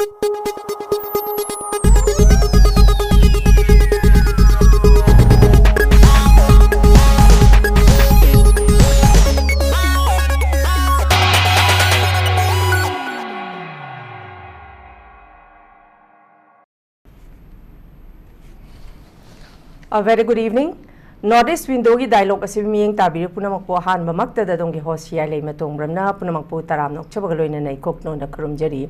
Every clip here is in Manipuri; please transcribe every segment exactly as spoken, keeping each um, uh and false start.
A very good evening. North East Window ꯒꯤ dialogue ꯑꯁꯤ ꯃꯤꯠꯌꯦꯡ ꯇꯥꯕꯤꯔꯤꯕ ꯄꯨꯝꯅꯃꯛꯄꯨ ꯑꯍꯥꯟꯕꯃꯛꯇꯗ ꯑꯗꯣꯝꯒꯤ host ꯁꯤ ꯑꯥꯏ ꯂꯩꯃꯇꯣꯡꯕ꯭ꯔꯝꯅ ꯄꯨꯝꯅꯃꯛꯄꯨ ꯇꯔꯥꯝꯅ ꯑꯣꯛꯆꯕꯒ ꯂꯣꯏꯅꯅ ꯏꯀꯣꯛ ꯅꯣꯟꯅ ꯈꯨꯔꯨꯝꯖꯔꯤ꯫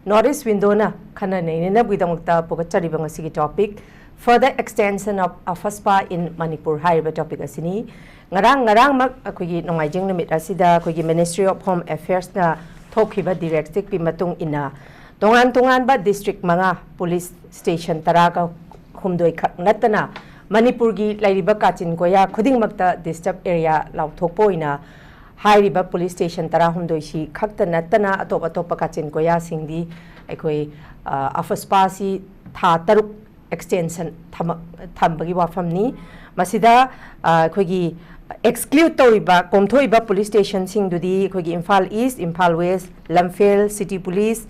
North East Window ꯅ ꯈꯟꯅ ꯅꯩꯅꯅꯕꯒꯤꯗꯃꯛꯇ ꯄꯨꯈꯠꯆꯔꯤꯕ ꯉꯁꯤꯒꯤ topic, Further Extension of AFSPA in Manipur ꯍꯥꯏꯔꯤꯕ topic ꯑꯁꯤꯅꯤ꯫ ꯉꯔꯥꯡ, ꯉꯔꯥꯡꯃꯛ ꯑꯩꯈꯣꯏꯒꯤ ꯅꯣꯡꯃꯥꯏꯖꯤꯡ ꯅꯨꯃꯤꯠ ꯑꯁꯤꯗ ꯑꯩꯈꯣꯏꯒꯤ Ministry of Home Affairs ꯅ ꯊꯣꯛꯈꯤꯕ directive ꯀꯤ ꯃꯇꯨꯡ ꯏꯟꯅ, ꯇꯣꯉꯥꯟ ꯇꯣꯉꯥꯟꯕ district ꯃꯉꯥ, police station ꯇꯔꯥꯒ ꯍꯨꯝꯗꯣꯏ ꯈꯛ ꯅꯠꯇꯅ, ꯃꯅꯤꯄꯨꯔꯒꯤ ꯂꯩꯔꯤꯕ ꯀꯥꯆꯤꯟ ꯀꯣꯌꯥ ꯈꯨꯗꯤꯡꯃꯛꯇ disturb area ꯂꯥꯎꯊꯣꯛꯄ ꯑꯣꯏꯅ ꯍꯥꯏꯔꯤꯕ police station ꯇꯔꯥꯍꯨꯝꯗꯣꯏꯁꯤ ꯈꯛꯇ ꯅꯠꯇꯅ, ꯑꯇꯣꯞ ꯑꯇꯣꯞꯄ ꯀꯥꯆꯤꯟ ꯀꯣꯌꯥꯁꯤꯡꯗꯤ ꯑꯩꯈꯣꯏ, ꯑ, AFSPA ꯁꯤ ꯊꯥ ꯇꯔꯨꯛ extension ꯊꯝꯃ-, ꯊꯝꯕꯒꯤ ꯋꯥꯐꯝꯅꯤ꯫ ꯃꯁꯤꯗ, ꯑ, ꯑꯩꯈꯣꯏꯒꯤ exclude ꯇꯧꯔꯤꯕ, ꯀꯣꯝꯊꯣꯛꯏꯕ police station ꯁꯤꯡꯗꯨꯗꯤ ꯑꯩꯈꯣꯏꯒꯤ Imphal East, Imphal West, ꯂꯝꯐꯦꯜ, City Police,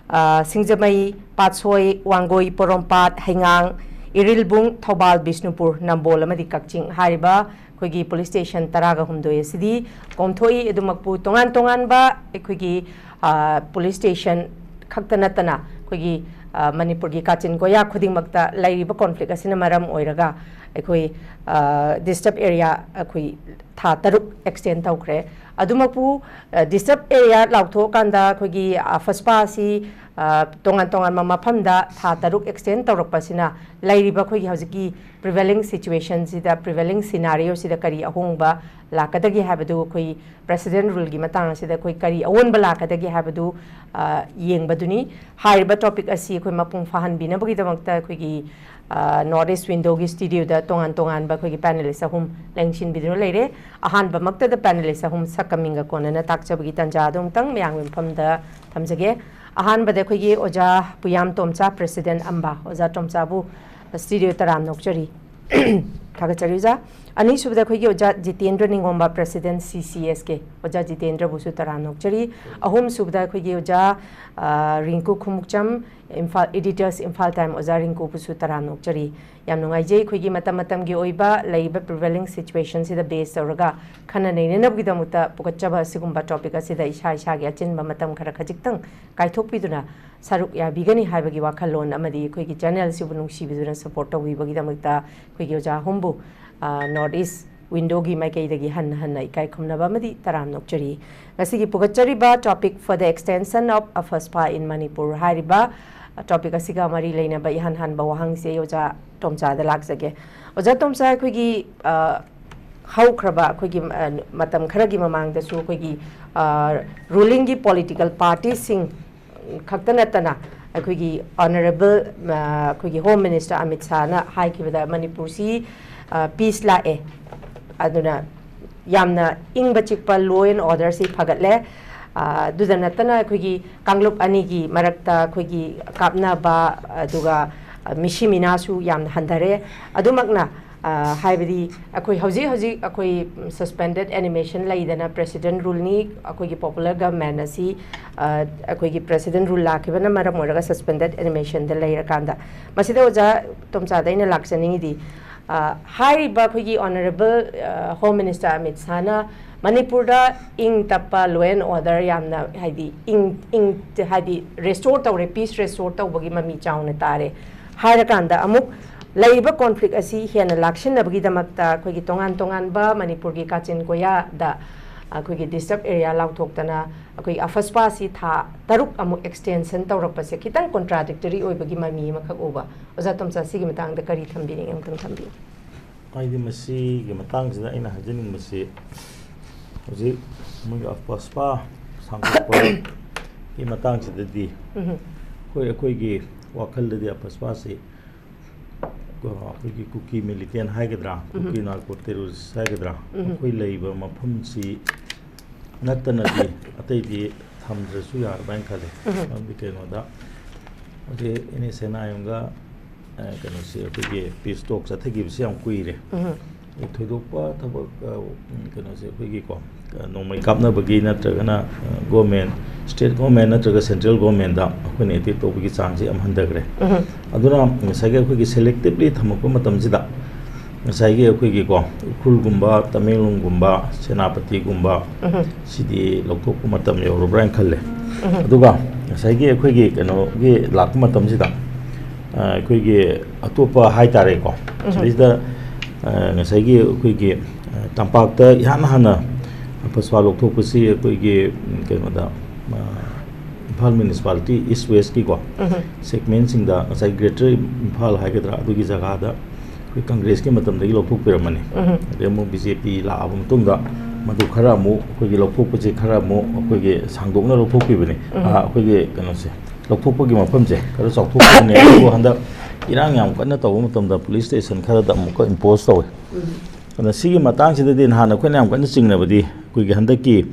ꯑ, ꯁꯤꯡꯖꯃꯩ, ꯄꯥꯠꯁꯣꯏ, ꯋꯥꯡꯒꯣꯏ, ꯄꯣꯔꯣꯝꯄꯥꯠ, ꯍꯩꯉꯥꯡ, ꯏꯔꯤꯜꯕꯨꯡ, ꯊꯧꯕꯥꯜ, ꯕꯤꯁꯅꯨꯄꯨꯔ, ꯅꯝꯕꯣꯜ ꯑꯃꯗꯤ ꯀꯛꯆꯤꯡ ꯍꯥꯏꯔꯤꯕ ꯑꯩꯈꯣꯏꯒꯤ police station ꯇꯔꯥꯒ ꯍꯨꯝꯗꯣꯏ ꯑꯁꯤꯗꯤ ꯀꯣꯝꯊꯣꯛꯏ꯫ ꯑꯗꯨꯃꯛꯄꯨ ꯇꯣꯉꯥꯟ ꯇꯣꯉꯥꯟꯕ ꯑꯩꯈꯣꯏꯒꯤ, ꯑ, police station ꯈꯛꯇ ꯅꯠꯇꯅ ꯑꯩꯈꯣꯏꯒꯤ, ꯑ, ꯃꯅꯤꯄꯨꯔꯒꯤ ꯀꯥꯆꯤꯟ ꯀꯣꯌꯥ ꯈꯨꯗꯤꯡꯃꯛꯇ ꯂꯩꯔꯤꯕ conflict ꯑꯁꯤꯅ ꯃꯔꯝ ꯑꯣꯏꯔꯒ ꯑꯩꯈꯣꯏ, ꯑ, disturb area ꯑꯩꯈꯣꯏ ꯊꯥ ꯇꯔꯨꯛ extend ꯇꯧꯈ꯭ꯔꯦ꯫ ꯑꯗꯨꯃꯛꯄꯨ, ꯑ, disturb area ꯂꯥꯎꯊꯣꯛꯑꯀꯥꯟꯗ ꯑꯩꯈꯣꯏꯒꯤ, ꯑ, AFSPA ꯑꯁꯤ, ꯑ, ꯇꯣꯉꯥꯟ ꯇꯣꯉꯥꯟꯕ ꯃꯐꯝꯗ ꯊꯥ ꯇꯔꯨꯛ extend ꯇꯧꯔꯛꯄꯁꯤꯅ ꯂꯩꯔꯤꯕ ꯑꯩꯈꯣꯏꯒꯤ ꯍꯧꯖꯤꯛꯀꯤ prevailing situation ꯁꯤꯗ, prevailing scenario ꯁꯤꯗ ꯀꯔꯤ ꯑꯍꯣꯡꯕ ꯂꯥꯛꯀꯗꯒꯦ ꯍꯥꯏꯕꯗꯨ, ꯑꯩꯈꯣꯏ President Rule ꯒꯤ ꯃꯇꯥꯡ ꯑꯁꯤꯗ ꯑꯩꯈꯣꯏ ꯀꯔꯤ ꯑꯑꯣꯟꯕ ꯂꯥꯛꯀꯗꯒꯦ ꯍꯥꯏꯕꯗꯨ, ꯑ, ꯌꯦꯡꯕꯗꯨꯅꯤ꯫ ꯍꯥꯏꯔꯤꯕ topic ꯑꯁꯤ ꯑꯩꯈꯣꯏ ꯃꯄꯨꯡ ꯐꯥꯍꯟꯕꯤꯅꯕꯒꯤꯗꯃꯛꯇ ꯑꯩꯈꯣꯏꯒꯤ, ꯑ, North East Window ꯒꯤ studio ꯗ ꯇꯣꯉꯥꯟ ꯇꯣꯉꯥꯟꯕ ꯑꯩꯈꯣꯏꯒꯤ panelist ꯑꯍꯨꯝ ꯂꯦꯡꯁꯤꯟꯕꯤꯗꯨꯅ ꯂꯩꯔꯦ꯫ ꯑꯍꯥꯟꯕꯃꯛꯇꯗ panelist ꯑꯍꯨꯝ ꯁꯛꯀ ꯃꯤꯡꯒ ꯀꯣꯟꯅꯅ ꯇꯥꯛꯆꯕꯒꯤ ꯇꯥꯟꯖꯥ ꯑꯗꯨ ꯑꯃꯨꯛꯇꯪ ꯃꯌꯥꯝꯒꯤ ꯃꯐꯝꯗ ꯊꯝꯖꯒꯦ꯫ ꯑꯍꯥꯟꯕꯗ ꯑꯩꯈꯣꯏꯒꯤ ꯑꯣꯖꯥ ꯄꯨꯌꯥꯝ ꯇꯣꯝꯆꯥ, President ꯑꯝꯕꯥ꯫ ꯑꯣꯖꯥ ꯇꯣꯝꯆꯥꯕꯨ studio ꯇꯔꯥꯝꯅ ꯑꯣꯛꯆꯔꯤ꯫ ꯊꯥꯒꯠꯆꯔꯤ ꯑꯣꯖꯥ꯫ ꯑꯅꯤꯁꯨꯕꯗ ꯑꯩꯈꯣꯏꯒꯤ ꯑꯣꯖꯥ Jitendra ꯅꯤꯡꯉꯣꯝꯕ, President C C S K, ꯑꯣꯖꯥ ꯖꯤꯇꯦꯟꯗ꯭ꯔꯕꯨꯁꯨ ꯇꯔꯥꯝꯅ ꯑꯣꯛꯆꯔꯤ꯫ ꯑꯍꯨꯝꯁꯨꯕꯗ ꯑꯩꯈꯣꯏꯒꯤ ꯑꯣꯖꯥ, ꯑ, ꯔꯤꯡꯀꯨ Khumukcham, Imphal Editors, Imphal Time, ꯑꯣꯖꯥ ꯔꯤꯡꯀꯨꯕꯨꯁꯨ ꯇꯔꯥꯝꯅ ꯑꯣꯛꯆꯔꯤ꯫ ꯌꯥꯝ ꯅꯨꯡꯉꯥꯏꯖꯩ, ꯑꯩꯈꯣꯏꯒꯤ ꯃꯇꯝ ꯃꯇꯝꯒꯤ ꯑꯣꯏꯕ ꯂꯩꯔꯤꯕ prevailing situationꯁꯤꯗ base ꯇꯧꯔꯒ ꯈꯟꯅ ꯅꯩꯅꯅꯕꯒꯤꯗꯃꯛꯇ ꯄꯨꯈꯠꯆꯕ ꯑꯁꯤꯒꯨꯝꯕ topic ꯑꯁꯤꯗ ꯏꯁꯥ ꯏꯁꯥꯒꯤ ꯑꯆꯤꯟꯕ ꯃꯇꯝ ꯈꯔ ꯈꯖꯤꯛꯇꯪ ꯀꯥꯏꯊꯣꯛꯄꯤꯗꯨꯅ ꯁꯔꯨꯛ ꯌꯥꯕꯤꯒꯅꯤ ꯍꯥꯏꯕꯒꯤ ꯋꯥꯈꯜꯂꯣꯟ ꯑꯃꯗꯤ ꯑꯩꯈꯣꯏꯒꯤ channelꯁꯤꯕꯨ ꯅꯨꯡꯁꯤꯕꯤꯗꯨꯅ support ꯇꯧꯕꯤꯕꯒꯤꯗꯃꯛꯇ ꯑꯩꯈꯣꯏꯒꯤ ꯑꯣꯖꯥ ꯑꯍꯨꯝꯕꯨ, ꯑ, North East Windowꯒꯤ ꯃꯥꯏꯀꯩꯗꯒꯤ ꯍꯟꯅ ꯍꯟꯅ ꯏꯀꯥꯏ ꯈꯨꯝꯅꯕ ꯑꯃꯗꯤ ꯇꯔꯥꯝꯅ ꯑꯣꯛꯆꯔꯤ꯫ ꯉꯁꯤꯒꯤ ꯄꯨꯈꯠꯆꯔꯤꯕ topic for the extension of AFSPA in Manipur ꯍꯥꯏꯔꯤꯕ topic ꯑꯁꯤꯒ ꯃꯔꯤ ꯂꯩꯅꯕ ꯏꯍꯥꯟ ꯍꯥꯟꯕ ꯋꯥꯍꯪꯁꯦ ꯑꯩ ꯑꯣꯖꯥ ꯇꯣꯝꯆꯥꯗ ꯂꯥꯛꯆꯒꯦ꯫ ꯑꯣꯖꯥ ꯇꯣꯝꯆꯥ, ꯑꯩꯈꯣꯏꯒꯤ, ꯑ, ꯍꯧꯈ꯭ꯔꯕ ꯑꯩꯈꯣꯏꯒꯤ, ꯑ, ꯃꯇꯝ ꯈꯔꯒꯤ ꯃꯃꯥꯡꯗꯁꯨ ꯑꯩꯈꯣꯏꯒꯤ, ꯑ, rulingꯒꯤ political partyꯁꯤꯡ ꯈꯛꯇ ꯅꯠꯇꯅ ꯑꯩꯈꯣꯏꯒꯤ Honourable, ꯑ, ꯑꯩꯈꯣꯏꯒꯤ Home Minister ꯑꯃꯤꯠ ꯁꯥꯍꯅ ꯍꯥꯏꯈꯤꯕꯗ ꯃꯅꯤꯄꯨꯔꯁꯤ, ꯑ, peace ꯂꯥꯛꯑꯦ, ꯑꯗꯨꯅ ꯌꯥꯝꯅ ꯏꯪꯕ ꯆꯤꯛꯄ, law and orderꯁꯤ ꯐꯒꯠꯂꯦ꯫ ꯑ, ꯑꯗꯨꯗ ꯅꯠꯇꯅ ꯑꯩꯈꯣꯏꯒꯤ ꯀꯥꯡꯂꯨꯞ ꯑꯅꯤꯒꯤ ꯃꯔꯛꯇ ꯑꯩꯈꯣꯏꯒꯤ ꯀꯥꯞꯅꯕ, ꯑꯗꯨꯒ, ꯑ, ꯃꯤꯁꯤ ꯃꯤꯅꯥꯁꯨ ꯌꯥꯝꯅ ꯍꯟꯊꯔꯦ꯫ ꯑꯗꯨꯃꯛꯅ, ꯑ, ꯍꯥꯏꯕꯗꯤ ꯑꯩꯈꯣꯏ ꯍꯧꯖꯤꯛ ꯍꯧꯖꯤꯛ ꯑꯩꯈꯣꯏ suspended animation ꯂꯩꯗꯅ, President ruleꯅꯤ, ꯑꯩꯈꯣꯏꯒꯤ popular government ꯑꯁꯤ, ꯑ, ꯑꯩꯈꯣꯏꯒꯤ President rule ꯂꯥꯛꯈꯤꯕꯅ ꯃꯔꯝ ꯑꯣꯏꯔꯒ suspended animationꯗ ꯂꯩꯔꯀꯥꯟꯗ, ꯃꯁꯤꯗ ꯑꯣꯖꯥ ꯇꯣꯝꯆꯥꯗ ꯑꯩꯅ ꯂꯥꯛꯆꯅꯤꯡꯉꯤꯗꯤ, ꯑ, ꯍꯥꯏꯔꯤꯕ ꯑꯩꯈꯣꯏꯒꯤ Honourable, ꯑ, Home Minister ꯑꯃꯤꯠ ꯁꯥꯍꯅ ꯃꯅꯤꯄꯨꯔꯗ ꯏꯪ ꯇꯞꯄ, law and order ꯌꯥꯝꯅ, ꯍꯥꯏꯗꯤ, ꯏꯪ, ꯏꯪ, ꯍꯥꯏꯗꯤ, restore ꯇꯧꯔꯦ, peace restore ꯇꯧꯕꯒꯤ ꯃꯃꯤ ꯆꯥꯎꯅ ꯇꯥꯔꯦ ꯍꯥꯏꯔꯀꯥꯟꯗ, ꯑꯃꯨꯛ ꯂꯩꯔꯤꯕ conflict ꯑꯁꯤ ꯍꯦꯟꯅ ꯂꯥꯛꯁꯤꯟꯅꯕꯒꯤꯗꯃꯛꯇ ꯑꯩꯈꯣꯏꯒꯤ ꯇꯣꯉꯥꯟ ꯇꯣꯉꯥꯟꯕ ꯃꯅꯤꯄꯨꯔꯒꯤ ꯀꯥꯆꯤꯟ ꯀꯣꯌꯥꯗ ꯑꯩꯈꯣꯏꯒꯤ disturb area ꯂꯥꯎꯊꯣꯛꯇꯅ ꯑꯩꯈꯣꯏꯒꯤ AFSPA ꯑꯁꯤ ꯊꯥ ꯇꯔꯨꯛ ꯑꯃꯨꯛ extension ꯇꯧꯔꯛꯄꯁꯦ ꯈꯤꯇꯪ contradictory ꯑꯣꯏꯕꯒꯤ ꯃꯃꯤ ꯑꯃꯈꯛ ꯎꯕ꯫ ꯑꯣꯖꯥ ꯇꯣꯝꯆꯥ, ꯁꯤꯒꯤ ꯃꯇꯥꯡꯗ ꯀꯔꯤ ꯊꯝꯕꯤꯅꯤꯡꯉꯤ? ꯑꯃꯨꯛꯇꯪ ꯊꯝꯕꯤꯌꯨ꯫ ꯍꯥꯏꯗꯤ, ꯃꯁꯤꯒꯤ ꯃꯇꯥꯡꯁꯤꯗ ꯑꯩꯅ ꯍꯥꯏꯖꯅꯤꯡꯕꯁꯤ, ꯍꯧꯖꯤꯛ ꯃꯣꯏꯒꯤ AFSPA ꯁꯥꯡꯗꯣꯛꯄꯒꯤ ꯃꯇꯥꯡꯁꯤꯗꯗꯤ, ꯎꯝ꯫ ꯑꯩꯈꯣꯏ, ꯑꯩꯈꯣꯏꯒꯤ ꯋꯥꯈꯜꯗꯗꯤ AFSPAꯁꯤ, ꯑꯩꯈꯣꯏꯒꯤ ꯀꯨꯀꯤ militant ꯍꯥꯏꯒꯗ꯭ꯔꯥ, ꯎꯝ꯫ ꯀꯨꯀꯤ narco terrorist ꯍꯥꯏꯒꯗ꯭ꯔꯥ, ꯎꯝ꯫ ꯃꯈꯣꯏ ꯂꯩꯕ ꯃꯐꯝꯁꯤ ꯅꯠꯇꯅꯗꯤ ꯑꯇꯩꯗꯤ ꯊꯝꯗ꯭ꯔꯁꯨ ꯌꯥꯔꯕ ꯍꯥꯏꯅ ꯈꯜꯂꯦ꯫ ꯎꯝ꯫ ꯃꯔꯝꯗꯤ ꯀꯩꯅꯣꯗ, ꯍꯧꯖꯤꯛ NSCN-IMꯒ, ꯑ, ꯀꯩꯅꯣꯁꯤ, ꯑꯩꯈꯣꯏꯒꯤ peace talk ꯆꯠꯊꯈꯤꯕꯁꯤ ꯌꯥꯝ ꯀꯨꯏꯔꯦ꯫ ꯎꯝ꯫ ꯊꯣꯏꯗꯣꯛꯄ ꯊꯕꯛ, ꯑ, ꯎꯝ, ꯀꯩꯅꯣꯁꯦ ꯑꯩꯈꯣꯏꯒꯤꯀꯣ, ꯑ, ꯅꯣꯡꯃꯩ ꯀꯥꯞꯅꯕꯒꯤ ꯅꯠꯇ꯭ꯔꯒꯅ, ꯑ, ꯒꯣꯔꯃꯦꯟ, ꯁ꯭ꯇꯦꯠ ꯒꯣꯔꯃꯦꯟ ꯅꯠꯇ꯭ꯔꯒ ꯁꯦꯟꯇ꯭ꯔꯦꯜ ꯒꯣꯔꯃꯦꯟꯗ ꯑꯩꯈꯣꯏꯅ ꯑꯦꯇꯦꯛ ꯇꯧꯕꯒꯤ ꯆꯥꯡꯁꯦ ꯌꯥꯝ ꯍꯟꯊꯈ꯭ꯔꯦ꯫ ꯎꯝ꯫ ꯑꯗꯨꯅ ꯉꯁꯥꯏꯒꯤ ꯑꯩꯈꯣꯏꯒꯤ ꯁꯦꯂꯦꯛꯇꯤꯞꯂꯤ ꯊꯝꯃꯛꯄ ꯃꯇꯝꯁꯤꯗ ꯉꯁꯥꯏꯒꯤ ꯑꯩꯈꯣꯏꯒꯤꯀꯣ, ꯎꯈ꯭ꯔꯨꯜꯒꯨꯝꯕ, ꯇꯃꯦꯡꯂꯣꯡꯒꯨꯝꯕ, ꯁꯦꯅꯥꯄꯇꯤꯒꯨꯝꯕ, ꯎꯝ꯫ ꯁꯤꯗꯤ ꯂꯧꯊꯣꯛꯄ ꯃꯇꯝ ꯌꯧꯔꯕ꯭ꯔꯥ ꯍꯥꯏꯅ ꯈꯜꯂꯦ꯫ ꯎꯝ꯫ ꯑꯗꯨꯒ ꯉꯁꯥꯏꯒꯤ ꯑꯩꯈꯣꯏꯒꯤ ꯀꯩꯅꯣꯒꯤ ꯂꯥꯛꯄ ꯃꯇꯝꯁꯤꯗ, ꯑ, ꯑꯩꯈꯣꯏꯒꯤ ꯑꯇꯣꯞꯄ ꯍꯥꯏꯇꯥꯔꯦꯀꯣ, ꯎꯝ꯫ ꯁꯤꯗꯩꯁꯤꯗ, ꯑ, ꯉꯁꯥꯏꯒꯤ ꯑꯩꯈꯣꯏꯒꯤ, ꯑ, ꯇꯝꯄꯥꯛꯇ ꯏꯍꯥꯟ ꯍꯥꯟꯅ ꯄꯁꯋꯥ ꯂꯧꯊꯣꯛꯄꯁꯤ ꯑꯩꯈꯣꯏꯒꯤ, ꯎꯝ, ꯀꯩꯅꯣꯗ, ꯑ, ꯏꯝꯐꯥꯜ ꯃ꯭ꯌꯨꯅꯤꯁꯤꯄꯥꯂꯤꯇꯤ ꯏꯁ ꯋꯦꯁꯀꯤꯀꯣ ꯎꯝ꯫ ꯁꯦꯒꯃꯦꯟꯁꯤꯡꯗ ꯉꯁꯥꯏ ꯒ꯭ꯔꯦꯇꯔ ꯏꯝꯐꯥꯜ ꯍꯥꯏꯒꯗ꯭ꯔꯥ, ꯑꯗꯨꯒꯤ ꯖꯒꯥꯗ ꯑꯩꯈꯣꯏ ꯀꯪꯒ꯭ꯔꯦꯁꯀꯤ ꯃꯇꯝꯗꯒꯤ ꯂꯧꯊꯣꯛꯄꯤꯔꯝꯕꯅꯤ꯫ ꯎꯝ꯫ ꯑꯗꯩ ꯑꯃꯨꯛ ꯕꯤ ꯖꯦ ꯄꯤ ꯂꯥꯛꯑꯕ ꯃꯇꯨꯡꯗ ꯃꯗꯨ ꯈꯔ ꯑꯃꯨꯛ ꯑꯩꯈꯣꯏꯒꯤ ꯂꯧꯊꯣꯛꯄꯁꯦ ꯈꯔ ꯑꯃꯨꯛ ꯑꯩꯈꯣꯏꯒꯤ ꯁꯥꯡꯗꯣꯛꯅ ꯂꯧꯊꯣꯛꯄꯤꯕꯅꯤ꯫ ꯎꯝ꯫ ꯑ, ꯑꯩꯈꯣꯏꯒꯤ ꯀꯩꯅꯣꯁꯦ, ꯂꯧꯊꯣꯛꯄꯒꯤ ꯃꯐꯝꯁꯦ ꯈꯔ ꯆꯥꯎꯊꯣꯛꯄꯅꯦ꯫ ꯑꯗꯨꯕꯨ ꯍꯟꯗꯛ ꯏꯔꯥꯡ ꯌꯥꯝ ꯀꯟꯅ ꯇꯧꯕ ꯃꯇꯝꯗ ꯄꯨꯂꯤꯁ ꯁ꯭ꯇꯦꯁꯟ ꯈꯔꯗ ꯑꯃꯨꯛꯀ ꯏꯝꯄꯣꯁ ꯇꯧꯋꯦ꯫ ꯎꯝ꯫ ꯑꯗꯨꯅ ꯁꯤꯒꯤ ꯃꯇꯥꯡꯁꯤꯗꯗꯤ ꯅꯍꯥꯟ ꯑꯩꯈꯣꯏꯅ ꯌꯥꯝ ꯀꯟꯅ ꯆꯤꯡꯅꯕꯗꯤ ꯑꯩꯈꯣꯏꯒꯤ ꯍꯟꯗꯛꯀꯤ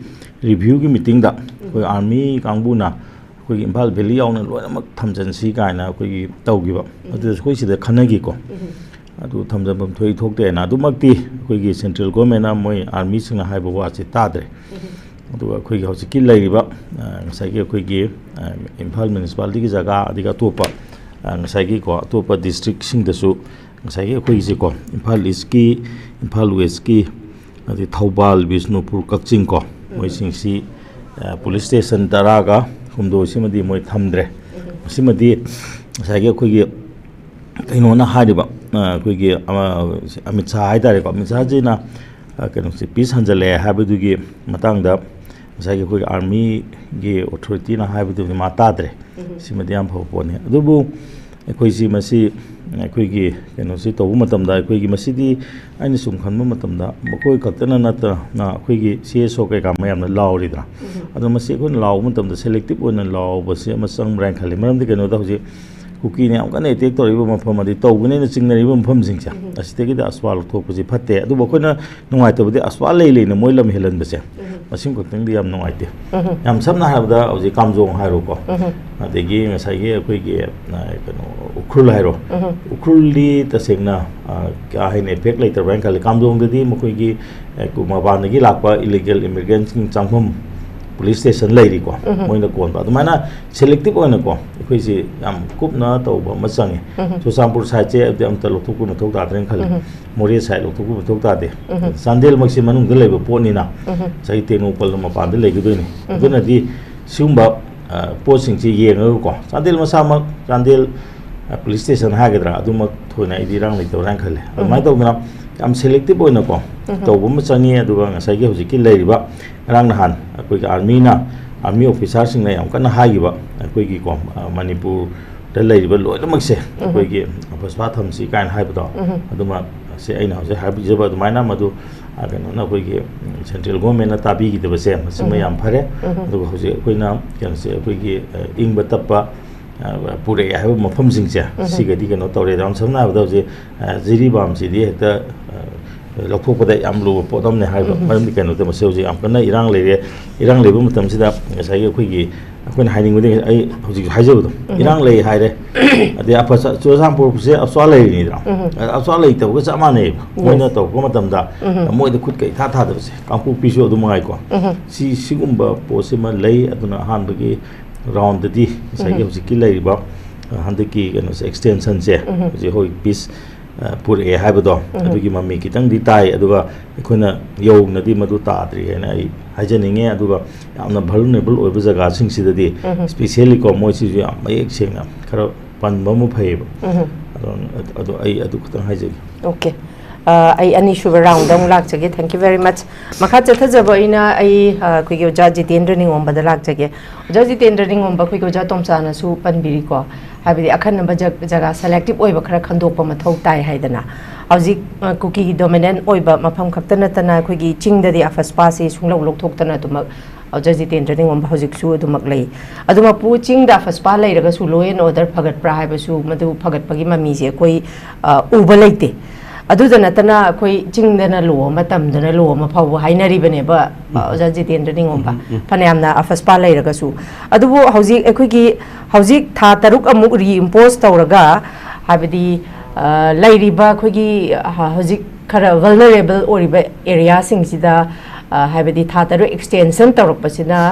ꯔꯤꯚ꯭ꯌꯨꯒꯤ ꯃꯤꯇꯤꯡꯗ ꯑꯩꯈꯣꯏ ꯎꯝ꯫ ꯑꯥꯔꯃꯤ ꯀꯥꯡꯕꯨꯅ ꯑꯩꯈꯣꯏꯒꯤ ꯏꯝꯐꯥꯜ ꯚꯦꯂꯤ ꯌꯥꯎꯅ ꯂꯣꯏꯅꯃꯛ ꯊꯝꯖꯤꯟꯁꯤ ꯀꯥꯏꯅ ꯑꯩꯈꯣꯏꯒꯤ ꯇꯧꯈꯤꯕ꯫ ꯎꯝ꯫ ꯑꯗꯨꯗꯁꯨ ꯑꯩꯈꯣꯏ ꯁꯤꯗ ꯈꯟꯅꯈꯤꯀꯣ꯫ ꯎꯝ꯫ ꯑꯗꯨ ꯊꯝꯖꯤꯟꯐꯝ ꯊꯣꯛꯏ ꯊꯣꯛꯇꯦꯅ ꯑꯗꯨꯃꯛꯇꯤ ꯑꯩꯈꯣꯏꯒꯤ ꯁꯦꯟꯇ꯭ꯔꯦꯜ ꯒꯣꯔꯃꯦꯟꯅ ꯃꯣꯏ ꯑꯥꯔꯃꯤꯁꯤꯡꯅ ꯍꯥꯏꯕ ꯋꯥꯁꯦ ꯇꯥꯗ꯭ꯔꯦ꯫ ꯎꯝ꯫ ꯑꯗꯨꯒ ꯑꯩꯈꯣꯏꯒꯤ ꯍꯧꯖꯤꯛꯀꯤ ꯂꯩꯔꯤꯕ, ꯑ, ꯉꯁꯥꯏꯒꯤ ꯑꯩꯈꯣꯏꯒꯤ, ꯑ, ꯏꯝꯐꯥꯜ ꯃ꯭ꯌꯨꯅꯤꯁꯤꯄꯥꯂꯤꯇꯤꯒꯤ ꯖꯒꯥ, ꯑꯗꯒꯤ ꯑꯇꯣꯞꯄ, ꯑ, ꯉꯁꯥꯏꯒꯤꯀꯣ, ꯑꯇꯣꯞꯄ ꯗꯤꯁꯇ꯭ꯔꯤꯛꯁꯤꯡꯗꯁꯨ ꯉꯁꯥꯏꯒꯤ ꯑꯩꯈꯣꯏꯒꯤꯁꯦꯀꯣ, ꯏꯝꯐꯥꯜ ꯏꯁꯀꯤ, ꯏꯝꯐꯥꯜ ꯋꯦꯁꯀꯤ, ꯑꯗꯩ ꯊꯧꯕꯥꯜ, ꯕꯤꯁꯅꯨꯄꯨꯔ, ꯀꯛꯆꯤꯡ ꯀꯣ, ꯎꯝ꯫ ꯃꯣꯏꯁꯤꯡꯁꯤ, ꯑ, ꯄꯨꯂꯤꯁ ꯁ꯭ꯇꯦꯁꯟ ꯇꯔꯥꯒ ꯍꯨꯝꯗꯣꯏꯁꯤꯃꯗꯤ ꯃꯣꯏ ꯊꯝꯗ꯭ꯔꯦ꯫ ꯎꯝ꯫ ꯃꯁꯤꯃꯗꯤ ꯉꯁꯥꯏꯒꯤ ꯑꯩꯈꯣꯏꯒꯤ ꯀꯩꯅꯣꯅ ꯍꯥꯏꯔꯤꯕ, ꯑ, ꯑꯩꯈꯣꯏꯒꯤ, ꯑ, ꯑꯃꯤꯠ ꯁꯥꯍ ꯍꯥꯏꯇꯥꯔꯦꯀꯣ, ꯑꯃꯤꯠ ꯁꯥꯍꯖꯤꯅ, ꯑ, ꯀꯩꯅꯣꯁꯦ, ꯄꯤꯁ ꯍꯟꯖꯜꯂꯛꯑꯦ ꯍꯥꯏꯕꯗꯨꯒꯤ ꯃꯇꯥꯡꯗ ꯉꯁꯥꯏꯒꯤ ꯑꯩꯈꯣꯏꯒꯤ ꯑꯥꯔꯃꯤꯒꯤ ꯑꯣꯊꯣꯔꯤꯇꯤꯅ ꯍꯥꯏꯕꯗꯨꯗꯤ ꯃꯥ ꯇꯥꯗ꯭ꯔꯦ꯫ ꯎꯝ꯫ ꯁꯤꯃꯗꯤ ꯌꯥꯝ ꯐꯕ ꯄꯣꯠꯅꯤ꯫ ꯑꯗꯨꯕꯨ ꯑꯩꯈꯣꯏꯁꯤ ꯃꯁꯤ, ꯑꯩꯈꯣꯏꯒꯤ ꯀꯩꯅꯣꯁꯤ ꯇꯧꯕ ꯃꯇꯝꯗ ꯑꯩꯈꯣꯏꯒꯤ ꯃꯁꯤꯗꯤ ꯑꯩꯅ ꯁꯨꯝ ꯈꯟꯕ ꯃꯇꯝꯗ ꯃꯈꯣꯏ ꯈꯛꯇꯅ ꯅꯠꯇꯅ ꯑꯩꯈꯣꯏꯒꯤ ꯁꯤ ꯑꯦꯁ ꯑꯣ ꯀꯩꯀꯥ ꯃꯌꯥꯝꯅ ꯂꯥꯎꯔꯤꯗꯅ꯫ ꯎꯝ꯫ ꯑꯗꯣ ꯃꯁꯤ ꯑꯩꯈꯣꯏꯅ ꯂꯥꯎꯕ ꯃꯇꯝꯗ ꯁꯦꯂꯦꯛꯇꯤꯞ ꯑꯣꯏꯅ ꯂꯥꯎꯕꯁꯦ ꯑꯃ ꯆꯪꯕ꯭ꯔꯥ ꯍꯥꯏꯅ ꯈꯜꯂꯤ꯫ ꯃꯔꯝꯗꯤ ꯀꯩꯅꯣꯗ ꯍꯧꯖꯤꯛ ꯀꯨꯀꯤꯅ ꯌꯥꯝ ꯀꯟꯅ ꯑꯦꯇꯦꯛ ꯇꯧꯔꯛꯏꯕ ꯃꯐꯝ, ꯑꯗꯩ ꯇꯧꯒꯅꯦꯅ ꯆꯤꯡꯅꯔꯤꯕ ꯃꯐꯝꯁꯤꯡꯁꯦ, ꯎꯝ꯫ ꯑꯁꯤꯗꯒꯤꯗꯤ ꯑꯁꯋꯥ ꯂꯧꯊꯣꯛꯄꯁꯤ ꯐꯠꯇꯦ꯫ ꯑꯗꯨꯕꯨ ꯑꯩꯈꯣꯏꯅ ꯅꯨꯡꯉꯥꯏꯇꯕꯗꯤ ꯑꯁꯋꯥ ꯂꯩ ꯂꯩꯅ ꯃꯣꯏ ꯂꯝ ꯍꯦꯜꯍꯟꯕꯁꯦ꯫ ꯎꯝ꯫ ꯃꯁꯤꯡ ꯈꯛꯇꯪꯗꯤ ꯌꯥꯝ ꯅꯨꯡꯉꯥꯏꯇꯦ꯫ ꯌꯥꯝ ꯁꯝꯅ ꯍꯥꯏꯔꯕꯗ ꯍꯧꯖꯤꯛ ꯀꯥꯝꯖꯣꯡ ꯍꯥꯏꯔꯣꯀꯣ, ꯑꯗꯒꯤ ꯉꯁꯥꯏꯒꯤ ꯑꯩꯈꯣꯏꯒꯤ ꯑ, ꯀꯩꯅꯣ, ꯎꯈ꯭ꯔꯨꯜ ꯍꯥꯏꯔꯣ, ꯎꯈ꯭ꯔꯨꯜꯗꯤ ꯇꯁꯦꯡꯅ ꯑ, ꯀꯥ ꯍꯦꯟꯅ ꯏꯐꯦꯛ ꯂꯩꯇꯕ꯭ꯔꯥ ꯍꯥꯏꯅ ꯈꯜꯂꯤ꯫ ꯀꯥꯝꯖꯣꯡꯗꯗꯤ ꯃꯈꯣꯏꯒꯤ ꯑ, ꯀꯨ- ꯃꯄꯥꯟꯗꯒꯤ ꯂꯥꯛꯄ ꯏꯂꯤꯒꯦꯜ ꯏꯃꯤꯒ꯭ꯔꯦꯟꯁꯤꯡ ꯆꯪꯐꯝ ꯄꯨꯂꯤꯁ ꯁ꯭ꯇꯦꯁꯟ ꯂꯩꯔꯤꯀꯣ, ꯃꯣꯏꯅ ꯀꯣꯟꯕ꯫ ꯑꯗꯨꯃꯥꯏꯅ ꯁꯦꯂꯦꯛꯇꯤꯞ ꯑꯣꯏꯅꯀꯣ ꯑꯩꯈꯣꯏꯁꯤ ꯌꯥꯝ ꯀꯨꯞꯅ ꯇꯧꯕ ꯑꯃ ꯆꯪꯉꯤ꯫ ꯆꯨꯔꯆꯥꯟꯄꯨꯔ ꯁꯥꯏꯠꯁꯦ ꯑꯗꯨꯗꯤ ꯑꯝꯇ ꯂꯧꯊꯣꯛꯄ ꯃꯊꯧ ꯇꯥꯗ꯭ꯔꯦꯅ ꯈꯜꯂꯤ꯫ ꯃꯣꯔꯦ ꯁꯥꯏꯠ ꯂꯧꯊꯣꯛꯄ ꯃꯊꯧ ꯇꯥꯗꯦ꯫ ꯆꯥꯟꯗꯦꯜꯃꯛꯁꯤ ꯃꯅꯨꯡꯗ ꯂꯩꯕ ꯄꯣꯠꯅꯤꯅ ꯉꯁꯥꯏꯒꯤ ꯇꯦꯡꯅꯧꯄꯜꯅ ꯃꯄꯥꯟꯗ ꯂꯩꯒꯗꯣꯏꯅꯤ꯫ ꯑꯗꯨꯅꯗꯤ ꯁꯤꯒꯨꯝꯕ ꯑ, ꯄꯣꯠꯁꯤꯡꯁꯤ ꯌꯦꯡꯉꯒꯀꯣ, ꯆꯥꯟꯗꯦꯜ ꯃꯁꯥꯃꯛ, ꯆꯥꯟꯗꯦꯜ ꯑ, ꯄꯨꯂꯤꯁ ꯁ꯭ꯇꯦꯁꯟ ꯍꯥꯏꯒꯗ꯭ꯔꯥ, ꯑꯗꯨꯃꯛ ꯊꯣꯏꯅ ꯑꯩꯗꯤ ꯏꯔꯥꯡ ꯂꯩꯇꯕ꯭ꯔꯥ ꯍꯥꯏꯅ ꯈꯜꯂꯦ꯫ ꯑꯗꯨꯃꯥꯏꯅ ꯇꯧꯗꯅ ꯌꯥꯝ ꯁꯦꯂꯦꯛꯇꯤꯞ ꯑꯣꯏꯅꯀꯣ ꯇꯧꯕ ꯑꯃ ꯆꯪꯉꯤ꯫ ꯑꯗꯨꯒ ꯉꯁꯥꯏꯒꯤ ꯍꯧꯖꯤꯛꯀꯤ ꯂꯩꯔꯤꯕ ꯉꯔꯥꯡ ꯅꯍꯥꯟ ꯑꯩꯈꯣꯏꯒꯤ ꯑꯥꯔꯃꯤꯅ, ꯑꯥꯔꯃꯤ ꯑꯣꯐꯤꯁꯥꯔꯁꯤꯡꯅ ꯌꯥꯝ ꯀꯟꯅ ꯍꯥꯏꯈꯤꯕ ꯑꯩꯈꯣꯏꯒꯤꯀꯣ, ꯑ, ꯃꯅꯤꯄꯨꯔꯗ ꯂꯩꯔꯤꯕ ꯂꯣꯏꯅꯃꯛꯁꯦ ꯑꯩꯈꯣꯏꯒꯤ ꯄꯨꯁꯄꯥ ꯊꯝꯁꯤ ꯀꯥꯏꯅ ꯍꯥꯏꯕꯗꯣ, ꯑꯗꯨꯃꯛ ꯁꯦ ꯑꯩꯅ ꯍꯧꯖꯤꯛ ꯍꯥꯏꯕꯤꯖꯕ ꯑꯗꯨꯃꯥꯏꯅ ꯃꯗꯨ, ꯑ, ꯀꯩꯅꯣꯅ ꯑꯩꯈꯣꯏꯒꯤ, ꯎꯝ, ꯁꯦꯟꯇ꯭ꯔꯦꯜ ꯒꯣꯔꯃꯦꯟꯅ ꯇꯥꯕꯤꯈꯤꯗꯕꯁꯦ ꯃꯁꯤꯃ ꯌꯥꯝ ꯐꯔꯦ꯫ ꯑꯗꯨꯒ ꯍꯧꯖꯤꯛ ꯑꯩꯈꯣꯏꯅ ꯀꯩꯅꯣꯁꯦ ꯑꯩꯈꯣꯏꯒꯤ, ꯑ, ꯏꯪꯕ ꯇꯞꯄ, ꯑ, ꯄꯨꯔꯛꯑꯦ ꯍꯥꯏꯕ ꯃꯐꯝꯁꯤꯡꯁꯦ ꯁꯤꯒꯗꯤ ꯀꯩꯅꯣ ꯇꯧꯔꯦ꯫ ꯌꯥꯝ ꯁꯝꯅ ꯍꯥꯏꯔꯕꯗ ꯍꯧꯖꯤꯛ, ꯑ, ꯖꯤꯔꯤꯕꯥꯝꯁꯤꯗꯤ ꯍꯦꯛꯇ, ꯑ, ꯂꯧꯊꯣꯛꯄꯗ ꯌꯥꯝ ꯂꯨꯕ ꯄꯣꯠ ꯑꯃꯅꯦ ꯍꯥꯏꯕ꯫ ꯃꯔꯝꯗꯤ ꯀꯩꯅꯣꯗ ꯃꯁꯤ ꯍꯧꯖꯤꯛ ꯌꯥꯝ ꯀꯟꯅ ꯏꯔꯥꯡ ꯂꯩꯔꯦ꯫ ꯏꯔꯥꯡ ꯂꯩꯕ ꯃꯇꯝꯁꯤꯗ ꯉꯁꯥꯏꯒꯤ ꯑꯩꯈꯣꯏꯒꯤ, ꯑꯩꯈꯣꯏꯅ ꯍꯥꯏꯅꯤꯡꯕꯗꯤ ꯑꯩ ꯍꯧꯖꯤꯛ ꯍꯥꯏꯖꯕꯗꯣ, ꯏꯔꯥꯡ ꯂꯩ ꯍꯥꯏꯔꯦ꯫ ꯑꯗꯩ ꯑꯐ ꯆꯨꯔꯆꯥꯟꯄꯨꯔꯁꯦ ꯑꯆ꯭ꯋꯥ ꯂꯩꯔꯤꯅꯤꯗꯅ꯫ ꯑꯆ꯭ꯋꯥ ꯂꯩꯇꯕꯒ ꯆꯞ ꯃꯥꯟꯅꯩꯌꯦꯕ꯫ ꯃꯣꯏꯅ ꯇꯧꯔꯛꯄ ꯃꯇꯝꯗ ꯃꯣꯏꯗ ꯈꯨꯠꯀ ꯏꯊꯥ ꯊꯥꯗꯕꯁꯦ꯫ ꯀꯥꯡꯄꯣꯛꯄꯤꯁꯨ ꯑꯗꯨꯝ ꯃꯉꯥꯏꯀꯣ꯫ ꯁꯤ, ꯁꯤꯒꯨꯝꯕ ꯄꯣꯠꯁꯤꯃ ꯂꯩ꯫ ꯑꯗꯨꯅ ꯑꯍꯥꯟꯕꯒꯤ ꯔꯥꯎꯟꯗꯗꯤ ꯉꯁꯥꯏꯒꯤ ꯍꯧꯖꯤꯛꯀꯤ ꯂꯩꯔꯤꯕ, ꯑ, ꯍꯟꯗꯛꯀꯤ ꯀꯩꯅꯣꯁꯦ, ꯑꯦꯛꯁꯇꯦꯟꯁꯟꯁꯦ, ꯍꯧꯖꯤꯛ ꯍꯣꯏ ꯄꯤꯁ, ꯑ, ꯄꯨꯔꯛꯑꯦ ꯍꯥꯏꯕꯗꯣ, ꯑꯗꯨꯒꯤ ꯃꯃꯤ ꯈꯤꯇꯪꯗꯤ ꯇꯥꯏ꯫ ꯑꯗꯨꯒ ꯑꯩꯈꯣꯏꯅ ꯌꯧꯅꯗꯤ ꯃꯗꯨ ꯇꯥꯗ꯭ꯔꯤ ꯍꯥꯏꯅ ꯑꯩ ꯍꯥꯏꯖꯅꯤꯡꯉꯦ꯫ ꯑꯗꯨꯒ ꯌꯥꯝꯅ ꯚꯜꯅꯔꯦꯕꯜ ꯑꯣꯏꯕ ꯖꯒꯥꯁꯤꯡꯁꯤꯗꯗꯤ, specially ꯀꯣ, ꯃꯣꯏꯁꯤꯁꯨ ꯌꯥꯝ ꯃꯌꯦꯛ ꯁꯦꯡꯅ ꯈꯔ ꯄꯟꯕ ꯑꯃ ꯐꯩꯌꯦꯕ꯫ ꯑꯗꯣ, ꯑꯗꯣ ꯑꯩ ꯑꯗꯨ ꯈꯛꯇꯪ ꯍꯥꯏꯖꯒꯦ꯫ ꯑꯣꯀꯦ꯫ ꯑ, ꯑꯩ ꯑꯅꯤꯁꯨꯕ ꯔꯥꯎꯟꯗ ꯑꯃꯨꯛ ꯂꯥꯛꯆꯒꯦ꯫ Thank you very much꯫ ꯃꯈꯥ ꯆꯠꯊꯖꯕ ꯑꯩꯅ ꯑꯩ, ꯑ, ꯑꯩꯈꯣꯏꯒꯤ ꯑꯣꯖꯥ ꯖꯤꯇꯦꯟꯗ꯭ꯔ ꯅꯤꯉꯣꯝꯕꯗ ꯂꯥꯛꯆꯒꯦ꯫ ꯑꯣꯖꯥ ꯖꯤꯇꯦꯟꯗ꯭ꯔ ꯅꯤꯉꯣꯝꯕ, ꯑꯩꯈꯣꯏꯒꯤ ꯑꯣꯖꯥ ꯇꯣꯝꯆꯥꯅꯁꯨ ꯄꯟꯕꯤꯔꯤꯀꯣ, ꯍꯥꯏꯕꯗꯤ ꯑꯈꯟꯅꯕ ꯖ-, ꯖꯒꯥ ꯁꯦꯂꯦꯛꯇꯤꯞ ꯑꯣꯏꯕ ꯈꯔ ꯈꯟꯗꯣꯛꯄ ꯃꯊꯧ ꯇꯥꯏ ꯍꯥꯏꯗꯅ꯫ ꯍꯧꯖꯤꯛ, ꯑ, ꯀꯨꯀꯤꯒꯤ ꯗꯣꯃꯤꯅꯦꯟ ꯑꯣꯏꯕ ꯃꯐꯝ ꯈꯛꯇ ꯅꯠꯇꯅ ꯑꯩꯈꯣꯏꯒꯤ ꯆꯤꯡꯗꯗꯤ ꯑꯐꯁꯄꯥꯁꯤ ꯁꯨꯡꯂꯧ ꯂꯧꯊꯣꯛꯇꯅ ꯑꯗꯨꯃꯛ ꯑꯣꯖꯥ ꯖꯤꯇꯦꯟꯗ꯭ꯔ ꯅꯤꯉꯣꯝꯕ ꯍꯧꯖꯤꯛꯁꯨ ꯑꯗꯨꯃꯛ ꯂꯩ꯫ ꯑꯗꯨꯃꯛꯄꯨ ꯆꯤꯡꯗ ꯑꯐꯁꯄꯥ ꯂꯩꯔꯒꯁꯨ law and order ꯐꯒꯠꯄ꯭ꯔꯥ ꯍꯥꯏꯕꯁꯨ, ꯃꯗꯨ ꯐꯒꯠꯄꯒꯤ ꯃꯃꯤꯁꯦ ꯑꯩꯈꯣꯏ, ꯑ, ꯎꯕ ꯂꯩꯇꯦ꯫ ꯑꯗꯨꯗ ꯅꯠꯇꯅ ꯑꯩꯈꯣꯏ ꯆꯤꯡꯗꯅ ꯂꯣ ꯑꯃ, ꯇꯝꯗꯅ ꯂꯣ ꯑꯃ ꯐꯥꯎꯕ ꯍꯥꯏꯅꯔꯤꯕꯅꯦꯕ, ꯑꯣꯖꯥ ꯖꯤꯇꯦꯟꯗ꯭ꯔ ꯅꯤꯉꯣꯝꯕ꯫ ꯎꯝ, ꯎꯝ꯫ ꯐꯅꯌꯥꯝꯅ ꯑꯐꯁꯄꯥ ꯂꯩꯔꯒꯁꯨ꯫ ꯑꯗꯨꯕꯨ ꯍꯧꯖꯤꯛ ꯑꯩꯈꯣꯏꯒꯤ, ꯍꯧꯖꯤꯛ ꯊꯥ ꯇꯔꯨꯛ ꯑꯃꯨꯛ ꯔꯤꯏꯝꯄꯣꯁ ꯇꯧꯔꯒ, ꯍꯥꯏꯕꯗꯤ, ꯑ, ꯂꯩꯔꯤꯕ ꯑꯩꯈꯣꯏꯒꯤ, ꯑ, ꯍꯧꯖꯤꯛ ꯈꯔ ꯚꯜꯅꯔꯦꯕꯜ ꯑꯣꯏꯔꯤꯕ ꯑꯦꯔꯤꯌꯥꯁꯤꯡꯁꯤꯗ, ꯑ, ꯍꯥꯏꯕꯗꯤ ꯊꯥ ꯇꯔꯨꯛ ꯑꯦꯛꯁꯇꯦꯟꯁꯟ ꯇꯧꯔꯛꯄꯁꯤꯅ,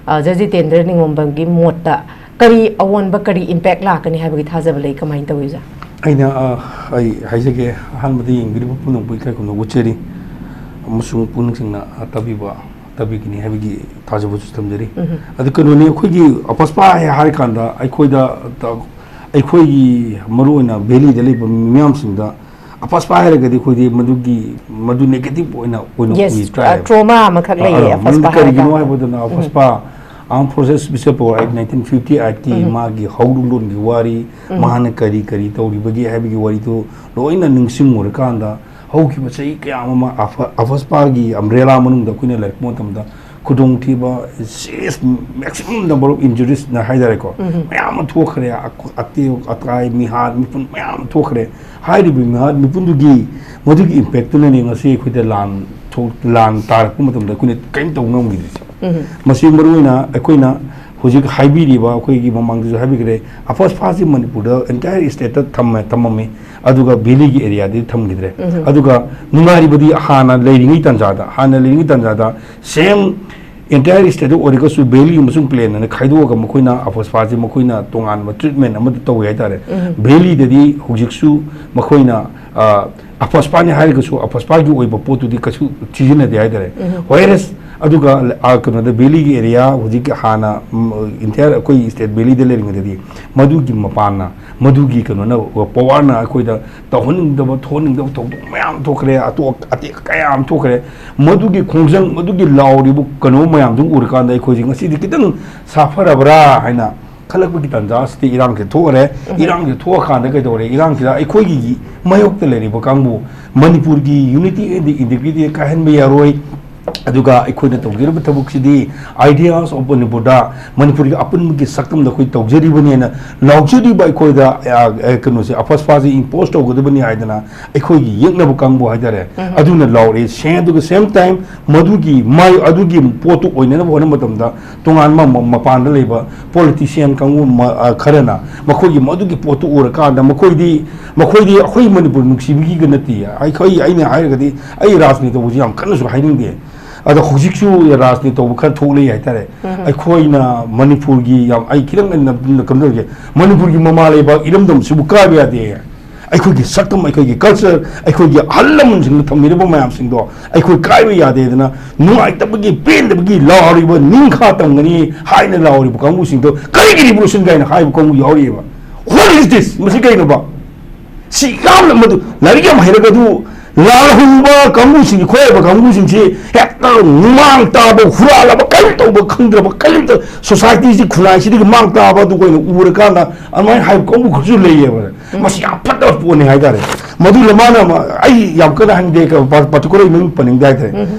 ꯑ, ꯑꯣꯖꯥ ꯖꯤꯇꯦꯟꯗ꯭ꯔ ꯅꯤꯉꯣꯝꯕꯝꯒꯤ ꯃꯣꯠꯇ ꯀꯔꯤ ꯑꯑꯣꯟꯕ, ꯀꯔꯤ ꯏꯝꯄꯦꯛ ꯂꯥꯛꯀꯅꯤ ꯍꯥꯏꯕꯒꯤ ꯊꯥꯖꯕ ꯂꯩ? ꯀꯃꯥꯏꯅ ꯇꯧꯏ, ꯑꯣꯖꯥ? ꯑꯩꯅ, ꯑ, ꯑꯩ ꯍꯥꯏꯖꯒꯦ, ꯑꯍꯥꯟꯕꯗ ꯌꯦꯡꯕꯤꯔꯤꯕ ꯄꯨꯝꯅꯃꯛꯄꯨ ꯏꯀꯥꯏ ꯈꯨꯝꯅꯕ ꯎꯠꯆꯔꯤ, ꯑꯃꯁꯨꯡ ꯄꯨꯛꯅꯤꯡ ꯁꯦꯡꯅ, ꯑ, ꯇꯥꯕꯤꯕ, ꯇꯥꯕꯤꯒꯅꯤ ꯍꯥꯏꯕꯒꯤ ꯊꯥꯖꯕꯁꯨ ꯊꯝꯖꯔꯤ꯫ ꯎꯝ꯫ ꯑꯗꯨ ꯀꯩꯅꯣꯅꯤ, ꯑꯩꯈꯣꯏꯒꯤ ꯑꯐꯁꯄꯥ ꯍꯥꯏ-, ꯍꯥꯏꯔꯀꯥꯟꯗ ꯑꯩꯈꯣꯏꯗ, ꯇ-, ꯑꯩꯈꯣꯏꯒꯤ ꯃꯔꯨꯑꯣꯏꯅ ꯚꯦꯂꯤꯗ ꯂꯩꯕ ꯃꯤꯌꯥꯝꯁꯤꯡꯗ ꯑꯐꯁꯄꯥ ꯍꯥꯏꯔꯒꯗꯤ ꯑꯩꯈꯣꯏꯗꯤ ꯃꯗꯨꯒꯤ, ꯃꯗꯨ negative ꯑꯣꯏꯅ, ꯑꯣꯏꯅ Yes, ꯎꯏ, ꯑ, ꯇꯥꯏꯌꯦꯕ꯫ Trauma ꯑꯃꯈꯛ ꯑ, ꯂꯩꯌꯦ, ꯑ, ꯃꯗꯨ ꯑꯐꯁꯄꯥ ꯀꯔꯤꯒꯤꯅꯣ ꯍꯥꯏꯔꯀꯥꯟꯗ꯫ ꯍꯥꯏꯕꯗꯅ, ꯎꯝ꯫ ꯑꯐꯁꯄꯥ, Armed Forces Special Power Act nineteen fifty eight ꯀꯤ ꯎꯝ꯫ ꯃꯥꯒꯤ ꯍꯧꯔꯛꯂꯣꯟꯒꯤ ꯋꯥꯔꯤ, ꯎꯝ꯫ ꯃꯍꯥꯛꯅ ꯀꯔꯤ ꯀꯔꯤ ꯇꯧꯔꯤꯕꯒꯦ ꯍꯥꯏꯕꯒꯤ ꯋꯥꯔꯤꯗꯨ ꯂꯣꯏꯅ ꯅꯤꯡꯁꯤꯡꯉꯨꯔꯀꯥꯟꯗ, ꯍꯧꯈꯤꯕ ꯆꯍꯤ ꯀꯌꯥ ꯑꯃ ꯑꯐ-, ꯑꯐꯁꯄꯥꯒꯤ umbrella ꯃꯅꯨꯡꯗ ꯑꯩꯈꯣꯏꯅ ꯂꯩꯔꯛꯄ ꯃꯇꯝꯗ, ꯈꯨꯗꯣꯡꯊꯤꯕ, serious, maximum number of injuries ꯅ ꯍꯥꯏꯇꯥꯔꯦꯀꯣ, ꯎꯝ꯫ ꯃꯌꯥꯝ ꯑꯃ ꯊꯣꯛꯈ꯭ꯔꯦ, ꯑꯀ-, ꯑꯇꯦꯛ ꯑꯀꯥꯏ, ꯃꯤꯍꯥꯠ ꯃꯤꯄꯨꯟ ꯃꯌꯥꯝ ꯑꯃ ꯊꯣꯛꯈ꯭ꯔꯦ꯫ ꯍꯥꯏꯔꯤꯕ ꯃꯤꯍꯥꯠ ꯃꯤꯄꯨꯟꯗꯨꯒꯤ, ꯃꯗꯨꯒꯤ impact ꯇꯨꯅꯅꯦ ꯉꯁꯤ ꯑꯩꯈꯣꯏꯗ ꯂꯥꯟ ꯊꯣꯛ-, ꯂꯥꯟ ꯇꯥꯔꯛꯄ ꯃꯇꯝꯗ ꯑꯩꯈꯣꯏꯅ ꯀꯔꯤꯝ ꯇꯧꯕ ꯉꯝꯈꯤꯗ꯭ꯔꯤꯁꯦ꯫ ꯎꯝ꯫ ꯃꯁꯤ ꯃꯔꯨꯑꯣꯏꯅ ꯑꯩꯈꯣꯏꯅ ꯍꯧꯖꯤꯛ ꯍꯥꯏꯕꯤꯔꯤꯕ, ꯑꯩꯈꯣꯏꯒꯤ ꯃꯃꯥꯡꯗꯁꯨ ꯍꯥꯏꯕꯤꯈ꯭ꯔꯦ, ꯑꯐꯁꯄꯥꯁꯤ ꯃꯅꯤꯄꯨꯔꯗ entire state ꯇ ꯊꯝꯃꯦ, ꯊꯝꯃꯝꯃꯤ, ꯑꯗꯨꯒ valley ꯒꯤ area ꯗꯗꯤ ꯊꯝꯈꯤꯗ꯭ꯔꯦ꯫ ꯎꯝ꯫ ꯑꯗꯨꯒ ꯅꯨꯡꯉꯥꯏꯔꯤꯕꯗꯤ, ꯍꯥꯟꯅ ꯂꯩꯔꯤꯉꯩ ꯇꯥꯟꯖꯥꯗ, ꯍꯥꯟꯅ ꯂꯩꯔꯤꯉꯩ ꯇꯥꯟꯖꯥꯗ same entire state ꯇ ꯑꯣꯏꯔꯒꯁꯨ valley ꯑꯃꯁꯨꯡ plain ꯍꯥꯏꯅ ꯈꯥꯏꯗꯣꯛꯑꯒ ꯃꯈꯣꯏꯅ ꯑꯐꯁꯄꯥꯁꯤ ꯃꯈꯣꯏꯅ ꯇꯣꯉꯥꯟꯕ treatment ꯑꯃꯗ ꯇꯧꯋꯦ ꯍꯥꯏꯇꯥꯔꯦ꯫ ꯎꯝ꯫ Valley ꯗꯗꯤ ꯍꯧꯖꯤꯛꯁꯨ ꯃꯈꯣꯏꯅ, ꯑ, ꯑꯐꯁꯄꯥꯅꯤ ꯍꯥꯏꯔꯒꯁꯨ ꯑꯐꯁꯄꯥꯒꯤ ꯑꯣꯏꯕ ꯄꯣꯠꯇꯨꯗꯤ ꯀꯩꯁꯨ ꯁꯤꯖꯤꯟꯅꯗꯦ ꯍꯥꯏꯇꯥꯔꯦ꯫ ꯎꯝ꯫ Whereas ꯑꯗꯨꯒ, ꯑ, ꯀꯩꯅꯣꯗ valley ꯒꯤ area ꯍꯧꯖꯤꯛ ꯍꯥꯟꯅ, ꯎꯝ, entire ꯑꯩꯈꯣꯏ state valley ꯗ ꯂꯩꯔꯤꯉꯩꯗꯗꯤ ꯃꯗꯨꯒꯤ ꯃꯄꯥꯟꯅ, ꯃꯗꯨꯒꯤ ꯀꯩꯅꯣꯅ, power ꯅ ꯑꯩꯈꯣꯏꯗ ꯇꯧꯍꯟꯅꯤꯡꯗꯕ, ꯊꯣꯛꯍꯟꯅꯤꯡꯗꯕ ꯊꯧꯗꯣꯛ ꯃꯌꯥꯝ ꯊꯣꯛꯈ꯭ꯔꯦ, ꯑꯇꯣꯛ-, ꯑꯇꯦꯛ ꯀꯌꯥ ꯑꯃ ꯊꯣꯛꯈ꯭ꯔꯦ꯫ ꯃꯗꯨꯒꯤ ꯈꯣꯡꯖꯪ, ꯃꯗꯨꯒꯤ ꯂꯥꯎꯔꯤꯕ ꯀꯩꯅꯣ ꯃꯌꯥꯝꯗꯨ ꯎꯔꯀꯥꯟꯗ ꯑꯩꯈꯣꯏꯁꯦ ꯉꯁꯤꯗꯤ ꯈꯤꯇꯪ ꯁꯥꯐꯔꯕ꯭ꯔꯥ ꯍꯥꯏꯅ ꯈꯜꯂꯛꯄꯒꯤ ꯇꯥꯟꯖꯥ ꯑꯁꯤꯗ ꯏꯔꯥꯡꯁꯦ ꯊꯣꯛꯑꯔꯦ꯫ ꯎꯝ꯫ ꯏꯔꯥꯡꯁꯦ ꯊꯣꯛꯑꯀꯥꯟꯗ ꯀꯩꯗꯧꯔꯦ? ꯏꯔꯥꯡꯁꯤꯗ ꯑꯩꯈꯣꯏꯒꯤ ꯃꯥꯌꯣꯛꯇ ꯂꯩꯔꯤꯕ ꯀꯥꯡꯕꯨ, ꯃꯅꯤꯄꯨꯔꯒꯤ unity and integrity ꯀꯥꯏꯍꯟꯕ ꯌꯥꯔꯣꯏ, ꯑꯗꯨꯒ ꯑꯩꯈꯣꯏꯅ ꯇꯧꯖꯔꯤꯕ ꯊꯕꯛꯁꯤꯗꯤ Ideas of Manipurꯗ ꯃꯅꯤꯄꯨꯔꯒꯤ ꯑꯄꯨꯟꯕꯒꯤ ꯁꯛꯇꯝꯗ ꯑꯩꯈꯣꯏ ꯇꯧꯖꯔꯤꯕꯅꯦꯅ ꯂꯥꯎꯖꯔꯤꯕ ꯑꯩꯈꯣꯏꯗ, ꯑ, ꯑ, ꯀꯩꯅꯣꯁꯦ, ꯑꯐꯁꯄꯥꯁꯦ impose ꯇꯧꯒꯗꯕꯅꯤ ꯍꯥꯏꯗꯅ ꯑꯩꯈꯣꯏꯒꯤ ꯌꯦꯛꯅꯕ ꯀꯥꯡꯕꯨ ꯍꯥꯏꯇꯥꯔꯦ, ꯑꯗꯨꯅ ꯂꯥꯎꯔꯛꯑꯦ꯫ ꯁꯦ, ꯑꯗꯨꯒ same time ꯃꯗꯨꯒꯤ ꯃꯥꯏ-, ꯑꯗꯨꯒꯤ ꯄꯣꯠꯇꯨ ꯑꯣꯏꯅꯅꯕ ꯍꯣꯠꯅꯕ ꯃꯇꯝꯗ ꯇꯣꯉꯥꯟꯕ ꯃ-, ꯃꯄꯥꯟꯗ ꯂꯩꯕ politician ꯀꯥꯡꯕꯨ ꯃ-, ꯑ, ꯈꯔꯅ ꯃꯈꯣꯏꯒꯤ ꯃꯗꯨꯒꯤ ꯄꯣꯠꯇꯨ ꯎꯔꯀꯥꯟꯗ ꯃꯈꯣꯏꯗꯤ, ꯃꯈꯣꯏꯗꯤ ꯑꯩꯈꯣꯏ ꯃꯅꯤꯄꯨꯔ ꯅꯨꯡꯁꯤꯕꯒꯤꯒ ꯅꯠꯇꯦ꯫ ꯑꯩꯈꯣꯏ, ꯑꯩꯅ ꯍꯥꯏꯔꯒꯗꯤ ꯑꯩ ꯔꯥꯖꯅꯤꯇꯤ ꯇꯧꯕꯁꯤ ꯌꯥꯝ ꯀꯟꯅꯁꯨ ꯍꯥꯏꯅꯤꯡꯗꯦ꯫ ꯑꯗꯣ ꯍꯧꯖꯤꯛꯁꯨ ꯔꯥꯖꯅꯤꯇꯤ ꯇꯧꯕ ꯈꯔ ꯊꯣꯛꯂꯛꯏ ꯍꯥꯏꯇꯥꯔꯦ꯫ ꯑꯩꯈꯣꯏꯅ ꯃꯅꯤꯄꯨꯔꯒꯤ ꯌꯥꯝ, ꯑꯩ ꯈꯤꯇꯪ ꯑꯩꯅ ꯀꯩꯅꯣ ꯇꯧꯒꯦ, ꯃꯅꯤꯄꯨꯔꯒꯤ ꯃꯃꯥ ꯂꯩꯕꯥꯛ ꯏꯔꯝꯗꯝꯁꯤꯕꯨ ꯀꯥꯏꯕ ꯌꯥꯗꯦ꯫ ꯑꯩꯈꯣꯏꯒꯤ ꯁꯛꯇꯝ, ꯑꯩꯈꯣꯏꯒꯤ culture, ꯑꯩꯈꯣꯏꯒꯤ ꯑꯍꯜ ꯂꯃꯟꯁꯤꯡꯅ ꯊꯝꯕꯤꯔꯕ ꯃꯌꯥꯝꯁꯤꯡꯗꯣ ꯑꯩꯈꯣꯏ ꯀꯥꯏꯕ ꯌꯥꯗꯦꯗꯅ ꯅꯨꯡꯉꯥꯏꯇꯕꯒꯤ, ꯄꯦꯟꯗꯕꯒꯤ ꯂꯥꯎꯔꯤꯕ, ꯅꯤꯡꯈꯥ ꯇꯝꯒꯅꯤ ꯍꯥꯏꯅ ꯂꯥꯎꯔꯤꯕ ꯀꯥꯡꯕꯨꯁꯤꯡꯗꯣ ꯀꯔꯤꯒꯤ revolution ꯀꯥꯏꯅ ꯍꯥꯏꯕ ꯀꯥꯡꯕꯨ ꯌꯥꯎꯔꯤꯑꯕ? What is this? ꯃꯁꯤ ꯀꯩꯅꯣꯕ? ꯁꯤ ꯌꯥꯝꯅ ꯃꯗꯨ ꯂꯥꯏꯔꯤꯛ ꯌꯥꯝ ꯍꯩꯔꯒ ꯑꯗꯨ ꯂꯥꯜꯍꯧꯕ ꯀꯥꯡꯕꯨꯁꯤꯡ, ꯈꯣꯏꯕ ꯀꯥꯡꯕꯨꯁꯤꯡꯁꯤ ꯍꯦꯛꯇ ꯃꯥꯡ ꯇꯥꯕ, ꯍꯨꯔꯥꯜꯂꯕ, ꯀꯔꯤꯝ ꯇꯧꯕ ꯈꯪꯗ꯭ꯔꯕ, ꯀꯔꯤꯝꯇ societyꯁꯤ, ꯈꯨꯟꯅꯥꯏꯁꯤꯗꯒꯤ ꯃꯥꯡ ꯇꯥꯕ ꯑꯗꯨ ꯑꯣꯏꯅ ꯎꯔꯀꯥꯟꯗ ꯑꯗꯨꯃꯥꯏꯅ ꯍꯥꯏꯕ ꯀꯥꯡꯕꯨ ꯈꯔꯁꯨ ꯂꯩꯌꯦꯕ꯫ ꯃꯁꯤ ꯌꯥꯝ ꯐꯠꯇꯕ ꯄꯣꯠꯅꯤ ꯍꯥꯏꯇꯥꯔꯦ꯫ ꯃꯗꯨꯅ ꯃꯥꯅ ꯑꯃ-, ꯑꯩ ꯌꯥꯝ ꯀꯟꯅ ꯍꯥꯏꯅꯤꯡꯗꯦ, particular ꯃꯃꯤꯡ ꯄꯟꯅꯤꯡꯗꯦ ꯍꯥꯏꯇꯥꯔꯦ꯫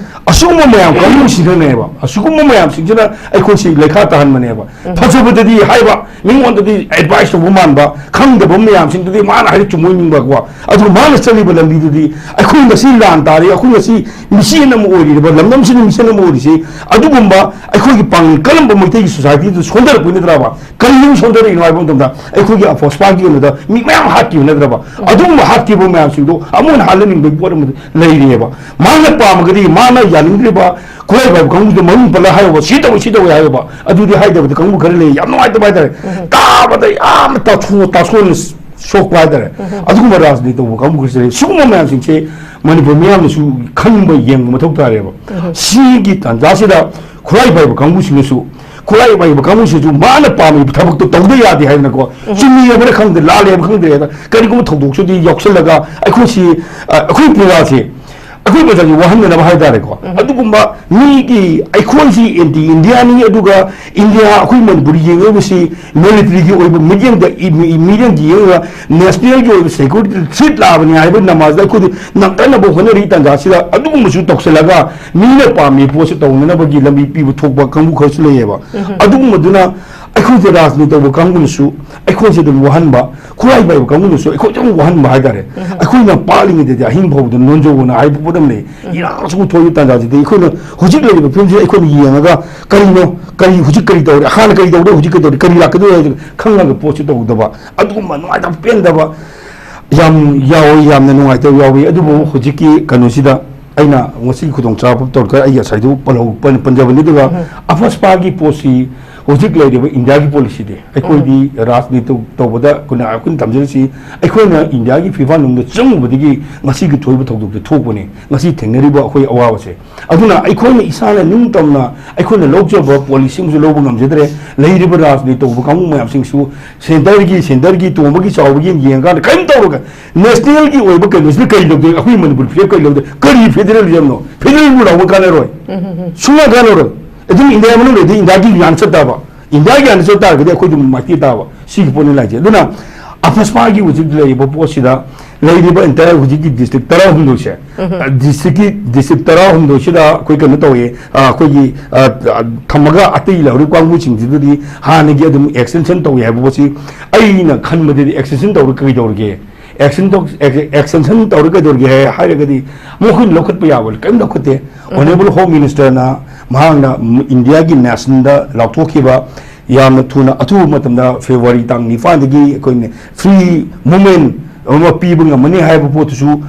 ꯑꯁꯤꯒꯨꯝꯕ ꯃꯌꯥꯝ ꯀꯥꯡꯕꯨꯁꯤꯅꯅꯦꯕ, ꯑꯁꯤꯒꯨꯝꯕ ꯃꯌꯥꯝꯁꯤꯡꯁꯤꯅ ꯑꯩꯈꯣꯏꯁꯤ ꯂꯩꯈꯥ ꯇꯥꯍꯟꯕꯅꯦꯕ꯫ ꯐꯖꯕꯗꯗꯤ ꯍꯥꯏꯕ, ꯃꯤꯉꯣꯟꯗꯗꯤ advice ꯇꯧꯕ ꯃꯥꯟꯕ, ꯈꯪꯗꯕ ꯃꯌꯥꯝꯁꯤꯡꯗꯨꯗꯤ ꯃꯥꯅ ꯍꯥꯏꯔ ꯆꯨꯝꯃꯣꯏ ꯅꯤꯡꯕꯀꯣ꯫ ꯑꯗꯨꯒ ꯃꯥꯅ ꯆꯠꯂꯤꯕ ꯂꯝꯕꯤꯗꯨꯗꯤ ꯑꯩꯈꯣꯏ ꯉꯁꯤ ꯂꯥꯟ ꯇꯥꯔꯤ, ꯑꯩꯈꯣꯏ ꯉꯁꯤ ꯃꯤꯆꯦꯟ ꯑꯃ ꯑꯣꯏꯔꯤꯕ, ꯂꯝꯗꯝꯁꯤꯅ ꯃꯤꯆꯦꯟ ꯑꯃ ꯑꯣꯏꯔꯤꯁꯤ, ꯑꯗꯨꯒꯨꯝꯕ ꯑꯩꯈꯣꯏꯒꯤ ꯄꯥꯡꯒꯜ ꯀꯜꯂꯝꯕ ꯃꯩꯇꯩꯒꯤ societyꯗꯨ ꯁꯣꯟꯊꯔꯛꯄꯩ ꯅꯠꯇ꯭ꯔꯕ? ꯀꯔꯤꯒꯤꯅꯣ ꯁꯣꯟꯊꯔꯛꯏꯅꯣ ꯍꯥꯏꯕ ꯃꯇꯝꯗ ꯑꯩꯈꯣꯏꯒꯤ ꯑꯐꯣꯁꯄꯥꯒꯤ ꯀꯩꯅꯣꯗ ꯃꯤ ꯃꯌꯥꯝ ꯍꯥꯠꯈꯤꯕ ꯅꯠꯇ꯭ꯔꯕ? ꯑꯗꯨꯒꯨꯝꯕ ꯍꯥꯠꯈꯤꯕ ꯃꯌꯥꯝꯁꯤꯡꯗꯣ ꯑꯃꯨꯛ ꯍꯟꯅ ꯍꯜꯍꯟꯅꯤꯡꯕꯒꯤ ꯄꯣꯠ ꯑꯃ ꯂꯩꯔꯤꯑꯕ꯫ ꯃꯥꯅ ꯄꯥꯝꯃꯒꯗꯤ, ꯃꯥꯅ ꯌꯥꯅꯤꯡꯗ꯭ꯔꯤꯕ ꯈꯨꯠꯂꯥꯏ ꯄꯥꯏꯕ ꯀꯥꯡꯕꯨꯗꯣ ꯃꯃꯤꯡ ꯄꯜꯂ ꯍꯥꯏꯌꯣꯕ, ꯁꯤ ꯇꯧꯋꯤ, ꯁꯤ ꯇꯧꯋꯤ ꯍꯥꯏꯌꯣꯕ꯫ ꯑꯗꯨꯗꯤ ꯍꯥꯏꯗꯕꯗ ꯀꯥꯡꯕꯨ ꯈꯔ ꯂꯩ, ꯌꯥꯝ ꯅꯨꯡꯉꯥꯏꯇꯕ ꯍꯥꯏꯇꯥꯔꯦ꯫ ꯇꯥꯕꯗ ꯌꯥꯝꯅ ꯇꯥꯊꯣꯛ-, ꯇꯥꯁꯣꯟꯅ ꯁꯣꯛꯄ ꯍꯥꯏꯇꯥꯔꯦ꯫ ꯑꯗꯨꯒꯨꯝꯕ ꯔꯥꯖꯅꯤꯇꯤ ꯇꯧꯕ ꯀꯥꯡꯕꯨ ꯈꯔꯁꯨ ꯂꯩ꯫ ꯁꯤꯒꯨꯝꯕ ꯃꯌꯥꯝꯁꯤꯡꯁꯦ ꯃꯅꯤꯄꯨꯔ ꯃꯤꯌꯥꯝꯅꯁꯨ ꯈꯪꯕ, ꯌꯦꯡꯕ ꯃꯊꯧ ꯇꯥꯔꯦꯕ꯫ ꯁꯤꯒꯤ ꯇꯥꯟꯖꯥꯁꯤꯗ ꯈꯨꯠꯂꯥꯏ ꯄꯥꯏꯕ ꯀꯥꯡꯕꯨꯁꯤꯡꯅꯁꯨ, ꯈꯨꯠꯂꯥꯏ ꯄꯥꯏꯕ ꯀꯥꯡꯕꯨꯁꯤꯁꯨ ꯃꯥꯅ ꯄꯥꯝꯃꯤꯕ ꯊꯕꯛꯇꯣ ꯇꯧꯗ ꯌꯥꯗꯦ ꯍꯥꯏꯗꯅꯀꯣ, ꯆꯨꯝꯃꯤ ꯍꯥꯏꯕ꯭ꯔꯥ ꯈꯪꯗꯦ, ꯂꯥꯜꯂꯦ ꯍꯥꯏꯕ꯭ꯔꯥ ꯈꯪꯗꯦ ꯍꯥꯏꯗꯅ ꯀꯔꯤꯒꯨꯝꯕ ꯊꯧꯗꯣꯛꯁꯤꯗꯤ ꯌꯥꯎꯁꯜꯂꯒ ꯑꯩꯈꯣꯏꯁꯤ, ꯑ, ꯑꯩꯈꯣꯏ ꯄ꯭ꯔꯖꯥꯁꯦ ꯑꯩꯈꯣꯏ ꯄ꯭ꯔꯖꯥꯁꯤ ꯋꯥꯍꯟꯗꯅꯕ ꯍꯥꯏꯇꯥꯔꯦꯀꯣ꯫ ꯑꯗꯨꯒꯨꯝꯕ ꯃꯤꯒꯤ, ꯑꯩꯈꯣꯏꯁꯤ ꯑꯦꯟꯇꯤ ꯏꯟꯗꯤꯌꯥꯅꯤ, ꯑꯗꯨꯒ ꯏꯟꯗꯤꯌꯥ, ꯑꯩꯈꯣꯏ ꯃꯅꯤꯄꯨꯔ ꯌꯦꯡꯉꯒꯁꯤ ꯃꯤꯂꯤꯇꯔꯤꯒꯤ ꯑꯣꯏꯕ ꯃꯤꯠꯌꯦꯡꯗ, ꯃꯤ-, ꯃꯤꯠꯌꯦꯡꯗ ꯌꯦꯡꯉꯒ ꯅꯦꯁꯅꯦꯜꯒꯤ ꯑꯣꯏꯕ ꯁꯦꯀ꯭ꯌꯨꯔꯤꯇꯤ ꯊ꯭ꯔꯦꯠ ꯂꯥꯛꯑꯕꯅꯤ ꯍꯥꯏꯕ ꯅꯃꯥꯖꯗ ꯑꯩꯈꯣꯏꯗꯤ ꯅꯝꯇꯅꯕ ꯍꯣꯠꯅꯔꯤ꯫ ꯇꯥꯟꯖꯥꯁꯤꯗ ꯑꯗꯨꯒꯨꯝꯕꯁꯨ ꯇꯧꯁꯤꯜꯂꯒ ꯃꯤꯅ ꯄꯥꯝꯃꯤ ꯄꯣꯠꯁꯤ ꯇꯧꯅꯅꯕꯒꯤ ꯂꯝꯕꯤ ꯄꯤꯕ ꯊꯣꯛꯄ ꯀꯥꯡꯕꯨ ꯈꯔꯁꯨ ꯂꯩꯌꯦꯕ꯫ ꯑꯗꯨꯒꯨꯝꯕꯗꯨꯅ ꯑꯩꯈꯣꯏꯁꯦ ꯔꯥꯖꯅꯤꯇꯤ ꯇꯧꯕ ꯀꯥꯡꯕꯨꯅꯁꯨ ꯑꯩꯈꯣꯏꯁꯦ ꯑꯗꯨꯝ ꯋꯥꯍꯟꯕ, ꯈꯨꯠꯂꯥꯏ ꯄꯥꯏꯕ ꯀꯥꯡꯕꯨꯅꯁꯨ ꯑꯩꯈꯣꯏꯁꯦ ꯑꯗꯨꯝ ꯋꯥꯍꯟꯕ ꯍꯥꯏꯇꯥꯔꯦ꯫ ꯑꯩꯈꯣꯏꯅ ꯄꯥꯛꯂꯤꯉꯩꯗꯗꯤ ꯑꯍꯤꯡ ꯐꯥꯎꯕꯗ ꯅꯣꯟꯖꯧꯅ ꯍꯥꯏꯕ ꯄꯣꯠ ꯑꯃ ꯂꯩ꯫ ꯏꯔꯥꯡ ꯑꯁꯨꯛ ꯊꯣꯛꯏꯕ ꯇꯥꯟꯖꯥꯁꯤꯗ ꯑꯩꯈꯣꯏꯅ ꯍꯧꯖꯤꯛ ꯂꯩꯔꯤꯕ ꯐꯤꯕꯝꯁꯤꯗ ꯑꯩꯈꯣꯏꯅ ꯌꯦꯡꯉꯒ ꯀꯔꯤꯅꯣ, ꯀꯔꯤ ꯍꯧꯖꯤꯛ ꯀꯔꯤ ꯇꯧꯔꯤ, ꯍꯥꯟꯅ ꯀꯔꯤ ꯇꯧꯔꯦ, ꯍꯧꯖꯤꯛ ꯀꯔꯤ ꯇꯧꯔꯤ, ꯀꯔꯤ ꯂꯥꯛꯀꯗꯧꯔꯦ ꯍꯥꯏꯕꯗꯨ ꯈꯪꯉꯒ ꯄꯣꯠꯁꯤ ꯇꯧꯗꯕ, ꯑꯗꯨꯒꯨꯝꯕ ꯅꯨꯡꯉꯥꯏꯇꯕ ꯄꯦꯟꯗꯕ ꯌꯥꯝ ꯌꯥꯎꯋꯤ, ꯌꯥꯝꯅ ꯅꯨꯡꯉꯥꯏꯇꯕ ꯌꯥꯎꯋꯤ꯫ ꯑꯗꯨꯕꯨ ꯍꯧꯖꯤꯛꯀꯤ ꯀꯩꯅꯣꯁꯤꯗ ꯑꯩꯅ ꯉꯁꯤꯒꯤ ꯈꯨꯗꯣꯡꯆꯥꯕ ꯇꯧꯔꯒ ꯑꯩ ꯉꯁꯥꯏꯗꯨ ꯄꯜꯍꯧ-, ꯄꯟ-, ꯄꯟꯖꯕꯅꯤ꯫ ꯑꯗꯨꯒ ꯑꯐꯁꯄꯥꯒꯤ ꯄꯣꯠꯁꯤ ꯍꯧꯖꯤꯛ ꯂꯩꯔꯤꯕ ꯏꯟꯗꯤꯌꯥꯒꯤ ꯄꯣꯂꯤꯁꯤꯗꯤ ꯑꯩꯈꯣꯏꯗꯤ ꯔꯥꯖꯅꯤꯇꯤ ꯇꯧꯕꯗ ꯑꯩꯈꯣꯏꯅ, ꯑꯩꯈꯣꯏꯅ ꯊꯝꯖꯔꯤꯁꯤ ꯑꯩꯈꯣꯏꯅ ꯏꯟꯗꯤꯌꯥꯒꯤ ꯐꯤꯐꯥ ꯅꯨꯡꯗ ꯆꯪꯉꯨꯕꯗꯒꯤ ꯉꯁꯤꯒꯤ ꯊꯣꯛꯏꯕ ꯊꯧꯗꯣꯛꯁꯦ ꯊꯣꯛꯄꯅꯤ꯫ ꯉꯁꯤ ꯊꯦꯡꯅꯔꯤꯕ ꯑꯩꯈꯣꯏ ꯑꯋꯥꯕꯁꯦ꯫ ꯑꯗꯨꯅ ꯑꯩꯈꯣꯏꯅ ꯏꯁꯥꯅ ꯅꯤꯡꯇꯝꯅ ꯑꯩꯈꯣꯏꯅ ꯂꯧꯖꯕ ꯄꯣꯂꯤꯁꯤꯡꯁꯨ ꯂꯧꯕ ꯉꯝꯖꯗ꯭ꯔꯦ꯫ ꯂꯩꯔꯤꯕ ꯔꯥꯖꯅꯤꯇꯤ ꯇꯧꯕ ꯀꯥꯡꯕꯨ ꯃꯌꯥꯝꯁꯤꯡꯁꯨ ꯁꯦꯟꯇꯔꯒꯤ, ꯁꯦꯟꯇꯔꯒꯤ ꯇꯣꯡꯕꯒꯤ ꯆꯥꯎꯕꯒꯤ ꯌꯦꯡꯉꯀꯥꯟꯗ ꯀꯔꯤꯝ ꯇꯧꯔꯒ ꯅꯦꯁꯅꯦꯜꯒꯤ ꯑꯣꯏꯕ ꯀꯩꯅꯣꯁꯤꯅ ꯀꯔꯤ ꯂꯧꯗꯣꯏ? ꯑꯩꯈꯣꯏ ꯃꯅꯤꯄꯨꯔ ꯐꯤꯔꯦꯞ ꯀꯔꯤ ꯂꯧꯗꯣꯏ? ꯀꯔꯤ ꯐꯦꯗꯔꯦꯂꯤꯖꯝꯅꯣ? ꯐꯦꯗꯔꯦꯜꯕꯨ ꯂꯥꯎꯕ ꯀꯥꯟꯅꯔꯣꯏ꯫ ꯁꯨꯡꯀꯥꯟ ꯀꯥꯟꯅꯔꯣꯏ꯫ ꯑꯗꯨꯝ ꯏꯟꯗꯤꯌꯥ ꯃꯅꯨꯡꯗꯗꯤ ꯏꯟꯗꯤꯌꯥꯒꯤ ꯌꯥꯟ ꯆꯠ ꯇꯥꯕ꯫ ꯏꯟꯗꯤꯌꯥꯒꯤ ꯌꯥꯟ ꯆꯠ ꯇꯥꯔꯒꯗꯤ ꯑꯩꯈꯣꯏ ꯑꯗꯨꯝ ꯃꯥꯏꯊꯤ ꯇꯥꯕ꯫ ꯁꯤꯒꯤ ꯄꯣꯠꯅꯤ ꯂꯥꯛꯏꯁꯦ꯫ ꯑꯗꯨꯅ ꯑꯐꯁꯄꯥꯒꯤ ꯍꯧꯖꯤꯛ ꯂꯩꯔꯤꯕ ꯄꯣꯠꯁꯤꯗ ꯂꯩꯔꯤꯕ entire ꯍꯧꯖꯤꯛꯀꯤ ꯗꯤꯁꯇ꯭ꯔꯤꯛ ꯇꯔꯥꯍꯨꯝꯗꯣꯏꯁꯦ, ꯑ, ꯗꯤꯁꯇ꯭ꯔꯤꯛꯀꯤ, ꯗꯤꯁꯇ꯭ꯔꯤꯛ ꯇꯔꯥꯍꯨꯝꯗꯣꯏꯁꯤꯗ ꯑꯩꯈꯣꯏ ꯀꯩꯅꯣ ꯇꯧꯋꯦ, ꯑ, ꯑꯩꯈꯣꯏꯒꯤ, ꯑ, ꯑ, ꯊꯝꯃꯒ ꯑꯇꯩ ꯂꯩꯍꯧꯔꯤꯕ ꯀꯥꯡꯕꯨꯁꯤꯡꯁꯤꯗꯗꯤ ꯍꯥꯟꯅꯒꯤ ꯑꯗꯨꯝ extension ꯇꯧꯋꯦ ꯍꯥꯏꯕ ꯄꯣꯠꯁꯤ ꯑꯩꯅ ꯈꯟꯕꯗꯗꯤ extension ꯇꯧꯔ ꯀꯩꯗꯧꯔꯒꯦ? Extension ꯇꯧ-, ex-, extension ꯇꯧꯔ ꯀꯩꯗꯧꯔꯒꯦ ꯍꯥꯏ-, ꯍꯥꯏꯔꯒꯗꯤ ꯃꯈꯣꯏꯅ ꯂꯧꯈꯠꯄ ꯌꯥꯕ ꯀꯔꯤꯝ ꯂꯧꯈꯠꯇꯦ꯫ Honourable Home Ministerꯅ ꯃꯍꯥꯛꯅ ꯏꯟꯗꯤꯌꯥꯒꯤ nationꯗ ꯂꯥꯎꯊꯣꯛꯈꯤꯕ ꯌꯥꯝꯅ ꯊꯨꯅ ꯑꯊꯨꯕ ꯃꯇꯝꯗ February ꯇꯥꯡ ꯅꯤꯄꯥꯟꯗꯒꯤ ꯑꯩꯈꯣꯏꯅ free movement ꯑꯃ ꯄꯤꯕ ꯉꯝꯃꯅꯤ ꯍꯥꯏꯕ ꯄꯣꯠꯇꯨꯁꯨ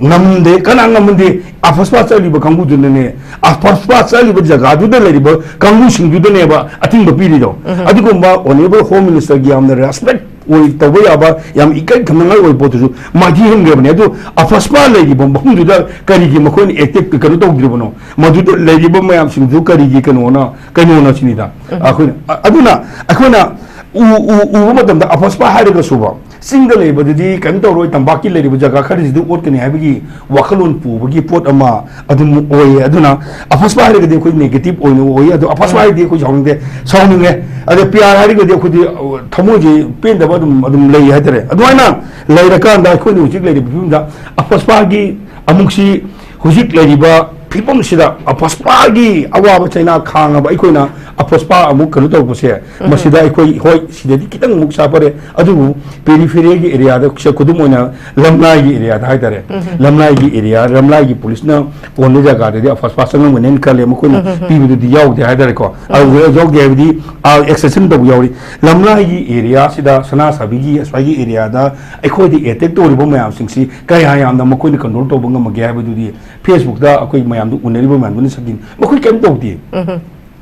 ꯉꯝꯗꯦ꯫ ꯀꯅꯥ ꯉꯝꯗꯦ? ꯑꯐꯁꯄꯥ ꯆꯠꯂꯤꯕ ꯀꯥꯡꯕꯨꯗꯨꯅꯅꯦ, ꯑꯐꯁꯄꯥ ꯆꯠꯂꯤꯕ ꯖꯒꯥꯗꯨꯗ ꯂꯩꯔꯤꯕ ꯀꯥꯡꯕꯨꯁꯤꯡꯗꯨꯗꯅꯦꯕ ꯑꯊꯤꯡꯕ ꯄꯤꯔꯤꯗꯣ꯫ ꯑꯗꯨꯒꯨꯝꯕ Honourable Home Ministerꯒꯤ ꯌꯥꯝꯅ respect ꯑꯣꯏ ꯇꯧꯕ ꯌꯥꯕ, ꯌꯥꯝ ꯏꯀꯥꯏ ꯈꯨꯝꯅꯉꯥꯏ ꯑꯣꯏꯕ ꯄꯣꯠꯇꯨꯁꯨ ꯃꯥꯏꯊꯤ ꯍꯟꯈ꯭ꯔꯕꯅꯦ꯫ ꯑꯗꯨ ꯑꯐꯁꯄꯥ ꯂꯩꯔꯤꯕ ꯃꯐꯝꯗꯨꯗ ꯀꯔꯤꯒꯤ ꯃꯈꯣꯏꯅ attack ꯀꯩꯅꯣ ꯇꯧꯗ꯭ꯔꯤꯕꯅꯣ? ꯃꯗꯨꯗ ꯂꯩꯔꯤꯕ ꯃꯌꯥꯝꯁꯤꯡꯗꯨ ꯀꯔꯤꯒꯤ ꯀꯩꯅꯣꯅ, ꯀꯩꯅꯣꯅ ꯁꯤꯅꯤꯗ꯫ ꯑꯩꯈꯣꯏꯅ, ꯑ-, ꯑꯗꯨꯅ ꯑꯩꯈꯣꯏꯅ ꯎ-, ꯎ-, ꯎꯕ ꯃꯇꯝꯗ ꯑꯐꯁꯄꯥ ꯍꯥꯏꯔꯒꯁꯨꯕ, ꯆꯤꯡꯗ ꯂꯩꯕꯗꯨꯗꯤ ꯀꯔꯤꯝ ꯇꯧꯔꯣꯏ, ꯇꯝꯄꯥꯛꯀꯤ ꯂꯩꯔꯤꯕ ꯖꯒꯥ ꯈꯔꯁꯤꯗꯤ ꯑꯣꯠꯀꯅꯤ ꯍꯥꯏꯕꯒꯤ ꯋꯥꯈꯜꯂꯣꯟ ꯄꯨꯕꯒꯤ ꯄꯣꯠ ꯑꯃ ꯑꯗꯨꯝ ꯑꯣꯏꯌꯦ꯫ ꯑꯗꯨꯅ ꯑꯐꯁꯄꯥ ꯍꯥꯏꯔꯒꯗꯤ ꯑꯩꯈꯣꯏ negative ꯑꯣꯏꯅ ꯎꯏ, ꯑꯗꯣ ꯑꯐꯁꯄꯥ ꯍꯥꯏꯔꯗꯤ ꯑꯩꯈꯣꯏ ꯁꯥꯎꯅꯤꯡꯗꯦ, ꯁꯥꯎꯅꯤꯡꯉꯦ꯫ ꯑꯗꯣ ꯄꯤ ꯑꯥꯔ ꯍꯥꯏꯔꯒꯗꯤ ꯑꯩꯈꯣꯏꯗꯤ, ꯑ, ꯊꯃꯣꯏꯁꯦ ꯄꯦꯟꯗꯕ ꯑꯗꯨꯝ, ꯑꯗꯨꯝ ꯂꯩ ꯍꯥꯏꯇꯥꯔꯦ꯫ ꯑꯗꯨꯃꯥꯏꯅ ꯂꯩꯔꯀꯥꯟꯗ ꯑꯩꯈꯣꯏꯅ ꯍꯧꯖꯤꯛ ꯂꯩꯔꯤꯕ ꯐꯤꯕꯝꯗ ꯑꯐꯁꯄꯥꯒꯤ ꯑꯃꯨꯛꯁꯤ ꯍꯧꯖꯤꯛ ꯂꯩꯔꯤꯕ ꯐꯤꯕꯝꯁꯤꯗ ꯑꯐꯁꯄꯥꯒꯤ ꯑꯋꯥꯕ ꯆꯩꯅꯥ ꯈꯥꯡꯉꯕ ꯑꯩꯈꯣꯏꯅ ꯑꯐꯁꯄꯥ ꯑꯃꯨꯛ ꯀꯩꯅꯣ ꯇꯧꯕꯁꯦ, ꯃꯁꯤꯗ ꯑꯩꯈꯣꯏ, ꯍꯣꯏ, ꯁꯤꯗꯗꯤ ꯈꯤꯇꯪ ꯑꯃꯨꯛ ꯁꯥꯐꯔꯦ, ꯑꯗꯨꯕꯨ peripheryꯒꯤ areaꯗ, ꯁꯦ ꯈꯨꯗꯝ ꯑꯣꯏꯅ ꯂꯝꯂꯥꯏꯒꯤ areaꯗ ꯍꯥꯏꯇꯥꯔꯦ, ꯂꯝꯂꯥꯏꯒꯤ area, ꯂꯝꯂꯥꯏꯒꯤ policeꯅ ꯀꯣꯟꯕ ꯖꯒꯥꯗꯗꯤ ꯑꯐꯁꯄꯥ ꯆꯪꯉꯝꯒꯅꯦꯅ ꯈꯜꯂꯦ, ꯃꯈꯣꯏꯅ ꯄꯤꯕꯗꯨꯗꯤ ꯌꯥꯎꯗꯦ ꯍꯥꯏꯇꯥꯔꯦꯀꯣ꯫ ꯑꯗꯨꯗ ꯌꯥꯎꯗꯦ ꯍꯥꯏꯕꯗꯤ, ꯑ, exception ꯇꯧꯕ ꯌꯥꯎꯔꯤ꯫ ꯂꯝꯂꯥꯏꯒꯤ areaꯁꯤꯗ, ꯁꯅꯥ ꯁꯥꯕꯤꯒꯤ ꯑꯁ꯭ꯋꯥꯏꯒꯤ areaꯗ ꯑꯩꯈꯣꯏꯗ attack ꯇꯧꯔꯤꯕ ꯃꯌꯥꯝꯁꯤꯡꯁꯤ ꯀꯌꯥ ꯌꯥꯝꯅ ꯃꯈꯣꯏꯅ control ꯇꯧꯕ ꯉꯝꯃꯒꯦ ꯍꯥꯏꯕꯗꯨꯗꯤ Facebookꯇ ꯑꯩꯈꯣꯏ ꯃꯌꯥꯝꯗꯨ ꯎꯅꯔꯤꯕ ꯃꯌꯥꯝꯗꯨꯅ ꯁꯛꯈꯤꯅꯤ꯫ ꯃꯈꯣꯏ ꯀꯔꯤꯝ ꯇꯧꯗꯦ꯫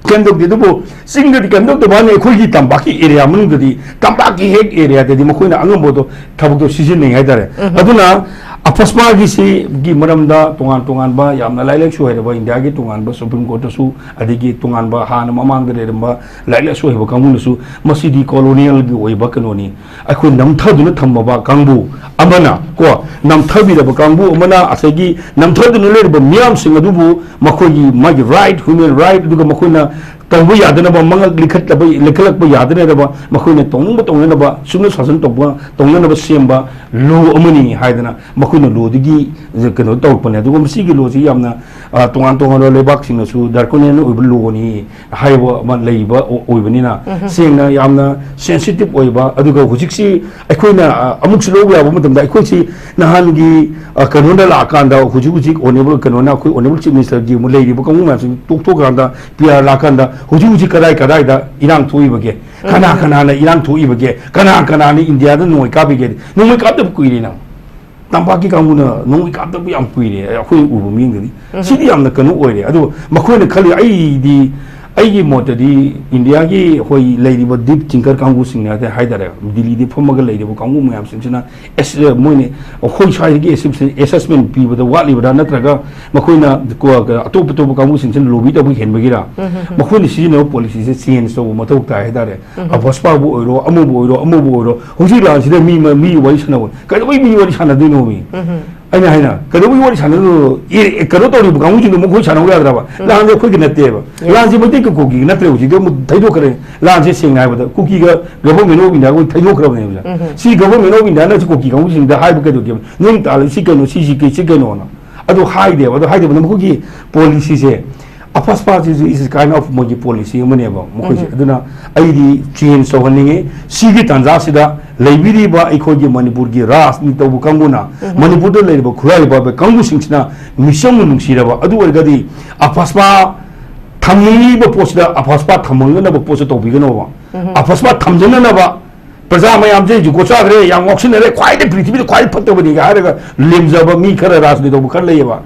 ꯀꯔꯤꯝ ꯇꯧꯗꯦ꯫ ꯑꯗꯨꯕꯨ ꯆꯤꯡꯗꯗꯤ ꯀꯔꯤꯝ ꯇꯧꯗꯕ ꯋꯥꯅꯤ, ꯑꯩꯈꯣꯏꯒꯤ ꯇꯝꯄꯥꯛꯀꯤ area ꯃꯅꯨꯡꯗꯗꯤ, ꯇꯝꯄꯥꯛꯀꯤ ꯍꯦꯛ areaꯗꯗꯤ ꯃꯈꯣꯏꯅ ꯑꯉꯝꯕꯗꯣ, ꯊꯕꯛꯇꯣ ꯁꯤꯖꯤꯟꯅꯩ ꯍꯥꯏꯇꯥꯔꯦ꯫ ꯑꯗꯨꯅ ꯑꯐꯁꯄꯥꯒꯤꯁꯤꯒꯤ ꯃꯔꯝꯗ ꯇꯣꯉꯥꯟ ꯇꯣꯉꯥꯟꯕ ꯌꯥꯝꯅ ꯂꯥꯏꯔꯤꯛ ꯂꯥꯏꯁꯨ ꯍꯩꯔꯕ ꯏꯟꯗꯤꯌꯥꯒꯤ ꯇꯣꯉꯥꯟꯕ Supreme Courtꯇꯁꯨ, ꯑꯗꯒꯤ ꯇꯣꯉꯥꯟꯕ ꯍꯥꯟꯅ ꯃꯃꯥꯡꯗ ꯂꯩꯔꯝꯕ ꯂꯥꯏꯔꯤꯛ ꯂꯥꯏꯁꯨ ꯍꯩꯕ ꯀꯥꯡꯕꯨꯅꯁꯨ ꯃꯁꯤꯗꯤ colonialꯒꯤ ꯑꯣꯏꯕ ꯀꯩꯅꯣꯅꯤ, ꯑꯩꯈꯣꯏ ꯅꯝꯊꯗꯨꯅ ꯊꯝꯃꯕ ꯀꯥꯡꯕꯨ ꯑꯃꯅ, ꯀꯣ, ꯅꯝꯊꯕꯤꯔꯕ ꯀꯥꯡꯕꯨ ꯑꯃꯅ, ꯉꯁꯥꯏꯒꯤ ꯅꯝꯊꯗꯨꯅ ꯂꯩꯔꯤꯕ ꯃꯤꯌꯥꯝꯁꯤꯡ ꯑꯗꯨꯕꯨ ꯃꯈꯣꯏꯒꯤ, ꯃꯥꯒꯤ right, human right, ꯑꯗꯨꯒ ꯃꯈꯣꯏꯅ ꯇꯧꯕ ꯌꯥꯗꯅꯕ, ꯃꯉꯛ ꯂꯤꯈꯠꯂꯕ, ꯂꯤꯈꯠꯂꯛꯄ ꯌꯥꯗꯅꯕ, ꯃꯈꯣꯏꯅ ꯇꯧꯅꯤꯡꯕ ꯇꯧꯅꯅꯕ, ꯁꯨꯞꯅ ꯁꯥꯖꯟ ꯇꯧꯕ, ꯇꯧꯅꯅꯕ ꯁꯦꯝꯕ law ꯑꯃꯅꯤ ꯍꯥꯏꯗꯅ ꯃꯈꯣꯏꯅ lawꯗꯨꯒꯤ ꯀꯩꯅꯣ ꯇꯧꯔꯛꯄꯅꯦ꯫ ꯑꯗꯨꯒ ꯃꯁꯤꯒꯤ lawꯁꯤ ꯌꯥꯝꯅ, ꯑ, ꯇꯣꯉꯥꯟ ꯇꯣꯉꯥꯟꯕ ꯂꯩꯕꯥꯛꯁꯤꯡꯅꯁꯨ draconian ꯑꯣꯏꯕ lawꯅꯤ ꯍꯥꯏꯕ ꯑꯃ ꯂꯩꯕ ꯑꯣ-, ꯑꯣꯏꯕꯅꯤꯅ, ꯁꯦꯡꯅ ꯌꯥꯝꯅ sensitive ꯑꯣꯏꯕ, ꯑꯗꯨꯒ ꯍꯧꯖꯤꯛꯁꯤ ꯑꯩꯈꯣꯏꯅ, ꯑ, ꯑꯃꯨꯛꯁꯨ ꯂꯧꯕ ꯌꯥꯕ ꯃꯇꯝꯗ, ꯑꯩꯈꯣꯏꯁꯤ ꯅꯍꯥꯟꯒꯤ, ꯑ, ꯀꯩꯅꯣꯗ ꯂꯥꯛꯑꯀꯥꯟꯗ, ꯍꯧꯖꯤꯛ ꯍꯧꯖꯤꯛ honourable ꯀꯩꯅꯣꯅ, ꯑꯩꯈꯣꯏ honourable Chief Ministerꯒꯤ ꯑꯃꯨꯛ ꯂꯩꯔꯤꯕ ꯀꯥꯡꯕꯨ ꯃꯌꯥꯝꯁꯤ ꯇꯣꯛꯊꯣꯛꯈ꯭ꯔꯀꯥꯟꯗ, ꯄꯤ ꯑꯥꯔ ꯂꯥꯛꯑꯀꯥꯟꯗ, ꯍꯧꯖꯤꯛ ꯍꯧꯖꯤꯛ ꯀꯗꯥꯏ ꯀꯗꯥꯏꯗ ꯏꯔꯥꯡ ꯊꯣꯛꯏꯕꯒꯦ? ꯀꯅꯥ ꯀꯅꯥꯅ ꯏꯔꯥꯡ ꯊꯣꯛꯏꯕꯒꯦ? ꯀꯅꯥ ꯀꯅꯥꯅ ꯏꯟꯗꯤꯌꯥꯗ ꯅꯣꯡꯃꯩ ꯀꯥꯞꯄꯤꯒꯦ? ꯅꯣꯡꯃꯩ ꯀꯥꯞꯇꯕ ꯀꯨꯏꯔꯦ ꯅꯪ꯫ ꯇꯝꯄꯥꯛꯀꯤ ꯀꯥꯡꯕꯨꯅ ꯅꯣꯡꯃꯩ ꯀꯥꯞꯇꯕ ꯌꯥꯝ ꯀꯨꯏꯔꯦ, ꯑꯩꯈꯣꯏ ꯎꯕ ꯃꯤꯗꯗꯤ꯫ ꯁꯤꯗꯤ ꯌꯥꯝꯅ ꯀꯩꯅꯣ ꯑꯣꯏꯔꯦ꯫ ꯑꯗꯣ ꯃꯈꯣꯏꯅ ꯈꯜꯂꯤ, ꯑꯩꯗꯤ ꯑꯩꯒꯤ ꯃꯣꯠꯇꯗꯤ ꯏꯟꯗꯤꯌꯥꯒꯤ ꯑꯩꯈꯣꯏ ꯂꯩꯔꯤꯕ ꯗꯤꯞ ꯊꯤꯡꯀꯔ ꯀꯥꯡꯕꯨꯁꯤꯡꯅ ꯍꯥꯏꯇꯥꯔꯦ, ꯗꯤꯜꯂꯤꯗ ꯐꯝꯃꯒ ꯂꯩꯔꯤꯕ ꯀꯥꯡꯕꯨ ꯃꯌꯥꯝꯁꯤꯡꯁꯤꯅ ꯑꯦꯁ-, ꯃꯣꯏꯅ ꯑꯩꯈꯣꯏ ꯁ꯭ꯋꯥꯏꯗꯒꯤ ꯑꯦꯁꯦꯁꯃꯦꯟ ꯄꯤꯕꯗ ꯋꯥꯠꯂꯤꯕ꯭ꯔꯥ, ꯅꯠꯇ꯭ꯔꯒ ꯃꯈꯣꯏꯅ ꯀꯣ-, ꯑꯇꯣꯞ ꯑꯇꯣꯞꯄ ꯀꯥꯡꯕꯨꯁꯤꯡꯁꯤꯅ ꯂꯣꯕꯤ ꯇꯧꯕ ꯍꯦꯟꯕꯒꯤꯔꯥ? ꯃꯈꯣꯏꯅ ꯁꯤꯖꯤꯟꯅꯕ ꯄꯣꯂꯤꯁꯤꯁꯦ ꯆꯦꯟꯖ ꯇꯧꯕ ꯃꯊꯧ ꯇꯥꯏ ꯍꯥꯏꯇꯥꯔꯦ꯫ ꯑꯐꯁꯄꯥꯕꯨ ꯑꯣꯏꯔꯣ, ꯑꯃꯕꯨ ꯑꯣꯏꯔꯣ, ꯑꯃꯕꯨ ꯑꯣꯏꯔꯣ, ꯍꯧꯖꯤꯛ ꯂꯥꯟꯁꯤꯗ ꯃꯤ ꯃ-, ꯃꯤ ꯋꯥꯔꯤ ꯁꯥꯟꯅꯕ, ꯀꯩꯗꯧꯕꯩ ꯃꯤ ꯋꯥꯔꯤ ꯁꯥꯟꯅꯗꯣꯏꯅꯣ ꯃꯤ? ꯑꯩꯅ ꯍꯥꯏꯅ, ꯀꯩꯗꯧꯕꯒꯤ ꯋꯥꯔꯤ ꯁꯥꯟꯅꯗꯣꯏꯅꯣ? ꯑꯦ, ꯑꯦ, ꯀꯩꯅꯣ ꯇꯧꯔꯤꯕ ꯀꯥꯡꯕꯨꯁꯤꯡꯗꯣ ꯃꯈꯣꯏ ꯁꯥꯟꯅꯧ ꯌꯥꯗ꯭ꯔꯕ? ꯂꯥꯟꯁꯦ ꯑꯩꯈꯣꯏꯒꯤ ꯅꯠꯇꯦꯕ꯫ ꯂꯥꯟꯁꯦ ꯃꯩꯇꯩ ꯀꯨꯀꯤꯒꯤ ꯅꯠꯇ꯭ꯔꯦ, ꯍꯧꯖꯤꯛꯇꯤ ꯑꯃꯨꯛ ꯊꯩꯗꯣꯛꯈ꯭ꯔꯦ꯫ ꯂꯥꯟꯁꯦ ꯁꯦꯡꯅ ꯍꯥꯏꯕꯗ ꯀꯨꯀꯤꯒ Government of India ꯒ ꯊꯩꯗꯣꯛꯈ꯭ꯔꯕꯅꯦꯕ꯫ ꯁꯤ Government of India ꯅ ꯁꯤ ꯀꯨꯀꯤ ꯀꯥꯡꯕꯨꯁꯤꯡꯗ ꯍꯥꯏꯕ ꯀꯩꯗꯧꯒꯦꯕ? ꯅꯪ ꯇꯥꯜꯂꯤ ꯁꯤ ꯀꯩꯅꯣ, ꯁꯤ, ꯁꯤ ꯀꯩ, ꯁꯤ ꯀꯩꯅꯣꯅ? ꯑꯗꯨ ꯍꯥꯏꯗꯦꯕ꯫ ꯑꯗꯨ ꯍꯥꯏꯗꯕꯅ ꯃꯈꯣꯏꯒꯤ ꯄꯣꯂꯤꯁꯤꯁꯦ, ꯑꯐꯁꯄꯥꯁꯤꯁꯨ is a kind of ꯃꯣꯏꯒꯤ ꯄꯣꯂꯤꯁꯤ ꯑꯃꯅꯦꯕ ꯃꯈꯣꯏꯁꯦ꯫ ꯑꯗꯨꯅ ꯑꯩꯗꯤ ꯆꯦꯟꯖ ꯇꯧꯍꯟꯅꯤꯡꯉꯤ꯫ ꯁꯤꯒꯤ ꯇꯥꯟꯖꯥꯁꯤꯗ ꯂꯩꯕꯤꯔꯤꯕ ꯑꯩꯈꯣꯏꯒꯤ ꯃꯅꯤꯄꯨꯔꯒꯤ ꯔꯥꯖꯅꯤꯇꯤ ꯇꯧꯕ ꯀꯥꯡꯕꯨꯅ, ꯃꯅꯤꯄꯨꯔꯗ ꯂꯩꯔꯤꯕ ꯈꯨꯠꯂꯥꯏ ꯄꯥꯏꯕ ꯀꯥꯡꯕꯨꯁꯤꯡꯁꯤꯅ ꯃꯤꯆꯝꯕꯨ ꯅꯨꯡꯁꯤꯔꯕ, ꯑꯗꯨ ꯑꯣꯏꯔꯒꯗꯤ ꯑꯐꯁꯄꯥ ꯊꯝꯅꯤꯡꯉꯤꯕ ꯄꯣꯠꯁꯤꯗ ꯑꯐꯁꯄꯥ ꯊꯝꯍꯟꯒꯗꯕ ꯄꯣꯠꯁꯦ ꯇꯧꯕꯤꯒꯅꯣꯕ꯫ ꯑꯐꯁꯄꯥ ꯊꯝꯖꯅꯅꯕ ꯄ꯭ꯔꯖꯥ ꯃꯌꯥꯝꯁꯦ ꯖꯨꯒꯣꯠ ꯆꯥꯗ꯭ꯔꯦ, ꯌꯥꯝ ꯉꯥꯎꯁꯤꯟꯅꯔꯦ, ꯈ꯭ꯋꯥꯏꯗꯩ ꯄ꯭ꯔꯤꯊꯤꯕꯤꯗ ꯈ꯭ꯋꯥꯏꯗꯩ ꯐꯠꯇꯕꯅꯤꯒ ꯍꯥꯏꯔꯒ ꯂꯦꯝꯖꯕ ꯃꯤ ꯈꯔ ꯔꯥꯖꯅꯤꯇꯤ ꯇꯧꯕ ꯈꯔ ꯂꯩꯌꯦꯕ꯫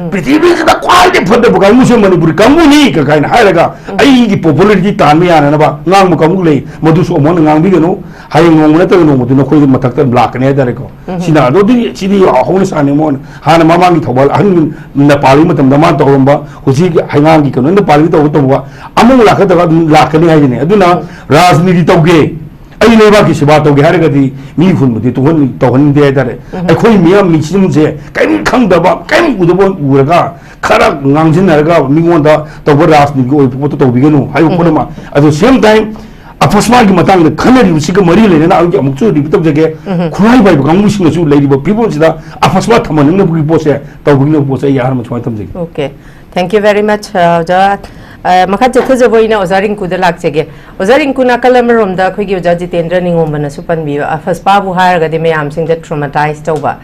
ꯄ꯭ꯔꯤꯊꯤꯕꯤꯁꯤꯗ ꯈ꯭ꯋꯥꯏꯗꯩ ꯐꯠꯇꯕ ꯀꯥꯡꯕꯨꯁꯦ ꯃꯅꯤꯄꯨꯔꯤ ꯀꯥꯡꯕꯨꯅꯤ ꯀ-, ꯀꯥꯏꯅ ꯍꯥꯏꯔꯒ ꯑꯩꯒꯤ popularity ꯇꯥꯟꯕ ꯌꯥꯅꯅꯕ ꯉꯥꯡꯕ ꯀꯥꯡꯕꯨ ꯂꯩ꯫ ꯃꯗꯨꯁꯨ ꯑꯃꯨꯛ ꯍꯟꯅ ꯉꯥꯡꯕꯤꯒꯅꯨ꯫ ꯍꯌꯦꯡ ꯅꯣꯡꯃ ꯅꯠꯇ꯭ꯔꯒ ꯅꯣꯡꯃꯗꯤ ꯅꯈꯣꯏꯒꯤ ꯃꯊꯛꯇ ꯂꯥꯛꯀꯅꯤ ꯍꯥꯏꯇꯥꯔꯦꯀꯣ꯫ ꯁꯤꯅ ꯑꯗꯨꯗꯤ ꯁꯤꯗꯤ ꯍꯧꯅ ꯁꯥꯅꯤ꯫ ꯃꯣꯏꯅ ꯍꯥꯟꯅ ꯃꯃꯥꯡꯒꯤ ꯊꯧꯕꯥꯜ ꯑꯍꯟꯅ ꯄꯥꯜꯂꯤ ꯃꯇꯝꯗ ꯃꯥꯅ ꯇꯧꯔꯝꯕ, ꯍꯧꯖꯤꯛ ꯍꯩꯉꯥꯡꯒꯤ ꯀꯩꯅꯣꯅ ꯄꯥꯜꯂꯤ ꯇꯧꯕ ꯇꯧꯕ ꯑꯃꯨꯛ ꯂꯥꯛꯀꯗꯕ ꯑꯗꯨꯝ ꯂꯥꯛꯀꯅꯤ ꯍꯥꯏꯁꯤꯅꯤ꯫ ꯑꯗꯨꯅ ꯔꯥꯖꯅꯤꯇꯤ ꯇꯧꯒꯦ, ꯑꯩ ꯂꯩꯕꯥꯛꯀꯤ ꯁꯦꯕꯥ ꯇꯧꯒꯦ ꯍꯥꯏꯔꯒꯗꯤ ꯃꯤ ꯍꯨꯟꯕꯗꯤ ꯇꯧꯍꯟ-, ꯇꯧꯍꯟꯅꯤꯡꯗꯦ ꯍꯥꯏꯇꯥꯔꯦ꯫ ꯑꯩꯈꯣꯏ ꯃꯤꯌꯥꯝ ꯃꯤꯆꯝꯁꯦ ꯀꯔꯤꯝ ꯈꯪꯗꯕ, ꯀꯔꯤꯝ ꯎꯗꯕ ꯑꯣꯏꯅ ꯎꯔꯒ ꯈꯔ ꯉꯥꯡꯁꯤꯟꯅꯔꯒ ꯃꯤꯉꯣꯟꯗ ꯇꯧꯕ ꯔꯥꯖꯅꯤꯇꯤꯒꯤ ꯑꯣꯏꯕ ꯄꯣꯠꯇꯣ ꯇꯧꯕꯤꯒꯅꯨ ꯍꯥꯏꯕ ꯄꯣꯠ ꯑꯃ꯫ ꯑꯗꯣ same time ꯑꯐꯁꯃꯥꯒꯤ ꯃꯇꯥꯡꯗ ꯈꯟꯅꯔꯤꯕꯁꯤꯒ ꯃꯔꯤ ꯂꯩꯅꯅ ꯑꯩꯒꯤ ꯑꯃꯨꯛꯁꯨ repeat ꯇꯧꯖꯒꯦ꯫ ꯈꯨꯠꯂꯥꯏ ꯄꯥꯏꯕ ꯀꯥꯡꯕꯨꯁꯤꯡꯅꯁꯨ ꯂꯩꯔꯤꯕ ꯐꯤꯕꯝꯁꯤꯗ ꯑꯐꯁꯃꯥ ꯊꯝꯍꯟꯅꯤꯡꯅꯕꯒꯤ ꯄꯣꯠꯁꯦ ꯇꯧꯕꯤꯅꯕ ꯄꯣꯠꯁꯦ ꯑꯩ ꯑꯍꯥꯟꯕ ꯁꯨꯃꯥꯏꯅ ꯊꯝꯖꯒꯦ꯫ Okay, thank you very much, ꯑ, ꯑꯣꯖꯥ꯫ ꯑ, ꯃꯈꯥ ꯆꯠꯊꯖꯕ ꯑꯣꯏꯅ ꯑꯣꯖꯥ ꯔꯤꯡꯀꯨꯗ ꯂꯥꯛꯆꯒꯦ꯫ ꯑꯣꯖꯥ ꯔꯤꯡꯀꯨ, ꯅꯥꯀꯜ ꯑꯃꯔꯣꯝꯗ ꯑꯩꯈꯣꯏꯒꯤ ꯑꯣꯖꯥ ꯖꯤꯇꯦꯟꯗ꯭ꯔ ꯅꯤꯉꯣꯝꯕꯅꯁꯨ ꯄꯟꯕꯤꯕ, ꯑꯐꯁꯄꯥꯕꯨ ꯍꯥꯏꯔꯒꯗꯤ ꯃꯌꯥꯝꯁꯤꯡꯗ traumatize ꯇꯧꯕ,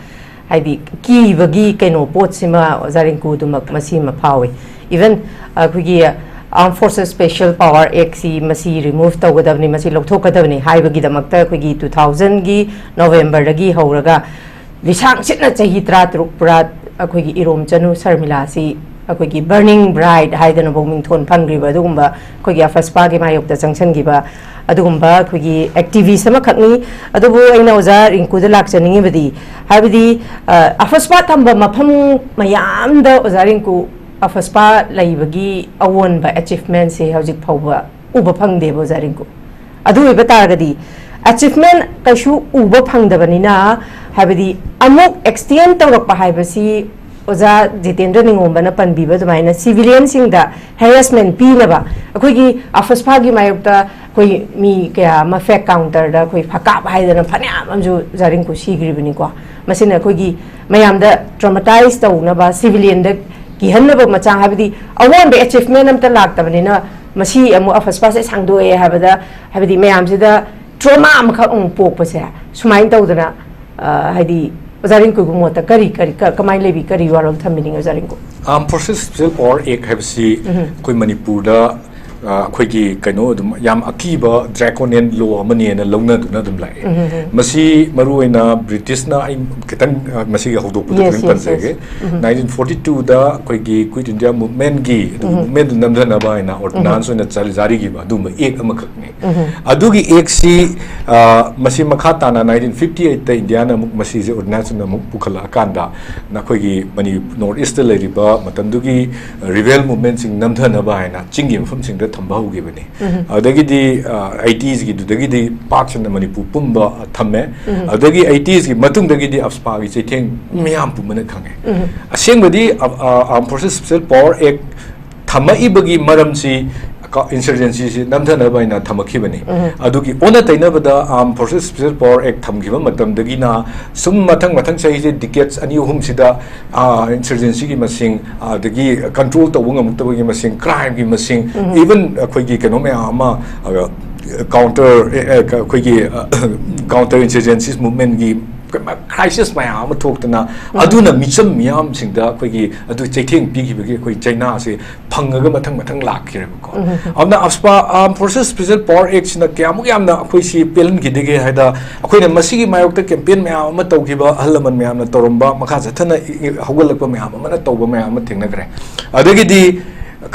ꯍꯥꯏꯗꯤ ꯀꯤꯕꯒꯤ ꯀꯩꯅꯣ ꯄꯣꯠꯁꯤꯃ ꯑꯣꯖꯥ ꯔꯤꯡꯀꯨꯗꯨꯃꯛ ꯃꯁꯤꯃ ꯐꯥꯎꯏ꯫ Even ꯑꯩꯈꯣꯏꯒꯤ Armed Forces Special Power Act ꯁꯤ ꯃꯁꯤ remove ꯇꯧꯒꯗꯕꯅꯤ, ꯃꯁꯤ ꯂꯧꯊꯣꯛꯀꯗꯕꯅꯤ ꯍꯥꯏꯕꯒꯤꯗꯃꯛꯇ ꯑꯩꯈꯣꯏꯒꯤ two thousand ꯒꯤ November ꯗꯒꯤ ꯍꯧꯔꯒ ꯂꯤꯁꯥꯡ ꯁꯤꯠꯅ ꯆꯍꯤ ꯇꯔꯥꯇꯔꯨꯛ ꯄꯨꯔꯥ ꯑꯩꯈꯣꯏꯒꯤ ꯏꯔꯣꯝ ꯆꯅꯨ ꯁꯔꯃꯤꯂꯥꯁꯤ ꯑꯩꯈꯣꯏꯒꯤ ꯕꯔꯅꯤꯡ ꯕ꯭ꯔꯥꯏꯠ ꯍꯥꯏꯗꯅꯐꯥꯎ ꯃꯤꯡꯊꯣꯟ ꯐꯪꯈ꯭ꯔꯤꯕ ꯑꯗꯨꯒꯨꯝꯕ ꯑꯩꯈꯣꯏꯒꯤ ꯑꯐꯁꯄꯥꯒꯤ ꯃꯥꯌꯣꯛꯇ ꯆꯪꯁꯤꯟꯈꯤꯕ ꯑꯗꯨꯒꯨꯝꯕ ꯑꯩꯈꯣꯏꯒꯤ ꯑꯦꯛꯇꯤꯚꯤꯁ ꯑꯃꯈꯛꯅꯤ꯫ ꯑꯗꯨꯕꯨ ꯑꯩꯅ ꯑꯣꯖꯥ ꯔꯤꯡꯀꯨꯗ ꯂꯥꯛꯆꯅꯤꯡꯉꯤꯕꯗꯤ, ꯍꯥꯏꯕꯗꯤ ꯑ, ꯑꯐꯁꯄꯥ ꯊꯝꯕ ꯃꯐꯝ ꯃꯌꯥꯝꯗ ꯑꯣꯖꯥ ꯔꯤꯡꯀꯨ ꯑꯐꯁꯄꯥ ꯂꯩꯕꯒꯤ ꯑꯑꯣꯟꯕ ꯑꯦꯆꯤꯚꯃꯦꯟꯁꯦ ꯍꯧꯖꯤꯛ ꯐꯥꯎꯕ ꯎꯕ ꯐꯪꯗꯦꯕ ꯑꯣꯖꯥ ꯔꯤꯡꯀꯨ꯫ ꯑꯗꯨ ꯑꯣꯏꯕ ꯇꯥꯔꯒꯗꯤ ꯑꯦꯆꯤꯚꯃꯦꯟ ꯀꯩꯁꯨ ꯎꯕ ꯐꯪꯗꯕꯅꯤꯅ, ꯍꯥꯏꯕꯗꯤ ꯑꯃꯨꯛ ꯑꯦꯛꯁꯇꯦꯟ ꯇꯧꯔꯛꯄ ꯍꯥꯏꯕꯁꯤ ꯑꯣꯖꯥ ꯖꯤꯇꯦꯟꯗ꯭ꯔ ꯅꯤꯡꯉꯣꯝꯕꯅ ꯄꯟꯕꯤꯕ ꯑꯗꯨꯃꯥꯏꯅ ꯁꯤꯚꯤꯂꯤꯌꯟꯁꯤꯡꯗ ꯍꯦꯔꯦꯁꯃꯦꯟ ꯄꯤꯅꯕ ꯑꯩꯈꯣꯏꯒꯤ ꯑꯐꯁꯄꯥꯒꯤ ꯃꯥꯌꯣꯛꯇ ꯑꯩꯈꯣꯏ ꯃꯤ ꯀꯌꯥ ꯑꯃ ꯐꯦꯛ ꯀꯥꯎꯟꯇꯔꯗ ꯑꯩꯈꯣꯏ ꯐꯀꯥꯞ ꯍꯥꯏꯗꯅ ꯐꯅꯌꯥꯝ ꯑꯃꯁꯨ ꯑꯣꯖꯥ ꯔꯤꯡꯀꯨ ꯁꯤꯈ꯭ꯔꯤꯕꯅꯤꯀꯣ꯫ ꯃꯁꯤꯅ ꯑꯩꯈꯣꯏꯒꯤ ꯃꯌꯥꯝꯗ ꯇ꯭ꯔꯣꯃꯥꯇꯥꯏꯁ ꯇꯧꯅꯕ, ꯁꯤꯚꯤꯂꯤꯌꯟꯗ ꯀꯤꯍꯟꯅꯕ ꯃꯆꯥꯛ, ꯍꯥꯏꯕꯗꯤ ꯑꯑꯣꯟꯕ ꯑꯦꯆꯤꯚꯃꯦꯟ ꯑꯝꯇ ꯂꯥꯛꯇꯕꯅꯤꯅ ꯃꯁꯤ ꯑꯃꯨꯛ ꯑꯐꯁꯄꯥꯁꯦ ꯁꯥꯡꯗꯣꯛꯑꯦ ꯍꯥꯏꯕꯗ, ꯍꯥꯏꯕꯗꯤ ꯃꯌꯥꯝꯁꯤꯗ ꯇ꯭ꯔꯣꯃꯥ ꯑꯃꯈꯛ ꯑꯃꯨꯛ ꯄꯣꯛꯄꯁꯦ ꯁꯨꯃꯥꯏꯅ ꯇꯧꯗꯅ, ꯑ, ꯍꯥꯏꯗꯤ ꯑꯣꯖꯥ ꯔꯤꯡꯀꯨꯒꯤ ꯃꯣꯠꯇ ꯀꯔꯤ, ꯀꯔꯤ, ꯀ-, ꯀꯃꯥꯏꯅ ꯂꯩꯕꯤ, ꯀꯔꯤ ꯋꯥꯔꯣꯜ ꯊꯝꯕꯤꯅꯤꯡꯉꯤ ꯑꯣꯖꯥ ꯔꯤꯡꯀꯨ? Armed Forces Special Power Act ꯍꯥꯏꯕꯁꯤ ꯑꯩꯈꯣꯏ ꯃꯅꯤꯄꯨꯔꯗ, ꯑ, ꯑꯩꯈꯣꯏꯒꯤ ꯀꯩꯅꯣ ꯑꯗꯨꯝ ꯌꯥꯝ ꯑꯀꯤꯕ draconian law ꯑꯃꯅꯦꯅ ꯂꯧꯅꯗꯨꯅ ꯑꯗꯨꯝ ꯂꯥꯛꯑꯦ꯫ ꯃꯁꯤ ꯃꯔꯨꯑꯣꯏꯅ ꯕ꯭ꯔꯤꯇꯤꯁꯅ, ꯑꯩ ꯈꯤꯇꯪ, ꯑ, ꯃꯁꯤꯒꯤ ꯍꯧꯗꯣꯛꯄꯗ Yes, ꯈꯤꯇꯪ yes, ꯄꯟꯖꯒꯦ꯫ yes. ꯅꯥꯏꯟꯇꯤꯟ ꯐꯣꯔꯇꯤ ꯇꯨꯗ ꯑꯩꯈꯣꯏꯒꯤ Quit India Movementꯀꯤ ꯑꯗꯨꯒꯤ movementꯗꯨ ꯅꯝꯊꯅꯕ ꯍꯥꯏꯅ ordinance ꯑꯣꯏꯅ ꯆ-, ꯖꯥꯔꯤꯈꯤꯕ ꯑꯗꯨꯒꯨꯝꯕ act ꯑꯃꯈꯛꯅꯤ꯫ ꯑꯗꯨꯒꯤ actꯁꯤ, ꯑ, ꯃꯁꯤ ꯃꯈꯥ ꯇꯥꯅ ꯅꯥꯏꯟꯇꯤꯟ ꯐꯤꯐꯇꯤ ꯑꯩꯠꯇ ꯏꯟꯗꯤꯌꯥꯅ ꯑꯃꯨꯛ ꯃꯁꯤꯁꯦ ordinance ꯑꯣꯏꯅ ꯑꯃꯨꯛ ꯄꯨꯈꯠꯂꯛꯑꯀꯥꯟꯗ ꯅꯈꯣꯏꯒꯤ ꯃꯅꯤ-, North Eastꯇ ꯂꯩꯔꯤꯕ ꯃꯇꯝꯗꯨꯒꯤ rebel movementꯁꯤꯡ ꯅꯝꯊꯅꯕ ꯍꯥꯏꯅ ꯆꯤꯡꯒꯤ ꯃꯐꯝꯁꯤꯡꯗ ꯊꯝꯕ ꯍꯧꯈꯤꯕꯅꯤ꯫ ꯑꯗꯨꯗꯒꯤꯗꯤ, ꯑ, ꯑꯩꯇꯤꯁꯀꯤꯗꯨꯗꯒꯤꯗꯤ ꯄꯥꯛ ꯁꯟꯅ ꯃꯅꯤꯄꯨꯔ ꯄꯨꯝꯕ ꯊꯝꯃꯦ꯫ ꯑꯗꯨꯗꯒꯤ ꯑꯩꯇꯤꯁꯀꯤ ꯃꯇꯨꯡꯗꯒꯤꯗꯤ ꯑꯐꯁꯄꯥꯒꯤ ꯆꯩꯊꯦꯡ ꯃꯌꯥꯝ ꯄꯨꯝꯕꯅ ꯈꯪꯉꯦ꯫ ꯑꯁꯦꯡꯕꯗꯤ, ꯑ, ꯑ, Armed Forces Special Power Act ꯊꯝꯃꯛꯏꯕꯒꯤ ꯃꯔꯝꯁꯤ ꯀ-, insurgencyꯁꯤ ꯅꯝꯊꯅꯕ ꯍꯥꯏꯅ ꯊꯝꯃꯛꯈꯤꯕꯅꯤ꯫ ꯑꯗꯨꯒꯤ ꯑꯣꯟꯅ ꯇꯩꯅꯕꯗ Armed Forces Special Power Act ꯊꯝꯈꯤꯕ ꯃꯇꯝꯗꯒꯤꯅ ꯁꯨꯝ ꯃꯊꯪ ꯃꯊꯪ ꯆꯍꯤꯁꯦ decades ꯑꯅꯤ ꯑꯍꯨꯝꯁꯤꯗ, ꯑ, insurgencyꯒꯤ ꯃꯁꯤꯡ, ꯑꯗꯒꯤ control ꯇꯧꯕ ꯉꯝꯃꯛꯇꯕꯒꯤ ꯃꯁꯤꯡ, crimeꯒꯤ ꯃꯁꯤꯡ, even ꯑꯩꯈꯣꯏꯒꯤ ꯀꯩꯅꯣ ꯃꯌꯥꯝ ꯑꯃ, ꯑ, counter, ꯑ, ꯑ, ꯑꯩꯈꯣꯏꯒꯤ, ꯑ, counter insurgencies movementꯒꯤ ꯀ꯭ꯔꯥꯏꯁꯤꯁ ꯃꯌꯥꯝ ꯑꯃ ꯊꯣꯛꯇꯅ, ꯑꯗꯨꯅ ꯃꯤꯆꯝ ꯃꯤꯌꯥꯝꯁꯤꯡꯗ ꯑꯩꯈꯣꯏꯒꯤ ꯑꯗꯨ ꯆꯩꯊꯦꯡ ꯄꯤꯈꯤꯕꯒꯤ ꯑꯩꯈꯣꯏ ꯆꯩꯅꯥꯁꯦ ꯐꯪꯉꯒ ꯃꯊꯪ ꯃꯊꯪ ꯂꯥꯛꯈꯤꯔꯦꯕꯀꯣ꯫ ꯑꯗꯨꯅ ꯑꯐꯁꯄꯥ, Armed Forces Special Power Act ꯁꯤꯅ ꯀꯌꯥꯃꯨꯛ ꯌꯥꯝꯅ ꯑꯩꯈꯣꯏꯁꯤ ꯄꯦꯜꯍꯟꯈꯤꯗꯒꯦ ꯍꯥꯏꯗ, ꯑꯩꯈꯣꯏꯅ ꯃꯁꯤꯒꯤ ꯃꯥꯌꯣꯛꯇ ꯀꯦꯝꯄꯦꯟ ꯃꯌꯥꯝ ꯑꯃ ꯇꯧꯈꯤꯕ, ꯑꯍꯜ ꯂꯃꯟ ꯃꯌꯥꯝꯅ ꯇꯧꯔꯝꯕ, ꯃꯈꯥ ꯆꯠꯊꯅ ꯏ-, ꯏ-, ꯍꯧꯒꯠꯂꯛꯄ ꯃꯌꯥꯝ ꯑꯃꯅ ꯇꯧꯕ ꯃꯌꯥꯝ ꯑꯃ ꯊꯦꯡꯅꯈ꯭ꯔꯦ꯫ ꯑꯗꯒꯤꯗꯤ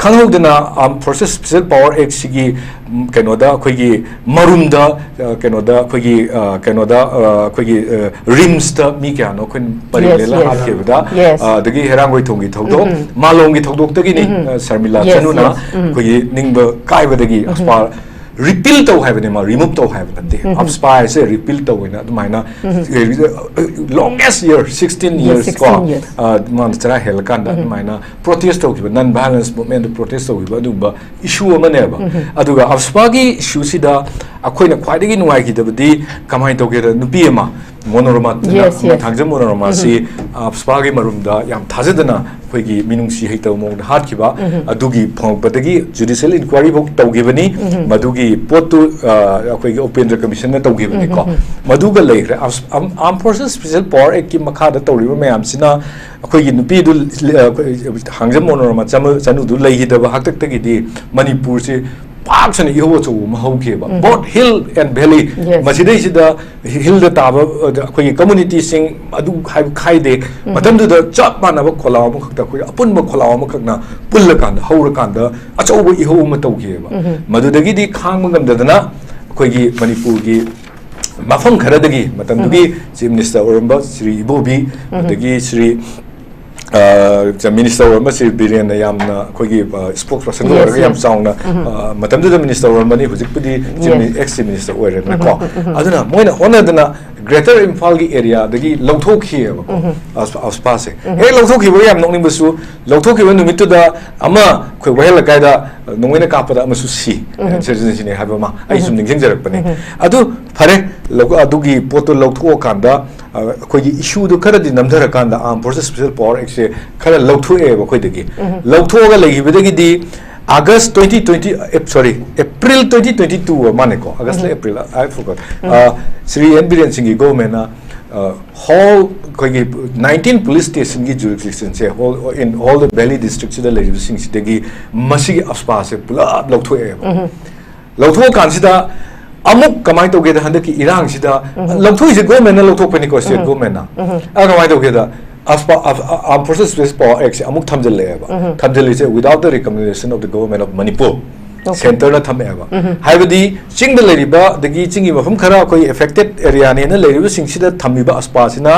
ꯈꯪꯍꯧꯗꯅ Armed Forces Special Power Act ꯁꯤꯒꯤ, ꯎꯝ, ꯀꯩꯅꯣꯗ ꯑꯩꯈꯣꯏꯒꯤ ꯃꯔꯨꯝꯗ, ꯑ, ꯀꯩꯅꯣꯗ ꯑꯩꯈꯣꯏꯒꯤ, ꯑ, ꯀꯩꯅꯣꯗ, ꯑ, ꯑꯩꯈꯣꯏꯒꯤ, ꯑ, ꯔꯤꯝꯁꯇ ꯃꯤ ꯀꯌꯥꯅꯣ ꯑꯩꯈꯣꯏꯅ ꯄꯔꯦꯡ Yes, ꯂꯦꯜꯂ yes. ꯍꯥꯠꯈꯤꯕꯗ, Yes. ꯑ, ꯑꯗꯒꯤ ꯍꯩꯔꯥꯡꯒꯣꯏꯊꯣꯡꯒꯤ ꯊꯧꯗꯣꯛ, ꯃꯥꯂꯣꯝꯒꯤ ꯊꯧꯗꯣꯛꯇꯒꯤꯅꯤ, ꯑ, ꯁꯔꯃꯤꯂꯥ Yes, ꯆꯅꯨꯅ yes. ꯎꯝ. ꯑꯩꯈꯣꯏꯒꯤ ꯅꯤꯡꯕ ꯀꯥꯏꯕꯗꯒꯤ ꯑꯐꯁꯄꯥ ꯔꯤꯄꯤꯜ ꯇꯧ ꯍꯥꯏꯕꯅꯦ, ꯃꯥ ꯔꯤꯃꯨꯚ ꯇꯧ ꯍꯥꯏꯕ ꯅꯠꯇꯦ꯫ ꯑꯐꯁꯄꯥ ꯍꯥꯏꯁꯦ ꯔꯤꯄꯤꯜ ꯇꯧꯋꯦꯅ ꯑꯗꯨꯃꯥꯏꯅ, ꯂꯣꯡꯒꯦꯁ ꯌꯔ, ꯁꯤꯛꯁꯇꯤꯟ Yes, ꯌꯔꯁ ꯀꯣ, sixteen years. ꯑ, ꯃꯥꯅ ꯆꯔꯥ ꯍꯦꯜꯂꯀꯥꯟꯗ ꯑꯗꯨꯃꯥꯏꯅ ꯄ꯭ꯔꯣꯇꯦꯁ ꯇꯧꯈꯤꯕ, ꯅꯟ ꯚꯥꯏꯂꯦꯟꯁ ꯃꯨꯚꯃꯦꯟꯗ ꯄ꯭ꯔꯣꯇꯦꯁ ꯇꯧꯈꯤꯕ ꯑꯗꯨꯒꯨꯝꯕ ꯏꯁꯨ ꯑꯃꯅꯦꯕ꯫ ꯑꯗꯨꯒ ꯑꯐꯁꯄꯥꯒꯤ ꯏꯁꯨꯁꯤꯗ ꯑꯩꯈꯣꯏꯅ ꯈ꯭ꯋꯥꯏꯗꯒꯤ ꯅꯨꯡꯉꯥꯏꯈꯤꯗꯕꯗꯤ ꯀꯃꯥꯏꯅ ꯇꯧꯒꯦꯗ, ꯅꯨꯄꯤ ꯑꯃ ꯃꯣꯅꯣꯔꯃꯥ, Yes, yes. ꯊꯥꯡꯖꯝ ꯃꯣꯅꯣꯔꯃꯥꯁꯤ ꯑꯐꯁꯄꯥꯒꯤ ꯃꯔꯨꯝꯗ ꯌꯥꯝ ꯊꯥꯖꯗꯅ ꯑꯩꯈꯣꯏꯒꯤ ꯃꯤꯅꯨꯡꯁꯤ ꯍꯩꯇꯕ ꯃꯑꯣꯡꯗ ꯍꯥꯠꯈꯤꯕ, ꯑꯗꯨꯒꯤ ꯐꯪꯉꯛꯄꯗꯒꯤ ꯖꯨꯗꯤꯁꯤꯌꯦꯜ ꯏꯟꯀ꯭ꯋꯥꯏꯔꯤ ꯐꯥꯎ ꯇꯧꯈꯤꯕꯅꯤ꯫ ꯃꯗꯨꯒꯤ ꯄꯣꯠꯇꯨ, ꯑ, ꯑꯩꯈꯣꯏꯒꯤ ꯎꯄꯦꯟꯗ꯭ꯔ ꯀꯃꯤꯁꯟꯅ ꯇꯧꯈꯤꯕꯅꯤꯀꯣ꯫ ꯃꯗꯨꯒ ꯂꯩꯈ꯭ꯔꯦ꯫ Armed Forces Special Power Act ꯀꯤ ꯃꯈꯥꯗ ꯇꯧꯔꯤꯕ ꯃꯌꯥꯝꯁꯤꯅ ꯑꯩꯈꯣꯏꯒꯤ ꯅꯨꯄꯤꯗꯨ, ꯑ, ꯑꯩꯈꯣꯏ ꯊꯥꯡꯖꯝ ꯃꯣꯅꯣꯔꯃꯥ ꯆꯅꯨ-, ꯆꯅꯨꯗꯨ ꯂꯩꯈꯤꯗꯕ ꯍꯥꯛꯇꯛꯇꯒꯤꯗꯤ ꯃꯅꯤꯄꯨꯔꯁꯤ ꯄꯥꯛ ꯁꯟꯅ ꯏꯍꯧ ꯑꯆꯧꯕ ꯑꯃ ꯍꯧꯈꯤꯑꯕ꯫ Both hill and valley, Yes. ꯃꯁꯤꯗꯩꯁꯤꯗ ꯍꯤꯜꯗ ꯇꯥꯕ, ꯑ, ꯑꯩꯈꯣꯏꯒꯤ ꯀꯝꯃꯨꯅꯤꯇꯤꯁꯤꯡ ꯑꯗꯨ ꯍꯥꯏꯕ ꯈꯥꯏꯗꯦ꯫ ꯃꯇꯝꯗꯨꯗ ꯆꯞ ꯃꯥꯟꯅꯕ ꯈꯣꯜꯂꯥꯎ ꯑꯃꯈꯛꯇ, ꯑꯩꯈꯣꯏ ꯑꯄꯨꯟꯕ ꯈꯣꯜꯂꯥꯎ ꯑꯃꯈꯛꯅ ꯄꯨꯜꯂꯀꯥꯟꯗ, ꯍꯧꯔꯀꯥꯟꯗ ꯑꯆꯧꯕ ꯏꯍꯧ ꯑꯃ ꯇꯧꯈꯤꯑꯕ꯫ ꯃꯗꯨꯗꯒꯤꯗꯤ ꯈꯥꯡꯕ ꯉꯝꯗꯗꯅ ꯑꯩꯈꯣꯏꯒꯤ ꯃꯅꯤꯄꯨꯔꯒꯤ ꯃꯐꯝ ꯈꯔꯗꯒꯤ ꯃꯇꯝꯗꯨꯒꯤ ꯆꯤꯐ ꯃꯤꯅꯤꯁꯇꯔ ꯑꯣꯏꯔꯝꯕ ꯁ꯭ꯔꯤ ꯏꯕꯣꯕꯤ, ꯑꯗꯒꯤ ꯁ꯭ꯔꯤ, ꯑ, ꯃꯤꯅꯤꯁꯇꯔ ꯑꯣꯏꯔꯝꯕ ꯁ꯭ꯔꯤ ꯕꯤꯔꯦꯟꯅ ꯌꯥꯝꯅ ꯑꯩꯈꯣꯏꯒꯤ, ꯑ, ꯁ꯭ꯄꯣꯛꯁ ꯄꯔꯁꯟꯒ Yes, ꯑꯣꯏꯔꯒ ꯌꯥꯝ yes. ꯆꯥꯎꯅ, ꯑ, ꯃꯇꯝꯗꯨꯗ ꯃꯤꯅꯤꯁꯇꯔ ꯑꯣꯏꯔꯝꯕꯅꯤ, ꯍꯧꯖꯤꯛꯄꯨꯗꯤ ꯆꯤꯐ Yes. ꯃꯤꯅꯤ-, ꯑꯦꯛꯁ ꯆꯤꯐ ꯃꯤꯅꯤꯁꯇꯔ ꯑꯣꯏꯔꯦꯗꯅꯀꯣ꯫ ꯑꯗꯨꯅ ꯃꯣꯏꯅ ꯍꯣꯠꯅꯗꯅ ꯒ꯭ꯔꯦꯇꯔ ꯏꯝꯐꯥꯜꯒꯤ ꯑꯦꯔꯤꯌꯥꯗꯒꯤ ꯂꯧꯊꯣꯛꯈꯤꯑꯕꯀꯣ, ꯑꯐ-, ꯑꯐꯁꯄꯥꯁꯦ꯫ ꯍꯦꯛ ꯂꯧꯊꯣꯛꯈꯤꯕꯒ ꯌꯥꯝ ꯅꯣꯛꯅꯤꯡꯕꯁꯨ, ꯂꯧꯊꯣꯛꯈꯤꯕ ꯅꯨꯃꯤꯠꯇꯨꯗ ꯑꯃ ꯑꯩꯈꯣꯏ ꯋꯥꯍꯦꯡ ꯂꯩꯀꯥꯏꯗ ꯅꯣꯡꯃꯩꯅ ꯀꯥꯞꯄꯗ ꯑꯃꯁꯨ ꯁꯤ, ꯏꯟꯁꯔꯖꯦꯟꯁꯤꯅꯤ ꯍꯥꯏꯕ ꯑꯃ ꯑꯩ ꯁꯨꯝ ꯅꯤꯡꯁꯤꯡꯖꯔꯛꯄꯅꯦ꯫ ꯑꯗꯨ ꯐꯔꯦ, ꯂꯧ-, ꯑꯗꯨꯒꯤ ꯄꯣꯠꯇꯣ ꯂꯧꯊꯣꯛꯑꯀꯥꯟꯗ, ꯑ, ꯑꯩꯈꯣꯏꯒꯤ ꯏꯁꯨꯗꯣ ꯈꯔꯗꯤ ꯅꯝꯊꯔꯀꯥꯟꯗ Armed Forces Special Power Act ꯁꯦ ꯈꯔ ꯂꯧꯊꯣꯛꯑꯦꯕ ꯑꯩꯈꯣꯏꯗꯒꯤ꯫ ꯂꯧꯊꯣꯛꯑꯒ ꯂꯩꯈꯤꯕꯗꯒꯤꯗꯤ August twenty twenty, ꯑꯦ, sorry, April twenty twenty two ꯃꯥꯅꯦꯀꯣ, August ꯂ April ꯂ, I forgot. ꯑ, ꯁ꯭ꯔꯤ ꯑꯦꯟ ꯕꯤꯔꯦꯟ ꯁꯤꯡꯒꯤ ꯒꯣꯚꯔꯟꯃꯦꯟꯅ ꯍꯣꯜ ꯑꯩꯈꯣꯏꯒꯤ ꯅꯥꯏꯟꯇꯤꯟ ꯄꯨꯂꯤꯁ ꯁ꯭ꯇꯦꯁꯟꯒꯤ ꯖꯨꯔꯤꯁꯗꯤꯛꯁꯟꯁꯦ ꯍꯣꯜ ꯏꯟ ꯍꯣꯜ ꯗ ꯚꯦꯂꯤ ꯗꯤꯁꯇ꯭ꯔꯤꯛꯁꯤꯗ ꯂꯩꯔꯤꯕꯁꯤꯡꯁꯤꯗꯒꯤ ꯃꯁꯤꯒꯤ ꯑꯞꯁꯄꯥꯁꯦ ꯄꯨꯂꯞ ꯂꯧꯊꯣꯛꯑꯦꯕ꯫ ꯂꯧꯊꯣꯛꯑꯀꯥꯟꯁꯤꯗ ꯑꯃꯨꯛ ꯀꯃꯥꯏꯅ ꯇꯧꯒꯦꯗ, ꯍꯟꯗꯛꯀꯤ ꯏꯔꯥꯡꯁꯤꯗ ꯂꯧꯊꯣꯛꯏꯁꯦ ꯒꯣꯔꯃꯦꯟꯅ ꯂꯧꯊꯣꯛꯄꯅꯤꯀꯣ, ꯁ꯭ꯇꯦꯠ ꯒꯣꯔꯃꯦꯟꯅ꯫ ꯑꯗ ꯀꯃꯥꯏꯅ ꯇꯧꯒꯦꯗ, ꯑꯥꯔꯝ ꯐꯣꯔꯁꯦꯁ ꯁ꯭ꯄꯦꯁꯤꯐꯤꯛ ꯄꯥꯋꯔ ꯑꯦꯛꯁꯦ ꯑꯃꯨꯛ ꯊꯝꯖꯤꯜꯂꯛꯑꯦꯕ꯫ ꯊꯝꯖꯤꯜꯂꯤꯁꯦ without the recommendation of the government of Manipur꯫ ꯁꯦꯟꯇꯔꯅ ꯊꯝꯃꯛꯑꯦꯕ꯫ ꯍꯥꯏꯕꯗꯤ ꯆꯤꯡꯗ ꯂꯩꯔꯤꯕ ꯑꯗꯒꯤ ꯆꯤꯡꯒꯤ ꯃꯐꯝ ꯈꯔ ꯑꯩꯈꯣꯏ ꯑꯦꯐꯦꯛꯇꯦꯠ ꯑꯦꯔꯤꯌꯥꯅꯦꯅ ꯂꯩꯔꯤꯕꯁꯤꯡꯁꯤꯗ ꯊꯝꯃꯤꯕ ꯑꯞꯁꯄꯥꯁꯤꯅ,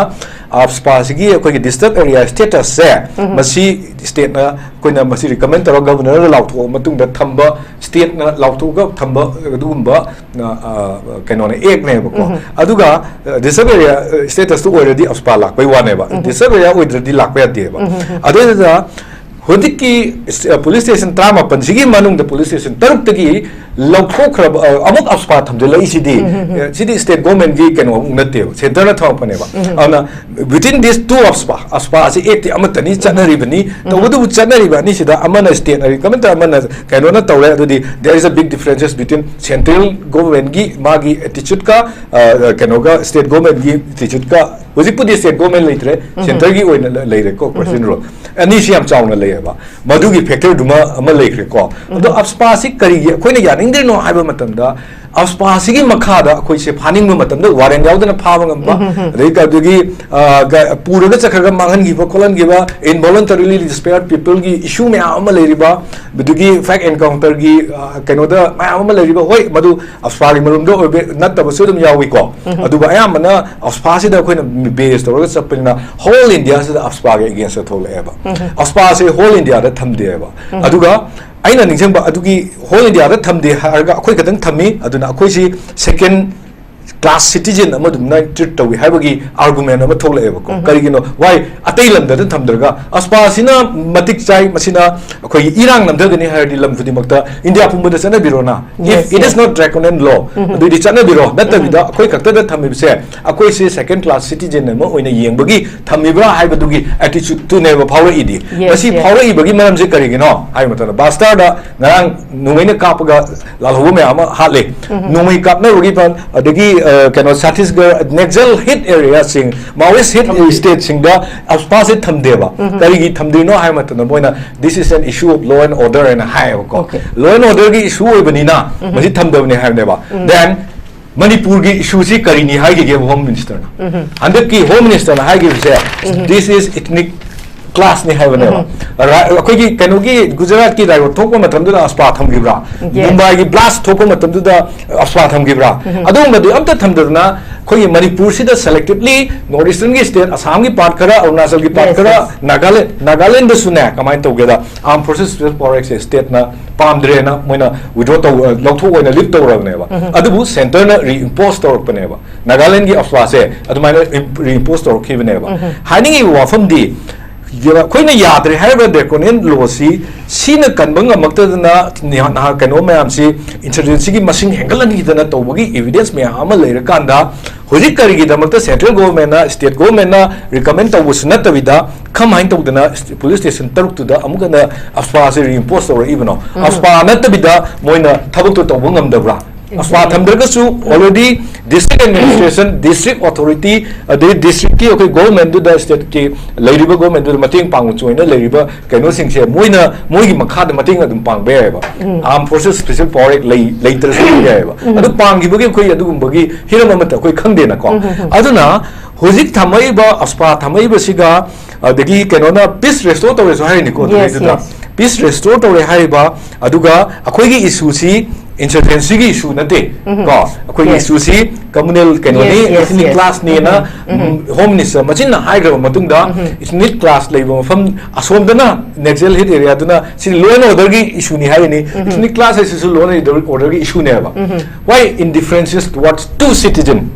ꯑꯞꯁꯄꯥꯁꯤꯒꯤ ꯑꯩꯈꯣꯏꯒꯤ ꯗꯤꯁꯇꯔꯕ ꯑꯦꯔꯤꯌꯥ ꯁ꯭ꯇꯦꯇꯁꯁꯦ ꯃꯁꯤ ꯁ꯭ꯇꯦꯠꯅ, ꯑꯩꯈꯣꯏꯅ ꯃꯁꯤ ꯔꯤꯀꯃꯦꯟ ꯇꯧꯔꯒ ꯒꯚꯔꯅꯔꯗ ꯂꯥꯎꯊꯣꯛꯑ ꯃꯇꯨꯡꯗ ꯊꯝꯕ, ꯁ꯭ꯇꯦꯠꯅ ꯂꯥꯎꯊꯣꯛꯑꯒ ꯊꯝꯕ ꯑꯗꯨꯒꯨꯝꯕ ꯑ, ꯑ, ꯀꯩꯅꯣꯅꯦ, ꯑꯦꯛꯅꯦꯕꯀꯣ꯫ ꯑꯗꯨꯒ ꯗꯤꯁꯇꯔꯕ ꯑꯦꯔꯤꯌꯥ ꯁ꯭ꯇꯦꯇꯁꯇꯨ ꯑꯣꯏꯔꯗꯤ ꯑꯞꯁꯄꯥ ꯂꯥꯛꯄꯩ ꯋꯥꯅꯦꯕ, ꯗꯤꯁꯇꯔꯕ ꯑꯦꯔꯤꯌꯥ ꯑꯣꯏꯗ꯭ꯔꯗꯤ ꯂꯥꯛꯄ ꯌꯥꯗꯦꯕ꯫ ꯑꯗꯨꯗꯨꯅ ꯍꯧꯖꯤꯛꯀꯤ ꯄꯨꯂꯤꯁ ꯁ꯭ꯇꯦꯁꯟ ꯇꯔꯥꯃꯥꯄꯟꯁꯤꯒꯤ ꯃꯅꯨꯡꯗ ꯄꯨꯂꯤꯁ ꯁ꯭ꯇꯦꯁꯟ ꯇꯔꯨꯛꯇꯒꯤ ꯂꯧꯊꯣꯛꯈ꯭ꯔꯕ, ꯑ, ꯑꯃꯨꯛ ꯑꯞꯁꯄꯥ ꯊꯝꯖꯤꯜꯂꯛꯏꯁꯤꯗꯤ, ꯑ, ꯁꯤꯗꯤ ꯁ꯭ꯇꯦꯠ ꯒꯣꯔꯃꯦꯟꯒꯤ ꯀꯩꯅꯣ ꯑꯃꯨꯛ ꯅꯠꯇꯦꯕ, ꯁꯦꯟꯇꯔꯅ ꯊꯝꯃꯛꯄꯅꯦꯕ꯫ ꯑꯗꯨꯅ within these two ꯑꯞꯁꯄꯥ, ꯑꯞꯁꯄꯥ ꯑꯁꯤ ꯑꯦꯛꯇꯤ ꯑꯃꯠꯇꯅꯤ, ꯆꯠꯅꯔꯤꯕꯅꯤ꯫ ꯇꯧꯕꯇꯕꯨ ꯆꯠꯅꯔꯤꯕ ꯑꯅꯤꯁꯤꯗ ꯑꯃꯅ ꯁ꯭ꯇꯦꯠꯅ ꯔꯤꯀꯃꯦꯟ ꯇꯧꯔꯦ, ꯑꯃꯅ ꯀꯩꯅꯣꯅ ꯇꯧꯔꯦ, ꯑꯗꯨꯗꯤ there is a big differences between central governmentꯀꯤ ꯃꯥꯒꯤ attitudeꯀ, ꯑ, ꯀꯩꯅꯣꯒ, ꯁ꯭ꯇꯦꯠ ꯒꯣꯔꯃꯦꯟꯒꯤ attitudeꯀ꯫ ꯍꯧꯖꯤꯛꯄꯨꯗꯤ ꯁ꯭ꯇꯦꯠ ꯒꯣꯔꯃꯦꯟ ꯂꯩꯇ꯭ꯔꯦ, ꯁꯦꯟꯇꯔꯒꯤ ꯑꯣꯏꯅ ꯂ-, ꯂꯩꯔꯦꯀꯣ, ꯄ꯭ꯔꯁꯤꯗꯦꯟ ꯔꯨꯜ꯫ ꯑꯅꯤꯁꯤ ꯌꯥꯝ ꯆꯥꯎꯅ ꯂꯩꯌꯦꯕ꯫ ꯃꯗꯨꯒꯤ ꯐꯦꯛꯇꯔꯗꯨꯃ ꯑꯃ ꯂꯩꯈ꯭ꯔꯦꯀꯣ꯫ ꯑꯗꯣ ꯑꯞꯁꯄꯥꯁꯤ ꯀꯔꯤꯒꯤ ꯑꯩꯈꯣꯏꯅ ꯌꯥꯅꯤꯡꯗ꯭ꯔꯤꯅꯣ ꯍꯥꯏꯕ ꯃꯇꯝꯗ, ꯑꯞꯁꯄꯥꯁꯤꯒꯤ ꯃꯈꯥꯗ ꯑꯩꯈꯣꯏꯁꯦ ꯐꯥꯅꯤꯡꯕ ꯃꯇꯝꯗ ꯋꯥꯔꯦꯟ ꯌꯥꯎꯗꯅ ꯐꯥꯕ ꯉꯝꯕ, ꯑꯗꯩ ꯑꯗꯨꯒꯤ, ꯑ, ꯒ-, ꯄꯨꯔꯒ ꯆꯠꯈ꯭ꯔꯒ ꯃꯥꯡꯍꯟꯈꯤꯕ ꯈꯣꯠꯍꯟꯈꯤꯕ, involuntarily disappeared peopleꯒꯤ issue ꯃꯌꯥꯝ ꯑꯃ ꯂꯩꯔꯤꯕ, ꯑꯗꯨꯒꯤ fake encounterꯒꯤ, ꯑ, ꯀꯩꯅꯣꯗ ꯃꯌꯥꯝ ꯑꯃ ꯂꯩꯔꯤꯕ, ꯍꯣꯏ, ꯃꯗꯨ ꯑꯞꯁꯄꯥꯒꯤ ꯃꯔꯨꯝꯗ ꯑꯣꯏꯕ ꯅꯠꯇꯕꯁꯨ ꯑꯗꯨꯝ ꯌꯥꯎꯏꯀꯣ꯫ ꯑꯗꯨꯕꯨ ꯑꯌꯥꯝꯕꯅ ꯑꯞꯁꯄꯥꯁꯤꯗ ꯑꯩꯈꯣꯏꯅ base ꯇꯧꯔꯒ ꯆꯠꯄꯅꯤꯅ whole Indiaꯁꯤꯗ ꯑꯞꯁꯄꯥꯒꯤ againstꯇ ꯊꯣꯛꯂꯛꯑꯦꯕ꯫ ꯑꯞꯁꯄꯥꯁꯦ whole Indiaꯗ ꯊꯝꯗꯦꯕ꯫ ꯑꯗꯨꯒ ꯑꯩꯅ ꯅꯤꯡꯁꯤꯡꯕ ꯑꯗꯨꯒꯤ whole Indiaꯗ ꯊꯝꯗꯦ ꯍꯥꯏꯔꯒ ꯑꯩꯈꯣꯏ ꯈꯛꯇꯪ ꯊꯝꯃꯤ, ꯑꯗꯨꯅ ꯑꯩꯈꯣꯏꯁꯤ second class citizen ꯑꯃ ꯑꯗꯨꯝꯅ treat ꯇꯧꯏ ꯍꯥꯏꯕꯒꯤ argument ꯑꯃ ꯊꯣꯛꯂꯛꯑꯦꯕꯀꯣ꯫ ꯀꯔꯤꯒꯤꯅꯣ? Why? ꯑꯇꯩ ꯂꯝꯗ ꯊꯝꯗ꯭ꯔꯒ ꯑꯞꯁꯄꯥꯁꯤꯅ ꯃꯇꯤꯛ ꯆꯥꯏ, ꯃꯁꯤꯅ ꯑꯩꯈꯣꯏꯒꯤ ꯏꯔꯥꯡ ꯅꯝꯊꯒꯅꯤ ꯍꯥꯏꯔꯗꯤ ꯂꯝ ꯈꯨꯗꯤꯡꯃꯛꯇ ꯏꯟꯗꯤꯌꯥ ꯄꯨꯝꯕꯗ ꯆꯠꯅꯕꯤꯔꯣꯅ꯫ If Yes, it yes. is not draconian law, ꯑꯗꯨꯗꯤ ꯆꯠꯅꯕꯤꯔꯣ, ꯅꯠꯇꯕꯤꯗ ꯑꯩꯈꯣꯏ ꯈꯛꯇꯗ ꯊꯝꯃꯤꯕꯁꯦ ꯑꯩꯈꯣꯏꯁꯦ second class citizen ꯑꯃ ꯑꯣꯏꯅ ꯌꯦꯡꯕꯒꯤ ꯊꯝꯃꯤꯕ꯭ꯔꯥ ꯍꯥꯏꯕꯗꯨꯒꯤ attitudeꯇꯨꯅꯦꯕ ꯐꯥꯎꯔꯛꯏꯗꯤ꯫ Yes, ꯃꯁꯤ yes. ꯐꯥꯎꯔꯛꯏꯕꯒꯤ ꯃꯔꯝꯁꯦ ꯀꯔꯤꯒꯤꯅꯣ ꯍꯥꯏꯕ ꯃꯇꯝꯗ, ꯕꯥꯁꯇꯔꯗ ꯉꯔꯥꯡ ꯅꯣꯡꯃꯩꯅ ꯀꯥꯞꯄꯒ ꯂꯥꯜꯍꯧꯕ ꯃꯌꯥꯝ ꯑꯃ ꯍꯥꯠꯂꯦ꯫ ꯅꯣꯡꯃꯩ ꯀꯥꯞꯅꯕꯒꯤ ꯐ-, ꯑꯗꯒꯤ, ꯑ, ꯀꯩꯅꯣ ꯁꯠꯇꯤꯁꯒꯔ ꯅꯦꯛꯁꯜ ꯍꯤꯠ ꯑꯦꯔꯤꯌꯥꯁꯤꯡ, ꯃꯥꯑꯣꯏꯁ ꯍꯤꯠ ꯁ꯭ꯇꯦꯠꯁꯤꯡꯗ ꯑꯐꯁ꯭ꯄꯥꯁꯦ ꯊꯝꯗꯦꯕ꯫ ꯀꯔꯤꯒꯤ ꯊꯝꯗ꯭ꯔꯤꯅꯣ ꯍꯥꯏꯕ ꯃꯇꯝꯗ ꯃꯣꯏꯅ "This is an issue of law and order" ꯍꯥꯏꯅ ꯍꯥꯏꯌꯦꯕꯀꯣ꯫ Okay. Law and order ꯒꯤ issue ꯑꯣꯏꯕꯅꯤꯅ ꯃꯁꯤ ꯊꯝꯗꯕꯅꯤ ꯍꯥꯏꯕꯅꯦꯕ꯫ Then ꯃꯅꯤꯄꯨꯔꯒꯤ issue ꯁꯤ ꯀꯔꯤꯅꯤ ꯍꯥꯏꯈꯤꯒꯦ Home Minister ꯅ? ꯍꯟꯗꯛꯀꯤ Home Minister ꯅ ꯍꯥꯏꯈꯤꯕꯁꯦ, "This is ethnic clash" ꯅꯤ ꯍꯥꯏꯕꯅꯦꯕ꯫ ꯔꯥ-, ꯑꯩꯈꯣꯏꯒꯤ ꯀꯩꯅꯣꯒꯤ ꯒꯨꯖꯔꯥꯠꯀꯤ riot ꯊꯣꯛꯄ ꯃꯇꯝꯗꯨꯗ ꯑꯐꯁ꯭ꯄꯥ ꯊꯝꯈꯤꯕ꯭ꯔꯥ? Yes. ꯃꯨꯝꯕꯥꯏꯒꯤ blast ꯊꯣꯛꯄ ꯃꯇꯝꯗꯨꯗ ꯑꯐꯁ꯭ꯄꯥ ꯊꯝꯈꯤꯕ꯭ꯔꯥ? ꯑꯗꯨꯒꯨꯝꯕꯗꯤ ꯑꯝꯇ ꯊꯝꯗꯗꯅ ꯑꯩꯈꯣꯏꯒꯤ ꯃꯅꯤꯄꯨꯔꯁꯤꯗ selectively North Eastern ꯒꯤ state, ꯑꯁꯥꯝꯒꯤ part ꯈꯔ, ꯑꯔꯨꯅꯥꯆꯜꯒꯤ part Yes, ꯈꯔ, yes. ꯅꯥꯒꯥꯂꯦꯟ, ꯅꯥꯒꯥꯂꯦꯟꯗꯁꯨꯅꯦ ꯀꯃꯥꯏꯅ ꯇꯧꯒꯦꯗ, Armed Forces Special Power Act ꯁꯦ state ꯅ ꯄꯥꯝꯗ꯭ꯔꯦꯅ ꯃꯣꯏꯅ withdraw ꯇꯧ, ꯂꯧꯊꯣꯛ ꯑꯣꯏꯅ lift ꯇꯧꯔꯕꯅꯦꯕ꯫ ꯑꯗꯨꯕꯨ centre ꯅ reimpose ꯇꯧꯔꯛꯄꯅꯦꯕ꯫ ꯅꯥꯒꯥꯂꯦꯟꯒꯤ ꯑꯐꯁ꯭ꯄꯥꯁꯦ ꯑꯗꯨꯃꯥꯏꯅ reimpose ꯇꯧꯔꯛꯈꯤꯕꯅꯦꯕ꯫ ꯍꯥꯏꯅꯤꯡꯉꯤꯕ ꯋꯥꯐꯝꯗꯤ, ꯑꯩꯈꯣꯏꯅ ꯌꯥꯗ꯭ꯔꯦ ꯍꯥꯏꯔꯤꯕ draconian law ꯁꯤ, ꯁꯤꯅ ꯀꯟꯕ ꯉꯝꯃꯛꯇꯗꯅ ꯅꯍꯥ-, ꯅꯍꯥ-, ꯀꯩꯅꯣ ꯃꯌꯥꯝꯁꯤ, insurgency ꯒꯤ ꯃꯁꯤꯡ ꯍꯦꯟꯒꯠꯍꯟꯈꯤꯗꯅ ꯇꯧꯕꯒꯤ evidence ꯃꯌꯥꯝ ꯑꯃ ꯂꯩꯔꯀꯥꯟꯗ, ꯍꯧꯖꯤꯛ ꯀꯔꯤꯒꯤꯗꯃꯛꯇ central government ꯅ, state government ꯅ recommend ꯇꯧꯕꯁꯨ ꯅꯠꯇꯕꯤꯗ, ꯀꯃꯥꯏꯅ ꯇꯧꯗꯅ police station ꯇꯔꯨꯛꯇꯨꯗ ꯑꯃꯨꯛ ꯍꯟꯅ ꯑꯐꯁ꯭ꯄꯥꯁꯦ reimpose ꯇꯧꯔꯛꯏꯕꯅꯣ? ꯑꯐꯁ꯭ꯄꯥ ꯅꯠꯇꯕꯤꯗ ꯃꯣꯏꯅ ꯊꯕꯛꯇꯣ ꯇꯧꯕ ꯉꯝꯗꯕ꯭ꯔꯥ? ꯑꯐꯁ꯭ꯄꯥ ꯊꯝꯗ꯭ꯔꯒꯁꯨ already district administration, district authority, ꯑꯗꯩ district ꯀꯤ ꯑꯩꯈꯣꯏ government ꯗꯨꯗ, state ꯀꯤ ꯂꯩꯔꯤꯕ government ꯗꯨꯗ ꯃꯇꯦꯡ ꯄꯥꯡꯕ ꯑꯣꯏꯅ ꯂꯩꯔꯤꯕ ꯀꯩꯅꯣꯁꯤꯡꯁꯦ, ꯃꯣꯏꯅ, ꯃꯣꯏꯒꯤ ꯃꯈꯥꯗ ꯃꯇꯦꯡ ꯑꯗꯨꯝ ꯄꯥꯡꯕ ꯌꯥꯏꯑꯕ꯫ Armed Forces Special Power Act ꯂꯩ, ꯂꯩꯇ꯭ꯔꯁꯨ ꯌꯥꯏꯑꯕ꯫ ꯑꯗꯨ ꯄꯥꯡꯈꯤꯕꯒꯤ ꯑꯩꯈꯣꯏ ꯑꯗꯨꯒꯨꯝꯕꯒꯤ ꯍꯤꯔꯝ ꯑꯃꯠꯇ ꯑꯩꯈꯣꯏ ꯈꯪꯗꯦꯅꯀꯣ꯫ ꯑꯗꯨꯅ ꯍꯧꯖꯤꯛ ꯊꯝꯃꯛꯏꯕ, ꯑꯐꯁ꯭ꯄꯥ ꯊꯝꯃꯛꯏꯕꯁꯤꯒ, ꯑꯗꯒꯤ ꯀꯩꯅꯣꯅ peace restore ꯇꯧꯔꯦꯁꯨ ꯍꯥꯏꯔꯤꯅꯤꯀꯣ, Yes, ꯑꯗꯨꯗꯩꯗꯨꯗ꯫ Yes. Peace restore ꯇꯧꯔꯦ ꯍꯥꯏꯔꯤꯕ, ꯑꯗꯨꯒ ꯑꯩꯈꯣꯏꯒꯤ issue ꯁꯤ insurgency ꯒꯤ issue ꯅꯠꯇꯦ, ꯀꯣ? ꯑꯩꯈꯣꯏꯒꯤ Yes. Issue ꯁꯤ communal ꯀꯩꯅꯣꯅꯤ, Yes, yes, ethnic yes. Clash ꯅꯦꯅ, ꯎꯝ, Home Minister ꯃꯆꯤꯟꯅ ꯍꯥꯏꯈ꯭ꯔꯕ ꯃꯇꯨꯡꯗ, ethnic clash ꯂꯩꯕ ꯃꯐꯝ ꯑꯁꯣꯝꯗꯅ, Naxal hit area ꯗꯨꯅ ꯁꯤ law and order ꯒꯤ issue ꯅꯤ ꯍꯥꯏꯔꯤꯅꯤ꯫ Ethnic clash ꯍꯥꯏꯁꯤꯁꯨ law and order ꯒꯤ issue ꯅꯦꯕ꯫ Why indifferences towards two citizen?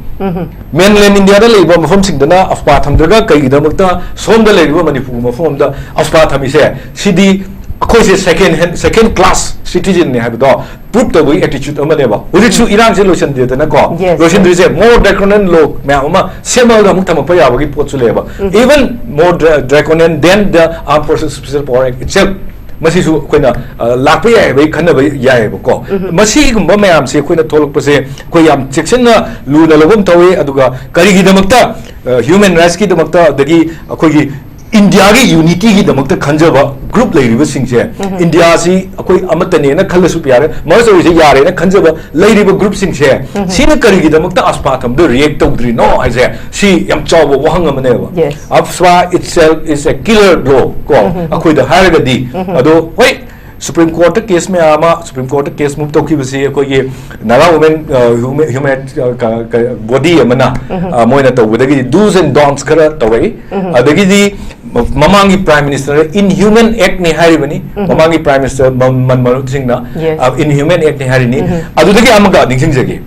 Mainland India ꯗ ꯂꯩꯕ ꯃꯐꯝꯁꯤꯡꯗꯅ ꯑꯐꯁ꯭ꯄꯥ ꯊꯝꯗ꯭ꯔꯒ ꯀꯩꯒꯤꯗꯃꯛꯇ ꯁꯣꯝꯗ ꯂꯩꯔꯤꯕ ꯃꯅꯤꯄꯨꯔ ꯃꯐꯝ ꯑꯃꯗ ꯑꯐꯁ꯭ꯄꯥ ꯊꯝꯃꯤꯁꯦ? ꯁꯤꯗꯤ ꯑꯩꯈꯣꯏꯁꯦ second hand, second class citizen ꯅꯦ ꯍꯥꯏꯕꯗꯣ prove ꯇꯧꯕꯒꯤ attitude ꯑꯃꯅꯦꯕ꯫ ꯍꯧꯖꯤꯛꯁꯨ ꯏꯔꯥꯡꯁꯦ ꯂꯣꯏꯁꯤꯟꯗꯦꯗꯅꯀꯣ꯫ Yes, ꯂꯣꯏꯁꯤꯟꯗ꯭ꯔꯤꯁꯦ more draconian law ꯃꯌꯥꯝ ꯑꯃ ꯁꯦꯝꯃꯒ ꯑꯃꯨꯛ ꯊꯝꯃꯛꯄ ꯌꯥꯕꯒꯤ ꯄꯣꯠꯁꯨ ꯂꯩꯌꯦꯕ꯫ Even more dra-, draconian than the Armed Forces Special Power Act itself. ꯃꯁꯤꯁꯨ ꯑꯩꯈꯣꯏꯅ ꯑ, ꯂꯥꯛꯄ ꯌꯥꯏ ꯍꯥꯏꯕꯒꯤ ꯈꯟꯅꯕ ꯌꯥꯏꯑꯕꯀꯣ꯫ ꯃꯁꯤꯒꯨꯝꯕ ꯃꯌꯥꯝꯁꯦ ꯑꯩꯈꯣꯏꯅ ꯊꯣꯛꯂꯛꯄꯁꯦ ꯑꯩꯈꯣꯏ ꯌꯥꯝ ꯆꯦꯛꯁꯤꯟꯅ ꯂꯨꯅ ꯂꯧꯐꯝ ꯊꯧꯏ꯫ ꯑꯗꯨꯒ ꯀꯔꯤꯒꯤꯗꯃꯛꯇ ꯍ꯭ꯌꯨꯃꯦꯟ ꯔꯥꯏꯠꯁꯀꯤꯗꯃꯛꯇ, ꯑꯗꯒꯤ ꯑꯩꯈꯣꯏꯒꯤ ꯏꯟꯗꯤꯌꯥꯒꯤ ꯌꯨꯅꯤꯇꯤꯒꯤꯗꯃꯛꯇ ꯈꯟꯖꯕ ꯒ꯭ꯔꯨꯞ ꯂꯩꯔꯤꯕꯁꯤꯡꯁꯦ, ꯏꯟꯗꯤꯌꯥꯁꯤ ꯑꯩꯈꯣꯏ ꯑꯃꯠꯇꯅꯦꯅ ꯈꯜꯂꯁꯨ ꯌꯥꯔꯦ, ꯃꯔꯁ ꯑꯣꯏꯔꯤꯁꯦ ꯌꯥꯔꯦꯅ ꯈꯟꯖꯕ ꯂꯩꯔꯤꯕ ꯒ꯭ꯔꯨꯞꯁꯤꯡꯁꯦ, ꯁꯤꯅ ꯀꯔꯤꯒꯤꯗꯃꯛꯇ ꯑꯁꯄꯥ ꯊꯝꯕꯗ ꯔꯤꯌꯦꯛ ꯇꯧꯗ꯭ꯔꯤꯅꯣ ꯍꯥꯏꯁꯦ, ꯁꯤ ꯌꯥꯝ ꯆꯥꯎꯕ ꯋꯥꯍꯪ ꯑꯃꯅꯦꯕ꯫ Yes. AFSPA itself is a killer law ꯀꯣ, ꯑꯩꯈꯣꯏꯗ ꯍꯥꯏꯔꯒꯗꯤ꯫ ꯑꯗꯣ ꯍꯣꯏ, ꯁꯨꯄ꯭ꯔꯤꯝ ꯀꯣꯔꯠꯇ ꯀꯦꯁ ꯃꯌꯥꯝ ꯑꯃ, ꯁꯨꯄ꯭ꯔꯤꯝ ꯀꯣꯔꯠꯇ ꯀꯦꯁ ꯃꯨꯚ ꯇꯧꯈꯤꯕꯁꯤ ꯑꯩꯈꯣꯏꯒꯤ Naga women human rights body ꯑꯃꯅ, ꯑ, ꯃꯣꯏꯅ ꯇꯧꯕꯗꯒꯤꯗꯤ ꯗꯨꯁ ꯑꯦꯟ ꯗꯣꯟꯁ ꯈꯔ ꯇꯧꯔꯛꯏ꯫ ꯑꯗꯒꯤꯗꯤ ꯃ- ꯃꯃꯥꯡꯒꯤ ꯄ꯭ꯔꯥꯏꯝ ꯃꯤꯅꯤꯁꯇꯔ ꯏꯟꯍ꯭ꯌꯨꯃꯦꯟ ꯑꯦꯛꯅꯤ ꯍꯥꯏꯔꯤꯕꯅꯤ, ꯃꯃꯥꯡꯒꯤ ꯄ꯭ꯔꯥꯏꯝ ꯃꯤꯅꯤꯁꯇꯔ ꯃ- ꯃꯟꯃꯣꯍꯟ ꯁꯤꯡꯅ, Yes. ꯑ, ꯏꯟꯍ꯭ꯌꯨꯃꯦꯟ ꯑꯦꯛꯅꯤ ꯍꯥꯏꯔꯤꯅꯤ꯫ ꯑꯗꯨꯗꯒꯤ ꯑꯃꯒ ꯅꯤꯡꯁꯤꯡꯖꯒꯦ,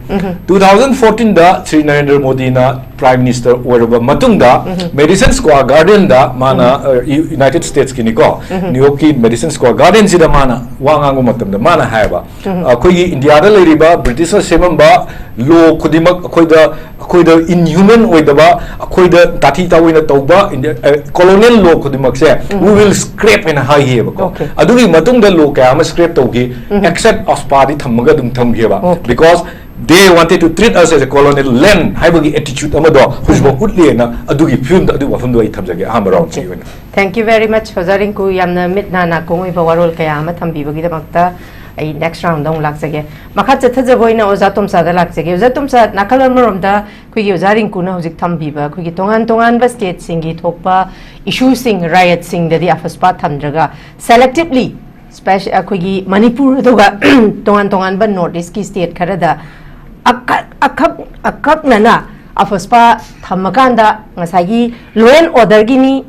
ꯇꯨ ꯊꯥꯎꯖꯟ ꯐꯣꯔꯇꯤꯟꯗ ꯁ꯭ꯔꯤ ꯅꯔꯦꯟꯗ꯭ꯔ ꯃꯣꯗꯤꯅ ꯄ꯭ꯔꯥꯏꯝ ꯃꯤꯅꯤꯁꯇꯔ ꯑꯣꯏꯔꯕ ꯃꯇꯨꯡꯗ, ꯃꯦꯗꯤꯁꯟ ꯁ꯭ꯀ꯭ꯋꯥꯔ ꯒꯥꯔꯗꯦꯟꯗ ꯃꯥꯅ, ꯑ, ꯌꯨ- ꯌꯨꯅꯥꯏꯇꯦꯗ ꯁ꯭ꯇꯦꯠꯁꯀꯤꯅꯤꯀꯣ, ꯅ꯭ꯌꯨ ꯌꯣꯔꯛꯀꯤ ꯃꯦꯗꯤꯁꯟ ꯁ꯭ꯀ꯭ꯋꯥꯔ ꯒꯥꯔꯗꯦꯟꯁꯤꯗ ꯃꯥꯅ ꯋꯥ ꯉꯥꯡꯕ ꯃꯇꯝꯗ ꯃꯥꯅ ꯍꯥꯏꯕ, ꯑꯩꯈꯣꯏꯒꯤ ꯏꯟꯗꯤꯌꯥꯗ ꯂꯩꯔꯤꯕ ꯕ꯭ꯔꯤꯇꯤꯁꯅ ꯁꯦꯝꯃꯝꯕ ꯂꯣ ꯈꯨꯗꯤꯡꯃꯛ ꯑꯩꯈꯣꯏꯗ, ꯑꯩꯈꯣꯏꯗ ꯏꯟꯍ꯭ꯌꯨꯃꯦꯟ ꯑꯣꯏꯗꯕ, ꯑꯩꯈꯣꯏꯗ ꯇꯥꯊꯤ ꯇꯥꯑꯣꯏꯅ ꯇꯧꯕ ꯏꯟꯗꯤꯌꯥ, ꯑ, ꯀꯣꯂꯣꯅꯤꯌꯦꯜ ꯂꯣ ꯈꯨꯗꯤꯡꯃꯛꯁꯦ we will scrap ꯍꯥꯏꯅ ꯍꯥꯏꯈꯤꯑꯕꯀꯣ꯫ Okay. ꯑꯗꯨꯒꯤ ꯃꯇꯨꯡꯗ ꯂꯣ ꯀꯌꯥ ꯑꯃ ꯁ꯭ꯀ꯭ꯔꯦꯞ ꯇꯧꯈꯤ, ꯑꯦꯛꯁꯦꯞ ꯑꯁꯄꯥꯗꯤ ꯊꯝꯃꯒ ꯑꯗꯨꯝ ꯊꯝꯈꯤꯑꯕ꯫ Okay. Because they wanted to treat us as a colonial land ꯍꯥꯏꯕꯒꯤ ꯑꯦꯇꯤꯆ꯭ꯌꯨꯠ ꯑꯃꯗꯣ ꯍꯧꯖꯤꯛꯐꯥꯎ ꯎꯠꯂꯤꯑꯅ ꯑꯗꯨꯒꯤ ꯐꯤꯕꯝꯗ, ꯑꯗꯨꯒꯤ ꯋꯥꯐꯝꯗꯣ ꯑꯩ ꯊꯝꯖꯒꯦ ꯑꯍꯥꯟꯕ ꯔꯥꯎꯟꯁꯤꯒꯤ ꯑꯣꯏꯅ꯫ Thank you very much, ꯑꯣꯖꯥ ꯔꯤꯡꯀꯨ꯫ ꯌꯥꯝꯅ ꯃꯤꯠ ꯅꯥ ꯅꯥꯀꯣꯡ ꯑꯣꯏꯕ ꯋꯥꯔꯣꯜ ꯀꯌꯥ ꯑꯃ ꯊꯝꯕꯤꯕꯒꯤꯗꯃꯛꯇ꯫ ꯑꯩ ꯅꯦꯛꯁ ꯔꯥꯎꯟꯗ ꯑꯃꯨꯛ ꯂꯥꯛꯆꯒꯦ꯫ ꯃꯈꯥ ꯆꯠꯊꯖꯕ ꯑꯣꯏꯅ ꯑꯣꯖꯥ ꯇꯣꯝꯆꯥꯗ ꯂꯥꯛꯆꯒꯦ꯫ ꯑꯣꯖꯥ ꯇꯣꯝꯆꯥ, ꯅꯥꯀꯜ ꯑꯃꯔꯣꯝꯗ ꯑꯩꯈꯣꯏꯒꯤ ꯑꯣꯖꯥ ꯔꯤꯡꯀꯨꯅ ꯍꯧꯖꯤꯛ ꯊꯝꯕꯤꯕ ꯑꯩꯈꯣꯏꯒꯤ ꯇꯣꯉꯥꯟ ꯇꯣꯉꯥꯟꯕ ꯁ꯭ꯇꯦꯠꯁꯤꯡꯒꯤ ꯊꯣꯛꯄ ꯏꯁꯨꯁꯤꯡ, ꯔꯥꯏꯠꯁꯤꯡꯗꯗꯤ ꯑꯐꯁꯄꯥ ꯊꯝꯗ꯭ꯔꯒ, ꯁꯦꯂꯦꯛꯇꯤꯞꯂꯤ ꯑꯩꯈꯣꯏꯒꯤ ꯃꯅꯤꯄꯨꯔ ꯑꯗꯨꯒ ꯇꯣꯉꯥꯟ ꯇꯣꯉꯥꯟꯕ ꯅꯣꯔꯠ ꯏꯁꯀꯤ ꯁ꯭ꯇꯦꯠ ꯈꯔꯗ ꯑꯀꯛ-, ꯑꯀꯛ-, ꯑꯀꯛꯅꯅ ꯑꯐꯁꯄꯥ ꯊꯝꯃꯀꯥꯟꯗ ꯉꯁꯥꯏꯒꯤ ꯂꯣ ꯑꯦꯟ ꯑꯣꯔꯗꯔꯒꯤꯅꯤ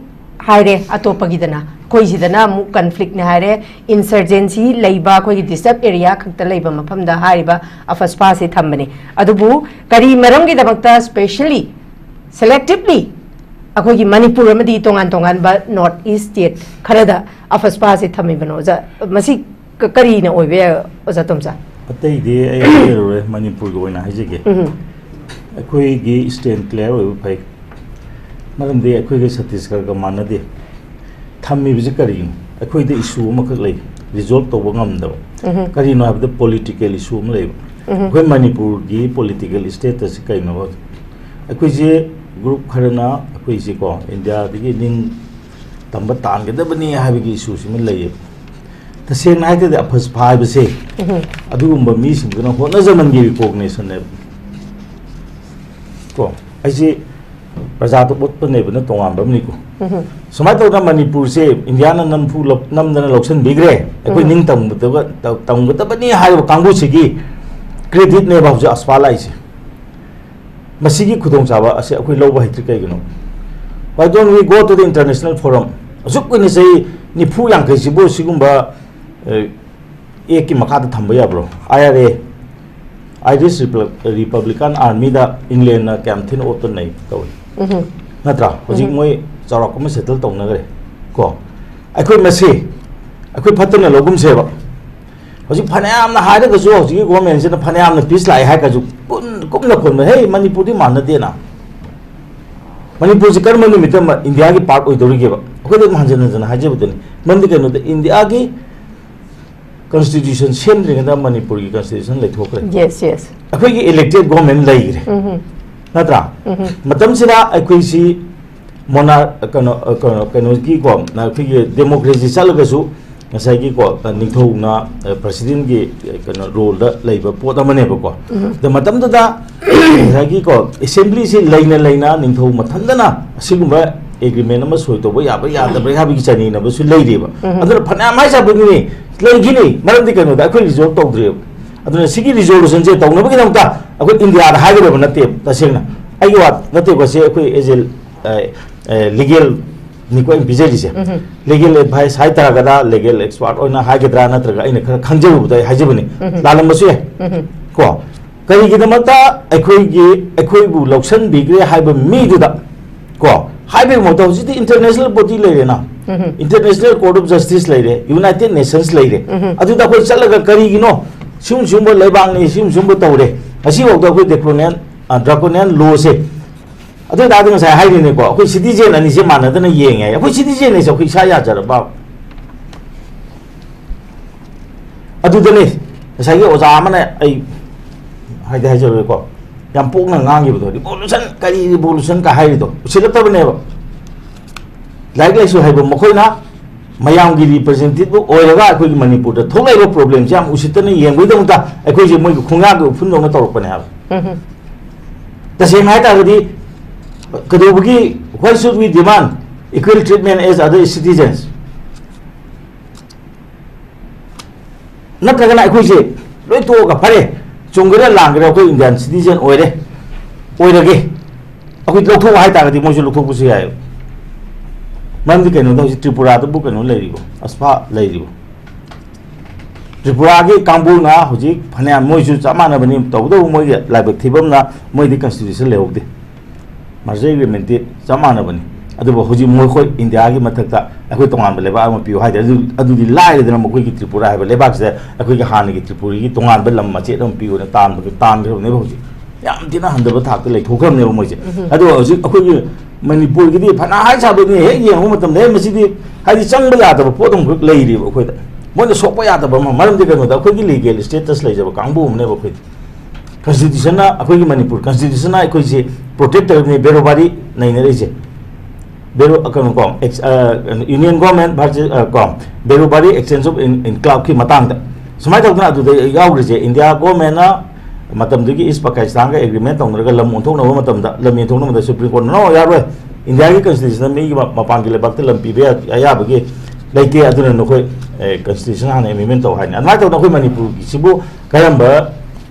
ꯍꯥꯏꯔꯦ, ꯑꯇꯣꯞꯄꯒꯤꯗꯅ, ꯑꯩꯈꯣꯏꯁꯤꯗꯅ ꯑꯃꯨꯛ ꯀꯟꯐ꯭ꯂꯤꯛꯅꯦ ꯍꯥꯏꯔꯦ, ꯏꯟꯁꯔꯖꯦꯟꯁꯤ ꯂꯩꯕ, ꯑꯩꯈꯣꯏꯒꯤ ꯗꯤꯁꯇꯔꯕ ꯑꯦꯔꯤꯌꯥ ꯈꯛꯇ ꯂꯩꯕ ꯃꯐꯝꯗ ꯍꯥꯏꯔꯤꯕ ꯑꯐꯁꯄꯥꯁꯤ ꯊꯝꯕꯅꯤ꯫ ꯑꯗꯨꯕꯨ ꯀꯔꯤ ꯃꯔꯝꯒꯤꯗꯃꯛꯇ ꯁ꯭ꯄꯦꯁꯦꯜꯂꯤ, ꯁꯦꯂꯦꯛꯇꯤꯞꯂꯤ ꯑꯩꯈꯣꯏꯒꯤ ꯃꯅꯤꯄꯨꯔ ꯑꯃꯗꯤ ꯇꯣꯉꯥꯟ ꯇꯣꯉꯥꯟꯕ ꯅꯣꯔꯠ ꯏꯁ ꯁ꯭ꯇꯦꯠ ꯈꯔꯗ ꯑꯐꯁꯄꯥꯁꯤ ꯊꯝꯃꯤꯕꯅꯣ? ꯑꯣꯖꯥ, ꯃꯁꯤ ꯀ-, ꯀꯔꯤꯅ ꯑꯣꯏꯕ ꯌꯥꯏ, ꯑꯣꯖꯥ ꯇꯣꯝꯆꯥ? ꯑꯇꯩꯗꯤ ꯑꯩ ꯍꯥꯏꯖꯔꯔꯣꯏ, ꯃꯅꯤꯄꯨꯔꯒꯤ ꯑꯣꯏꯅ ꯍꯥꯏꯖꯒꯦ꯫ ꯎꯝ꯫ ꯑꯩꯈꯣꯏꯒꯤ ꯁ꯭ꯇꯦꯟ ꯀ꯭ꯂꯤꯌꯥꯔ ꯑꯣꯏꯕ ꯐꯩ, ꯃꯔꯝꯗꯤ ꯑꯩꯈꯣꯏꯒ ꯁꯠꯇꯤꯁꯒꯔꯒ ꯃꯥꯟꯅꯗꯦ꯫ ꯊꯝꯃꯤꯕꯁꯤ ꯀꯔꯤꯒꯤꯅꯣ? ꯑꯩꯈꯣꯏꯗ ꯏꯁꯨ ꯑꯃꯈꯛ ꯂꯩ, ꯔꯤꯖꯣꯜꯕ ꯇꯧꯕ ꯉꯝꯗꯕ꯫ ꯀꯔꯤꯅꯣ ꯍꯥꯏꯕꯗ, ꯄꯣꯂꯤꯇꯤꯀꯦꯜ ꯏꯁꯨ ꯑꯃ ꯂꯩꯕ꯫ ꯑꯩꯈꯣꯏ ꯃꯅꯤꯄꯨꯔꯒꯤ ꯄꯣꯂꯤꯇꯤꯀꯦꯜ ꯁ꯭ꯇꯦꯇꯁꯁꯤ ꯀꯩꯅꯣ? ꯑꯩꯈꯣꯏꯁꯦ ꯒ꯭ꯔꯨꯞ ꯈꯔꯅ ꯑꯩꯈꯣꯏꯁꯦꯀꯣ, ꯏꯟꯗꯤꯌꯥꯗꯒꯤ ꯅꯤꯡ ꯇꯝꯕ ꯇꯥꯟꯒꯗꯕꯅꯤ ꯍꯥꯏꯕꯒꯤ ꯏꯁꯨꯁꯤꯃ ꯂꯩꯌꯦꯕ꯫ ꯇꯁꯦꯡꯅ ꯍꯥꯏꯔꯒꯗꯤ, ꯑꯐꯁꯄꯥ ꯍꯥꯏꯕꯁꯦ ꯑꯗꯨꯒꯨꯝꯕ ꯃꯤꯁꯤꯡꯗꯨꯅ ꯍꯣꯠꯅꯖꯃꯟꯒꯤ ꯔꯤꯀꯣꯒꯅꯤꯁꯟꯅꯦꯕ꯫ ꯀꯣ, ꯑꯩꯁꯦ ꯄ꯭ꯔꯖꯥꯗ ꯑꯣꯠꯄꯅꯦꯕꯅ ꯇꯣꯉꯥꯟꯕ ꯑꯃꯅꯤꯀꯣ꯫ ꯁꯨꯃꯥꯏꯅ ꯇꯧꯗꯅ ꯃꯅꯤꯄꯨꯔꯁꯦ ꯏꯟꯗꯤꯌꯥꯅ ꯅꯝꯐꯨ ꯂꯧ-, ꯅꯝꯗꯅ ꯂꯧꯁꯤꯟꯕꯤꯈ꯭ꯔꯦ꯫ ꯑꯩꯈꯣꯏ ꯅꯤꯡ ꯇꯝꯒꯗꯕ-, ꯇꯝꯒꯗꯕꯅꯤ ꯍꯥꯏꯔꯤꯕ ꯀꯥꯡꯕꯨꯁꯤꯒꯤ ꯀ꯭ꯔꯦꯗꯤꯠꯅꯦꯕ ꯍꯧꯖꯤꯛ ꯑꯐꯁꯄꯥ ꯂꯥꯛꯏꯁꯦ꯫ ꯃꯁꯤꯒꯤ ꯈꯨꯗꯣꯡꯆꯥꯕ ꯑꯁꯤ ꯑꯩꯈꯣꯏ ꯂꯧꯕ ꯍꯩꯇ꯭ꯔꯤ ꯀꯩꯒꯤꯅꯣ? Why don't we go to the international forum? ꯑꯁꯨꯛ ꯀꯨꯏꯅ ꯆꯍꯤ ꯅꯤꯐꯨ ꯌꯥꯡꯈꯩꯁꯤꯕꯨ ꯁꯤꯒꯨꯝꯕ, ꯑꯦ, ꯑꯦꯛꯀꯤ ꯃꯈꯥꯗ ꯊꯝꯕ ꯌꯥꯕ꯭ꯔꯣ? I R A, Irish Repub-, Republican Armyꯗ ꯏꯪꯂꯦꯟꯅ ꯀꯌꯥꯝ ꯊꯤꯅ ꯑꯣꯠꯄ ꯅꯩ ꯇꯧꯏ? ꯅꯠꯇ꯭ꯔꯥ? ꯍꯧꯖꯤꯛ ꯃꯣꯏ ꯆꯥꯎꯔꯥꯛꯄ ꯑꯃ ꯁꯦꯇꯜ ꯇꯧꯅꯈ꯭ꯔꯦ ꯀꯣ꯫ ꯑꯩꯈꯣꯏ ꯃꯁꯤ, ꯑꯩꯈꯣꯏ ꯐꯠꯇꯅ ꯂꯧꯒꯨꯝꯁꯦꯕ꯫ ꯍꯧꯖꯤꯛ ꯐꯅꯌꯥꯝꯅ ꯍꯥꯏꯔꯒꯁꯨ, ꯍꯧꯖꯤꯛꯀꯤ ꯒꯣꯔꯃꯦꯟꯁꯤꯅ ꯐꯅꯌꯥꯝꯅ ꯄꯤꯁ ꯂꯥꯛꯑꯦ ꯍꯥꯏꯔꯒꯁꯨ, ꯀꯨꯟ-, ꯀꯨꯞꯅ ꯈꯣꯟꯕ, "ꯍꯦ, ꯃꯅꯤꯄꯨꯔꯗꯤ ꯃꯥꯟꯅꯗꯦꯅ꯫ ꯃꯅꯤꯄꯨꯔꯁꯤ ꯀꯔꯝꯕ ꯅꯨꯃꯤꯠꯇ ꯃ-, ꯏꯟꯗꯤꯌꯥꯒꯤ ꯄꯥꯔꯠ ꯑꯣꯏꯗꯧꯔꯤꯒꯦꯕ?" ꯑꯩꯈꯣꯏꯗꯤ ꯑꯗꯨꯝ ꯍꯟꯖꯤꯟ ꯍꯟꯖꯤꯟ ꯍꯥꯏꯖꯕꯗꯨꯅꯤ꯫ ꯃꯔꯝꯗꯤ ꯀꯩꯅꯣꯗ, ꯏꯟꯗꯤꯌꯥꯒꯤ ꯀꯟꯁꯇꯤꯇ꯭ꯌꯨꯁꯟ ꯁꯦꯝꯗ꯭ꯔꯤꯉꯩꯗ ꯃꯅꯤꯄꯨꯔꯒꯤ ꯀꯟꯁꯇꯤꯇ꯭ꯌꯨꯁꯟ ꯂꯩꯊꯣꯛꯈ꯭ꯔꯦ꯫ Yes, yes. ꯑꯩꯈꯣꯏꯒꯤ ꯏꯂꯦꯛꯇꯦꯗ ꯒꯣꯔꯃꯦꯟ ꯂꯩꯈ꯭ꯔꯦ, ꯅꯠꯇ꯭ꯔꯥ? ꯃꯇꯝꯁꯤꯗ ꯑꯩꯈꯣꯏꯁꯤ ꯃꯣꯅꯥ-, ꯀꯩꯅꯣ, ꯀꯩꯅꯣ, ꯀꯩꯅꯣꯒꯤꯀꯣ, ꯑꯩꯈꯣꯏꯒꯤ ꯗꯦꯃꯣꯀ꯭ꯔꯦꯁꯤ ꯆꯠꯂꯒꯁꯨ, ꯉꯁꯥꯏꯒꯤꯀꯣ, ꯅꯤꯡꯊꯧꯅ, ꯑ, ꯄ꯭ꯔꯁꯤꯗꯦꯟꯒꯤ, ꯑ, ꯀꯩꯅꯣ, ꯔꯣꯜꯗ ꯂꯩꯕ ꯄꯣꯠ ꯑꯃꯅꯦꯕꯀꯣ꯫ ꯑꯗ ꯃꯇꯝꯗꯨꯗ ꯉꯁꯥꯏꯒꯤꯀꯣ, ꯑꯦꯁꯦꯝꯕ꯭ꯂꯤꯁꯤ ꯂꯩꯅ ꯂꯩꯅ ꯅꯤꯡꯊꯧ ꯃꯊꯟꯇꯅ ꯑꯁꯤꯒꯨꯝꯕ ꯑꯦꯒ꯭ꯔꯤꯃꯦꯟ ꯑꯃ ꯁꯣꯏ ꯇꯧꯕ ꯌꯥꯕ꯭ꯔꯥ ꯌꯥꯗꯕ꯭ꯔꯥ ꯍꯥꯏꯕꯒꯤ ꯆꯥꯡꯌꯦꯡꯅꯕꯁꯨ ꯂꯩꯔꯤꯕ꯫ ꯑꯗꯨꯅ ꯐꯅꯌꯥꯝ ꯍꯥꯏꯖꯕꯒꯤꯅꯤ, ꯂꯩꯈꯤꯅꯤ, ꯃꯔꯝꯗꯤ ꯀꯩꯅꯣꯗ ꯑꯩꯈꯣꯏ ꯔꯤꯖꯣꯜꯕ ꯇꯧꯗ꯭ꯔꯤꯕ꯫ ꯑꯗꯨꯅ ꯁꯤꯒꯤ ꯔꯤꯖꯣꯂꯨꯁꯟꯁꯦ ꯇꯧꯅꯕꯒꯤꯗꯃꯛꯇ ꯑꯩꯈꯣꯏ ꯏꯟꯗꯤꯌꯥꯗ ꯍꯥꯏꯒꯗꯕ ꯅꯠꯇꯦ, ꯇꯁꯦꯡꯅ꯫ ꯑꯩꯒꯤ ꯋꯥ ꯅꯠꯇꯦꯀꯣ, ꯁꯤ ꯑꯩꯈꯣꯏ ꯑꯦꯖ ꯑꯦ ꯂꯤꯒꯦꯜꯅꯤꯀꯣ ꯑꯩꯅ ꯄꯤꯖꯔꯤꯁꯦ꯫ ꯂꯤꯒꯦꯜ ꯑꯦꯗꯚꯥꯏꯁ ꯍꯥꯏꯇꯥꯔꯒꯗ, ꯂꯤꯒꯦꯜ ꯑꯦꯛꯁꯄꯥꯔꯠ ꯑꯣꯏꯅ ꯍꯥꯏꯒꯗ꯭ꯔꯥ, ꯅꯠꯇ꯭ꯔꯒ ꯑꯩꯅ ꯈꯔ ꯈꯪꯖꯔꯨꯕꯗ ꯑꯩ ꯍꯥꯏꯖꯕꯅꯤ, ꯂꯥꯜꯂꯝꯕꯁꯨ ꯌꯥꯏ꯫ ꯀꯣ, ꯀꯔꯤꯒꯤꯗꯃꯛꯇ ꯑꯩꯈꯣꯏꯒꯤ, ꯑꯩꯈꯣꯏꯕꯨ ꯂꯧꯁꯤꯟꯕꯤꯈ꯭ꯔꯦ ꯍꯥꯏꯕ ꯃꯤꯗꯨꯗ, ꯀꯣ, ꯍꯥꯏꯕꯒꯤ ꯃꯍꯨꯠꯇ ꯍꯧꯖꯤꯛꯇꯤ ꯏꯟꯇꯔꯅꯦꯁꯅꯦꯜ ꯕꯣꯗꯤ ꯂꯩꯔꯦꯅ, ꯏꯟꯇꯔꯅꯦꯁꯅꯦꯜ ꯀꯣꯔꯠ ꯑꯣꯐ ꯖꯁꯇꯤꯁ ꯂꯩꯔꯦ, ꯌꯨꯅꯥꯏꯇꯦꯗ ꯅꯦꯁꯟꯁ ꯂꯩꯔꯦ꯫ ꯑꯗꯨꯗ ꯑꯩꯈꯣꯏ ꯆꯠꯂꯒ ꯀꯔꯤꯒꯤꯅꯣ ꯁꯤꯒꯨꯝ ꯁꯤꯒꯨꯝꯕ ꯂꯩꯕꯥꯛꯅꯤ, ꯁꯤꯒꯨꯝ ꯁꯤꯒꯨꯝꯕ ꯇꯧꯔꯦ, ꯉꯁꯤꯐꯥꯎꯗ ꯑꯩꯈꯣꯏ ꯗ꯭ꯔꯦꯀꯣꯅꯤꯌꯥꯟ, ꯑ, ꯗ꯭ꯔꯥꯀꯣꯅꯤꯌꯥꯟ ꯂꯣꯁꯦ, ꯑꯗꯨ ꯑꯣꯏꯇꯥꯔꯗꯤ ꯉꯁꯥꯏ ꯍꯥꯏꯔꯤꯅꯦꯀꯣ, ꯑꯩꯈꯣꯏ ꯁꯤꯇꯤꯖꯦꯟ ꯑꯅꯤꯁꯦ ꯃꯥꯟꯅꯗꯅ ꯌꯦꯡꯉꯦ ꯍꯥꯏ꯫ ꯑꯩꯈꯣꯏ ꯁꯤꯇꯤꯖꯦꯟ ꯑꯅꯤꯁꯦ ꯑꯩꯈꯣꯏ ꯏꯁꯥ ꯌꯥꯖꯔꯕ, ꯑꯗꯨꯗꯅꯦ ꯉꯁꯥꯏꯒꯤ ꯑꯣꯖꯥ ꯑꯃꯅ, ꯑꯩ ꯍꯥꯏꯗꯤ ꯍꯥꯏꯖꯔꯣꯏꯀꯣ, ꯌꯥꯝ ꯄꯣꯛꯅ ꯉꯥꯡꯈꯤꯕꯗꯣ, "ꯔꯤꯚꯣꯂꯨꯁꯟ ꯀꯔꯤ ꯔꯤꯚꯣꯂꯨꯁꯟ?" ꯀ ꯍꯥꯏꯔꯤꯗꯣ ꯎꯁꯤꯜꯂꯛꯇꯕꯅꯦꯕ꯫ ꯂꯥꯏꯔꯤꯛ ꯂꯥꯏꯁꯨ ꯍꯩꯕ ꯃꯈꯣꯏꯅ ꯃꯌꯥꯝꯒꯤ ꯔꯤꯄ꯭ꯔꯖꯦꯟꯇꯦꯇꯤꯚ ꯑꯣꯏꯔꯒ ꯑꯩꯈꯣꯏꯒꯤ ꯃꯅꯤꯄꯨꯔꯗ ꯊꯣꯛꯂꯛꯏꯕ ꯄ꯭ꯔꯣꯕ꯭ꯂꯦꯝꯁꯦ ꯌꯥꯝ ꯎꯁꯤꯠꯇꯅ ꯌꯦꯡꯕꯒꯤꯗꯃꯛꯇ ꯑꯩꯈꯣꯏꯁꯦ ꯃꯣꯏꯒꯤ ꯈꯣꯡꯌꯥꯒꯤ ꯎꯐꯨꯟꯗꯧꯅ ꯇꯧꯔꯛꯄꯅꯦ ꯍꯥꯏꯕ꯫ ꯇꯁꯦꯡꯅ ꯍꯥꯏꯇꯥꯔꯒꯗꯤ ꯀꯩꯗꯧꯕꯒꯤ, why should we demand equal treatment as other citizens? ꯅꯠꯇ꯭ꯔꯒꯅ ꯑꯩꯈꯣꯏꯁꯦ ꯂꯣꯏ ꯇꯣꯛꯑꯒ, "ꯐꯔꯦ, ꯆꯨꯝꯒꯦꯔꯥ ꯂꯥꯟꯒꯦꯔꯥ, ꯑꯩꯈꯣꯏ ꯏꯟꯗꯤꯌꯥꯟ ꯁꯤꯇꯤꯖꯦꯟ ꯑꯣꯏꯔꯦ, ꯑꯣꯏꯔꯒꯦ", ꯑꯩꯈꯣꯏ ꯂꯧꯊꯣꯛꯑꯣ ꯍꯥꯏꯇꯥꯔꯒꯗꯤ ꯃꯣꯏꯁꯨ ꯂꯧꯊꯣꯛꯄꯁꯨ ꯌꯥꯏꯑꯕ꯫ ꯃꯔꯝꯗꯤ ꯀꯩꯅꯣꯗ ꯍꯧꯖꯤꯛ ꯇ꯭ꯔꯤꯄꯨꯔꯥꯗꯕꯨ ꯀꯩꯅꯣ ꯂꯩꯔꯤꯕꯣ, ꯑꯁꯐꯥ ꯂꯩꯔꯤꯕꯣ? ꯇ꯭ꯔꯤꯄꯨꯔꯥꯒꯤ ꯀꯥꯡꯕꯨꯅ ꯍꯧꯖꯤꯛ ꯐꯅꯌꯥꯝ ꯃꯣꯏꯁꯨ ꯆꯞ ꯃꯥꯟꯅꯕꯅꯤ, ꯇꯧꯕꯇꯕꯨ ꯃꯣꯏꯒꯤ ꯂꯥꯏꯕꯛ ꯊꯤꯕ ꯑꯃꯅ ꯃꯣꯏꯗꯤ ꯀꯟꯁꯇꯤꯇ꯭ꯌꯨꯁꯟ ꯂꯩꯍꯧꯗꯦ꯫ ꯃꯥꯔꯖꯔ ꯑꯦꯒ꯭ꯔꯤꯃꯦꯟꯇꯤ ꯆꯞ ꯃꯥꯟꯅꯕꯅꯤ꯫ ꯑꯗꯨꯕꯨ ꯍꯧꯖꯤꯛ ꯃꯈꯣꯏ ꯏꯟꯗꯤꯌꯥꯒꯤ ꯃꯊꯛꯇ ꯑꯩꯈꯣꯏ ꯇꯣꯉꯥꯟꯕ ꯂꯩꯕꯥꯛ ꯑꯃ ꯄꯤꯌꯨ ꯍꯥꯏꯗ꯭ꯔꯦ꯫ ꯑꯗꯨ, ꯑꯗꯨꯗꯤ ꯂꯥꯏꯔꯗꯅ ꯃꯈꯣꯏꯒꯤ ꯇ꯭ꯔꯤꯄꯨꯔꯥ ꯍꯥꯏꯕ ꯂꯩꯕꯥꯛꯁꯤꯗ ꯑꯩꯈꯣꯏꯒꯤ ꯍꯥꯟꯅꯒꯤ ꯇ꯭ꯔꯤꯄꯨꯔꯤꯒꯤ ꯇꯣꯉꯥꯟꯕ ꯂꯝ ꯃꯆꯦꯠ ꯑꯃ ꯄꯤꯌꯨꯅ ꯇꯥꯟꯕ-, ꯇꯥꯟꯈ꯭ꯔꯕꯅꯦꯕ ꯍꯧꯖꯤꯛ꯫ ꯌꯥꯝ ꯊꯤꯅ ꯍꯟꯊꯕ ꯊꯥꯛꯇ ꯂꯩꯊꯣꯛꯈ꯭ꯔꯕꯅꯦꯕ ꯃꯣꯏꯁꯦ꯫ ꯑꯗꯣ ꯍꯧꯖꯤꯛ ꯑꯩꯈꯣꯏꯒꯤ ꯃꯅꯤꯄꯨꯔꯒꯤꯗꯤ ꯐꯅ ꯍꯥꯏ ꯁꯥꯕꯅꯤ, ꯍꯦꯛ ꯌꯦꯡꯕ ꯃꯇꯝꯗ, "ꯍꯦ, ꯃꯁꯤꯗꯤ ꯍꯥꯏꯗꯤ ꯆꯪꯕ ꯌꯥꯗꯕ ꯄꯣꯠ ꯑꯃꯈꯛ ꯂꯩꯔꯤꯕ ꯑꯩꯈꯣꯏꯗ꯫ ꯃꯣꯏꯅ ꯁꯣꯛꯄ ꯌꯥꯗꯕ ꯑꯃ", ꯃꯔꯝꯗꯤ ꯀꯩꯅꯣꯗ ꯑꯩꯈꯣꯏꯒꯤ ꯂꯤꯒꯦꯜ ꯁ꯭ꯇꯦꯇꯁ ꯂꯩꯖꯕ ꯀꯥꯡꯕꯨ ꯑꯃꯅꯦꯕ ꯑꯩꯈꯣꯏꯗꯤ꯫ ꯀꯟꯁꯇꯤꯇ꯭ꯌꯨꯁꯟꯅ, ꯑꯩꯈꯣꯏꯒꯤ ꯃꯅꯤꯄꯨꯔ ꯀꯟꯁꯇꯤꯇ꯭ꯌꯨꯁꯟꯅ ꯑꯩꯈꯣꯏꯁꯦ ꯄ꯭ꯔꯣꯇꯦꯛ ꯇꯧꯔꯤꯕꯅꯤ ꯕꯦꯔꯣꯕꯥꯔꯤ ꯅꯩꯅꯔꯛꯏꯁꯦ꯫ ꯕꯦꯔꯣ-, ꯀꯩꯅꯣ ꯀꯣ, ꯑꯦꯛꯁ-, ꯑ, ꯀꯩꯅꯣ, ꯌꯨꯅꯤꯌꯟ ꯒꯣꯔꯃꯦꯟ ꯚꯔꯁꯦꯁ, ꯑ, ꯀꯣ, ꯕꯦꯔꯣꯕꯥꯔꯤ ꯑꯦꯛꯁꯆꯦꯟꯖ ꯑꯣꯐ ꯏꯟ-, ꯏꯟꯀ꯭ꯂꯥꯕꯀꯤ ꯃꯇꯥꯡꯗ꯫ ꯁꯨꯃꯥꯏꯅ ꯇꯧꯗꯅ ꯑꯗꯨꯗ ꯌꯥꯎꯈ꯭ꯔꯤꯁꯦ, ꯏꯟꯗꯤꯌꯥ ꯒꯣꯔꯃꯦꯟꯅ ꯃꯇꯝꯗꯨꯒꯤ ꯏꯁ ꯄꯥꯀꯤꯁꯇꯥꯟꯒ ꯑꯦꯒ꯭ꯔꯤꯃꯦꯟ ꯇꯧꯅꯔꯒ ꯂꯝ ꯑꯣꯟꯊꯣꯛꯅꯕ ꯃꯇꯝꯗ, ꯂꯝ ꯌꯦꯟꯊꯣꯛꯅꯕꯗ ꯁꯨꯄ꯭ꯔꯤꯝ ꯀꯣꯔꯠꯅ, "No, ꯌꯥꯔꯣꯏ, ꯏꯟꯗꯤꯌꯥꯒꯤ ꯀꯟꯁꯇꯤꯇ꯭ꯌꯨꯁꯟꯗ ꯃꯤꯒꯤ ꯃ-, ꯃꯄꯥꯟꯒꯤ ꯂꯩꯕꯥꯛꯇ ꯂꯝ ꯄꯤꯕ ꯌꯥ-, ꯑꯌꯥꯕꯒꯤ ꯂꯩꯇꯦ, ꯑꯗꯨꯅ ꯅꯈꯣꯏ, ꯑꯦ, ꯀꯟꯁꯇꯤꯇ꯭ꯌꯨꯁꯟ ꯍꯥꯟꯅ ꯑꯦꯃꯦꯟꯃꯦꯟ ꯇꯧ" ꯍꯥꯏꯅꯤ꯫ ꯑꯗꯨꯃꯥꯏꯅ ꯇꯧꯗꯅ ꯑꯩꯈꯣꯏ ꯃꯅꯤꯄꯨꯔꯒꯤꯁꯤꯕꯨ ꯀꯔꯝꯕ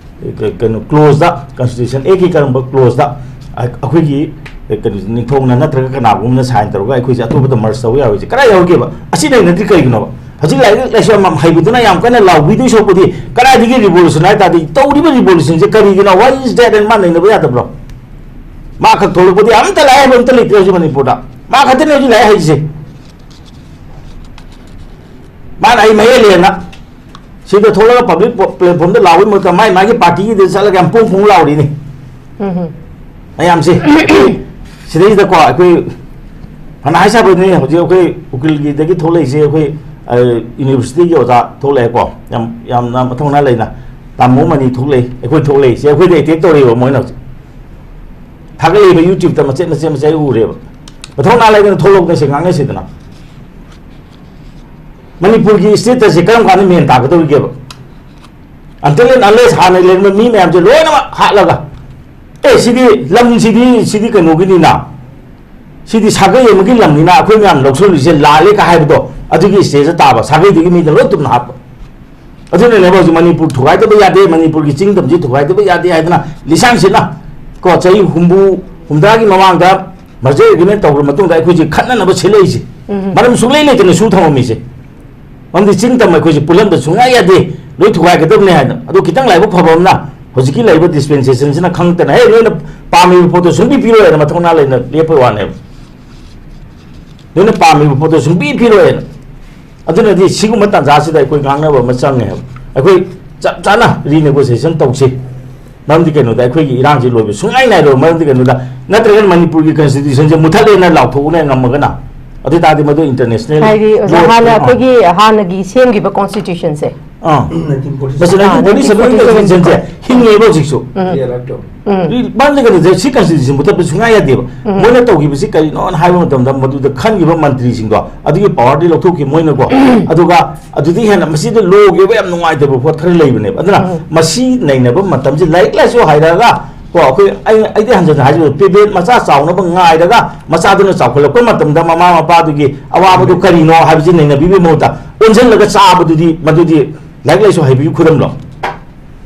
ꯀ-, ꯀꯩꯅꯣ, ꯀ꯭ꯂꯣꯖꯇ, ꯀꯟꯁꯇꯤꯇ꯭ꯌꯨꯁꯟ ꯑꯦꯒꯤ ꯀꯔꯝꯕ ꯀ꯭ꯂꯣꯖꯇ ꯑ-, ꯑꯩꯈꯣꯏꯒꯤ, ꯑ, ꯀꯩꯅꯣ, ꯅꯤꯡꯊꯧꯅ ꯅꯠꯇ꯭ꯔꯒ ꯀꯅꯥꯒꯨꯝꯕꯅ ꯁꯥꯏꯟ ꯇꯧꯔꯒ ꯑꯩꯈꯣꯏꯁꯦ ꯑꯇꯣꯞꯄꯗ ꯃꯔꯖ ꯇꯧꯕ ꯌꯥꯔꯣꯏꯁꯦ ꯀꯗꯥꯏ ꯌꯥꯎꯒꯦꯕ? ꯑꯁꯤ ꯅꯩꯅꯗ꯭ꯔꯤ ꯀꯩꯒꯤꯅꯣꯕ? ꯍꯧꯖꯤꯛ ꯂꯥꯏꯔꯤꯛ ꯂꯥꯏꯁꯨ ꯌꯥꯝ ꯍꯩꯕꯗꯨꯅ ꯌꯥꯝ ꯀꯟꯅ ꯂꯥꯎꯕꯤꯗꯣꯏ ꯁꯔꯨꯛꯄꯨꯗꯤ, ꯀꯗꯥꯏꯗꯒꯤ ꯔꯤꯚꯣꯂꯨꯁꯟ ꯍꯥꯏ ꯇꯥꯔꯗꯤ, ꯇꯧꯔꯤꯕ ꯔꯤꯚꯣꯂꯨꯁꯟꯁꯦ ꯀꯔꯤꯒꯤꯅꯣ? What is that? ꯍꯥꯏꯅ ꯃꯥ ꯅꯩꯅꯕ ꯌꯥꯗꯕ꯭ꯔꯣ? ꯃꯥ ꯈꯛ ꯊꯣꯛꯂꯛꯄꯗꯤ ꯑꯝꯇ ꯂꯥꯏꯔꯤꯛ ꯍꯩꯕ ꯑꯝꯇ ꯂꯩꯇ꯭ꯔꯦ ꯍꯧꯖꯤꯛ ꯃꯅꯤꯄꯨꯔꯗ꯫ ꯃꯥ ꯈꯛꯇꯅꯦ ꯍꯧꯖꯤꯛ ꯂꯥꯏꯔꯤꯛ ꯍꯩꯔꯤꯁꯦ꯫ ꯃꯥꯅ ꯑꯩ ꯃꯌꯦꯛ ꯂꯦꯟꯅ ꯁꯤꯗ ꯊꯣꯛꯂꯒ ꯄꯕ꯭ꯂꯤꯛ ꯄ꯭ꯂꯦꯠꯐꯣꯝꯗ ꯂꯥꯎꯕꯒꯤ ꯃꯍꯨꯠꯇ ꯃꯥꯏ ꯃꯥꯒꯤ ꯄꯥꯔꯇꯤꯒꯤꯗ ꯆꯠꯂꯒ ꯌꯥꯝ ꯄꯣꯡ ꯄꯣꯡ ꯂꯥꯎꯔꯤꯅꯤ꯫ ꯎꯝ꯫ ꯃꯌꯥꯝꯁꯦ ꯁꯤꯗꯩꯁꯤꯗꯀꯣ ꯑꯩꯈꯣꯏ ꯐꯅ ꯍꯥꯏ ꯁꯥꯕꯅꯤ, ꯍꯧꯖꯤꯛ ꯑꯩꯈꯣꯏ ꯎꯀꯤꯜꯒꯤꯗꯒꯤ ꯊꯣꯛꯂꯛꯏꯁꯦ, ꯑꯩꯈꯣꯏ ꯌꯨꯅꯤꯚꯔꯁꯤꯇꯤꯒꯤ ꯑꯣꯖꯥ ꯊꯣꯛꯂꯛꯑꯦꯀꯣ, ꯌꯥꯝ, ꯌꯥꯝꯅ ꯃꯊꯧꯅꯥ ꯂꯩꯅ ꯇꯥꯃꯣ ꯃꯅꯤ ꯊꯣꯛꯂꯛꯏ, ꯑꯩꯈꯣꯏ ꯊꯣꯛꯂꯛꯏ, ꯁꯤ ꯑꯩꯈꯣꯏꯗ ꯑꯦꯇꯦꯛ ꯇꯧꯔꯛꯏꯕ ꯃꯣꯏꯅ ꯍꯧꯖꯤꯛ ꯊꯥꯒꯠꯂꯛꯏꯕ YouTube-ꯇ ꯃꯆꯦꯠ ꯃꯆꯦꯠ ꯃꯆꯦꯠ ꯎꯔꯦꯕ꯫ ꯃꯊꯧꯅꯥ ꯂꯩꯗꯅ ꯊꯣꯛꯂꯛꯄꯗ ꯁꯤ ꯉꯥꯡꯅꯁꯤꯗꯅ꯫ ꯃꯅꯤꯄꯨꯔꯒꯤ status-ꯁꯦ ꯀꯔꯝ ꯀꯥꯟꯗ ꯃꯦꯟ ꯇꯥꯒꯗꯧꯔꯤꯒꯦꯕ? Until and unless ꯍꯥꯟꯅ ꯂꯩꯔꯝꯕ ꯃꯤ ꯃꯌꯥꯝꯁꯦ ꯂꯣꯏꯅꯃꯛ ꯍꯥꯠꯂꯒ, "ꯑꯦ, ꯁꯤꯗꯤ ꯂꯝꯁꯤꯗꯤ, ꯁꯤꯗꯤ ꯀꯩꯅꯣꯒꯤꯅꯤꯅ, ꯁꯤꯗꯤ ꯁꯥꯒꯩ ꯑꯃꯒꯤ ꯂꯝꯅꯤꯅ ꯑꯩꯈꯣꯏ ꯃꯌꯥꯝ ꯂꯧꯁꯤꯜꯂꯤꯁꯦ ꯂꯥꯜꯂꯦ" ꯀ ꯍꯥꯏꯕꯗꯣ, ꯑꯗꯨꯒꯤ stage ꯇꯥꯕ, ꯁꯥꯒꯩꯗꯨꯒꯤ ꯃꯤꯗ ꯂꯣꯏ ꯇꯨꯝꯅ ꯍꯥꯞꯄ꯫ ꯑꯗꯨꯅꯅꯦꯕ ꯍꯧꯖꯤꯛ ꯃꯅꯤꯄꯨꯔ ꯊꯨꯒꯥꯏꯗꯕ ꯌꯥꯗꯦ, ꯃꯅꯤꯄꯨꯔꯒꯤ ꯆꯤꯡꯗꯝꯁꯤ ꯊꯨꯒꯥꯏꯗꯕ ꯌꯥꯗꯦ ꯍꯥꯏꯗꯅ ꯂꯤꯁꯥꯡꯁꯤꯠꯅ ꯀꯣ, ꯆꯍꯤ ꯍꯨꯝꯐꯨ, ꯍꯨꯝꯗ꯭ꯔꯥꯒꯤ ꯃꯃꯥꯡꯗ merger agreement ꯇꯧꯈ꯭ꯔ ꯃꯇꯨꯡꯗ ꯑꯩꯈꯣꯏꯁꯦ ꯈꯠꯅꯅꯕ ꯁꯤꯜꯂꯛꯏꯁꯦ꯫ ꯎꯝ꯫ ꯃꯔꯝ ꯁꯨꯡꯂꯩ ꯂꯩꯇꯅ ꯁꯨ ꯊꯝꯃꯝꯃꯤꯁꯦ꯫ ꯃꯔꯝꯗꯤ ꯆꯤꯡ ꯇꯝ ꯑꯩꯈꯣꯏꯁꯦ ꯄꯨꯜꯍꯟꯕ ꯁꯨꯡꯌꯥ ꯌꯥꯗꯦ, ꯂꯣꯏ ꯊꯨꯒꯥꯏꯒꯗꯕꯅꯦ ꯍꯥꯏꯅ꯫ ꯑꯗꯣ ꯈꯤꯇꯪ ꯂꯥꯏꯕꯛ ꯐꯕ ꯑꯃꯅ ꯍꯧꯖꯤꯛꯀꯤ ꯂꯩꯔꯤꯕ dispensation-ꯁꯤꯅ ꯈꯪꯗꯅ, "ꯍꯦ, ꯅꯣꯏꯅ ꯄꯥꯝꯃꯤꯕ ꯄꯣꯠꯇꯣ ꯁꯨꯡꯄꯤ ꯄꯤꯔꯣꯏ" ꯍꯥꯏꯅ ꯃꯊꯧꯅꯥ ꯂꯩꯅ ꯂꯦꯞꯄꯩ ꯋꯥꯅꯦꯕ꯫ ꯅꯣꯏꯅ ꯄꯥꯝꯃꯤꯕ ꯄꯣꯠꯇꯣ ꯁꯨꯡꯄꯤ ꯄꯤꯔꯣꯏ ꯍꯥꯏꯅ꯫ ꯑꯗꯨꯅꯗꯤ ꯁꯤꯒꯨꯝꯕ ꯇꯥꯟꯖꯥꯁꯤꯗ ꯑꯩꯈꯣꯏ ꯉꯥꯡꯅꯕ ꯑꯃ ꯆꯪꯉꯦ ꯍꯥꯏꯕ꯫ ꯑꯩꯈꯣꯏ ꯆꯞ ꯆꯥꯅ renegotiation ꯇꯧꯁꯤ꯫ ꯃꯔꯝꯗꯤ ꯀꯩꯅꯣꯗ ꯑꯩꯈꯣꯏꯒꯤ ꯏꯔꯥꯡꯁꯤ ꯂꯣꯏꯕ ꯁꯨꯡꯉꯥꯏ ꯅꯥꯏꯔꯣꯏ꯫ ꯃꯔꯝꯗꯤ ꯀꯩꯅꯣꯗ, ꯅꯠꯇ꯭ꯔꯒꯅ ꯃꯅꯤꯄꯨꯔꯒꯤ constitution-ꯁꯦ ꯃꯨꯊꯠꯂꯦꯅ ꯂꯥꯎꯊꯣꯛꯎꯅꯦ ꯉꯝꯃꯒꯅ꯫ ꯑꯗꯨ ꯑꯣꯏ ꯇꯥꯔꯗꯤ ꯃꯗꯨ international ꯍꯥꯏꯗꯤ ꯑꯣꯖꯥ, law-, ꯍꯥꯟꯅ ꯑꯥ꯫ ꯑꯩꯈꯣꯏꯒꯤ ꯍꯥꯟꯅꯒꯤ ꯁꯦꯝꯈꯤꯕ constitution-ꯁꯦ꯫ ꯑꯥ꯫ ꯎꯝ꯫ ꯃꯁꯤ nineteen forty seven constitution-ꯁꯦ ꯍꯤꯡꯉꯤꯕ ꯍꯧꯖꯤꯛꯁꯨ꯫ ꯎꯝ꯫ ꯎꯝ꯫ ꯃꯔꯝꯗꯤ ꯀꯩꯅꯣꯗ ꯁꯤ constitution ꯃꯨꯊꯠꯄ ꯁꯨꯡꯌꯥ ꯌꯥꯗꯦꯕ꯫ ꯎꯝ꯫ ꯃꯣꯏꯅ ꯇꯧꯈꯤꯕꯁꯤ ꯀꯔꯤꯅꯣꯅ ꯍꯥꯏꯕ ꯃꯇꯝꯗ ꯃꯗꯨꯗ ꯈꯟꯈꯤꯕ ꯃꯟꯇ꯭ꯔꯤꯁꯤꯡꯗꯣ ꯑꯗꯨꯒꯤ power-ꯗꯤ ꯂꯧꯊꯣꯛꯈꯤ ꯃꯣꯏꯅꯀꯣ꯫ ꯑꯗꯨꯒ ꯑꯗꯨꯗꯒꯤ ꯍꯦꯟꯅ ꯃꯁꯤꯗ law-ꯒꯤ ꯑꯣꯏꯕ ꯌꯥꯝ ꯅꯨꯡꯉꯥꯏꯇꯕ ꯄꯣꯠ ꯈꯔ ꯂꯩꯕꯅꯦꯕ꯫ ꯑꯗꯨꯅ ꯎꯝ꯫ ꯃꯁꯤ ꯅꯩꯅꯕ ꯃꯇꯝꯁꯤ ꯂꯥꯏꯔꯤꯛ ꯂꯥꯏꯁꯨ ꯍꯩꯔꯒ ꯀꯣ, ꯑꯩꯈꯣꯏ, ꯑꯩ, ꯑꯩꯗꯤ ꯍꯟꯖꯟꯅ ꯍꯥꯏꯖꯕ, ꯄꯦꯕꯦꯠ ꯃꯆꯥ ꯆꯥꯎꯅꯕ ꯉꯥꯏꯔꯒ ꯃꯆꯥꯗꯨꯅ ꯆꯥꯎꯈꯠꯂꯛꯄ ꯃꯇꯝꯗ ꯃꯃꯥ ꯃꯄꯥꯗꯨꯒꯤ ꯑꯋꯥꯕꯗꯨ ꯀꯔꯤꯅꯣ ꯍꯥꯏꯕꯁꯤ ꯅꯩꯅꯕꯤꯕꯒꯤ ꯃꯍꯨꯠꯇ ꯑꯣꯟꯁꯤꯜꯂꯒ ꯆꯥꯕꯗꯨꯗꯤ, ꯃꯗꯨꯗꯤ ꯂꯥꯏꯔꯤꯛ ꯂꯥꯏꯁꯨ ꯍꯩꯕꯒꯤ ꯈꯨꯗꯝꯂꯣ?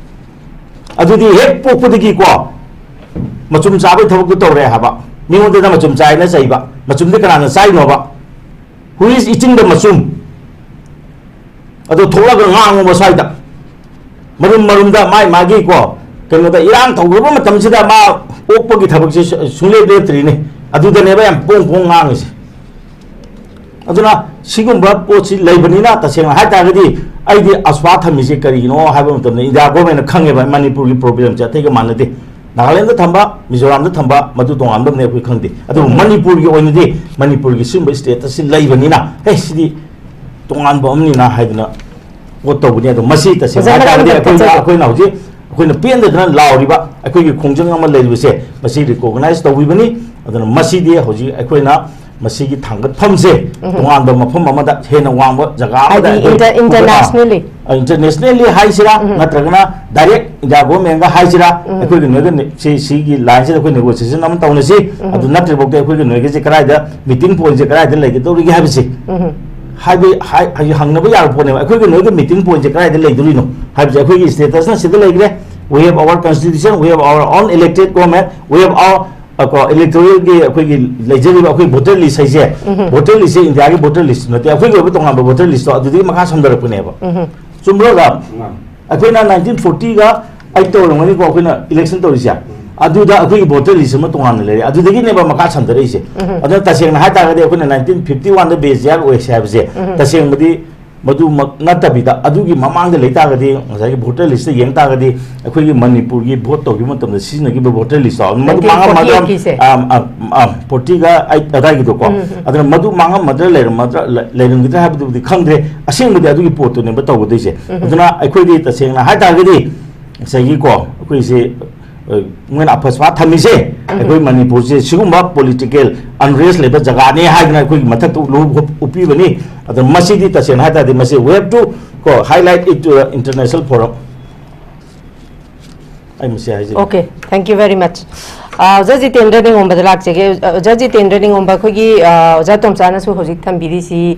ꯑꯗꯨꯗꯤ ꯍꯦꯛ ꯄꯣꯛꯄꯗꯒꯤꯀꯣ ꯃꯆꯨꯝ ꯆꯥꯕꯒꯤ ꯊꯕꯛꯇꯨ ꯇꯧꯔꯦ ꯍꯥꯏꯕ, ꯃꯤꯉꯣꯟꯗꯅ ꯃꯆꯨꯝ ꯆꯥꯏꯅ ꯆꯩꯕ, ꯃꯆꯨꯝꯗꯤ ꯀꯅꯥꯅ ꯆꯥꯏꯅꯣꯕ? Who is eating the ꯃꯆꯨꯝ? ꯑꯗꯣ ꯊꯣꯛꯂꯒ ꯉꯥꯡꯉꯨꯕ ꯁ꯭ꯋꯥꯏꯗ꯫ ꯃꯔꯨꯝ ꯃꯔꯨꯝꯗ ꯃꯥꯏ ꯃꯥꯒꯤ ꯀꯣ, ꯀꯩꯅꯣꯗ ꯏꯔꯥꯡ ꯇꯧꯈ꯭ꯔꯕ ꯃꯇꯝꯁꯤꯗ ꯃꯥ ꯑꯣꯛꯄꯒꯤ ꯊꯕꯛꯁꯦ ꯁꯨ-, ꯁꯨꯡꯂꯦꯞ ꯂꯦꯞꯇ꯭ꯔꯤꯅꯦ꯫ ꯑꯗꯨꯗꯅꯦꯕ ꯌꯥꯝ ꯄꯣꯡ ꯄꯣꯡ ꯉꯥꯡꯉꯤꯁꯦ꯫ ꯑꯗꯨꯅ ꯁꯤꯒꯨꯝꯕ ꯄꯣꯠꯁꯤ ꯂꯩꯕꯅꯤꯅ ꯇꯁꯦꯡꯅ ꯍꯥꯏ ꯇꯥꯔꯒꯗꯤ ꯑꯩꯗꯤ ꯑꯁ꯭ꯋꯥ ꯊꯝꯃꯤꯁꯦ ꯀꯔꯤꯒꯤꯅꯣ ꯍꯥꯏꯕ ꯃꯇꯝꯗ ꯏꯟꯗꯤꯌꯥ government-ꯅ ꯈꯪꯉꯦꯕ ꯃꯅꯤꯄꯨꯔꯒꯤ problem-ꯁꯦ ꯑꯇꯩꯒ ꯃꯥꯟꯅꯗꯦ꯫ ꯅꯥꯒꯥꯂꯦꯟꯗ ꯊꯝꯕ, ꯃꯤꯖꯣꯔꯥꯝꯗ ꯊꯝꯕ, ꯃꯗꯨ ꯇꯣꯉꯥꯟꯕ ꯑꯃꯅꯦ ꯑꯩꯈꯣꯏ ꯈꯪꯗꯦ꯫ ꯑꯗꯨꯕꯨ ꯎꯝ꯫ ꯃꯅꯤꯄꯨꯔꯒꯤ ꯑꯣꯏꯅꯗꯤ ꯃꯅꯤꯄꯨꯔꯒꯤ ꯁꯤꯒꯨꯝꯕ status-ꯁꯤ ꯂꯩꯕꯅꯤꯅ, ꯍꯦ, ꯁꯤꯗꯤ ꯇꯣꯉꯥꯟꯕ ꯑꯃꯅꯤꯅ ꯍꯥꯏꯗꯅ ꯄꯣꯠ ꯇꯧꯕꯅꯤ꯫ ꯑꯗꯣ ꯃꯁꯤ ꯇꯁꯦꯡꯅ ꯑꯣꯖꯥ, ꯃꯇꯝ ꯍꯥꯏꯇꯥꯔꯒꯗꯤ ꯑꯩꯈꯣꯏꯅ ꯀꯛꯊꯠꯆꯒꯦ꯫ ꯑꯩꯈꯣꯏꯅ ꯍꯧꯖꯤꯛ ꯑꯩꯈꯣꯏꯅ ꯄꯦꯟꯗꯗꯅ ꯂꯥꯎꯔꯤꯕ ꯑꯩꯈꯣꯏꯒꯤ ꯈꯣꯡꯖꯪ ꯑꯃ ꯂꯩꯔꯤꯕꯁꯦ ꯃꯁꯤ ꯔꯤꯀꯣꯒꯅꯥꯏꯁ ꯇꯧꯕꯤꯕꯅꯤ꯫ ꯑꯗꯨꯅ ꯃꯁꯤꯗꯤ ꯍꯧꯖꯤꯛ ꯑꯩꯈꯣꯏꯅ ꯃꯁꯤꯒꯤ ꯊꯥꯡꯒꯠꯐꯝꯁꯦ ꯇꯣꯉꯥꯟꯕ ꯃꯐꯝ ꯑꯃꯗ ꯍꯦꯟꯅ ꯋꯥꯡꯕ ꯖꯒꯥ ꯑꯃꯗ ꯍꯥꯏꯗꯤ ꯑꯩꯈꯣꯏ inter- internationally꯫ ꯑ, internationally ꯍꯥꯏꯁꯤꯔꯥ ꯅꯠꯇ꯭ꯔꯒꯅ ꯗꯥꯏꯔꯦꯛ ꯏꯟꯗꯤꯌꯥ ꯒꯣꯔꯃꯦꯟꯒ ꯍꯥꯏꯁꯤꯔꯥ, ꯑꯩꯈꯣꯏꯒꯤ ꯅꯣꯏꯒ ꯅꯦ- ꯁꯤ ꯁꯤꯒꯤ ꯂꯥꯏꯟꯁꯤꯗ ꯑꯩꯈꯣꯏ ꯅꯦꯒꯣꯁꯤꯌꯦꯁꯟ ꯑꯃ ꯇꯧꯅꯁꯤ꯫ ꯑꯗꯨ ꯅꯠꯇ꯭ꯔꯤꯐꯥꯎꯗꯤ ꯑꯩꯈꯣꯏꯒꯤ ꯅꯣꯏꯒꯤꯁꯦ ꯀꯗꯥꯏꯗ ꯃꯤꯇꯤꯡ ꯄꯣꯏꯟꯁꯦ ꯀꯗꯥꯏꯗ ꯂꯩꯒꯗꯧꯔꯤꯒꯦ ꯍꯥꯏꯕꯁꯤ ꯍꯥꯏꯕ ꯍꯥꯏ- ꯍꯥꯏ- ꯍꯪꯅꯕ ꯌꯥꯕ ꯄꯣꯠꯅꯦꯕ꯫ ꯑꯩꯈꯣꯏꯒꯤ ꯅꯣꯏꯒꯤ ꯃꯤꯇꯤꯡ ꯄꯣꯏꯟꯁꯦ ꯀꯗꯥꯏꯗ ꯂꯩꯗꯣꯔꯤꯅꯣ ꯍꯥꯏꯕꯁꯦ ꯑꯩꯈꯣꯏꯒꯤ ꯁ꯭ꯇꯦꯇꯁꯅ ꯁꯤꯗ ꯂꯩꯈ꯭ꯔꯦ꯫ We have our constitution, we have our own elected government, we have our, ꯑ, ꯀꯣ, ꯏꯂꯦꯛꯇꯣꯔꯦꯜꯒꯤ ꯑꯩꯈꯣꯏꯒꯤ ꯂꯩꯖꯔꯤꯕ ꯑꯩꯈꯣꯏ ꯚꯣꯇꯔ ꯂꯤꯁ ꯍꯥꯏꯁꯦ, ꯚꯣꯇꯔ ꯂꯤꯁꯁꯦ ꯏꯟꯗꯤꯌꯥꯒꯤ ꯚꯣꯇꯔ ꯂꯤꯁ ꯅꯠꯇꯦ, ꯑꯩꯈꯣꯏꯒꯤ ꯑꯣꯏꯕ ꯇꯣꯉꯥꯟꯕ ꯚꯣꯇꯔ ꯂꯤꯁꯇꯣ ꯑꯗꯨꯗꯒꯤ ꯃꯈꯥ ꯁꯝꯊꯔꯛꯄꯅꯦꯕ꯫ ꯆꯨꯝꯕ꯭ꯔꯣ ꯑꯣꯖꯥ? ꯑꯩꯈꯣꯏꯅ ꯅꯥꯏꯟꯇꯤꯟ ꯐꯣꯔꯇꯤꯒ ꯑꯩꯠꯇ ꯑꯣꯏꯔꯝꯒꯅꯤꯀꯣ ꯑꯩꯈꯣꯏꯅ ꯏꯂꯦꯛꯁꯟ ꯇꯧꯔꯤꯁꯦ꯫ ꯑꯗꯨꯗ ꯑꯩꯈꯣꯏꯒꯤ ꯚꯣꯇꯔ ꯂꯤꯁ ꯑꯃ ꯇꯣꯉꯥꯟꯅ ꯂꯩꯔꯦ, ꯑꯗꯨꯗꯒꯤꯅꯦꯕ ꯃꯈꯥ ꯁꯝꯊꯔꯛꯏꯁꯦ꯫ ꯑꯗꯨꯅ ꯇꯁꯦꯡꯅ ꯍꯥꯏꯇꯥꯔꯒꯗꯤ ꯑꯩꯈꯣꯏꯅ ꯅꯥꯏꯟꯇꯤꯟ ꯐꯤꯐꯇꯤ ꯋꯥꯟꯗ ꯕꯦꯖꯤꯌꯥꯔ ꯑꯣꯏꯁꯦ ꯍꯥꯏꯕꯁꯦ ꯇꯁꯦꯡꯕꯗꯤ ꯃꯗꯨꯃꯛ ꯅꯠꯇꯕꯤꯗ, ꯑꯗꯨꯒꯤ ꯃꯃꯥꯡꯗ ꯂꯩ ꯇꯥꯔꯒꯗꯤ, ꯉꯁꯥꯏꯒꯤ ꯚꯣꯇꯔ ꯂꯤꯁꯇ ꯌꯦꯡ ꯇꯥꯔꯒꯗꯤ, ꯑꯩꯈꯣꯏꯒꯤ ꯃꯅꯤꯄꯨꯔꯒꯤ ꯚꯣꯠ ꯇꯧꯈꯤꯕ ꯃꯇꯝꯗ ꯁꯤꯖꯤꯟꯅꯈꯤꯕ ꯚꯣꯇꯔ ꯂꯤꯁꯇꯣ ꯃꯗꯨ ꯃꯥꯡꯉꯝꯃꯗ꯭ꯔꯥ? ꯅꯥꯏꯟꯇꯤꯟ ꯐꯣꯔꯇꯤ ꯑꯩꯠꯀꯤꯁꯦ꯫ ꯑꯥ, ꯑꯥ, ꯑꯥ, ꯐꯣꯔꯇꯤꯒ ꯑꯩꯠ ꯑꯗꯥꯏꯒꯤꯗꯣꯀꯣ꯫ ꯑꯗꯨꯅ ꯃꯗꯨ ꯃꯥꯡꯉꯝꯃꯗ꯭ꯔꯥ, ꯂꯩꯔꯝꯃꯗ꯭ꯔꯥ, ꯂꯩ- ꯂꯩꯔꯝꯈꯤꯗ꯭ꯔꯥ ꯍꯥꯏꯕꯗꯨꯕꯨꯗꯤ ꯈꯪꯗ꯭ꯔꯦ꯫ ꯑꯁꯦꯡꯕꯗꯤ ꯑꯗꯨꯒꯤ ꯄꯣꯠꯇꯨꯅꯦꯕ ꯇꯧꯒꯗꯣꯏꯁꯦ꯫ ꯑꯗꯨꯅ ꯑꯩꯈꯣꯏꯗꯤ ꯇꯁꯦꯡꯅ ꯍꯥꯏ ꯇꯥꯔꯒꯗꯤ ꯉꯁꯥꯏꯒꯤꯀꯣ, ꯑꯩꯈꯣꯏꯁꯦ, ꯑ, ꯃꯣꯏꯅ ꯑꯐꯁꯄꯥ ꯊꯝꯃꯤꯁꯦ, ꯑꯩꯈꯣꯏ ꯃꯅꯤꯄꯨꯔꯁꯦ ꯁꯤꯒꯨꯝꯕ ꯄꯣꯂꯤꯇꯤꯀꯦꯜ ꯑꯟꯔꯦꯁ ꯂꯩꯕ ꯖꯒꯥꯅꯤ ꯍꯥꯏꯗꯅ ꯑꯩꯈꯣꯏꯒꯤ ꯃꯊꯛꯇ ꯎꯠꯂꯨ-, ꯎꯞꯄꯤꯕꯅꯤ꯫ ꯑꯗꯣ ꯃꯁꯤꯗꯤ ꯇꯁꯦꯡꯅ ꯍꯥꯏ ꯇꯥꯔꯗꯤ ꯃꯁꯤ we have to ꯀꯣ, highlight it to the international forum꯫ ꯑꯩ ꯃꯁꯤ ꯍꯥꯏꯖꯒꯦ꯫ Okay, thank you very much. ꯑ, ꯑꯣꯖꯥ ꯖꯤꯇꯦꯟꯗ꯭ꯔ ꯅꯤꯉꯣꯝꯕꯗ ꯂꯥꯛꯆꯒꯦ꯫ ꯑ, ꯑꯣꯖꯥ ꯖꯤꯇꯦꯟꯗ꯭ꯔ ꯅꯤꯉꯣꯝꯕ, ꯑꯩꯈꯣꯏꯒꯤ, ꯑ, ꯑꯣꯖꯥ ꯇꯣꯝꯆꯥꯅꯁꯨ ꯍꯧꯖꯤꯛ ꯊꯝꯕꯤꯔꯤꯁꯤ,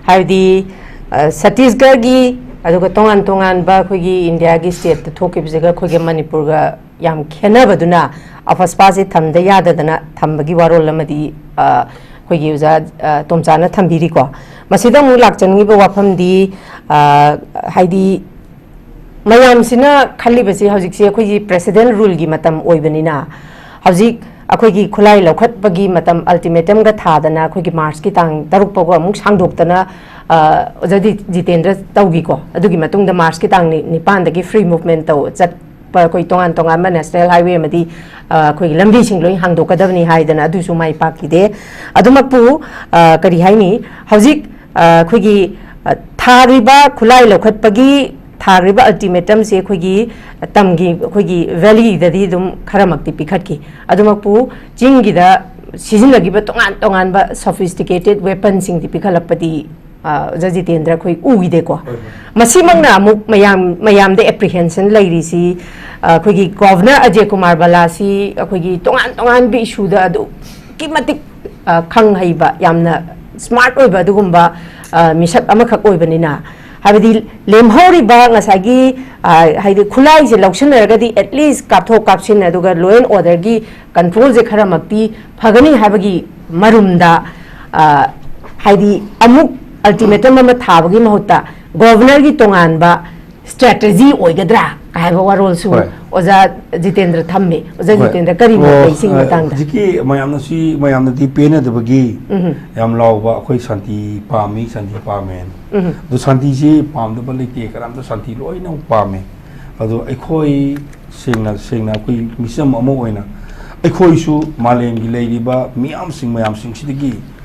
ꯍꯥꯏꯕꯗꯤ, ꯑ, ꯁꯠꯇꯤꯁꯒꯔꯒꯤ, ꯑꯗꯨꯒ ꯇꯣꯉꯥꯟ ꯇꯣꯉꯥꯟꯕ ꯑꯩꯈꯣꯏꯒꯤ ꯏꯟꯗꯤꯌꯥꯒꯤ ꯁ꯭ꯇꯦꯠꯇ ꯊꯣꯛꯈꯤꯕꯁꯤꯒ ꯑꯩꯈꯣꯏꯒꯤ ꯃꯅꯤꯄꯨꯔꯒ ꯌꯥꯝ ꯈꯦꯠꯅꯕꯗꯨꯅ ꯑꯐꯁꯄꯥꯁꯤ ꯊꯝꯗ ꯌꯥꯗꯗꯅ ꯊꯝꯕꯒꯤ ꯋꯥꯔꯣꯜ ꯑꯃꯗꯤ, ꯑ, ꯑꯩꯈꯣꯏꯒꯤ ꯑꯣꯖꯥ, ꯑ, ꯇꯣꯝꯆꯥꯅ ꯊꯝꯕꯤꯔꯤꯀꯣ꯫ ꯃꯁꯤꯗ ꯑꯃꯨꯛ ꯂꯥꯛꯆꯅꯤꯡꯉꯤꯕ ꯋꯥꯐꯝꯗꯤ, ꯑ, ꯍꯥꯏꯗꯤ, ꯃꯌꯥꯝꯁꯤꯅ ꯈꯜꯂꯤꯕꯁꯤ ꯍꯧꯖꯤꯛꯁꯤ ꯑꯩꯈꯣꯏꯒꯤ ꯄ꯭ꯔꯦꯁꯤꯗꯦꯟ ꯔꯨꯜꯒꯤ ꯃꯇꯝ ꯑꯣꯏꯕꯅꯤꯅ, ꯍꯧꯖꯤꯛ ꯑꯩꯈꯣꯏꯒꯤ ꯈꯨꯠꯂꯥꯏ ꯂꯧꯈꯠꯄꯒꯤ ꯃꯇꯝ, ꯑꯜꯇꯤꯃꯦꯇꯝꯒ ꯊꯥꯗꯅ ꯑꯩꯈꯣꯏꯒꯤ ꯃꯥꯔꯆꯀꯤ ꯇꯥꯡ ꯇꯔꯨꯛ ꯐꯥꯎꯕ ꯑꯃꯨꯛ ꯁꯥꯡꯗꯣꯛꯇꯅ, ꯑ, ꯑꯣꯖꯥ ꯖꯤ-, ꯖꯤꯇꯦꯟꯗ꯭ꯔ ꯇꯧꯈꯤꯀꯣ꯫ ꯑꯗꯨꯒꯤ ꯃꯇꯨꯡꯗ ꯃꯥꯔꯆꯀꯤ ꯇꯥꯡ ꯅꯤ-, ꯅꯤꯄꯥꯟꯗꯒꯤ ꯐ꯭ꯔꯤ ꯃꯨꯚꯃꯦꯟ ꯇꯧ-, ꯆꯠꯄ, ꯑꯩꯈꯣꯏ ꯇꯣꯉꯥꯟ ꯇꯣꯉꯥꯟꯕ ꯅꯦꯁꯅꯦꯜ ꯍꯥꯏꯋꯦ ꯑꯃꯗꯤ, ꯑ, ꯑꯩꯈꯣꯏꯒꯤ ꯂꯝꯕꯤꯁꯤꯡ ꯂꯣꯏ ꯍꯥꯡꯗꯣꯛꯀꯗꯕꯅꯤ ꯍꯥꯏꯗꯅ ꯑꯗꯨꯁꯨ ꯃꯥꯏ ꯄꯥꯛꯈꯤꯗꯦ꯫ ꯑꯗꯨꯃꯛꯄꯨ, ꯑ, ꯀꯔꯤ ꯍꯥꯏꯅꯤ, ꯍꯧꯖꯤꯛ, ꯑ, ꯑꯩꯈꯣꯏꯒꯤ ꯊꯥꯔꯤꯕ ꯈꯨꯠꯂꯥꯏ ꯂꯧꯈꯠꯄꯒꯤ ꯊꯥꯈ꯭ꯔꯤꯕ ꯑꯜꯇꯤꯃꯦꯇꯝꯁꯦ ꯑꯩꯈꯣꯏꯒꯤ ꯇꯝꯒꯤ, ꯑꯩꯈꯣꯏꯒꯤ ꯚꯦꯂꯤꯗꯗꯤ ꯑꯗꯨꯝ ꯈꯔꯃꯛꯇꯤ ꯄꯤꯈꯠꯈꯤ꯫ ꯑꯗꯨꯃꯛꯄꯨ ꯆꯤꯡꯒꯤꯗ ꯁꯤꯖꯤꯟꯅꯈꯤꯕ ꯇꯣꯉꯥꯟ ꯇꯣꯉꯥꯟꯕ ꯁꯣꯐꯤꯁꯇꯤꯀꯦꯇꯦꯠ ꯋꯦꯄꯟꯁꯤꯡꯗꯤ ꯄꯤꯈꯠꯂꯛꯄꯗꯤ, ꯑ, ꯑꯣꯖꯥ ꯖꯤꯇꯦꯟꯗ꯭ꯔ, ꯑꯩꯈꯣꯏ ꯎꯈꯤꯗꯦꯀꯣ꯫ ꯍꯣꯏ, ꯍꯣꯏ꯫ ꯃꯁꯤꯃꯛꯅ ꯑꯃꯨꯛ ꯃꯌꯥꯝ, ꯃꯌꯥꯝꯗ ꯑꯦꯄ꯭ꯔꯤꯍꯦꯟꯁꯟ ꯂꯩꯔꯤꯁꯤ, ꯑ, ꯑꯩꯈꯣꯏꯒꯤ ꯒꯣꯚꯔꯅꯔ ꯑꯖꯦ ꯀꯨꯃꯥꯔ ꯕꯂꯥꯁꯤ ꯑꯩꯈꯣꯏꯒꯤ ꯇꯣꯉꯥꯟ ꯇꯣꯉꯥꯟꯕ ꯏꯁꯨꯗ ꯑꯗꯨꯛꯀꯤ ꯃꯇꯤꯛ, ꯑ, ꯈꯪ ꯍꯩꯕ, ꯌꯥꯝꯅ ꯁ꯭ꯃꯥꯔꯠ ꯑꯣꯏꯕ ꯑꯗꯨꯒꯨꯝꯕ, ꯑ, ꯃꯤꯁꯛ ꯑꯃꯈꯛ ꯑꯣꯏꯕꯅꯤꯅ, ꯍꯥꯏꯕꯗꯤ ꯂꯦꯝꯍꯧꯔꯤꯕ ꯉꯁꯥꯏꯒꯤ, ꯑ, ꯍꯥꯏꯗꯤ ꯈꯨꯠꯂꯥꯏꯁꯦ ꯂꯧꯁꯤꯟꯅꯔꯒꯗꯤ at least ꯀꯥꯞꯊꯣꯛ ꯀꯥꯞꯁꯤꯟ ꯑꯗꯨꯒ law and orderꯒꯤ controlꯁꯦ ꯈꯔꯃꯛꯇꯤ ꯐꯒꯅꯤ ꯍꯥꯏꯕꯒꯤ ꯃꯔꯨꯝꯗ, ꯑ, ꯍꯥꯏꯗꯤ ꯑꯃꯨꯛ ꯑꯜꯇꯤꯃꯦꯇꯝ ꯑꯃ ꯊꯥꯕꯒꯤ ꯃꯍꯨꯠꯇ ꯒꯣꯚꯔꯅꯔꯒꯤ ꯇꯣꯉꯥꯟꯕ ꯁ꯭ꯇ꯭ꯔꯦꯇꯦꯖꯤ ꯑꯣꯏꯒꯗ꯭ꯔꯥ ꯍꯥꯏꯕ ꯋꯥꯔꯣꯜꯁꯨ ꯍꯣꯏ꯫ ꯑꯣꯖꯥ ꯖꯤꯇꯦꯟꯗ꯭ꯔ ꯊꯝꯃꯦ꯫ ꯑꯣꯖꯥ ꯍꯣꯏ꯫ ꯖꯤꯇꯦꯟꯗ꯭ꯔ, ꯀꯔꯤ ꯃꯣꯠ ꯑꯣ, ꯂꯩ ꯁꯤꯒꯤ ꯑ, ꯃꯇꯥꯡꯗ? ꯍꯧꯖꯤꯛꯀꯤ ꯃꯌꯥꯝꯅ ꯁꯤ, ꯃꯌꯥꯝꯅꯗꯤ ꯄꯦꯟꯅꯗꯕꯒꯤ ꯎꯝ꯫ ꯌꯥꯝ ꯂꯥꯎꯕ, "ꯑꯩꯈꯣꯏ ꯁꯥꯟꯇꯤ ꯄꯥꯝꯃꯤ, ꯁꯥꯟꯇꯤ ꯄꯥꯝꯃꯦꯅ"꯫ ꯎꯝ꯫ ꯑꯗꯨ ꯁꯥꯟꯇꯤꯁꯤ ꯄꯥꯝꯗꯕ ꯂꯩꯇꯦ, ꯀꯅꯥꯝꯇ ꯁꯥꯟꯇꯤ ꯂꯣꯏꯅꯃꯛ ꯄꯥꯝꯃꯦ꯫ ꯑꯗꯣ ꯑꯩꯈꯣꯏ ꯁꯦꯡꯅ, ꯁꯦꯡꯅ ꯑꯩꯈꯣꯏ ꯃꯤꯆꯝ ꯑꯃ ꯑꯣꯏꯅ ꯑꯩꯈꯣꯏꯁꯨ ꯃꯥꯂꯦꯝꯒꯤ ꯂꯩꯔꯤꯕ ꯃꯤꯌꯥꯝꯁꯤꯡ ꯃꯌꯥꯝꯁꯤꯡꯁꯤꯗꯒꯤ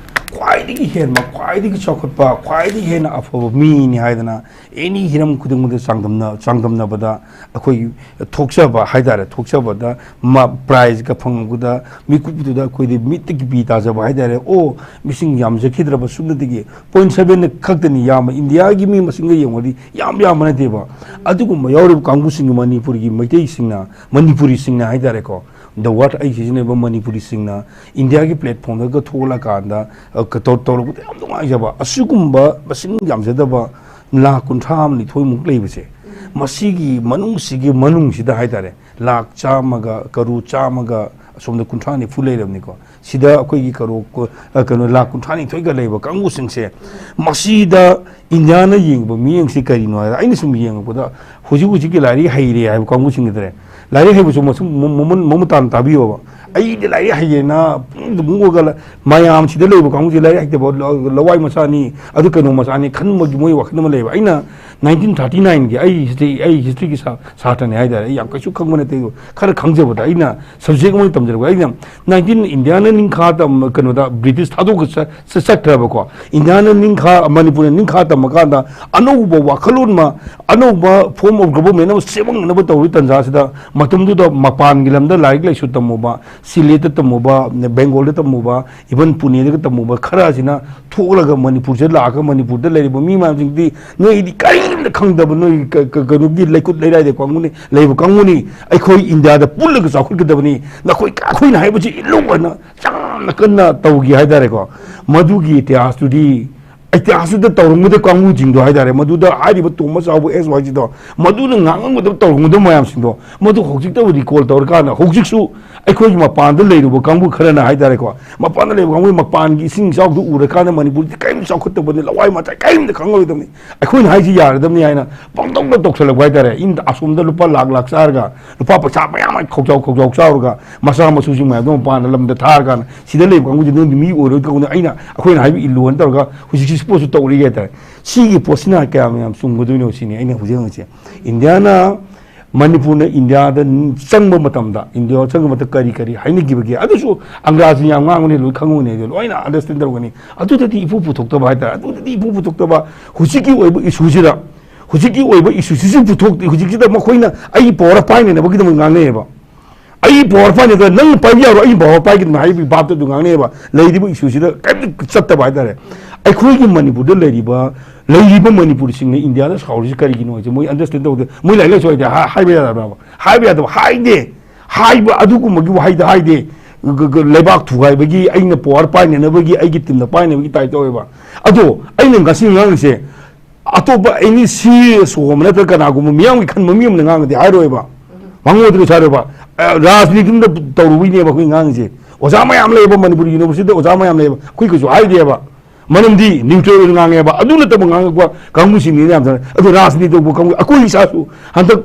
ꯈ꯭ꯋꯥꯏꯗꯒꯤ ꯍꯦꯟꯕ, ꯈ꯭ꯋꯥꯏꯗꯒꯤ ꯆꯥꯎꯈꯠꯄ, ꯈ꯭ꯋꯥꯏꯗꯒꯤ ꯍꯦꯟꯅ ꯑꯐꯕ ꯃꯤꯅꯤ ꯍꯥꯏꯗꯅ ꯑꯦꯅꯤ ꯍꯤꯔꯝ ꯈꯨꯗꯤꯡꯃꯛꯇ ꯆꯥꯡꯗꯝꯅ-, ꯆꯥꯡꯗꯝꯅꯕꯗ ꯑꯩꯈꯣꯏ ꯊꯣꯛꯆꯕ ꯍꯥꯏꯇꯥꯔꯦ, ꯊꯣꯛꯆꯕꯗ ꯃꯥ ꯄ꯭ꯔꯥꯏꯖꯀ ꯐꯪꯉꯛꯄꯗ ꯃꯤꯀꯨꯞꯇꯨꯗ ꯑꯩꯈꯣꯏꯗꯤ ꯃꯤꯠꯇꯒꯤ ꯄꯤ ꯇꯥꯖꯕ ꯍꯥꯏꯇꯥꯔꯦ꯫ ꯑꯣ, ꯃꯤꯁꯤꯡ ꯌꯥꯝꯖꯈꯤꯗ꯭ꯔꯕ ꯁꯨꯞꯅꯇꯒꯤ ꯄꯣꯏꯟ ꯁꯕꯦꯟ ꯈꯛꯇꯅꯤ ꯌꯥꯝꯕ, ꯏꯟꯗꯤꯌꯥꯒꯤ ꯃꯤ ꯃꯁꯤꯡꯒ ꯌꯦꯡꯉꯨꯔꯗꯤ ꯌꯥꯝ ꯌꯥꯝꯕ ꯅꯠꯇꯦꯕ꯫ ꯑꯗꯨꯒꯨꯝꯕ ꯌꯥꯎꯔꯤꯕ ꯀꯥꯡꯕꯨꯁꯤꯡꯒꯤ, ꯃꯅꯤꯄꯨꯔꯒꯤ ꯃꯩꯇꯩꯁꯤꯡꯅ, ꯃꯅꯤꯄꯨꯔꯤꯁꯤꯡꯅ ꯍꯥꯏꯇꯥꯔꯦꯀꯣ, the word ꯑꯩ ꯁꯤꯖꯤꯟꯅꯔꯤꯕ ꯃꯅꯤꯄꯨꯔꯤꯁꯤꯡꯅ ꯏꯟꯗꯤꯌꯥꯒꯤ ꯄ꯭ꯂꯦꯠꯐꯣꯝꯗꯒ ꯊꯣꯛꯂꯀꯥꯟꯗ, ꯑ, ꯀ-, ꯇꯧ-, ꯇꯧꯔꯛꯄꯗ ꯌꯥꯝ ꯅꯨꯡꯉꯥꯏꯖꯕ꯫ ꯑꯁꯤꯒꯨꯝꯕ ꯃꯁꯤꯡ ꯌꯥꯝꯖꯗꯕ ꯂꯥꯈ ꯀꯨꯟꯊ꯭ꯔꯥ ꯑꯃ ꯅꯤꯊꯣꯏꯃꯨꯛ ꯂꯩꯕꯁꯦ, ꯃꯁꯤꯒꯤ ꯃꯅꯨꯡꯁꯤꯒꯤ ꯃꯅꯨꯡꯁꯤꯗ ꯍꯥꯏꯇꯥꯔꯦ, ꯂꯥꯈ ꯆꯥꯝꯃꯒ, ꯀꯔꯣꯔ ꯆꯥꯝꯃꯒ ꯑꯁꯣꯝꯗ ꯀꯨꯟꯊ꯭ꯔꯥ ꯅꯤꯐꯨ ꯂꯩꯔꯕꯅꯤꯀꯣ꯫ ꯁꯤꯗ ꯑꯩꯈꯣꯏꯒꯤ ꯀꯔꯣꯔ ꯀꯨ-, ꯑ, ꯀꯩꯅꯣ, ꯂꯥꯈ ꯀꯨꯟꯊ꯭ꯔꯥ ꯅꯤꯊꯣꯏꯒ ꯂꯩꯕ ꯀꯥꯡꯕꯨꯁꯤꯡꯁꯦ, ꯃꯁꯤꯗ ꯏꯟꯗꯤꯌꯥꯅ ꯌꯦꯡꯕ ꯃꯤꯠꯌꯦꯡꯁꯤ ꯀꯔꯤꯅꯣ ꯍꯥꯏꯔ, ꯑꯩꯅ ꯁꯨꯝ ꯌꯦꯡꯉꯛꯄꯗ, ꯍꯧꯖꯤꯛ ꯍꯧꯖꯤꯛꯀꯤ ꯂꯥꯏꯔꯤꯛ ꯍꯩꯔꯦ ꯍꯥꯏꯕ ꯀꯥꯡꯕꯨꯁꯤꯡ ꯍꯥꯏꯇꯥꯔꯦ, ꯂꯥꯏꯔꯤꯛ ꯍꯩꯕꯁꯨ ꯃꯁꯨꯝ ꯃ-, ꯃꯃꯨꯟ-, ꯃꯃꯨꯠ ꯇꯥꯅ ꯇꯥꯕꯤꯌꯣꯕ꯫ ꯑꯩꯗꯤ ꯂꯥꯏꯔꯤꯛ ꯍꯩꯌꯦꯅ ꯄꯨꯡꯗ ꯄꯨꯡ ꯑꯣꯏꯒ ꯃꯌꯥꯝꯁꯤꯗ ꯂꯩꯕ ꯀꯥꯡꯕꯨꯁꯦ ꯂꯥꯏꯔꯤꯛ ꯍꯩꯇꯕ, ꯂ-, ꯂꯋꯥꯏ ꯃꯆꯥꯅꯤ, ꯑꯗꯨ ꯀꯩꯅꯣ ꯃꯆꯥꯅꯤ ꯈꯟꯕꯒꯤ ꯃꯣꯏ ꯋꯥꯈꯜ ꯑꯃ ꯂꯩꯌꯦꯕ꯫ ꯑꯩꯅ ꯅꯥꯏꯟꯇꯤꯟ ꯊꯥꯔꯇꯤ ꯅꯥꯏꯟꯒꯤ ꯑꯩ ꯍꯤꯁꯇ꯭ꯔꯤ, ꯑꯩ ꯍꯤꯁꯇ꯭ꯔꯤꯒꯤ ꯁꯥ-, ꯁꯥꯇ꯭ꯔꯅꯤ ꯍꯥꯏꯇꯥꯔꯦ꯫ ꯑꯩ ꯌꯥꯝ ꯀꯩꯁꯨ ꯈꯪꯕ ꯅꯠꯇꯦ, ꯑꯗꯣ ꯈꯔ ꯈꯪꯖꯕꯗ ꯑꯩꯅ ꯁꯕꯖꯦꯛ ꯑꯃ ꯇꯝꯖꯔꯛꯄ꯫ ꯑꯩꯅ ꯅꯥꯏꯟꯇꯤꯟ ꯏꯟꯗꯤꯌꯥꯅ ꯅꯤꯡꯈꯥ ꯇꯝ-, ꯀꯩꯅꯣꯗ ꯕ꯭ꯔꯤꯇꯤꯁ ꯊꯥꯗꯣꯛꯈ꯭ꯔ ꯆ-, ꯆ-, ꯆꯠꯈ꯭ꯔꯕꯀꯣ꯫ ꯏꯟꯗꯤꯌꯥꯅ ꯅꯤꯡꯈꯥ, ꯃꯅꯤꯄꯨꯔꯅ ꯅꯤꯡꯈꯥ ꯇꯝꯃꯀꯥꯟꯗ ꯑꯅꯧꯕ ꯋꯥꯈꯜꯂꯣꯟ ꯑꯃ, ꯑꯅꯧꯕ form of government ꯑꯃ ꯁꯦꯝꯃꯛꯅꯕ ꯇꯧꯔꯤ ꯇꯥꯟꯖꯥꯁꯤꯗ, ꯃꯇꯝꯗꯨꯗ ꯃꯄꯥꯟꯒꯤ ꯂꯝꯗ ꯂꯥꯏꯔꯤꯛ ꯂꯥꯏꯁꯨ ꯇꯝꯃꯨꯕ, ꯁꯤꯂꯦꯠꯇ ꯇꯝꯃꯨꯕ, ꯕꯦꯡꯒꯣꯜꯗ ꯇꯝꯃꯨꯕ, even ꯄꯨꯅꯦꯗꯒ ꯇꯝꯃꯨꯕ ꯈꯔ ꯑꯁꯤꯅ ꯊꯣꯛꯂꯒ ꯃꯅꯤꯄꯨꯔꯁꯤꯗ ꯂꯥꯛꯑꯒ ꯃꯅꯤꯄꯨꯔꯗ ꯂꯩꯔꯤꯕ ꯃꯤ ꯃꯌꯥꯝꯁꯤꯡꯗꯤ ꯅꯣꯏꯗꯤ ꯀꯔꯤꯝꯇ ꯈꯪꯗꯕ, ꯅꯣꯏ ꯀ-, ꯀ-, ꯀꯩꯅꯣꯒꯤ ꯂꯩꯀꯨꯠ ꯂꯩꯔꯥꯏꯗ ꯀꯥꯡꯕꯨꯅꯤ, ꯂꯩꯕ ꯀꯥꯡꯕꯨꯅꯤ, ꯑꯩꯈꯣꯏ ꯏꯟꯗꯤꯌꯥꯗ ꯄꯨꯜꯂꯒ ꯆꯥꯎꯈꯠꯀꯗꯕꯅꯤ, ꯅꯈꯣꯏ, ꯑꯩꯈꯣꯏꯅ ꯍꯥꯏꯕꯁꯤ ꯏꯜꯂꯨ ꯍꯥꯏꯅ ꯌꯥꯝꯅ ꯀꯟꯅ ꯇꯧꯈꯤ ꯍꯥꯏꯇꯥꯔꯦꯀꯣ꯫ ꯃꯗꯨꯒꯤ ꯏꯇꯤꯍꯥꯁꯇꯨꯗꯤ, ꯏꯇꯤꯍꯥꯁꯇꯨꯗ ꯇꯧꯔꯝꯒꯗꯕ ꯀꯥꯡꯕꯨꯁꯤꯡꯗꯣ ꯍꯥꯏꯇꯥꯔꯦ, ꯃꯗꯨꯗ ꯍꯥꯏꯔꯤꯕ ꯇꯣꯝꯕ ꯆꯥꯎꯕ, ꯑꯦꯁ ꯋꯥꯏ ꯖꯤꯗꯣ, ꯃꯗꯨꯅ ꯉꯥꯡꯉꯝꯒꯗꯕ, ꯇꯧꯔꯝꯒꯗꯕ ꯃꯌꯥꯝꯁꯤꯡꯗꯣ, ꯃꯗꯨ ꯍꯧꯖꯤꯛꯇꯕꯨ ꯔꯤꯀꯣꯜ ꯇꯧꯔꯀꯥꯟꯗ ꯍꯧꯖꯤꯛꯁꯨ ꯑꯩꯈꯣꯏꯒꯤ ꯃꯄꯥꯟꯗ ꯂꯩꯔꯨꯕ ꯀꯥꯡꯕꯨ ꯈꯔꯅ ꯍꯥꯏꯇꯥꯔꯦꯀꯣ, ꯃꯄꯥꯟꯗ ꯂꯩꯕ ꯀꯥꯡꯕꯨ ꯃꯄꯥꯟꯒꯤ ꯏꯁꯤꯡ ꯏꯆꯥꯎꯗꯨ ꯎꯔꯀꯥꯟꯗ ꯃꯅꯤꯄꯨꯔꯗꯤ ꯀꯔꯤꯝ ꯆꯥꯎꯈꯠꯇꯕꯅꯤ, ꯂꯋꯥꯏ ꯃꯆꯥ ꯀꯔꯤꯝꯇ ꯈꯪꯉꯔꯣꯏꯗꯕꯅꯤ, ꯑꯩꯈꯣꯏꯅ ꯍꯥꯏꯁꯤ ꯌꯥꯔꯗꯕꯅꯤ ꯍꯥꯏꯅ ꯄꯪꯇꯧꯗ ꯇꯧꯁꯜꯂꯛꯄ ꯍꯥꯏꯇꯥꯔꯦ꯫ ꯏꯟꯗ ꯑꯁꯣꯝꯗ ꯂꯨꯄꯥ ꯂꯥꯛ ꯂꯥꯛ ꯆꯥꯔꯒ, ꯂꯨꯄꯥ ꯄꯩꯁꯥ ꯃꯌꯥꯝ ꯑꯃ ꯈꯧꯖꯥꯎ ꯈꯧꯖꯥꯎ ꯆꯥꯎꯔꯒ, ꯃꯆꯥ ꯃꯁꯨꯁꯤꯡ ꯃꯌꯥꯝꯗꯣ ꯃꯄꯥꯟꯗ ꯂꯝꯗ ꯊꯥꯔꯀꯥꯟꯗ, ꯁꯤꯗ ꯂꯩꯕ ꯀꯥꯡꯕꯨꯁꯤ ꯅꯣꯏꯗꯤ ꯃꯤ ꯑꯣꯏꯔꯣꯏ ꯀꯧꯅ ꯑꯩꯅ, ꯑꯩꯈꯣꯏꯅ ꯍꯥꯏꯕ ꯏꯜꯂꯨ ꯍꯥꯏꯅ ꯇꯧꯔꯒ ꯍꯧꯖꯤꯛꯁꯤ ꯁꯤ ꯄꯣꯠꯁꯨ ꯇꯧꯔꯤꯒꯦ ꯍꯥꯏꯇꯥꯔꯦ꯫ ꯁꯤꯒꯤ ꯄꯣꯠꯁꯤꯅ ꯀꯌꯥꯝ ꯌꯥꯝ ꯆꯨꯝꯒꯗꯣꯏꯅꯣ ꯁꯤꯅꯤ ꯑꯩꯅ ꯍꯧꯖꯤꯛ ꯍꯪꯉꯤꯁꯦ꯫ ꯏꯟꯗꯤꯌꯥꯅ, ꯃꯅꯤꯄꯨꯔꯅ ꯏꯟꯗꯤꯌꯥꯗ ꯆꯪꯕ ꯃꯇꯝꯗ, ꯏꯟꯗꯤꯌꯥ ꯆꯪꯕ ꯃꯇꯝꯗ ꯀꯔꯤ ꯀꯔꯤ ꯍꯥꯏꯅꯈꯤꯕꯒꯦ? ꯑꯗꯨꯁꯨ ꯑꯪꯒ꯭ꯔꯥꯖꯤ ꯌꯥꯝ ꯉꯥꯡꯕꯅꯤ, ꯂꯣꯏ ꯈꯪꯉꯝꯒꯅꯤ, ꯑꯗꯨ ꯂꯣꯏꯅ ꯑꯟꯗꯔꯁꯇꯦꯟ ꯇꯧꯔꯝꯒꯅꯤ꯫ ꯑꯗꯨꯗꯗꯤ ꯏꯄꯨ ꯄꯨꯊꯣꯛꯇꯕ ꯍꯥꯏꯇꯥꯔꯦ꯫ ꯑꯗꯨꯗꯗꯤ ꯏꯄꯨ ꯄꯨꯊꯣꯛꯇꯕ, ꯍꯧꯖꯤꯛꯀꯤ ꯑꯣꯏꯕ ꯏꯁꯨꯁꯤꯗ, ꯍꯧꯖꯤꯛꯀꯤ ꯑꯣꯏꯕ ꯏꯁꯨꯁꯤꯁꯨ ꯄꯨꯊꯣꯛꯇꯦ꯫ ꯍꯧꯖꯤꯛꯁꯤꯗ ꯃꯈꯣꯏꯅ ꯑꯩꯒꯤ ꯄꯋꯥꯔ ꯄꯥꯏꯅꯅꯕꯒꯤꯗꯃꯛ ꯉꯥꯡꯅꯩꯌꯦꯕ꯫ ꯑꯩ ꯄꯋꯥꯔ ꯄꯥꯏꯅꯗꯅ ꯅꯪ ꯄꯥꯏꯕ ꯌꯥꯔꯣꯏ, ꯑꯩ ꯄꯋꯥꯔ ꯄꯥꯏꯒꯗꯕꯅꯤ ꯍꯥꯏꯕꯒꯤ ꯚꯥꯞꯇ ꯑꯗꯨꯝ ꯉꯥꯡꯅꯩꯑꯕ꯫ ꯂꯩꯔꯤꯕ ꯏꯁꯨꯁꯤꯗ ꯀꯔꯤꯝꯇ ꯆꯠꯇꯕ ꯍꯥꯏꯇꯥꯔꯦ꯫ ꯑꯩꯈꯣꯏꯒꯤ ꯃꯅꯤꯄꯨꯔꯗ ꯂꯩꯔꯤꯕ, ꯂꯩꯔꯤꯕ ꯃꯅꯤꯄꯨꯔꯤꯁꯤꯡꯅ ꯏꯟꯗꯤꯌꯥꯗ ꯁꯥꯎꯔꯤꯁꯤ ꯀꯔꯤꯒꯤꯅꯣ ꯍꯥꯏꯁꯦ ꯃꯣꯏ ꯑꯟꯗꯔꯁꯇꯦꯟ ꯇꯧꯗꯦ꯫ ꯃꯣꯏ ꯂꯥꯏꯔꯤꯛ ꯂꯥꯏꯁꯨ ꯍꯩꯇꯦ, ꯍꯥ-, ꯍꯥꯏꯕ ꯌꯥꯗꯕ꯭ꯔꯕ? ꯍꯥꯏꯕ ꯌꯥꯗꯕ, ꯍꯥꯏꯗꯦ꯫ ꯍꯥꯏꯕ ꯑꯗꯨꯒꯨꯝꯕꯒꯤ ꯋꯥꯍꯩꯗ ꯍꯥꯏꯗꯦ꯫ ꯒ-, ꯒ-, ꯂꯩꯕꯥꯛ ꯊꯨꯒꯥꯏꯕꯒꯤ, ꯑꯩꯅ ꯄꯋꯥꯔ ꯄꯥꯏꯅꯅꯕꯒꯤ, ꯑꯩꯒꯤ ꯇꯤꯝꯅ ꯄꯥꯏꯅꯕꯒꯤ ꯇꯥꯏꯞ ꯇꯧꯋꯦꯕ꯫ ꯑꯗꯣ ꯑꯩꯅ ꯉꯁꯤ ꯉꯥꯡꯉꯤꯁꯦ ꯑꯇꯣꯞꯄ ꯑꯦꯅꯤ ꯁꯤ ꯁꯣꯝ ꯅꯠꯇ꯭ꯔꯒ ꯀꯅꯥꯒꯨꯝꯕ ꯃꯤꯌꯥꯝꯒꯤ ꯈꯟꯕ ꯃꯤ ꯑꯃꯅ ꯉꯥꯡꯉꯗꯤ ꯍꯥꯏꯔꯣꯏꯕ꯫ ꯃꯉꯣꯟꯗ ꯀꯩꯁꯨ ꯍꯥꯏꯔꯣꯏꯕ꯫ ꯑ, ꯔꯥꯖꯅꯤꯇꯤꯗ ꯇꯧꯔꯨꯕꯩꯅꯦꯕ ꯑꯩꯈꯣꯏ ꯉꯥꯡꯉꯤꯁꯦ꯫ ꯑꯣꯖꯥ ꯃꯌꯥꯝ ꯂꯩꯌꯦꯕ, ꯃꯅꯤꯄꯨꯔ ꯌꯨꯅꯤꯚꯔꯁꯤꯇꯤꯗ ꯑꯣꯖꯥ ꯃꯌꯥꯝ ꯂꯩꯌꯦꯕ, ꯑꯩꯈꯣꯏ ꯀꯩꯁꯨ ꯍꯥꯏꯗꯦꯕ꯫ ꯃꯔꯝꯗꯤ ꯅ꯭ꯌꯨꯇ꯭ꯔꯦꯜ ꯑꯣꯏꯅ ꯉꯥꯡꯉꯦꯕ꯫ ꯑꯗꯨ ꯅꯠꯇꯕ ꯉꯥꯡꯉꯛꯄ ꯀꯥꯡꯕꯨꯁꯤꯡꯅꯤꯅ ꯌꯥꯝ ꯊꯅ꯫ ꯑꯗꯨ ꯔꯥꯖꯅꯤꯇꯤ ꯇꯧꯕ ꯀꯥꯡꯕꯨ, ꯑꯩꯈꯣꯏ ꯏꯁꯥꯁꯨ ꯍꯟꯗꯛ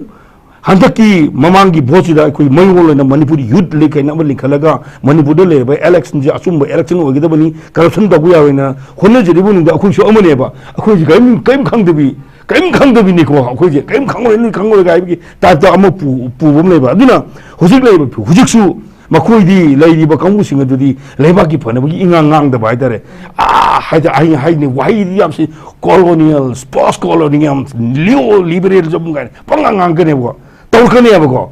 ꯍꯟꯗꯛꯀꯤ ꯃꯃꯥꯡꯒꯤ ꯚꯣꯠꯁꯤꯗ ꯑꯩꯈꯣꯏ ꯃꯌꯣꯜ ꯑꯣꯏꯅ ꯃꯅꯤꯄꯨꯔ ꯌꯨꯠ ꯂꯤꯒ ꯍꯥꯏꯅ ꯑꯃ ꯂꯤꯡꯈꯠꯂꯒ ꯃꯅꯤꯄꯨꯔꯗ ꯂꯩꯔꯤꯕ ꯏꯂꯦꯛꯁꯟꯁꯦ ꯑꯆꯨꯝꯕ ꯏꯂꯦꯛꯁꯟ ꯑꯣꯏꯒꯗꯕꯅꯤ, ꯀꯔꯞꯁꯟ ꯇꯧꯕ ꯌꯥꯔꯣꯏꯅ ꯍꯣꯠꯅꯖꯔꯤꯕ ꯃꯅꯨꯡꯗ ꯑꯩꯈꯣꯏꯁꯨ ꯑꯃꯅꯦꯕ꯫ ꯑꯩꯈꯣꯏꯁꯦ ꯀꯔꯤꯝ ꯀꯔꯤꯝ ꯈꯪꯗꯕꯤ, ꯀꯔꯤꯝ ꯈꯪꯗꯕꯤꯅꯤꯀꯣ꯫ ꯑꯩꯈꯣꯏꯁꯦ ꯀꯔꯤꯝ ꯈꯪꯉꯣꯏ, ꯅꯣꯏ ꯈꯪꯉꯣꯏꯒ ꯍꯥꯏꯕꯒꯤ ꯇꯥꯏꯞꯇ ꯑꯃ ꯄꯨ- ꯄꯨꯕ ꯑꯃ ꯂꯩꯕ꯫ ꯑꯗꯨꯅ ꯍꯧꯖꯤꯛ ꯂꯩꯔꯤꯕ ꯍꯧꯖꯤꯛꯁꯨ ꯃꯈꯣꯏꯗꯤ ꯂꯩꯔꯤꯕ ꯀꯥꯡꯕꯨꯁꯤꯡ ꯑꯗꯨꯗꯤ ꯂꯩꯕꯥꯛꯀꯤ ꯐꯅꯕꯒꯤ ꯏꯉꯥꯡ ꯉꯥꯡꯗꯕ ꯍꯥꯏꯇꯥꯔꯦ꯫ ꯑꯥ ꯍꯥꯏꯗꯤ ꯑꯩ ꯍꯥꯏꯅꯤ ꯋꯥꯍꯩꯗꯤ ꯌꯥꯝ ꯁꯤ colonial, post colonial, neo liberalism ꯀꯥꯏꯅ ꯄꯪꯉꯥꯡ ꯉꯥꯡꯉꯛꯀꯅꯦꯕꯀꯣ, ꯇꯧꯔꯛꯀꯅꯦꯕꯀꯣ꯫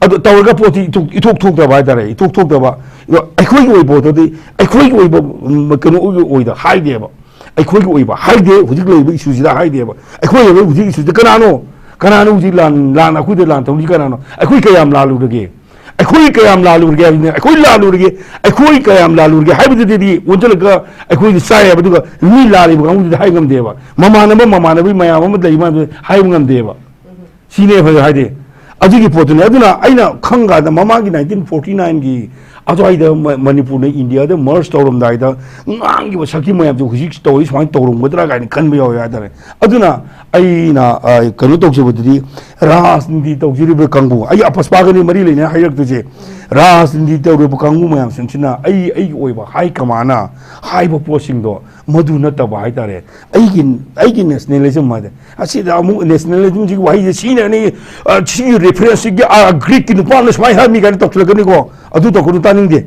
ꯑꯗꯣ ꯇꯧꯔꯒ ꯄꯣꯠꯇꯤ ꯏꯊꯣꯛ ꯏꯊꯣꯛ ꯊꯣꯛꯇꯕ ꯍꯥꯏꯇꯥꯔꯦ, ꯏꯊꯣꯛ ꯊꯣꯛꯇꯕ꯫ ꯑꯗꯣ ꯑꯩꯈꯣꯏꯒꯤ ꯑꯣꯏꯕ ꯄꯣꯠꯇꯗꯤ ꯑꯩꯈꯣꯏꯒꯤ ꯑꯣꯏꯕ ꯎꯝ, ꯀꯩꯅꯣ ꯑꯣꯏꯗ ꯍꯥꯏꯗꯦꯕ꯫ ꯑꯩꯈꯣꯏꯒꯤ ꯑꯣꯏꯕ ꯍꯥꯏꯗꯦ, ꯍꯧꯖꯤꯛ ꯂꯩꯔꯤꯕ ꯏꯁꯨꯁꯤꯗ ꯍꯥꯏꯗꯦꯕ꯫ ꯑꯩꯈꯣꯏ ꯂꯩꯔꯤꯕ ꯍꯧꯖꯤꯛ ꯏꯁꯨꯁꯤꯗ ꯀꯅꯥꯅꯣ? ꯀꯅꯥꯅꯣ ꯍꯧꯖꯤꯛ ꯂꯥꯟ ꯂꯥꯟ ꯑꯩꯈꯣꯏꯗ ꯂꯥꯟ ꯇꯧꯔꯤꯁꯤ ꯀꯅꯥꯅꯣ? ꯑꯩꯈꯣꯏ ꯀꯌꯥꯝ ꯂꯥꯜꯂꯨꯔꯒꯦ? ꯑꯩꯈꯣꯏ ꯀꯌꯥꯝ ꯂꯥꯜꯂꯨꯔꯒꯦ ꯍꯥꯏꯕꯅꯤꯅ, ꯑꯩꯈꯣꯏ ꯂꯥꯜꯂꯨꯔꯒꯦ, ꯑꯩꯈꯣꯏ ꯀꯌꯥꯝ ꯂꯥꯜꯂꯨꯔꯒꯦ ꯍꯥꯏꯕꯗꯨꯗꯤ ꯑꯣꯟꯁꯤꯜꯂꯒ ꯑꯩꯈꯣꯏꯗꯤ ꯆꯥꯏꯌꯦꯕ꯫ ꯑꯗꯨꯒ ꯃꯤ ꯂꯥꯜꯂꯤꯕ ꯀꯥꯡꯕꯨꯗꯨꯗꯤ ꯍꯥꯏ ꯉꯝꯗꯦꯕ꯫ ꯃꯃꯥꯟꯅꯕ ꯃꯃꯥꯟꯅꯕꯒꯤ ꯃꯌꯥꯝ ꯑꯃ ꯂꯩ ꯃꯥꯟꯗꯨꯗꯤ ꯍꯥꯏꯕ ꯉꯝꯗꯦꯕ꯫ ꯁꯤꯅꯦ ꯐꯖ ꯍꯥꯏꯗꯤ ꯑꯗꯨꯒꯤ ꯄꯣꯠꯇꯨꯅꯤ꯫ ꯑꯗꯨꯅ ꯑꯩꯅ ꯈꯪꯀꯥꯟꯗ ꯃꯃꯥꯡꯒꯤ ꯅꯥꯏꯟꯇꯤꯟ ꯐꯣꯔꯇꯤ ꯅꯥꯏꯟꯒꯤ ꯑꯗꯨꯋꯥꯏꯗ ꯃ- ꯃꯅꯤꯄꯨꯔꯅ ꯏꯟꯗꯤꯌꯥꯗ ꯃꯔꯁ ꯇꯧꯔꯝꯗꯥꯏꯗ ꯉꯥꯡꯈꯤꯕ ꯁꯛꯇꯤ ꯃꯌꯥꯝꯁꯦ ꯍꯧꯖꯤꯛ ꯇꯧꯔꯤ ꯁꯨꯃꯥꯏꯅ ꯇꯧꯔꯝꯒꯗ꯭ꯔꯥ ꯀꯥꯏꯅ ꯈꯟꯕ ꯌꯥꯎꯋꯦ ꯍꯥꯏꯇꯥꯔꯦ꯫ ꯑꯗꯨꯅ ꯑꯩꯅ ꯑ, ꯀꯩꯅꯣ ꯇꯧꯖꯕꯗꯗꯤ ꯔꯥꯖꯅꯤꯇꯤ ꯇꯧꯖꯔꯤꯕ ꯀꯥꯡꯕꯨ, ꯑꯩ ꯑꯄꯁꯄꯥꯒꯅꯤ ꯃꯔꯤ ꯂꯩꯅꯅ ꯍꯥꯏꯔꯛꯇꯣꯏꯁꯦ, ꯔꯥꯖꯅꯤꯇꯤ ꯇꯧꯔꯤꯕ ꯀꯥꯡꯕꯨ ꯃꯌꯥꯝꯁꯤꯡꯁꯤꯅ ꯑꯩ ꯑꯩꯒꯤ ꯑꯣꯏꯕ ꯍꯥꯏ ꯀꯃꯥꯟꯅ ꯍꯥꯏꯕ ꯄꯣꯠꯁꯤꯡꯗꯣ ꯃꯗꯨ ꯅꯠꯇꯕ ꯍꯥꯏꯇꯥꯔꯦ꯫ ꯑꯩꯒꯤ ꯑꯩꯒꯤ ꯅꯦꯁꯅꯦꯂꯤꯖꯝ ꯍꯥꯏꯗꯤ ꯑꯁꯤꯗ ꯑꯃꯨꯛ ꯅꯦꯁꯅꯦꯂꯤꯖꯝꯁꯤꯒꯤ ꯋꯥꯍꯩꯁꯦ ꯁꯤꯖꯤꯟꯅꯔꯅꯤ, ꯑ, ꯁꯤꯒꯤ ꯔꯦꯐꯔꯦꯟꯁꯁꯤꯒꯤ, ꯑ, ꯒ꯭ꯔꯤꯛꯀꯤ ꯅꯨꯄꯥ ꯑꯃꯅ ꯁꯨꯃꯥꯏꯅ ꯍꯥꯏꯔꯝꯃꯤ ꯀꯥꯏꯅ ꯇꯧꯁꯤꯜꯂꯛꯀꯅꯤꯀꯣ꯫ ꯑꯗꯨ ꯇꯧꯀꯅꯨ, ꯇꯥꯅꯤꯡꯗꯦ꯫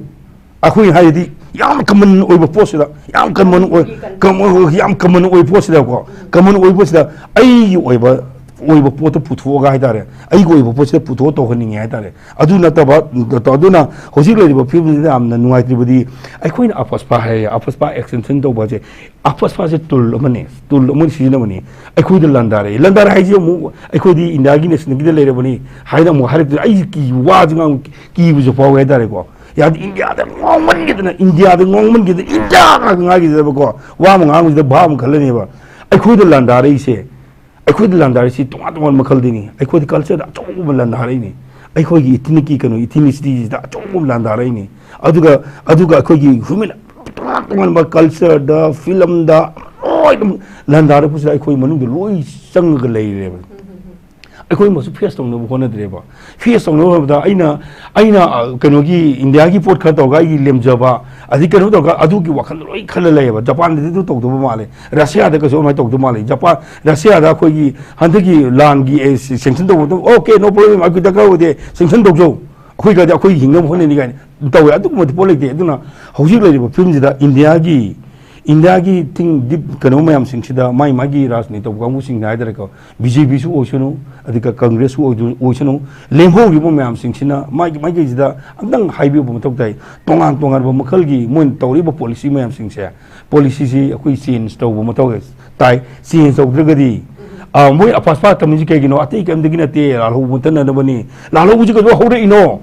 ꯑꯩꯈꯣꯏ ꯍꯥꯏꯔꯗꯤ ꯌꯥꯝ ꯀꯃꯟ ꯑꯣꯏꯕ ꯄꯣꯠꯁꯤꯗ, ꯌꯥꯝ ꯀꯃꯟ ꯑꯣꯏ, ꯀꯃ- ꯌꯥꯝ ꯀꯃꯟ ꯑꯣꯏꯕ ꯄꯣꯠꯁꯤꯗꯀꯣ, ꯀꯃꯟ ꯑꯣꯏꯕ ꯄꯣꯠꯁꯤꯗ ꯑꯩꯒꯤ ꯑꯣꯏꯕ ꯑꯣꯏꯕ ꯄꯣꯠꯇꯣ ꯄꯨꯊꯣꯛꯑꯒ ꯍꯥꯏꯇꯥꯔꯦ, ꯑꯩꯒꯤ ꯑꯣꯏꯕ ꯄꯣꯠꯁꯤꯗ ꯄꯨꯊꯣꯛꯑ ꯇꯧꯍꯟꯅꯤꯡꯉꯦ ꯍꯥꯏꯇꯥꯔꯦ꯫ ꯑꯗꯨ ꯅꯠꯇꯕ, ꯑꯗꯨꯅ ꯍꯧꯖꯤꯛ ꯂꯩꯔꯤꯕ ꯐꯤꯕꯝꯁꯤꯗ ꯌꯥꯝꯅ ꯅꯨꯡꯉꯥꯏꯇ꯭ꯔꯤꯕꯗꯤ ꯑꯩꯈꯣꯏꯅ ꯑꯄꯁꯄꯥ ꯍꯥꯏꯔꯦ, ꯑꯄꯁꯄꯥ ꯑꯦꯛꯁꯇꯦꯟꯁꯟ ꯇꯧꯕ ꯍꯥꯏꯁꯦ, ꯑꯄꯁꯄꯥꯁꯦ ꯇꯨꯜ ꯑꯃꯅꯤ, ꯇꯨꯜ ꯑꯃꯅꯤ ꯁꯤꯖꯤꯟꯅꯕꯅꯤ꯫ ꯑꯩꯈꯣꯏꯗ ꯂꯥꯟꯗꯥꯔꯛꯏ, ꯂꯥꯟꯗꯥꯔꯛ ꯍꯥꯏꯁꯦ ꯑꯃꯨꯛ ꯑꯩꯈꯣꯏꯗꯤ ꯏꯟꯗꯤꯌꯥꯒꯤ ꯅꯦꯁꯅꯦꯜꯒꯤꯗ ꯂꯩꯔꯕꯅꯤ ꯍꯥꯏꯅ ꯑꯃꯨꯛ ꯍꯥꯏꯔꯛꯇꯣꯏꯅꯤ꯫ ꯑꯩ ꯀꯤ ꯋꯥꯁꯦ ꯉꯥꯡ ꯀꯤꯕꯁꯨ ꯐꯥꯎꯋꯦ ꯍꯥꯏꯇꯥꯔꯦꯀꯣ꯫ ꯌꯥꯗꯤ ꯏꯟꯗꯤꯌꯥꯗ ꯉꯥꯎꯃꯟꯈꯤꯗꯅ, ꯏꯟꯗꯤꯌꯥꯗ ꯉꯥꯎꯃꯟꯈꯤꯗꯅ ꯏꯟꯗꯤꯌꯥ ꯉꯥꯛꯇ ꯉꯥꯏꯈꯤꯗꯕꯀꯣ꯫ ꯋꯥ ꯑꯃ ꯉꯥꯡꯕꯁꯤꯗ ꯚꯥꯕ ꯑꯃ ꯈꯜꯂꯅꯦꯕ꯫ ꯑꯩꯈꯣꯏꯗ ꯂꯥꯟꯗꯥꯔꯛꯏꯁꯦ, ꯑꯩꯈꯣꯏꯗ ꯂꯥꯟꯗꯥꯔꯛꯏꯁꯤ ꯇꯣꯉꯥꯟ ꯇꯣꯉꯥꯟꯕ ꯃꯈꯜꯗꯤꯅꯤ꯫ ꯑꯩꯈꯣꯏꯗ ꯀꯜꯆꯔꯗ ꯑꯆꯧꯕ ꯑꯃ ꯂꯥꯟꯗꯥꯔꯛꯏꯅꯤ꯫ ꯑꯩꯈꯣꯏꯒꯤ ꯏꯊꯤꯅꯤꯛꯀꯤ ꯀꯩꯅꯣ, ꯏꯊꯤꯅꯤꯁꯤꯇꯤꯁꯤꯗ ꯑꯆꯧꯕ ꯑꯃ ꯂꯥꯟꯗꯥꯔꯛꯏꯅꯤ꯫ ꯑꯗꯨꯒ ꯑꯗꯨꯒ ꯑꯩꯈꯣꯏꯒꯤ ꯍ꯭ꯌꯨꯃꯦꯟ ꯇꯣꯉꯥꯟ ꯇꯣꯉꯥꯟꯕ ꯀꯜꯆꯔꯗ, ꯐꯤꯂꯝꯗ ꯂꯣꯏꯅ ꯂꯥꯟꯗꯥꯔꯛꯄꯁꯤꯗ ꯑꯩꯈꯣꯏ ꯃꯅꯨꯡꯗ ꯂꯣꯏ ꯆꯪꯉꯒ ꯂꯩꯔꯦꯕ꯫ ꯑꯩꯈꯣꯏ ꯃꯁꯨ ꯐꯦꯁ ꯇꯧꯅꯕ ꯍꯣꯠꯅꯗ꯭ꯔꯦꯕ꯫ ꯐꯦꯁ ꯇꯧꯅꯕ ꯍꯣꯠꯅꯕꯗ ꯑꯩꯅ ꯑꯩꯅ ꯑ, ꯀꯩꯅꯣꯒꯤ ꯏꯟꯗꯤꯌꯥꯒꯤ ꯄꯣꯠ ꯈꯔ ꯇꯧꯔꯒ ꯑꯩꯒꯤ ꯂꯦꯝꯖꯕ ꯑꯗꯩ ꯀꯩꯅꯣ ꯇꯧꯔꯒ ꯑꯗꯨꯒꯤ ꯋꯥꯈꯜꯗ ꯂꯣꯏ ꯈꯜꯂ ꯂꯩꯌꯦꯕ꯫ ꯖꯄꯥꯟꯗꯗꯤ ꯑꯗꯨ ꯇꯧꯗꯕ ꯃꯥꯜꯂꯦ, ꯔꯁꯤꯌꯥꯗ ꯀꯩꯁꯨ ꯑꯗꯨꯃꯥꯏꯅ ꯇꯧꯗꯕ ꯃꯥꯜꯂꯦ꯫ ꯖꯄꯥꯟ, ꯔꯁꯤꯌꯥꯗ ꯑꯩꯈꯣꯏꯒꯤ ꯍꯟꯗꯛꯀꯤ ꯂꯥꯟꯒꯤ ꯁꯦꯡꯁꯟ ꯇꯧꯕ ꯃꯇꯝꯗ "ꯑꯣꯀꯦ, ꯅꯣ ꯄ꯭ꯔꯣꯕ꯭ꯂꯦꯝ, ꯑꯩꯈꯣꯏ ꯗꯔꯀꯥꯔ ꯑꯣꯏꯗꯦ, ꯁꯦꯡꯁꯟ ꯇꯧꯖꯧ, ꯑꯩꯈꯣꯏ ꯀꯥꯏꯗꯤ ꯑꯩꯈꯣꯏ ꯍꯤꯡꯅꯕ ꯍꯣꯠꯅꯅꯤ" ꯀꯥꯏꯅ ꯇꯧꯋꯦ꯫ ꯑꯗꯨꯒꯨꯝꯕꯗꯤ ꯄꯣꯠ ꯂꯩꯇꯦ꯫ ꯑꯗꯨꯅ ꯍꯧꯖꯤꯛ ꯂꯩꯔꯤꯕ ꯐꯤꯕꯝꯁꯤꯗ ꯏꯟꯗꯤꯌꯥꯒꯤ ꯏꯟꯗꯤꯌꯥꯒꯤ ꯊꯤꯡ ꯗꯤꯞ ꯀꯩꯅꯣ ꯃꯌꯥꯝꯁꯤꯡꯁꯤꯗ ꯃꯥꯏ ꯃꯥꯒꯤ ꯔꯥꯖꯅꯤꯇꯤ ꯇꯧꯕ ꯀꯥꯡꯕꯨꯁꯤꯡꯅ ꯍꯥꯏꯇꯥꯔꯦꯀꯣ, ꯕꯤ ꯖꯦ ꯄꯤꯁꯨ ꯑꯣꯏꯁꯅꯨ, ꯑꯗꯨꯒ ꯀꯪꯒ꯭ꯔꯦꯁꯁꯨ ꯑꯣꯏꯗꯨ-, ꯑꯣꯏꯁꯅꯨ, ꯂꯦꯝꯍꯧꯔꯤꯕ ꯃꯌꯥꯝꯁꯤꯡꯁꯤꯅ ꯃꯥꯒꯤ ꯃꯥꯏꯀꯩꯁꯤꯗ ꯑꯝꯇꯪ ꯍꯥꯏꯕꯤꯕ ꯃꯊꯧ ꯇꯥꯏ꯫ ꯇꯣꯉꯥꯟ ꯇꯣꯉꯥꯟꯕ ꯃꯈꯜꯒꯤ ꯃꯣꯏꯅ ꯇꯧꯔꯤꯕ ꯄꯣꯂꯤꯁꯤ ꯃꯌꯥꯝꯁꯤꯡꯁꯦ, ꯄꯣꯂꯤꯁꯤꯁꯤ ꯑꯩꯈꯣꯏ ꯆꯦꯟꯖ ꯇꯧꯕ ꯃꯊꯧ ꯇꯥꯏ꯫ ꯆꯦꯟꯖ ꯇꯧꯗ꯭ꯔꯒꯗꯤ, ꯑ, ꯃꯣꯏ ꯑꯐ ꯑꯐ ꯇꯝꯃꯤꯁꯤ ꯀꯩꯒꯤꯅꯣ? ꯑꯇꯩ ꯀꯔꯤꯝꯇꯒꯤ ꯅꯠꯇꯦ, ꯂꯥꯜꯍꯧꯕ ꯃꯨꯠꯊꯠꯅꯅꯕꯅꯤ꯫ ꯂꯥꯜꯍꯧꯕꯁꯤ ꯀꯩꯗꯧꯕꯩ ꯍꯧꯔꯛꯏꯅꯣ?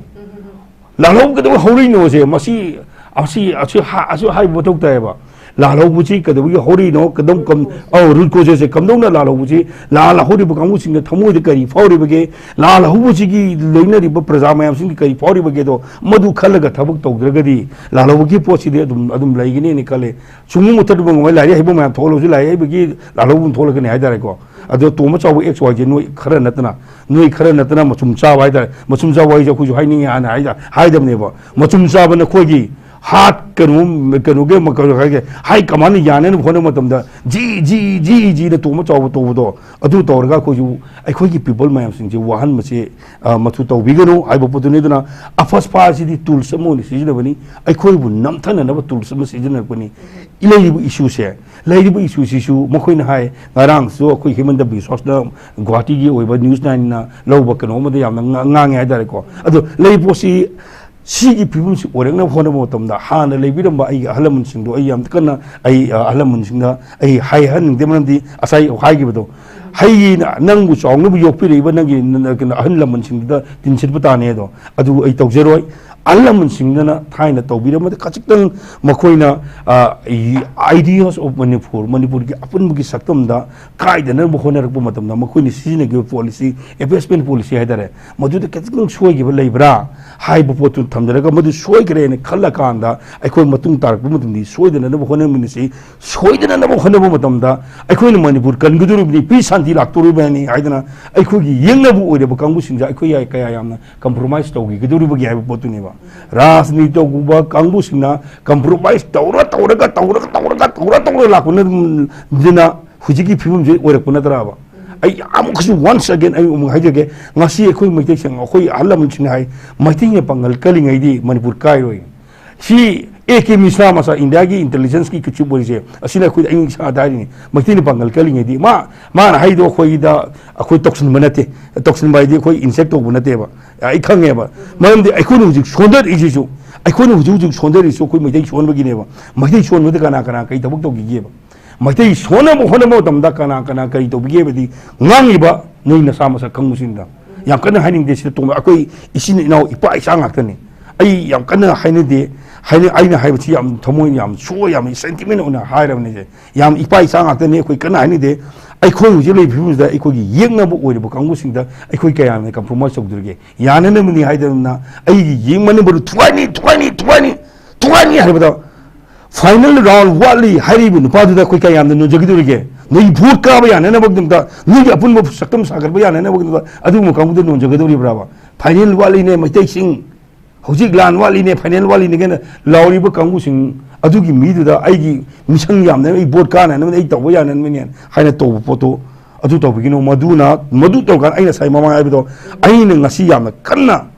ꯂꯥꯜꯍꯧꯕ ꯀꯩꯗꯧꯕꯩ ꯍꯧꯔꯛꯏꯅꯣꯁꯦ ꯃꯁꯤ, ꯑꯁꯤ, ꯑꯁꯤ ꯍꯥ-, ꯑꯁꯤ ꯍꯥꯏꯕ ꯃꯊꯧ ꯇꯥꯏꯌꯦꯕ꯫ ꯂꯥꯜꯍꯧꯕꯁꯤ ꯀꯩꯗꯧꯕꯒꯤ ꯍꯧꯔꯛꯏꯅꯣ? ꯀꯗꯝ-, ꯀꯝ-, ꯑꯧ, ꯔꯨꯠ ꯀꯣꯖꯦꯁꯁꯦ ꯀꯝꯗꯧꯅ ꯂꯥꯜꯍꯧꯕꯁꯤ, ꯂꯥꯜꯍꯧꯔꯤꯕ ꯀꯥꯡꯕꯨꯁꯤꯡꯅ ꯊꯃꯣꯏꯗ ꯀꯔꯤ ꯐꯥꯎꯔꯤꯕꯒꯦ? ꯂꯥꯜꯍꯧꯕꯁꯤꯒꯤ ꯂꯣꯏꯅꯔꯤꯕ ꯄ꯭ꯔꯖꯥ ꯃꯌꯥꯝꯁꯤꯡꯒꯤ ꯀꯔꯤ ꯐꯥꯎꯔꯤꯕꯒꯦꯗꯣ ꯃꯗꯨ ꯈꯜꯂꯒ ꯊꯕꯛ ꯇꯧꯗ꯭ꯔꯒꯗꯤ ꯂꯥꯜꯍꯧꯕꯒꯤ ꯄꯣꯠꯁꯤꯗꯤ ꯑꯗꯨꯝ, ꯑꯗꯨꯝ ꯂꯩꯒꯅꯤꯅ ꯈꯜꯂꯦ꯫ ꯁꯨꯡꯃꯨ ꯃꯨꯊꯠꯄ ꯉꯝꯃꯣꯏ꯫ ꯂꯥꯏꯔꯤꯛ ꯍꯩꯕ ꯃꯌꯥꯝ ꯊꯣꯛꯂꯁꯨ ꯂꯥꯏꯔꯤꯛ ꯍꯩꯕꯒꯤ ꯂꯥꯜꯍꯧꯕ ꯑꯃ ꯊꯣꯛꯂꯛꯀꯅꯤ ꯍꯥꯏꯇꯥꯔꯦꯀꯣ꯫ ꯑꯗꯣ ꯇꯣꯝꯕ ꯆꯥꯎꯕ ꯑꯦꯛꯁ ꯋꯥꯏ ꯖꯦ ꯅꯣꯏ ꯈꯔ ꯅꯠꯇꯅ, ꯅꯣꯏ ꯈꯔ ꯅꯠꯇꯅ ꯃꯆꯨꯝ ꯆꯥꯕ ꯍꯥꯏꯇꯥꯔꯦ꯫ ꯃꯆꯨꯝ ꯆꯥꯕ ꯍꯥꯏꯁꯦ ꯑꯩꯈꯣꯏꯁꯨ ꯍꯥꯏꯅꯤꯡꯉꯤ ꯍꯥꯟꯅ ꯍꯥꯏꯗ-, ꯍꯥꯏꯗꯕꯅꯦꯕ꯫ ꯃꯆꯨꯝ ꯆꯥꯕ ꯅꯈꯣꯏꯒꯤ ꯍꯥꯠ ꯀꯩꯅꯣ, ꯀꯩꯅꯣꯒꯤ ꯑꯃ ꯀꯩꯅꯣ ꯍꯥꯏꯒꯦ, ꯍꯥꯏ ꯀꯃꯥꯟꯅ ꯌꯥꯅꯅꯕ ꯍꯣꯠꯅꯕ ꯃꯇꯝꯗ ꯖꯤ, ꯖꯤ, ꯖꯤ, ꯖꯤꯅ ꯇꯣꯝꯕ ꯆꯥꯎꯕ ꯇꯧꯕꯗꯣ, ꯑꯗꯨ ꯇꯧꯔꯒ ꯑꯩꯈꯣꯏꯁꯨ ꯑꯩꯈꯣꯏꯒꯤ ꯄꯤꯄꯜ ꯃꯌꯥꯝꯁꯤꯡꯁꯦ ꯋꯥꯍꯟꯕꯁꯦ, ꯑ, ꯃꯊꯧ ꯇꯧꯕꯤꯒꯅꯨ ꯍꯥꯏꯕ ꯄꯣꯠꯇꯨꯅꯤ꯫ ꯑꯗꯨꯅ ꯑꯐꯁꯄꯥꯁꯤꯗꯤ ꯇꯨꯜꯁ ꯑꯃ ꯑꯣꯏꯅ ꯁꯤꯖꯤꯟꯅꯕꯅꯤ, ꯑꯩꯈꯣꯏꯕꯨ ꯅꯝꯊꯅꯅꯕ ꯇꯨꯜꯁ ꯑꯃ ꯁꯤꯖꯤꯟꯅꯔꯛꯄꯅꯤ꯫ ꯂꯩꯔꯤꯕ ꯏꯁꯨꯁꯦ, ꯂꯩꯔꯤꯕ ꯏꯁꯨꯁꯤꯁꯨ ꯃꯈꯣꯏꯅ ꯍꯥꯏ, ꯉꯔꯥꯡꯁꯨ ꯑꯩꯈꯣꯏ ꯍꯤꯃꯟꯇ ꯕꯤꯁ꯭ꯋꯥꯁꯅ ꯒꯨꯋꯥꯍꯥꯇꯤꯒꯤ ꯑꯣꯏꯕ ꯅ꯭ꯌꯨꯁ ꯅꯥꯏꯟꯅ ꯂꯧꯕ ꯀꯩꯅꯣ ꯑꯃꯗ ꯌꯥꯝꯅ ꯉꯥ-, ꯉꯥꯡꯉꯦ ꯍꯥꯏꯇꯥꯔꯦꯀꯣ꯫ ꯑꯗꯣ ꯂꯩꯔꯤꯕ ꯄꯣꯠꯁꯤ ꯁꯤꯒꯤ ꯐꯤꯕꯝꯁꯤ ꯑꯣꯏꯔꯛꯅꯕ ꯍꯣꯠꯅꯕ ꯃꯇꯝꯗ ꯍꯥꯟꯅ ꯂꯩꯕꯤꯔꯝꯕ ꯑꯩꯒꯤ ꯑꯍꯜ ꯂꯃꯟꯁꯤꯡꯗꯣ ꯑꯩ ꯌꯥꯝ ꯀꯟꯅ ꯑꯩ, ꯑ, ꯑꯍꯜ ꯂꯃꯟꯁꯤꯡꯗ ꯑꯩ ꯍꯥꯏꯍꯟꯅꯤꯡꯗꯦ꯫ ꯃꯔꯝꯗꯤ ꯉꯁꯥꯏ ꯍꯥꯏꯈꯤꯕꯗꯣ, ꯍꯩꯅ ꯅꯪꯕꯨ ꯆꯥꯎꯅꯕ ꯌꯣꯛꯄꯤꯔꯛꯏꯕ ꯅꯪꯒꯤ ꯅ-, ꯅ-, ꯀꯩꯅꯣ ꯑꯍꯜ ꯂꯃꯟꯁꯤꯡꯗꯨꯗ ꯇꯤꯟꯁꯤꯠꯄ ꯇꯥꯅꯤ ꯑꯗꯣ, ꯑꯗꯨ ꯑꯩ ꯇꯧꯖꯔꯣꯏ꯫ ꯑꯍꯜ ꯂꯃꯟꯁꯤꯡꯗꯨꯅ ꯊꯥꯏꯅ ꯇꯧꯕꯤꯔꯝꯕꯗ ꯈꯖꯤꯛꯇꯪ ꯃꯈꯣꯏꯅ, ꯑ, ꯏ-, ideas of ꯃꯅꯤꯄꯨꯔ, ꯃꯅꯤꯄꯨꯔꯒꯤ ꯑꯄꯨꯟꯕꯒꯤ ꯁꯛꯇꯝꯗ ꯀꯥꯏꯗꯅꯕ ꯍꯣꯠꯅꯔꯛꯄ ꯃꯇꯝꯗ ꯃꯈꯣꯏꯅ ꯁꯤꯖꯤꯟꯅꯈꯤꯕ ꯄꯣꯂꯤꯁꯤ, investment policy ꯍꯥꯏꯇꯥꯔꯦ, ꯃꯗꯨꯗ ꯈꯖꯤꯛꯇꯪ ꯁꯣꯏꯈꯤꯕ ꯂꯩꯕ꯭ꯔꯥ? ꯍꯥꯏꯕ ꯄꯣꯠꯇꯨ ꯊꯝꯖꯔꯒ, ꯃꯗꯨ ꯁꯣꯏꯈ꯭ꯔꯦꯅ ꯈꯜꯂꯀꯥꯟꯗ, ꯑꯩꯈꯣꯏ ꯃꯇꯨꯡ ꯇꯥꯔꯛꯄ ꯃꯇꯝꯗꯤ ꯁꯣꯏꯗꯅꯅꯕ ꯍꯣꯠꯅꯃꯤꯟꯅꯁꯤ꯫ ꯁꯣꯏꯗꯅꯅꯕ ꯍꯣꯠꯅꯕ ꯃꯇꯝꯗ ꯑꯩꯈꯣꯏꯅ ꯃꯅꯤꯄꯨꯔ ꯀꯟꯒꯗꯧꯔꯤꯕꯅꯤ, peace ꯁꯥꯟꯇꯤ ꯂꯥꯛꯇꯧꯔꯤꯕꯅꯤ ꯍꯥꯏꯗꯅ ꯑꯩꯈꯣꯏꯒꯤ ꯌꯦꯛꯅꯕ ꯑꯣꯏꯔꯕ ꯀꯥꯡꯕꯨꯁꯤꯡꯁꯦ ꯑꯩꯈꯣꯏ ꯀꯌꯥ ꯌꯥꯝꯅ compromise ꯇꯧꯈꯤꯒꯗꯧꯔꯤꯕꯒꯦ ꯍꯥꯏꯕ ꯄꯣꯠꯇꯨꯅꯦꯕ꯫ ꯔꯥꯖꯅꯤꯇꯤ ꯇꯧꯕ ꯀꯥꯡꯕꯨꯁꯤꯡꯅ compromise ꯇꯧꯔ, ꯇꯧꯔꯒ, ꯇꯧꯔꯒ, ꯇꯧꯔꯒ, ꯇꯧꯔ, ꯇꯧꯔ ꯂꯥꯛꯄꯅ ꯍꯧꯖꯤꯛꯀꯤ ꯐꯤꯕꯝꯁꯦ ꯑꯣꯏꯔꯛꯄ ꯅꯠꯇ꯭ꯔꯕ? ꯑꯩ ꯑꯃꯨꯛꯀꯁꯨ once again ꯑꯩ ꯑꯃꯨꯛ ꯍꯥꯏꯖꯒꯦ, ꯉꯁꯤ ꯑꯩꯈꯣꯏ ꯃꯩꯇꯩꯁꯤꯡ, ꯑꯩꯈꯣꯏ ꯑꯍꯜ ꯂꯃꯟꯁꯤꯡꯅ ꯍꯥꯏ, "ꯃꯩꯇꯩꯅ ꯄꯥꯡꯒꯜ ꯀꯜꯂꯤꯉꯩꯗꯤ ꯃꯅꯤꯄꯨꯔ ꯀꯥꯏꯔꯣꯏ"꯫ ꯁꯤ ꯑꯦ ꯀꯦ ꯃꯤꯁ꯭ꯔꯥ ꯃꯆꯥ, ꯏꯟꯗꯤꯌꯥꯒꯤ intelligence ꯀꯤ chief ꯑꯣꯏꯔꯤꯁꯦ, ꯑꯁꯤꯅ ꯑꯩꯈꯣꯏꯗ, ꯑꯩ ꯏꯁꯥꯗ ꯍꯥꯏꯔꯤꯅꯤ, ꯃꯩꯇꯩꯅ ꯄꯥꯡꯒꯜ ꯀꯜꯂꯤꯉꯩꯗꯤ, ꯃꯥ, ꯃꯥꯅ ꯍꯥꯏꯗꯣ ꯑꯩꯈꯣꯏꯗ, ꯑꯩꯈꯣꯏ ꯇꯧꯁꯤꯟꯕ ꯅꯠꯇꯦ꯫ ꯇꯧꯁꯤꯟꯕ ꯍꯥꯏꯗꯤ ꯑꯩꯈꯣꯏ insult ꯇꯧꯕ ꯅꯠꯇꯦꯕ꯫ ꯑꯩ ꯈꯪꯉꯦꯕ꯫ ꯃꯔꯝꯗꯤ ꯑꯩꯈꯣꯏꯅ ꯍꯧꯖꯤꯛ ꯁꯣꯟꯊꯔꯛꯏꯁꯤꯁꯨ, ꯑꯩꯈꯣꯏꯅ ꯍꯧꯖꯤꯛ ꯍꯧꯖꯤꯛ ꯁꯣꯟꯊꯔꯤꯁꯤꯁꯨ ꯑꯩꯈꯣꯏ ꯃꯩꯇꯩ ꯁꯣꯟꯕꯒꯤꯅꯦꯕ꯫ ꯃꯩꯇꯩ ꯁꯣꯟꯕꯗ ꯀꯅꯥ ꯀꯅꯥ ꯀꯔꯤ ꯊꯕꯛ ꯇꯧꯈꯤꯒꯦꯕ? ꯃꯩꯇꯩ ꯁꯣꯟꯅꯕ ꯍꯣꯠꯅꯕ ꯃꯇꯝꯗ ꯀꯅꯥ ꯀꯅꯥ ꯀꯔꯤ ꯇꯧꯕꯤꯒꯦ ꯍꯥꯏꯕꯗꯤ ꯉꯥꯡꯉꯤꯕ ꯅꯣꯏ ꯅꯁꯥ ꯃꯁꯛ ꯈꯪꯕꯁꯤꯡꯗ꯫ ꯌꯥꯝ ꯀꯟꯅ ꯍꯥꯏꯅꯤꯡꯗꯦ ꯁꯤꯗ ꯇꯣꯡꯕ, ꯑꯩꯈꯣꯏ ꯏꯆꯤꯟ ꯏꯅꯥꯎ ꯏꯄꯥ ꯏꯆꯥ ꯉꯥꯛꯇꯅꯤ꯫ ꯑꯩ ꯌꯥꯝ ꯀꯟꯅ ꯍꯥꯏꯅꯗꯦ, ꯍꯥꯏꯅ-, ꯑꯩꯅ ꯍꯥꯏꯕꯁꯤ ꯌꯥꯝ ꯊꯃꯣꯏ ꯌꯥꯝ ꯁꯣꯛꯑ, ꯌꯥꯝ sentiment ꯑꯣꯏꯅ ꯍꯥꯏꯔꯕꯅꯤꯁꯦ꯫ ꯌꯥꯝ ꯏꯄꯥ ꯏꯆꯥ ꯉꯥꯛꯇꯅꯤ, ꯑꯩꯈꯣꯏ ꯀꯟꯅ ꯍꯥꯏꯅꯗꯦ꯫ ꯑꯩꯈꯣꯏ ꯍꯧꯖꯤꯛ ꯂꯩꯔꯤꯕ ꯐꯤꯕꯝꯁꯤꯗ ꯑꯩꯈꯣꯏꯒꯤ ꯌꯦꯛꯅꯕ ꯑꯣꯏꯔꯤꯕ ꯀꯥꯡꯕꯨꯁꯤꯡꯗ ꯑꯩꯈꯣꯏ ꯀꯌꯥꯅ compromise ꯇꯧꯗꯣꯔꯤꯒꯦ? ꯌꯥꯅꯅꯕꯅꯤ ꯍꯥꯏꯗꯅ ꯑꯩꯒꯤ ꯌꯦꯛꯅꯕꯗꯨ ꯊꯨꯒꯥꯏꯅꯤ, ꯊꯨꯒꯥꯏꯅꯤ, ꯊꯨꯒꯥꯏꯅꯤ, ꯊꯨꯒꯥꯏꯅꯤ ꯍꯥꯏꯕꯗ final round ꯋꯥꯠꯂꯤ ꯍꯥꯏꯔꯤꯕ ꯅꯨꯄꯥꯗꯨꯗ ꯑꯩꯈꯣꯏ ꯀꯌꯥꯝꯅ ꯅꯣꯟꯖꯒꯗꯧꯔꯤꯒꯦ? ꯅꯣꯏꯒꯤ vote ꯀꯥꯕ ꯌꯥꯅꯅꯕꯒꯤꯗꯃꯛꯇ, ꯅꯣꯏꯒꯤ ꯑꯄꯨꯟꯕ ꯁꯛꯇꯝ ꯁꯥꯒꯠꯄ ꯌꯥꯅꯅꯕꯒꯤꯗꯃꯛꯇ ꯑꯗꯨꯒꯨꯝꯕ ꯀꯥꯡꯕꯨꯗ ꯅꯣꯟꯖꯒꯗꯧꯔꯤꯕ꯭ꯔꯥꯕ? Final ꯋꯥꯠꯂꯤꯅꯦ ꯃꯩꯇꯩꯁꯤꯡ, ꯍꯧꯖꯤꯛ ꯂꯥꯟ ꯋꯥꯠꯂꯤꯅꯦ, final ꯋꯥꯠꯂꯤꯅꯦ ꯀꯥꯏꯅ ꯂꯥꯎꯔꯤꯕ ꯀꯥꯡꯕꯨꯁꯤꯡ ꯑꯗꯨꯒꯤ ꯃꯤꯗꯨꯗ ꯑꯩꯒꯤ ꯃꯤꯁꯪ ꯌꯥꯝꯅ, ꯑꯩ vote ꯀꯥꯅꯅꯕꯅꯤ, ꯑꯩ ꯇꯧꯕ ꯌꯥꯅꯅꯕꯅꯤ ꯍꯥꯏꯅ ꯇꯧꯕ ꯄꯣꯠꯇꯣ ꯑꯗꯨ ꯇꯧꯕꯤꯒꯅꯨ꯫ ꯃꯗꯨꯅ, ꯃꯗꯨ ꯇꯧꯔꯀꯥꯟꯗ ꯑꯩꯅ ꯉꯁꯥꯏ ꯃꯃꯥꯡ ꯍꯥꯏꯕꯗꯣ, ꯑꯩꯅ ꯉꯁꯤ ꯌꯥꯝꯅ ꯀꯟꯅ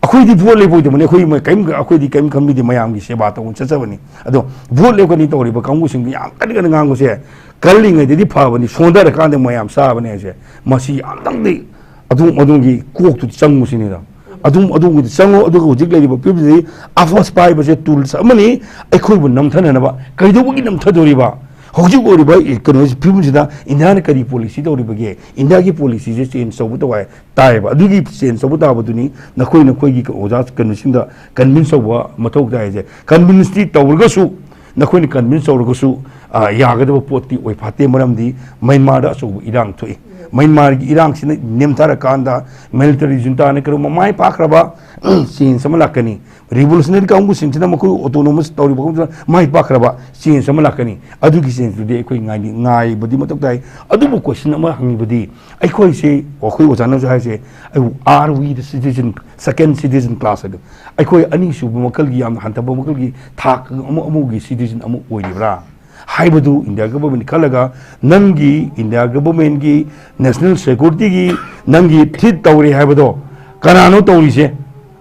ꯑꯩꯈꯣꯏꯗꯤ vote ꯂꯦꯞꯄꯣꯏꯗꯕꯅꯤ, ꯑꯩꯈꯣꯏ ꯃ-, ꯀꯔꯤꯝ, ꯑꯩꯈꯣꯏꯗꯤ ꯀꯔꯤꯝ ꯈꯟꯕꯤꯗꯦ, ꯃꯌꯥꯝꯒꯤ ꯁꯦꯕꯥ ꯇꯧꯕ ꯆꯠꯆꯕꯅꯤ꯫ ꯑꯗꯣ vote ꯂꯦꯞꯀꯅꯤ ꯇꯧꯔꯤꯕ ꯀꯥꯡꯕꯨꯁꯤꯡꯗꯨ ꯌꯥꯝ ꯀꯟꯅ ꯀꯟꯅ ꯉꯥꯡꯕꯁꯦ, ꯀꯜꯂꯤꯉꯩꯗꯗꯤ ꯐꯕꯅꯤ, ꯁꯣꯟꯊꯔꯀꯥꯟꯗ ꯃꯌꯥꯝ ꯆꯥꯕꯅꯦ ꯍꯥꯏꯁꯦ꯫ ꯃꯁꯤ ꯑꯝꯇꯪꯗꯤ ꯑꯗꯨꯝ ꯑꯗꯣꯝꯒꯤ ꯀꯣꯛꯇꯨ ꯆꯪꯉꯨ ꯁꯤꯅꯤꯗ꯫ ꯑꯗꯨꯝ ꯑꯗꯣꯝꯒꯤꯗ ꯆꯪꯉꯨ, ꯑꯗꯨꯒ ꯍꯧꯖꯤꯛ ꯂꯩꯔꯤꯕ ꯐꯤꯕꯝꯁꯤꯗꯤ ꯑꯐꯣꯁ ꯄꯥꯏꯕꯁꯦ tools ꯑꯃꯅꯤ ꯑꯩꯈꯣꯏꯕꯨ ꯅꯝꯊꯅꯅꯕ꯫ ꯀꯩꯗꯧꯕꯒꯤ ꯅꯝꯊꯗꯣꯔꯤꯕ? ꯍꯧꯖꯤꯛ ꯑꯣꯏꯔꯤꯕ ꯀꯩꯅꯣꯁꯤ, ꯐꯤꯕꯝꯁꯤꯗ ꯏꯟꯗꯤꯌꯥꯅ ꯀꯔꯤ policy ꯇꯧꯔꯤꯕꯒꯦ? ꯏꯟꯗꯤꯌꯥꯒꯤ policyꯁꯦ change ꯇꯧꯕ ꯇꯧ ꯍꯥꯏ ꯇꯥꯏꯌꯦꯕ꯫ ꯑꯗꯨꯒꯤ change ꯇꯧꯕ ꯇꯥꯕꯗꯨꯅꯤ ꯅꯈꯣꯏ, ꯅꯈꯣꯏꯒꯤ ꯑꯣꯖꯥ ꯀꯩꯅꯣꯁꯤꯡꯗ convince ꯇꯧꯕ ꯃꯊꯧ ꯇꯥꯏꯁꯦ꯫ Convinceꯇꯤ ꯇꯧꯔꯒꯁꯨ ꯅꯈꯣꯏꯅ convince ꯇꯧꯔꯒꯁꯨ, ꯑ, ꯌꯥꯒꯗꯕ ꯄꯣꯠꯇꯤ ꯑꯣꯏ ꯐꯥꯠꯇꯦ, ꯃꯔꯝꯗꯤ ꯃ꯭ꯌꯥꯟꯃꯥꯔꯗ ꯑꯆꯧꯕ ꯏꯔꯥꯡ ꯊꯣꯛꯏ꯫ ꯃ꯭ꯌꯥꯟꯃꯥꯔꯒꯤ ꯏꯔꯥꯡꯁꯤꯅ ꯅꯦꯝꯊꯔꯀꯥꯟꯗ ꯃꯤꯂꯤꯇꯔꯤ ꯖꯨꯟꯇꯥꯅ ꯀꯔꯤꯒꯨꯝꯕ ꯃꯥꯏ ꯄꯥꯛꯈ꯭ꯔꯕ ꯆꯦꯟꯖ ꯑꯃ ꯂꯥꯛꯀꯅꯤ꯫ ꯔꯤꯚꯣꯂꯨꯁꯅꯔꯤ ꯀꯥꯡꯕꯨꯁꯤꯡꯁꯤꯅ ꯃꯈꯣꯏ ꯑꯣꯇꯣꯅꯣꯃꯁ ꯇꯧꯔꯤꯕ ꯀꯥꯡꯕꯨꯁꯤꯅ ꯃꯥꯏ ꯄꯥꯛꯈ꯭ꯔꯕ ꯆꯦꯟꯖ ꯑꯃ ꯂꯥꯛꯀꯅꯤ꯫ ꯑꯗꯨꯒꯤ ꯆꯦꯟꯖꯇꯨꯗꯤ ꯑꯩꯈꯣꯏ ꯉꯥꯏꯗꯤ-, ꯉꯥꯏꯕꯗꯤ ꯃꯊꯧ ꯇꯥꯏ꯫ ꯑꯗꯨꯕꯨ ꯀꯣꯏꯁꯟ ꯑꯃ ꯍꯪꯉꯤꯕꯗꯤ, ꯑꯩꯈꯣꯏꯁꯦ, ꯑꯩꯈꯣꯏ ꯑꯣꯖꯥꯅꯁꯨ ꯍꯥꯏꯁꯦ, "Are we the citizen, second citizen class?" ꯍꯥꯏꯗꯣ, ꯑꯩꯈꯣꯏ ꯑꯅꯤꯁꯨꯕ ꯃꯈꯜꯒꯤ, ꯌꯥꯝꯅ ꯍꯟꯊꯕ ꯃꯈꯜꯒꯤ ꯊꯥꯛ ꯑꯃ, ꯑꯃꯒꯤ ꯁꯤꯇꯤꯖꯟ ꯑꯃ ꯑꯣꯏꯔꯤꯕ꯭ꯔꯥ ꯍꯥꯏꯕꯗꯨ ꯏꯟꯗꯤꯌꯥ ꯒꯚꯔꯟꯃꯦꯟꯠ ꯈꯜꯂꯒ, ꯅꯪꯒꯤ ꯏꯟꯗꯤꯌꯥ ꯒꯚꯔꯟꯃꯦꯟꯠꯀꯤ ꯅꯦꯁꯅꯦꯜ ꯁꯦꯀ꯭ꯌꯨꯔꯤꯇꯤꯒꯤ ꯅꯪꯒꯤ ꯊ꯭ꯔꯤꯠ ꯇꯧꯔꯦ ꯍꯥꯏꯕꯗꯣ ꯀꯅꯥꯅꯣ ꯇꯧꯔꯤꯁꯦ?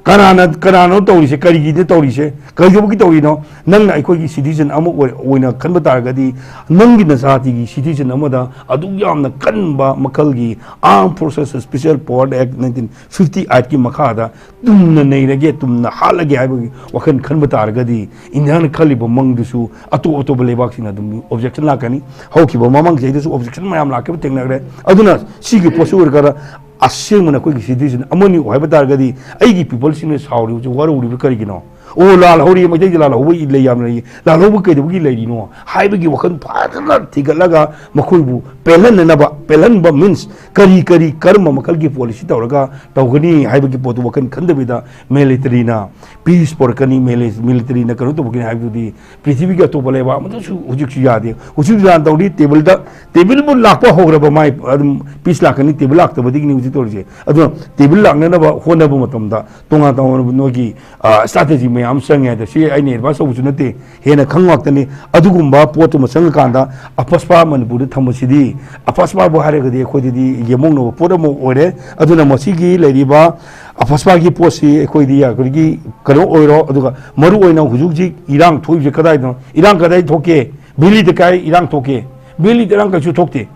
ꯀꯅꯥꯅ, ꯀꯅꯥꯅꯣ ꯇꯧꯔꯤꯁꯦ? ꯀꯔꯤꯒꯤꯗ ꯇꯧꯔꯤꯁꯦ? ꯀꯩꯗꯧꯕꯒꯤ ꯇꯧꯔꯤꯅꯣ? ꯅꯪꯅ ꯑꯩꯈꯣꯏꯒꯤ ꯁꯤꯇꯤꯖꯟ ꯑꯃ ꯑꯣꯏ-, ꯑꯣꯏꯅ ꯈꯟꯕ ꯇꯥꯔꯒꯗꯤ, ꯅꯪꯒꯤ ꯅꯖꯥꯇꯤꯒꯤ ꯁꯤꯇꯤꯖꯟ ꯑꯃꯗ ꯑꯗꯨꯛ ꯌꯥꯝꯅ ꯀꯟꯕ ꯃꯈꯜꯒꯤ Armed Forces Special Power Act nineteen fifty eight ꯀꯤ ꯃꯈꯥꯗ ꯇꯨꯝꯅ ꯅꯩꯔꯒꯦ, ꯇꯨꯝꯅ ꯍꯥꯠꯂꯒꯦ ꯍꯥꯏꯕꯒꯤ ꯋꯥꯈꯜ ꯈꯟꯕ ꯇꯥꯔꯒꯗꯤ, ꯏꯟꯗꯤꯌꯥꯅ ꯈꯜꯂꯤꯕ ꯃꯪꯗꯨꯁꯨ ꯑꯇꯣꯞ ꯑꯇꯣꯞꯄ ꯂꯩꯕꯥꯛꯁꯤꯡꯅ ꯑꯗꯨꯝ ꯑꯣꯕꯖꯦꯛꯁꯟ ꯂꯥꯛꯀꯅꯤ꯫ ꯍꯧꯈꯤꯕ ꯃꯃꯥꯡ ꯆꯍꯤꯗꯁꯨ ꯑꯣꯕꯖꯦꯛꯁꯟ ꯃꯌꯥꯝ ꯂꯥꯛꯈꯤꯕ ꯊꯦꯡꯅꯈ꯭ꯔꯦ꯫ ꯑꯗꯨꯅ ꯁꯤꯒꯤ ꯄꯣꯠꯁꯤ ꯑꯣꯏꯔꯒꯅ, ꯑꯁꯦꯡꯕꯅ ꯑꯩꯈꯣꯏꯒꯤ ꯁꯤꯇꯤꯖꯟ ꯑꯃꯅꯤ ꯍꯥꯏꯕ ꯇꯥꯔꯒꯗꯤ, ꯑꯩꯒꯤ ꯄꯤꯄꯜꯁꯤꯡꯅ ꯁꯥꯎꯔꯤꯕꯁꯤ, ꯋꯥꯔꯧꯔꯤꯕ ꯀꯔꯤꯒꯤꯅꯣ? ꯑꯣ, ꯂꯥꯜ ꯍꯧꯔꯤ, ꯃꯩꯇꯩꯗ ꯂꯥꯜ ꯍꯧꯕ ꯂꯩ ꯌꯥꯝꯅ ꯂꯩ꯫ ꯂꯥꯜ ꯍꯧꯕ ꯀꯩꯗꯧꯕꯒꯤ ꯂꯩꯔꯤꯅꯣ ꯍꯥꯏꯕꯒꯤ ꯋꯥꯈꯜ ꯐꯖꯅ ꯊꯤꯒꯠꯂꯒ, ꯃꯈꯣꯏꯕꯨ ꯄꯦꯜꯍꯟꯅꯅꯕ, ꯄꯦꯜꯍꯟꯕ ꯃꯤꯟꯁ ꯀꯔꯤ ꯀꯔꯤ, ꯀꯔꯝꯕ ꯃꯈꯜꯒꯤ ꯄꯣꯂꯤꯁꯤ ꯇꯧꯔꯒ ꯇꯧꯒꯅꯤ ꯍꯥꯏꯕꯒꯤ ꯄꯣꯠꯇꯨ ꯋꯥꯈꯜ ꯈꯟꯗꯕꯤꯗ, ꯃꯤꯂꯤꯇꯔꯤꯅ ꯄꯤꯁ ꯄꯣꯔꯛꯀꯅꯤ, ꯃꯤꯂꯤ-, ꯃꯤꯂꯤꯇꯔꯤꯅ ꯀꯩꯅꯣ ꯇꯧꯕꯒꯤꯅꯤ ꯍꯥꯏꯕꯗꯨꯗꯤ ꯄ꯭ꯔꯤꯊꯤꯕꯤꯒꯤ ꯑꯇꯣꯞꯄ ꯂꯩꯕꯥꯛ ꯑꯃꯗꯁꯨ ꯍꯧꯖꯤꯛꯁꯨ ꯌꯥꯗꯦ꯫ ꯍꯧꯖꯤꯛ ꯏꯔꯥꯟ ꯇꯧꯔꯤ, ꯇꯦꯕꯜꯗ, ꯇꯦꯕꯜꯕꯨ ꯂꯥꯛꯄ ꯍꯧꯔꯕ, ꯃꯥꯏ ꯑꯗꯨꯝ ꯄꯤꯁ ꯂꯥꯛꯀꯅꯤ, ꯇꯦꯕꯜ ꯂꯥꯛꯇꯕꯗꯒꯤꯅꯤ ꯍꯧꯖꯤꯛ ꯇꯧꯔꯤꯁꯦ꯫ ꯑꯗꯨꯅ ꯇꯦꯕꯜ ꯂꯥꯛꯅꯅꯕ ꯍꯣꯠꯅꯕ ꯃꯇꯝꯗ ꯇꯣꯉꯥꯟ ꯇꯣꯉꯥꯟꯕ ꯅꯣꯏꯒꯤ, ꯑ, ꯁ꯭ꯇ꯭ꯔꯥꯇꯦꯖꯤ ꯃꯌꯥꯝ ꯑꯃ ꯆꯪꯉꯦ ꯍꯥꯏꯗꯣ, ꯁꯤ ꯑꯩꯅ ꯑꯦꯗꯚꯥꯏꯁ ꯇꯧꯕꯁꯨ ꯅꯠꯇꯦ, ꯍꯦꯟꯅ ꯈꯪ ꯉꯥꯛꯇꯅꯤ꯫ ꯑꯗꯨꯒꯨꯝꯕ ꯄꯣꯠꯇꯨꯃ ꯆꯪꯉꯀꯥꯟꯗ, ꯑꯄꯁꯄꯥ ꯃꯅꯤꯄꯨꯔꯗ ꯊꯝꯕꯁꯤꯗꯤ, ꯑꯄꯁꯄꯥꯕꯨ ꯍꯥꯏꯔꯒꯗꯤ ꯑꯩꯈꯣꯏꯗꯗꯤ ꯌꯦꯃꯧꯅꯕ ꯄꯣꯠ ꯑꯃ ꯑꯣꯏꯔꯦ꯫ ꯑꯗꯨꯅ ꯃꯁꯤꯒꯤ ꯂꯩꯔꯤꯕ ꯑꯄꯁꯄꯥꯒꯤ ꯄꯣꯠꯁꯤ ꯑꯩꯈꯣꯏꯗꯤ ꯑꯩꯈꯣꯏꯒꯤ ꯀꯩꯅꯣ ꯑꯣꯏꯔꯣ, ꯑꯗꯨꯒ ꯃꯔꯨ ꯑꯣꯏꯅ ꯍꯧꯖꯤꯛ ꯍꯧꯖꯤꯛ ꯏꯔꯥꯡ ꯊꯣꯛꯏꯕꯁꯦ ꯀꯗꯥꯏꯗꯅꯣ? ꯏꯔꯥꯡ ꯀꯗꯥꯏ ꯊꯣꯛꯀꯦ? ꯚꯦꯂꯤꯗ ꯀꯥꯏ ꯏꯔꯥꯡ ꯊꯣꯛꯀꯦ? ꯚꯦꯂꯤꯗ ꯏꯔꯥꯡ ꯀꯩꯁꯨ ꯊꯣꯛꯇꯦ꯫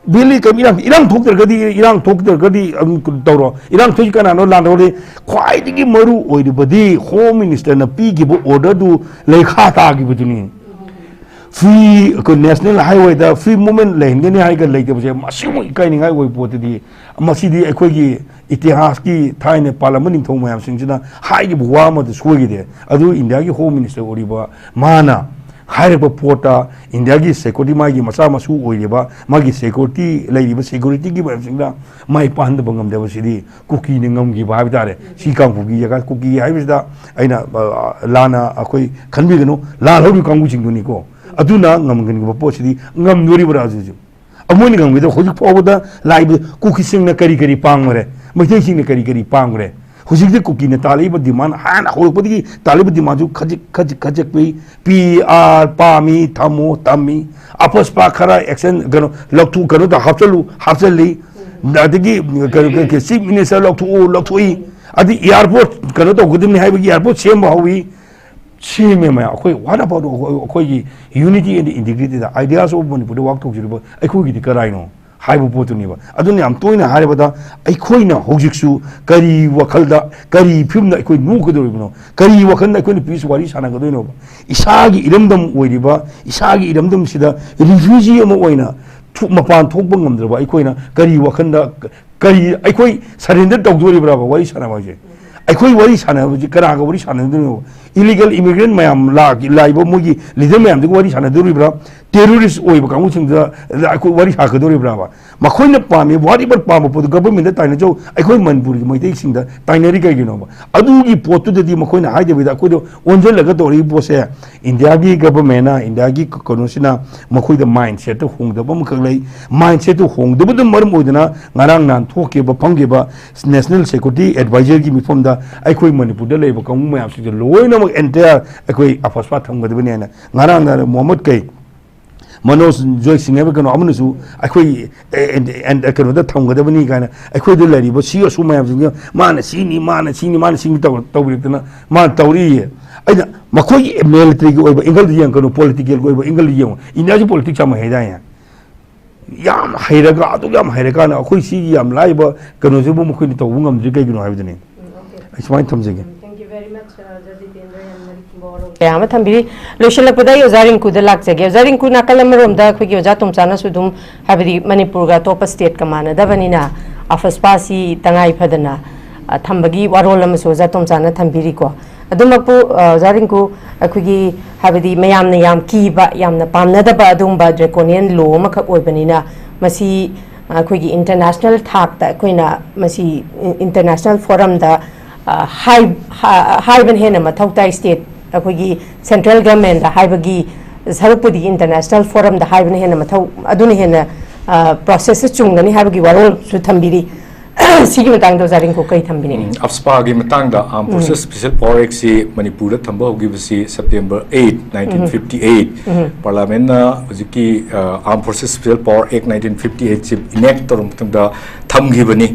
ꯚꯦꯂꯤ ꯀꯩꯝ ꯏꯔꯥꯡ, ꯏꯔꯥꯡ ꯊꯣꯛꯇ꯭ꯔꯒꯗꯤ, ꯏꯔꯥꯡ ꯊꯣꯛꯇ꯭ꯔꯒꯗꯤ ꯑꯗꯨꯝ ꯇꯧꯔꯣ꯫ ꯏꯔꯥꯡ ꯊꯣꯛꯏ ꯀꯅꯥꯅꯣ? ꯂꯥꯟꯗꯧꯔꯤ꯫ ꯈ꯭ꯋꯥꯏꯗꯒꯤ ꯃꯔꯨ ꯑꯣꯏꯔꯤꯕꯗꯤ ꯍꯣꯝ ꯃꯤꯅꯤꯁꯇꯔꯅ ꯄꯤꯈꯤꯕ ꯑꯣꯔꯗꯔꯗꯨ ꯂꯩꯈꯥ ꯇꯥꯈꯤꯕꯗꯨꯅꯤ꯫ ꯐ꯭ꯔꯤ, ꯑꯩꯈꯣꯏ ꯅꯦꯁꯅꯦꯜ ꯍꯥꯏꯋꯦꯗ ꯐ꯭ꯔꯤ ꯃꯨꯚꯃꯦꯟꯠ ꯂꯩꯍꯟꯒꯅꯤ ꯍꯥꯏꯔꯒ ꯂꯩꯇꯕꯁꯦ, ꯃꯁꯤꯃꯨꯛ ꯏꯀꯥꯏꯅꯤꯡꯉꯥꯏ ꯑꯣꯏꯕ ꯄꯣꯠꯇꯨꯗꯤ꯫ ꯃꯁꯤꯗꯤ ꯑꯩꯈꯣꯏꯒꯤ ꯏꯇꯤꯍꯥꯁꯀꯤ ꯊꯥꯏꯅ ꯄꯥꯜꯂꯝꯕ ꯅꯤꯡꯊꯧ ꯃꯌꯥꯝꯁꯤꯡꯁꯤꯅ ꯍꯥꯏꯈꯤꯕ ꯋꯥ ꯑꯃꯗ ꯁꯣꯏꯈꯤꯗꯦ꯫ ꯑꯗꯨ ꯏꯟꯗꯤꯌꯥꯒꯤ ꯍꯣꯝ ꯃꯤꯅꯤꯁꯇꯔ ꯑꯣꯏꯔꯤꯕ ꯃꯥꯅ ꯍꯥꯏꯔꯤꯕ ꯄꯣꯠꯇ ꯏꯟꯗꯤꯌꯥꯒꯤ ꯁꯦꯀ꯭ꯌꯨꯔꯤꯇꯤ, ꯃꯥꯒꯤ ꯃꯆꯥ ꯃꯁꯨ ꯑꯣꯏꯔꯤꯕ, ꯃꯥꯒꯤ ꯁꯦꯀ꯭ꯌꯨꯔꯤꯇꯤ ꯂꯩꯔꯤꯕ ꯁꯦꯀ꯭ꯌꯨꯔꯤꯇꯤꯒꯤ ꯃꯌꯥꯝꯁꯤꯡꯗ ꯃꯥꯏ ꯄꯥꯛꯍꯟꯗꯕ ꯉꯝꯗꯕꯁꯤꯗꯤ ꯀꯨꯀꯤꯅ ꯉꯝꯈꯤꯕ ꯍꯥꯏꯕ ꯇꯥꯔꯦ꯫ ꯁꯤ ꯀꯥꯡꯄꯣꯛꯄꯤ ꯖꯒꯥ ꯀꯨꯀꯤ ꯍꯥꯏꯕꯁꯤꯗ ꯑꯩꯅ, ꯑ, ꯂꯥꯟꯅ ꯑꯩꯈꯣꯏ ꯈꯟꯕꯤꯒꯅꯨ, ꯂꯥꯜꯍꯧꯔꯤꯕ ꯀꯥꯡꯕꯨꯁꯤꯡꯗꯨꯅꯤꯀꯣ꯫ ꯑꯗꯨꯅ ꯉꯝꯒꯟꯈꯤꯕ ꯄꯣꯠꯁꯤꯗꯤ ꯉꯝꯗꯣꯔꯤꯕ꯭ꯔꯥ ꯍꯧꯖꯤꯛ ꯍꯧꯖꯤꯛ? ꯑꯃꯣꯏꯅ ꯉꯝꯈꯤꯗ ꯍꯧꯖꯤꯛ ꯐꯥꯎꯕꯗ ꯂꯥꯛꯏꯕ ꯀꯨꯀꯤꯁꯤꯡꯅ ꯀꯔꯤ ꯀꯔꯤ ꯄꯥꯡꯈ꯭ꯔꯦ? ꯃꯩꯇꯩꯁꯤꯡꯅ ꯀꯔꯤ ꯀꯔꯤ ꯄꯥꯡꯈ꯭ꯔꯦ? ꯍꯧꯖꯤꯛꯇꯤ ꯀꯨꯀꯤꯅ ꯇꯥꯜꯂꯛꯏꯕ ꯗꯤꯃꯥꯟ, ꯍꯥꯟꯅ ꯍꯧꯔꯛꯄꯗꯒꯤ ꯇꯥꯜꯂꯤꯕ ꯗꯤꯃꯥꯟꯁꯨ ꯈꯖꯤꯛ ꯈꯖꯤꯛ ꯈꯖꯤꯛ ꯄꯤ, ꯄꯤ ꯑꯥꯔ ꯄꯥꯝꯃꯤ, ꯊꯝꯃꯣ ꯊꯝꯃꯤ, ꯑꯄꯁꯄꯥ ꯈꯔ ꯑꯦꯛꯁꯟ ꯀꯩꯅꯣ ꯂꯧꯊꯣꯛ, ꯀꯩꯅꯣꯗ ꯍꯥꯞꯆꯜꯂꯨ ꯍꯥꯞꯆꯜꯂꯤ, ꯑꯗꯒꯤ ꯀꯩꯅꯣ, ꯀꯩꯅꯣ, ꯆꯤꯐ ꯃꯤꯅꯤꯁꯇꯔ ꯂꯧꯊꯣꯛꯎ ꯂꯧꯊꯣꯛꯏ, ꯑꯗꯩ ꯏꯌꯥꯔꯄꯣꯔꯠ ꯀꯩꯅꯣ ꯇꯧꯒꯗꯕꯅꯤ ꯍꯥꯏꯕꯒꯤ ꯏꯌꯥꯔꯄꯣꯔꯠ ꯁꯦꯝꯕ ꯍꯧꯏ꯫ ꯁꯦꯝꯃꯦ ꯃꯌꯥꯝ꯫ ꯑꯩꯈꯣꯏ, what about ꯑꯩꯈꯣꯏꯒꯤ unity and integrityꯗ, ideas of Manipurꯗ work ꯇꯧꯖꯔꯤꯕ ꯑꯩꯈꯣꯏꯒꯤꯗꯤ ꯀꯔꯥꯏꯅꯣ ꯍꯥꯏꯕ ꯄꯣꯠꯇꯨꯅꯦꯕ꯫ ꯑꯗꯨꯅ ꯌꯥꯝ ꯇꯣꯏꯅ ꯍꯥꯏꯔꯕꯗ, ꯑꯩꯈꯣꯏꯅ ꯍꯧꯖꯤꯛꯁꯨ ꯀꯔꯤ ꯋꯥꯈꯜꯗ, ꯀꯔꯤ ꯐꯤꯕꯝꯗ ꯑꯩꯈꯣꯏ ꯅꯣꯛꯀꯗꯧꯔꯤꯕꯅꯣ? ꯀꯔꯤ ꯋꯥꯈꯜꯗ ꯑꯩꯈꯣꯏꯅ peace ꯋꯥꯔꯤ ꯁꯥꯟꯅꯒꯗꯣꯏꯅꯣꯕ? ꯏꯁꯥꯒꯤ ꯏꯔꯝꯗꯝ ꯑꯣꯏꯔꯤꯕ, ꯏꯁꯥꯒꯤ ꯏꯔꯝꯗꯝꯁꯤꯗ refugee ꯑꯃ ꯑꯣꯏꯅ ꯊꯣ-, ꯃꯄꯥꯟ ꯊꯣꯛꯄ ꯉꯝꯗ꯭ꯔꯕ ꯑꯩꯈꯣꯏꯅ ꯀꯔꯤ ꯋꯥꯈꯜꯗ, ꯀꯔꯤ, ꯑꯩꯈꯣꯏ surrender ꯇꯧꯗꯣꯔꯤꯕ꯭ꯔꯕ ꯋꯥꯔꯤ ꯁꯥꯟꯅꯕ ꯍꯥꯏꯁꯦ? ꯑꯩꯈꯣꯏ ꯋꯥꯔꯤ ꯁꯥꯟꯅꯕꯁꯤ ꯀꯅꯥꯒ ꯋꯥꯔꯤ ꯁꯥꯟꯅꯗꯣꯏꯅꯣ? Illegal immigrant ꯃꯌꯥꯝ ꯂꯥꯛ-, ꯂꯥꯛꯏꯕ ꯃꯣꯏꯒꯤ leader ꯃꯌꯥꯝꯗꯨꯒ ꯋꯥꯔꯤ ꯁꯥꯟꯅꯗꯣꯔꯤꯕ꯭ꯔꯥ? Terrorist ꯑꯣꯏꯕ ꯀꯥꯡꯕꯨꯁꯤꯡꯗ ꯑꯩꯈꯣꯏ ꯋꯥꯔꯤ ꯁꯥꯒꯗꯣꯔꯤꯕ꯭ꯔꯥꯕ? ꯃꯈꯣꯏꯅ ꯄꯥꯝꯃꯤ, whatever ꯄꯥꯝꯕ ꯄꯣꯠꯇꯨ governmentꯗ ꯇꯥꯏꯅꯖꯧ, ꯑꯩꯈꯣꯏ ꯃꯅꯤꯄꯨꯔꯒꯤ ꯃꯩꯇꯩꯁꯤꯡꯗ ꯇꯥꯏꯅꯔꯤ ꯀꯩꯒꯤꯅꯣꯕ? ꯑꯗꯨꯒꯤ ꯄꯣꯠꯇꯨꯗꯗꯤ ꯃꯈꯣꯏꯅ ꯍꯥꯏꯗꯕꯤꯗ ꯑꯩꯈꯣꯏꯗ ꯑꯣꯟꯁꯤꯜꯂꯒ ꯇꯧꯔꯛꯏ ꯄꯣꯠꯁꯦ, ꯏꯟꯗꯤꯌꯥꯒꯤ governmentꯅ, ꯏꯟꯗꯤꯌꯥꯒꯤ ꯀꯩꯅꯣꯁꯤꯅ ꯃꯈꯣꯏꯗ mindsetꯇ ꯍꯣꯡꯗꯕ ꯑꯃꯈꯛ ꯂꯩ꯫ Mindsetꯇꯨ ꯍꯣꯡꯗꯕꯗꯨꯅ ꯃꯔꯝ ꯑꯣꯏꯗꯅ ꯉꯔꯥꯡ ꯅꯍꯥꯟ ꯊꯣꯛꯈꯤꯕ, ꯐꯝꯈꯤꯕ National Security Advisorꯒꯤ ꯃꯤꯐꯝꯗ ꯑꯩꯈꯣꯏ ꯃꯅꯤꯄꯨꯔꯗ ꯂꯩꯔꯤꯕ ꯀꯥꯡꯕꯨ ꯃꯌꯥꯝꯁꯤꯡꯁꯦ ꯂꯣꯏꯅꯃꯛ entire ꯑꯩꯈꯣꯏ ꯑꯐꯁꯄꯥ ꯊꯝꯒꯗꯕꯅꯤ ꯍꯥꯏꯅ ꯉꯔꯥꯡ ꯅꯍꯥꯟ ꯃꯣꯍꯝꯃꯗ ꯀꯩ, ꯃꯅꯣꯖ ꯖꯣꯏ ꯁꯤꯡ ꯍꯥꯏꯕ ꯀꯩꯅꯣ ꯑꯃꯅꯁꯨ ꯑꯩꯈꯣꯏ, ꯑꯦ, ꯑꯦ, ꯑꯦ, ꯀꯩꯅꯣꯗ ꯊꯝꯒꯗꯕꯅꯤ ꯀꯥꯏꯅ ꯑꯩꯈꯣꯏꯗ ꯂꯩꯔꯤꯕ ꯁꯤ ꯑꯁꯨ ꯃꯌꯥꯝꯁꯤꯡꯁꯤꯅ ꯃꯥꯅ ꯁꯤꯅꯤ, ꯃꯥꯅ ꯁꯤꯅꯤ, ꯃꯥꯅ ꯁꯤꯅꯤ ꯇꯧ-, ꯇꯧꯕꯤꯔꯛꯇꯅ ꯃꯥꯅ ꯇꯧꯔꯤꯌꯦ꯫ ꯑꯩꯅ ꯃꯈꯣꯏꯒꯤ militaryꯒꯤ ꯑꯣꯏꯕ angle ꯌꯦꯡꯉꯛꯀꯅꯨ, politicalꯒꯤ ꯑꯣꯏꯕ angle ꯌꯦꯡꯉꯨ꯫ ꯏꯟꯗꯤꯌꯥꯁꯤ politics ꯌꯥꯝ ꯍꯩꯗꯥꯏꯅꯦ? ꯌꯥꯝ ꯍꯩꯔꯒ, ꯑꯗꯨꯛ ꯌꯥꯝ ꯍꯩꯔꯀꯥꯟꯗ ꯑꯩꯈꯣꯏ ꯁꯤꯒꯤ ꯌꯥꯝ ꯂꯥꯏꯕ ꯀꯩꯅꯣꯁꯤꯕꯨ ꯃꯈꯣꯏꯅ ꯇꯧꯕ ꯉꯝꯗ꯭ꯔꯤ ꯀꯩꯒꯤꯅꯣ ꯍꯥꯏꯕꯗꯨꯅꯤ꯫ ꯑꯩ ꯁꯨꯃꯥꯏꯅ ꯊꯝꯖꯒꯦ꯫ Thank you very much, uh, Judge Jitendra and Mari Boro꯫ ꯀꯌꯥ ꯑꯃ ꯊꯝꯕꯤꯔꯤ꯫ ꯂꯣꯏꯁꯤꯜꯂꯛꯄꯗ ꯑꯩ ꯑꯣꯖꯥ ꯔꯤꯡꯀꯨꯗ ꯂꯥꯛꯆꯒꯦ꯫ ꯑꯣꯖꯥ ꯔꯤꯡꯀꯨ, ꯅꯥꯀꯜ ꯑꯃꯔꯣꯝꯗ ꯑꯩꯈꯣꯏꯒꯤ ꯑꯣꯖꯥ ꯇꯣꯝꯆꯥꯅꯁꯨ ꯑꯗꯨꯝ, ꯍꯥꯏꯕꯗꯤ ꯃꯅꯤꯄꯨꯔꯒ ꯑꯇꯣꯞꯄ stateꯀ ꯃꯥꯟꯅꯗꯕꯅꯤꯅ ꯑꯐꯁꯄꯥꯁꯤ ꯇꯉꯥꯏ ꯐꯗꯅ, ꯑ, ꯊꯝꯕꯒꯤ ꯋꯥꯔꯣꯜ ꯑꯃꯁꯨ ꯑꯣꯖꯥ ꯇꯣꯝꯆꯥꯅ ꯊꯝꯕꯤꯔꯤꯀꯣ꯫ ꯑꯗꯨꯃꯛꯄꯨ ꯑ, ꯑꯣꯖꯥ ꯔꯤꯡꯀꯨ, ꯑꯩꯈꯣꯏꯒꯤ, ꯍꯥꯏꯕꯗꯤ ꯃꯌꯥꯝꯅ ꯌꯥꯝ ꯀꯤꯕ, ꯌꯥꯝꯅ ꯄꯥꯝꯅꯗꯕ ꯑꯗꯨꯒꯨꯝꯕ draconian law ꯑꯃꯈꯛ ꯑꯣꯏꯕꯅꯤꯅ, ꯃꯁꯤ ꯑꯩꯈꯣꯏꯒꯤ international ꯊꯥꯛꯇ ꯑꯩꯈꯣꯏꯅ ꯃꯁꯤ international forumꯗ, ꯑ, ꯍꯥꯏ-, ꯍꯥ-, ꯍꯥꯏꯕꯅ ꯍꯦꯟꯅ ꯃꯊꯧ ꯇꯥꯏ꯫ State, ꯑꯩꯈꯣꯏꯒꯤ central governmentꯗ ꯍꯥꯏꯕꯒꯤ ꯁꯔꯨꯛꯄꯨꯗꯤ international forumꯗ ꯍꯥꯏꯕꯅ ꯍꯦꯟꯅ ꯃꯊꯧ, ꯑꯗꯨꯅ ꯍꯦꯟꯅ, ꯑ, processꯁꯨ ꯆꯨꯝꯒꯅꯤ ꯍꯥꯏꯕꯒꯤ ꯋꯥꯔꯣꯜꯁꯨ ꯊꯝꯕꯤꯔꯤ꯫ ꯁꯤꯒꯤ ꯃꯇꯥꯡꯗ ꯑꯣꯖꯥ ꯔꯤꯡꯀꯨ ꯀꯔꯤ ꯊꯝꯕꯤꯅꯤꯡꯉꯤ? ꯎꯝ, AFSPAꯒꯤ ꯃꯇꯥꯡꯗ, Armed Forces Special Power Actꯁꯤ ꯃꯅꯤꯄꯨꯔꯗ ꯊꯝꯕ ꯍꯧꯈꯤꯕꯁꯤ September eight, nineteen fifty eight꯫ Parliamentꯅ ꯍꯧꯖꯤꯛꯀꯤ, ꯑ, Armed Forces Special Power Act nineteen fifty eightꯁꯤ enact ꯇꯧꯔꯕ ꯃꯇꯨꯡꯗ ꯊꯝꯈꯤꯕꯅꯤ꯫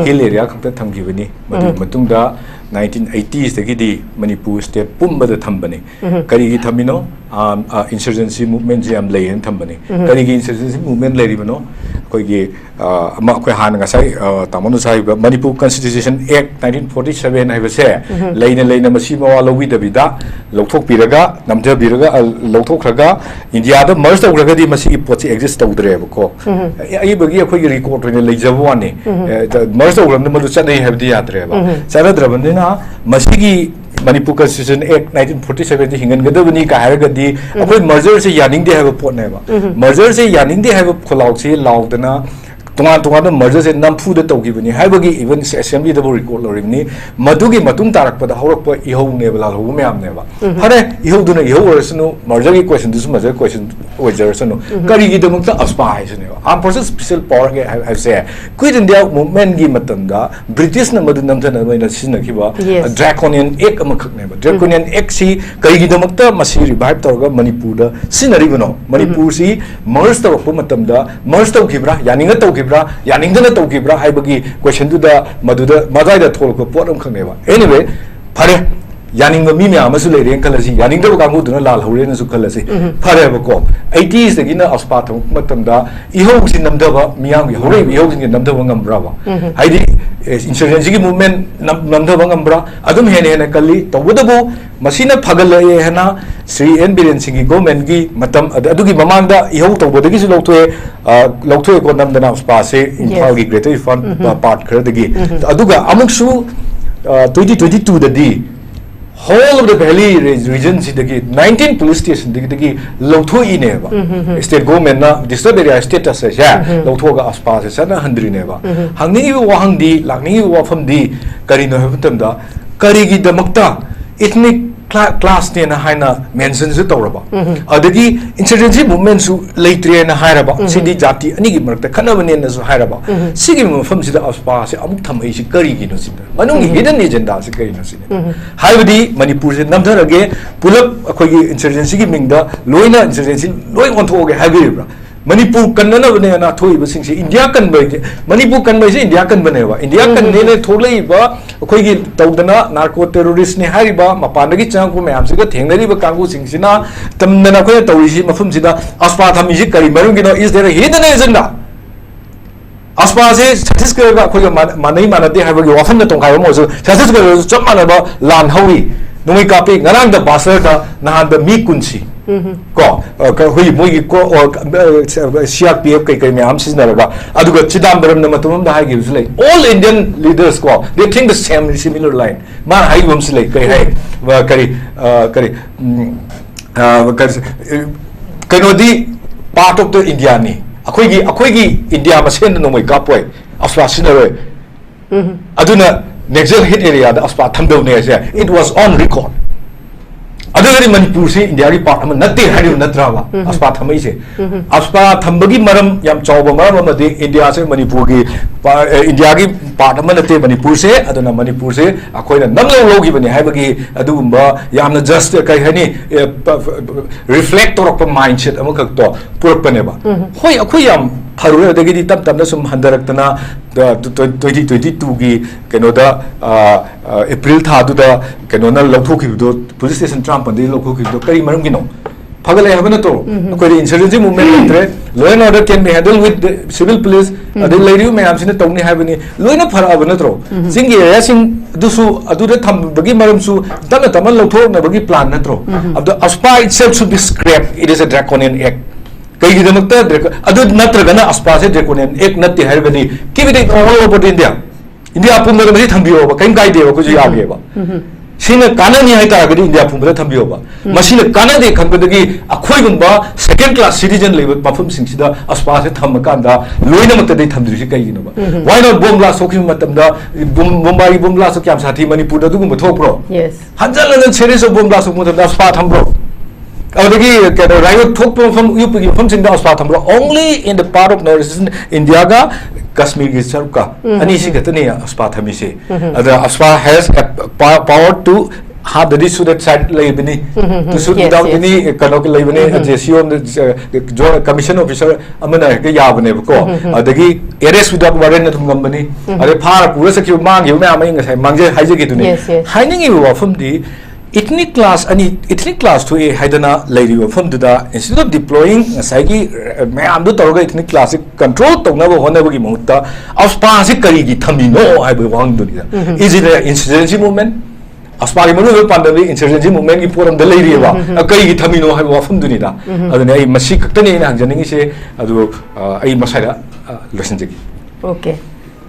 Hill area ꯈꯛꯇ ꯊꯝꯈꯤꯕꯅꯤ꯫ ꯃꯗꯨꯒꯤ ꯃꯇꯨꯡꯗ nineteen eightysꯗꯒꯤꯗꯤ ꯃꯅꯤꯄꯨꯔ state ꯄꯨꯝꯕꯗ ꯊꯝꯕꯅꯤ꯫ ꯀꯔꯤꯒꯤ ꯊꯝꯃꯤꯅꯣ? ꯑ, ꯑ, insurgency movementꯁꯤ ꯌꯥꯝ ꯂꯩꯌꯦꯅ ꯊꯝꯕꯅꯤ꯫ ꯀꯔꯤꯒꯤ insurgency movement ꯂꯩꯔꯤꯕꯅꯣ? ꯑꯩꯈꯣꯏꯒꯤ, ꯑ, ꯑꯃ ꯑꯩꯈꯣꯏ ꯍꯥꯟꯅ ꯉꯁꯥꯏ, ꯑ, ꯇꯥꯃꯣꯅꯁꯨ ꯍꯥꯏꯈꯤꯕ Manipur Constitution Act nineteen forty seven ꯍꯥꯏꯕꯁꯦ ꯂꯩꯅ ꯂꯩꯅ ꯃꯁꯤ ꯃꯋꯥ ꯂꯧꯕꯤꯗꯕꯤꯗ ꯂꯧꯊꯣꯛꯄꯤꯔꯒ, ꯅꯝꯊꯕꯤꯔꯒ, ꯑ, ꯂꯧꯊꯣꯛꯈ꯭ꯔꯒ ꯏꯟꯗꯤꯌꯥꯗ merge ꯇꯧꯈ꯭ꯔꯒꯗꯤ ꯃꯁꯤꯒꯤ ꯄꯣꯠꯁꯤ exist ꯇꯧꯗ꯭ꯔꯦꯕꯀꯣ꯫ ꯑ-, ꯑꯏꯕꯒꯤ ꯑꯩꯈꯣꯏꯒꯤ record ꯑꯣꯏꯅ ꯂꯩꯖꯕ ꯋꯥꯅꯤ꯫ ꯑ, merge ꯇꯧꯈ꯭ꯔꯕꯅꯤꯅ ꯃꯗꯨ ꯆꯠꯅꯩ ꯍꯥꯏꯕꯗꯤ ꯌꯥꯗ꯭ꯔꯦꯕ꯫ ꯆꯠꯅꯗ꯭ꯔꯕꯅꯤꯅ ꯃꯁꯤꯒꯤ Manipur Constitution Act nineteen forty sevenꯁꯤ ꯍꯤꯡꯍꯟꯒꯗꯕꯅꯤ ꯀꯥꯏ ꯍꯥꯏꯔꯒꯗꯤ ꯑꯩꯈꯣꯏ mergerꯁꯦ ꯌꯥꯅꯤꯡꯗꯦ ꯍꯥꯏꯕ ꯄꯣꯠꯅꯦꯕ꯫ Mergerꯁꯦ ꯌꯥꯅꯤꯡꯗꯦ ꯍꯥꯏꯕ ꯈꯣꯜꯂꯥꯎꯁꯦ ꯂꯥꯎꯗꯅ ꯇꯣꯉꯥꯟ ꯇꯣꯉꯥꯟꯕ mergerꯁꯦ ꯅꯝꯐꯨꯗ ꯇꯧꯈꯤꯕꯅꯤ ꯍꯥꯏꯕꯒꯤ even assemblyꯗꯕꯨ record ꯂꯧꯔꯤꯕꯅꯤ꯫ ꯃꯗꯨꯒꯤ ꯃꯇꯨꯡ ꯇꯥꯔꯛꯄꯗ ꯍꯧꯔꯛꯄ ꯏꯍꯧꯅꯦꯕ, ꯂꯥꯜꯍꯧꯕ ꯃꯌꯥꯝꯅꯦꯕ꯫ ꯐꯔꯦ, ꯏꯍꯧꯗꯨꯅ ꯏꯍꯧ ꯑꯣꯏꯔꯁꯅꯨ, mergerꯒꯤ questionꯗꯨꯁꯨ merger question ꯑꯣꯏꯖꯔꯁꯅꯨ꯫ ꯀꯔꯤꯒꯤꯗꯃꯛꯇ AFSPA ꯍꯥꯏꯁꯤꯅꯦꯕ? Armed Forces Special Power Act ꯍꯥꯏ-, ꯍꯥꯏꯕꯁꯦ Quit India Movementꯀꯤ ꯃꯇꯝꯗ Britishꯅ ꯃꯗꯨ ꯅꯝꯊꯅꯕ ꯑꯣꯏꯅ ꯁꯤꯖꯤꯟꯅꯈꯤꯕ, Yes. ꯑ, draconian act ꯑꯃꯈꯛꯅꯦꯕ꯫ Draconian Actꯁꯤ ꯀꯔꯤꯒꯤꯗꯃꯛꯇ ꯃꯁꯤ revive ꯇꯧꯔꯒ ꯃꯅꯤꯄꯨꯔꯗ ꯁꯤꯖꯤꯟꯅꯔꯤꯕꯅꯣ? ꯃꯅꯤꯄꯨꯔꯁꯤ merge ꯇꯧꯔꯛꯄ ꯃꯇꯝꯗ merge ꯇꯧꯈꯤꯕ꯭ꯔꯥ, ꯌꯥꯅꯤꯡꯅ ꯇꯧꯈꯤꯕ꯭ꯔꯥ, ꯌꯥꯅꯤꯡꯗꯅ ꯇꯧꯈꯤꯕ꯭ꯔꯥ ꯍꯥꯏꯕꯒꯤ questionꯗꯨꯗ ꯃꯗꯨꯗ ꯃꯗꯥꯏꯗ ꯊꯣꯛꯂꯛꯄ ꯄꯣꯠ ꯑꯃꯈꯛꯅꯦꯕ꯫ Anyway, ꯐꯔꯦ, ꯌꯥꯅꯤꯡꯕ ꯃꯤ ꯃꯌꯥꯝ ꯑꯃꯁꯨ ꯂꯩꯔꯦꯅ ꯈꯜꯂꯁꯤ, ꯌꯥꯅꯤꯡꯗꯕ ꯀꯥꯡꯕꯨꯗꯨꯅ ꯂꯥꯜꯍꯧꯔꯦꯅꯁꯨ ꯈꯜꯂꯁꯤ꯫ ꯐꯔꯦꯕꯀꯣ, eightysꯇꯒꯤꯅ AFSPA ꯊꯣꯛꯂꯛꯄ ꯃꯇꯝꯗ ꯏꯍꯧꯁꯤ ꯅꯝꯊꯕ, ꯃꯤꯌꯥꯝꯒꯤ ꯍꯧꯔꯛꯏꯕ ꯏꯍꯧꯁꯤꯡꯁꯦ ꯅꯝꯊꯕ ꯉꯝꯕ꯭ꯔꯕ? ꯍꯥꯏꯗꯤ, ꯑꯦ, insurgencyꯒꯤ movement ꯅꯝ-, ꯅꯝꯊꯕ ꯉꯝꯕ꯭ꯔꯥ? ꯑꯗꯨꯝ ꯍꯦꯟꯅ ꯍꯦꯟꯅ ꯀꯜꯂꯤ꯫ ꯇꯧꯕꯇꯕꯨ ꯃꯁꯤꯅ ꯐꯒꯠꯂꯛꯑꯦ ꯍꯥꯏꯅ ꯁ꯭ꯔꯤ ꯑꯦꯟ ꯕꯤꯔꯦꯟ ꯁꯤꯡꯒꯤ governmentꯀꯤ ꯃꯇꯝ, ꯑꯗ-, ꯑꯗꯨꯒꯤ ꯃꯃꯥꯡꯗ ꯏꯍꯧ ꯇꯧꯕꯗꯒꯤꯁꯨ ꯂꯧꯊꯣꯛꯑꯦ, ꯑ, ꯂꯧꯊꯣꯛꯑꯦꯀꯣ, ꯅꯝꯗꯅ AFSPAꯁꯦ ꯏꯝꯐꯥꯜꯒꯤ greater ꯏꯝꯐꯥꯜ, ꯑ, part ꯈꯔꯗꯒꯤ꯫ ꯑꯗꯨꯒ ꯑꯃꯨꯛꯁꯨ, ꯑ, twenty twenty twoꯗꯗꯤ Whole of the valley region ꯁꯤꯗꯒꯤ nineteen police station ꯗꯒꯤ ꯂꯧꯊꯣꯛꯏꯅꯦꯕ꯫ State government ꯅ disturbed area status ꯁꯦ ꯂꯧꯊꯣꯛꯑꯒ ꯑꯁꯄꯥꯁꯦ ꯆꯠꯅꯍꯟꯗ꯭ꯔꯤꯅꯦꯕ꯫ ꯍꯪꯅꯤꯡꯉꯤꯕ ꯋꯥꯍꯪꯗꯤ, ꯂꯥꯛꯅꯤꯡꯉꯤꯕ ꯋꯥꯐꯝꯗꯤ ꯀꯔꯤꯅꯣ ꯍꯥꯏꯕ ꯃꯇꯝꯗ, ꯀꯔꯤꯒꯤꯗꯃꯛꯇ ethnic class ꯅꯦꯅ ꯍꯥꯏꯅ mention ꯁꯨ ꯇꯧꯔꯕ, ꯑꯗꯒꯤ insurgency movement ꯁꯨ ꯂꯩꯇ꯭ꯔꯦꯅ ꯍꯥꯏꯔꯕ, ꯁꯤꯗꯤ ꯖꯥꯇꯤ ꯑꯅꯤꯒꯤ ꯃꯔꯛꯇ ꯈꯠꯅꯕꯅꯦꯅꯁꯨ ꯍꯥꯏꯔꯕ, ꯁꯤꯒꯤ ꯃꯐꯝꯁꯤꯗ ꯑꯁꯄꯥꯁꯦ ꯑꯃꯨꯛ ꯊꯝꯃꯛꯏꯁꯤ ꯀꯔꯤꯒꯤꯅꯣ ꯁꯤꯅꯤ? ꯃꯅꯨꯡꯒꯤ hidden agenda ꯁꯤ ꯀꯔꯤꯅꯣ ꯁꯤꯅꯤ? ꯍꯥꯏꯕꯗꯤ ꯃꯅꯤꯄꯨꯔꯁꯦ ꯅꯝꯊꯔꯒꯦ, ꯄꯨꯂꯞ ꯑꯩꯈꯣꯏꯒꯤ insurgency ꯒꯤ ꯃꯤꯡꯗ ꯂꯣꯏꯅ insurgency ꯂꯣꯏ ꯑꯣꯟꯊꯣꯛꯑꯒꯦ ꯍꯥꯏꯕꯤꯔꯤꯕ꯭ꯔꯥ? ꯃꯅꯤꯄꯨꯔ ꯀꯟꯅꯅꯕꯅꯦꯅ ꯊꯣꯛꯏꯕꯁꯤꯡꯁꯦ, ꯏꯟꯗꯤꯌꯥ ꯀꯟꯕ ꯍꯥꯏꯁꯦ, ꯃꯅꯤꯄꯨꯔ ꯀꯟꯕ ꯍꯥꯏꯁꯦ ꯏꯟꯗꯤꯌꯥ ꯀꯟꯕꯅꯦꯕ꯫ ꯏꯟꯗꯤꯌꯥ ꯀꯟꯅꯦꯅ ꯊꯣꯛꯂꯛꯏꯕ ꯑꯩꯈꯣꯏꯒꯤ ꯇꯧꯗꯅ narco terrorist ꯅꯤ ꯍꯥꯏꯔꯤꯕ, ꯃꯄꯥꯟꯗꯒꯤ ꯆꯪꯉꯛꯄ ꯃꯌꯥꯝꯁꯤꯒ ꯊꯦꯡꯅꯔꯤꯕ ꯀꯥꯡꯕꯨꯁꯤꯡꯁꯤꯅ ꯇꯝꯗꯅ ꯑꯩꯈꯣꯏꯅ ꯇꯧꯔꯤꯁꯤ ꯃꯐꯝꯁꯤꯗ ꯑꯁꯄꯥ ꯊꯝꯃꯤꯁꯤ ꯀꯔꯤ ꯃꯔꯝꯒꯤꯅꯣ? Is there a hidden agenda? ꯑꯁꯄꯥꯁꯦ ꯁꯠꯇꯤꯁꯒꯔꯒ ꯑꯩꯈꯣꯏꯒ ꯃꯥꯟ-, ꯃꯥꯟꯅꯩ ꯃꯥꯟꯅꯗꯦ ꯍꯥꯏꯕꯒꯤ ꯋꯥꯐꯝꯗ ꯇꯣꯡꯈꯥꯏꯕ ꯑꯃ ꯑꯣꯏꯔꯁꯨ, ꯁꯠꯇꯤꯁꯒꯔꯗꯁꯨ ꯆꯞ ꯃꯥꯟꯅꯕ ꯂꯥꯟ ꯍꯧꯔꯤ꯫ ꯅꯣꯡꯃꯩ ꯀꯥꯞꯄꯤ꯫ ꯉꯔꯥꯡꯗ ꯕꯥꯁꯔꯗ, ꯅꯍꯥꯟꯗ ꯃꯤ ꯀꯨꯟ ꯁꯤ꯫ ꯀꯣ, ꯑ, ꯀ-, ꯍꯣꯏ, ꯃꯣꯏꯒꯤ ꯀꯣ-, ꯑ, ꯑ, C R P F ꯀꯩ ꯀꯩ ꯃꯌꯥꯝ ꯁꯤꯖꯤꯟꯅꯔꯒ, ꯑꯗꯨꯒ ꯆꯤꯗꯥꯝꯕꯔꯝꯅ ꯃꯇꯝ ꯑꯃꯗ ꯍꯥꯏꯈꯤꯕꯁꯨ ꯂꯩ, "All Indian leaders ꯀꯣ, they think the same, similar line." ꯃꯥꯅ ꯍꯥꯏꯈꯤꯕ ꯑꯃꯁꯨ ꯂꯩ, ꯀꯩ ꯍꯥꯏ? ꯑ, ꯀꯔꯤ, ꯑ, ꯀꯔꯤ, ꯎꯝ, ꯑ, ꯀꯔꯤ, ꯀꯩꯅꯣꯗꯤ part of the India ꯅꯤ꯫ ꯑꯩꯈꯣꯏꯒꯤ, ꯑꯩꯈꯣꯏꯒꯤ ꯏꯟꯗꯤꯌꯥ ꯃꯁꯦꯟꯗ ꯅꯣꯡꯃꯩ ꯀꯥꯞꯄꯣꯏ, ꯑꯁꯄꯥ ꯁꯤꯖꯤꯟꯅꯔꯣꯏ꯫ ꯑꯗꯨꯅ Naxal hit area ꯗ ꯑꯁꯄꯥ ꯊꯝꯗꯧꯅꯦ ꯍꯥꯏꯁꯦ, it was on record꯫ ꯑꯗꯨꯒꯗꯤ ꯃꯅꯤꯄꯨꯔꯁꯤ ꯏꯟꯗꯤꯌꯥꯒꯤ part ꯑꯃ ꯅꯠꯇꯦ ꯍꯥꯏꯔꯤꯕ ꯅꯠꯇ꯭ꯔꯕ? ꯑꯁꯄꯥ ꯊꯝꯃꯛꯏꯁꯦ꯫ ꯑꯁꯄꯥ ꯊꯝꯕꯒꯤ ꯃꯔꯝ, ꯌꯥꯝ ꯆꯥꯎꯕ ꯃꯔꯝ ꯑꯃꯗꯤ ꯏꯟꯗꯤꯌꯥꯁꯦ ꯃꯅꯤꯄꯨꯔꯒꯤ ꯄꯥ-, ꯑꯦ, ꯏꯟꯗꯤꯌꯥꯒꯤ part ꯑꯃ ꯅꯠꯇꯦ ꯃꯅꯤꯄꯨꯔꯁꯦ, ꯑꯗꯨꯅ ꯃꯅꯤꯄꯨꯔꯁꯦ ꯑꯩꯈꯣꯏꯅ ꯅꯝꯂꯧ ꯂꯧꯈꯤꯕꯅꯤ ꯍꯥꯏꯕꯒꯤ ꯑꯗꯨꯒꯨꯝꯕ ꯌꯥꯝꯅ just, ꯀꯩ ꯍꯥꯏꯅꯤ, ꯑꯦ, ꯄ-, ꯄ-, reflect ꯇꯧꯔꯛꯄ mindset ꯑꯃꯈꯛꯇꯣ ꯄꯨꯔꯛꯄꯅꯦꯕ꯫ ꯍꯣꯏ, ꯑꯩꯈꯣꯏ ꯌꯥꯝ ꯐꯔꯨꯔꯦ, ꯑꯗꯒꯤꯗꯤ ꯇꯞ ꯇꯞꯅ ꯁꯨꯝ ꯍꯟꯊꯔꯛꯇꯅ, ꯑ, ꯇ꯭ꯋ-, twenty twenty two ꯒꯤ ꯀꯩꯅꯣꯗ, ꯑ, ꯑ, April ꯊꯥꯗꯨꯗ ꯀꯩꯅꯣꯅ ꯂꯧꯊꯣꯛꯈꯤꯕꯗꯣ, police station ꯇꯔꯥꯃꯥꯄꯜꯗꯒꯤ ꯂꯧꯊꯣꯛꯈꯤꯕꯗꯣ ꯀꯔꯤ ꯃꯔꯝꯒꯤꯅꯣ? ꯐꯒꯠꯂꯛꯑꯦ ꯍꯥꯏꯕ ꯅꯠꯇ꯭ꯔꯣ? ꯑꯩꯈꯣꯏꯗ insurgency movement ꯂꯩꯇ꯭ꯔꯦ, law and order can be handled with the civil police, ꯑꯗꯩ ꯂꯩꯔꯤꯕ ꯃꯌꯥꯝꯁꯤꯅ ꯇꯧꯅꯤ ꯍꯥꯏꯕꯅꯤ, ꯂꯣꯏꯅ ꯐꯔꯛꯑꯕ ꯅꯠꯇ꯭ꯔꯣ? ꯆꯤꯡꯒꯤ area ꯁꯤꯡ ꯑꯗꯨꯁꯨ, ꯑꯗꯨꯗ ꯊꯝꯕꯒꯤ ꯃꯔꯝꯁꯨ ꯇꯞꯅ ꯇꯞꯅ ꯂꯧꯊꯣꯛꯅꯕꯒꯤ plan ꯅꯠꯇ꯭ꯔꯣ? ꯑꯗꯣ AFSPA itself should be scrapped, it is a draconian act꯫ ꯀꯩꯒꯤꯗꯃꯛꯇ draco-, ꯑꯗꯨ ꯅꯠꯇ꯭ꯔꯒꯅ AFSPA ꯁꯦ draconian act ꯅꯠꯇꯦ ꯍꯥꯏꯔꯒꯗꯤ, keep it all over India, India ꯄꯨꯝꯕꯗ ꯃꯁꯤ ꯊꯝꯕꯤꯌꯣꯕ, ꯀꯔꯤꯝ ꯀꯥꯏꯗꯦꯕ, ꯑꯩꯈꯣꯏꯁꯨ ꯌꯥꯒꯦꯕ꯫ ꯁꯤꯅ ꯀꯥꯟꯅꯅꯤ ꯍꯥꯏꯇꯥꯔꯒꯗꯤ ꯏꯟꯗꯤꯌꯥ ꯄꯨꯝꯕꯗ ꯊꯝꯕꯤꯌꯣꯕ꯫ ꯃꯁꯤꯅ ꯀꯥꯟꯅꯗꯦ ꯈꯟꯕꯗꯒꯤ ꯑꯩꯈꯣꯏꯒꯨꯝꯕ second class citizen ꯂꯩꯕ ꯃꯐꯝꯁꯤꯡꯁꯤꯗ ꯑꯁꯄꯥꯁꯦ ꯊꯝꯃꯀꯥꯟꯗ ꯂꯣꯏꯅꯃꯛꯇꯗꯤ ꯊꯝꯗ꯭ꯔꯤꯁꯤ ꯀꯩꯒꯤꯅꯣꯕ? Why not bomb blast ꯊꯣꯛꯈꯤꯕ ꯃꯇꯝꯗ ꯕꯣꯝ-, ꯃꯨꯝꯕꯥꯏꯒꯤ bomb blast ꯀꯌꯥꯝ ꯁꯥꯊꯤ? ꯃꯅꯤꯄꯨꯔꯗ ꯑꯗꯨꯒꯨꯝꯕ ꯊꯣꯛꯄ꯭ꯔꯣ? Yes. ꯍꯟꯖꯟ ꯍꯟꯖꯟ series of bomb blast ꯊꯣꯛꯄ ꯃꯇꯝꯗ ꯑꯁꯄꯥ ꯊꯝꯕ꯭ꯔꯣ? ꯑꯗꯨꯗꯒꯤ ꯀꯩꯅꯣ riot ꯊꯣꯛꯄ ꯃꯐꯝ, ꯌꯨꯄꯤꯒꯤ ꯃꯐꯝꯁꯤꯡꯗ ꯑꯁꯄꯥ ꯊꯝꯕ꯭ꯔꯣ? Only in the part of north eastern India ꯒ ꯀꯥꯁꯃꯤꯔꯒꯤ ꯁꯔꯨꯛꯀ ꯑꯅꯤꯁꯤ ꯈꯛꯇꯅꯤ ꯑꯁꯄꯥ ꯊꯝꯃꯤꯁꯦ꯫ ꯑꯗ ꯑꯁꯄꯥ has a pa-, power to have the suicide ꯂꯩꯕꯅꯤ, to shoot Yes, without yes. any ꯀꯩꯅꯣ ꯂꯩꯕꯅꯤ꯫ ꯑꯗ ꯁꯤ ꯑꯣꯝꯗ joint commission officer ꯑꯃꯅ ꯍꯦꯛꯇ ꯌꯥꯕꯅꯦꯕꯀꯣ꯫ ꯑꯗꯒꯤ arrest without warrant ꯑꯗꯨꯝ ꯉꯝꯕꯅꯤ꯫ ꯑꯗꯩ ꯐꯥꯔ ꯄꯨꯔ ꯆꯠꯈꯤꯕ, ꯃꯥꯡꯈꯤꯕ ꯃꯌꯥꯝ ꯑꯩ ꯉꯁꯥꯏ ꯃꯥꯡꯖꯩ ꯍꯥꯏꯖꯒꯤꯗꯨꯅꯤ꯫ Yes, yes. ꯍꯥꯏꯅꯤꯡꯉꯤꯕ ꯋꯥꯐꯝꯗꯤ ethnic clash ꯑꯅꯤ, ethnic clash ꯊꯣꯛꯑꯦ ꯍꯥꯏꯗꯅ ꯂꯩꯔꯤꯕ ꯃꯐꯝꯗꯨꯗ, instead of deploying ꯉꯁꯥꯏꯒꯤ, ꯑ, ꯃꯌꯥꯝꯗꯨ ꯇꯧꯔꯒ ethnic clash ꯁꯤ control ꯇꯧꯅꯕ ꯍꯣꯠꯅꯕꯒꯤ ꯃꯍꯨꯠꯇ ꯑꯁꯄꯥꯁꯤ ꯀꯔꯤꯒꯤ ꯊꯝꯃꯤꯅꯣ ꯍꯥꯏꯕꯒꯤ ꯋꯥꯍꯪꯗꯨꯅꯤꯗ꯫ Is it a insurgency movement? ꯑꯁꯄꯥꯒꯤ ꯃꯔꯨꯑꯣꯏꯕ ꯄꯥꯟꯗꯝꯗꯤ insurgency movement ꯀꯤ ꯄꯣꯠ ꯑꯃꯗ ꯂꯩꯔꯤꯑꯕ꯫ ꯑ, ꯀꯔꯤꯒꯤ ꯊꯝꯃꯤꯅꯣ ꯍꯥꯏꯕ ꯋꯥꯐꯝꯗꯨꯅꯤꯗ꯫ ꯑꯗꯨꯅ ꯑꯩ ꯃꯁꯤ ꯈꯛꯇꯅꯤ ꯑꯩꯅ ꯍꯪꯖꯅꯤꯡꯉꯤꯁꯦ꯫ ꯑꯗꯨ, ꯑ, ꯑꯩ ꯃꯁꯥꯏꯗ, ꯑ, ꯂꯣꯏꯁꯤꯟꯖꯒꯦ꯫ Okay.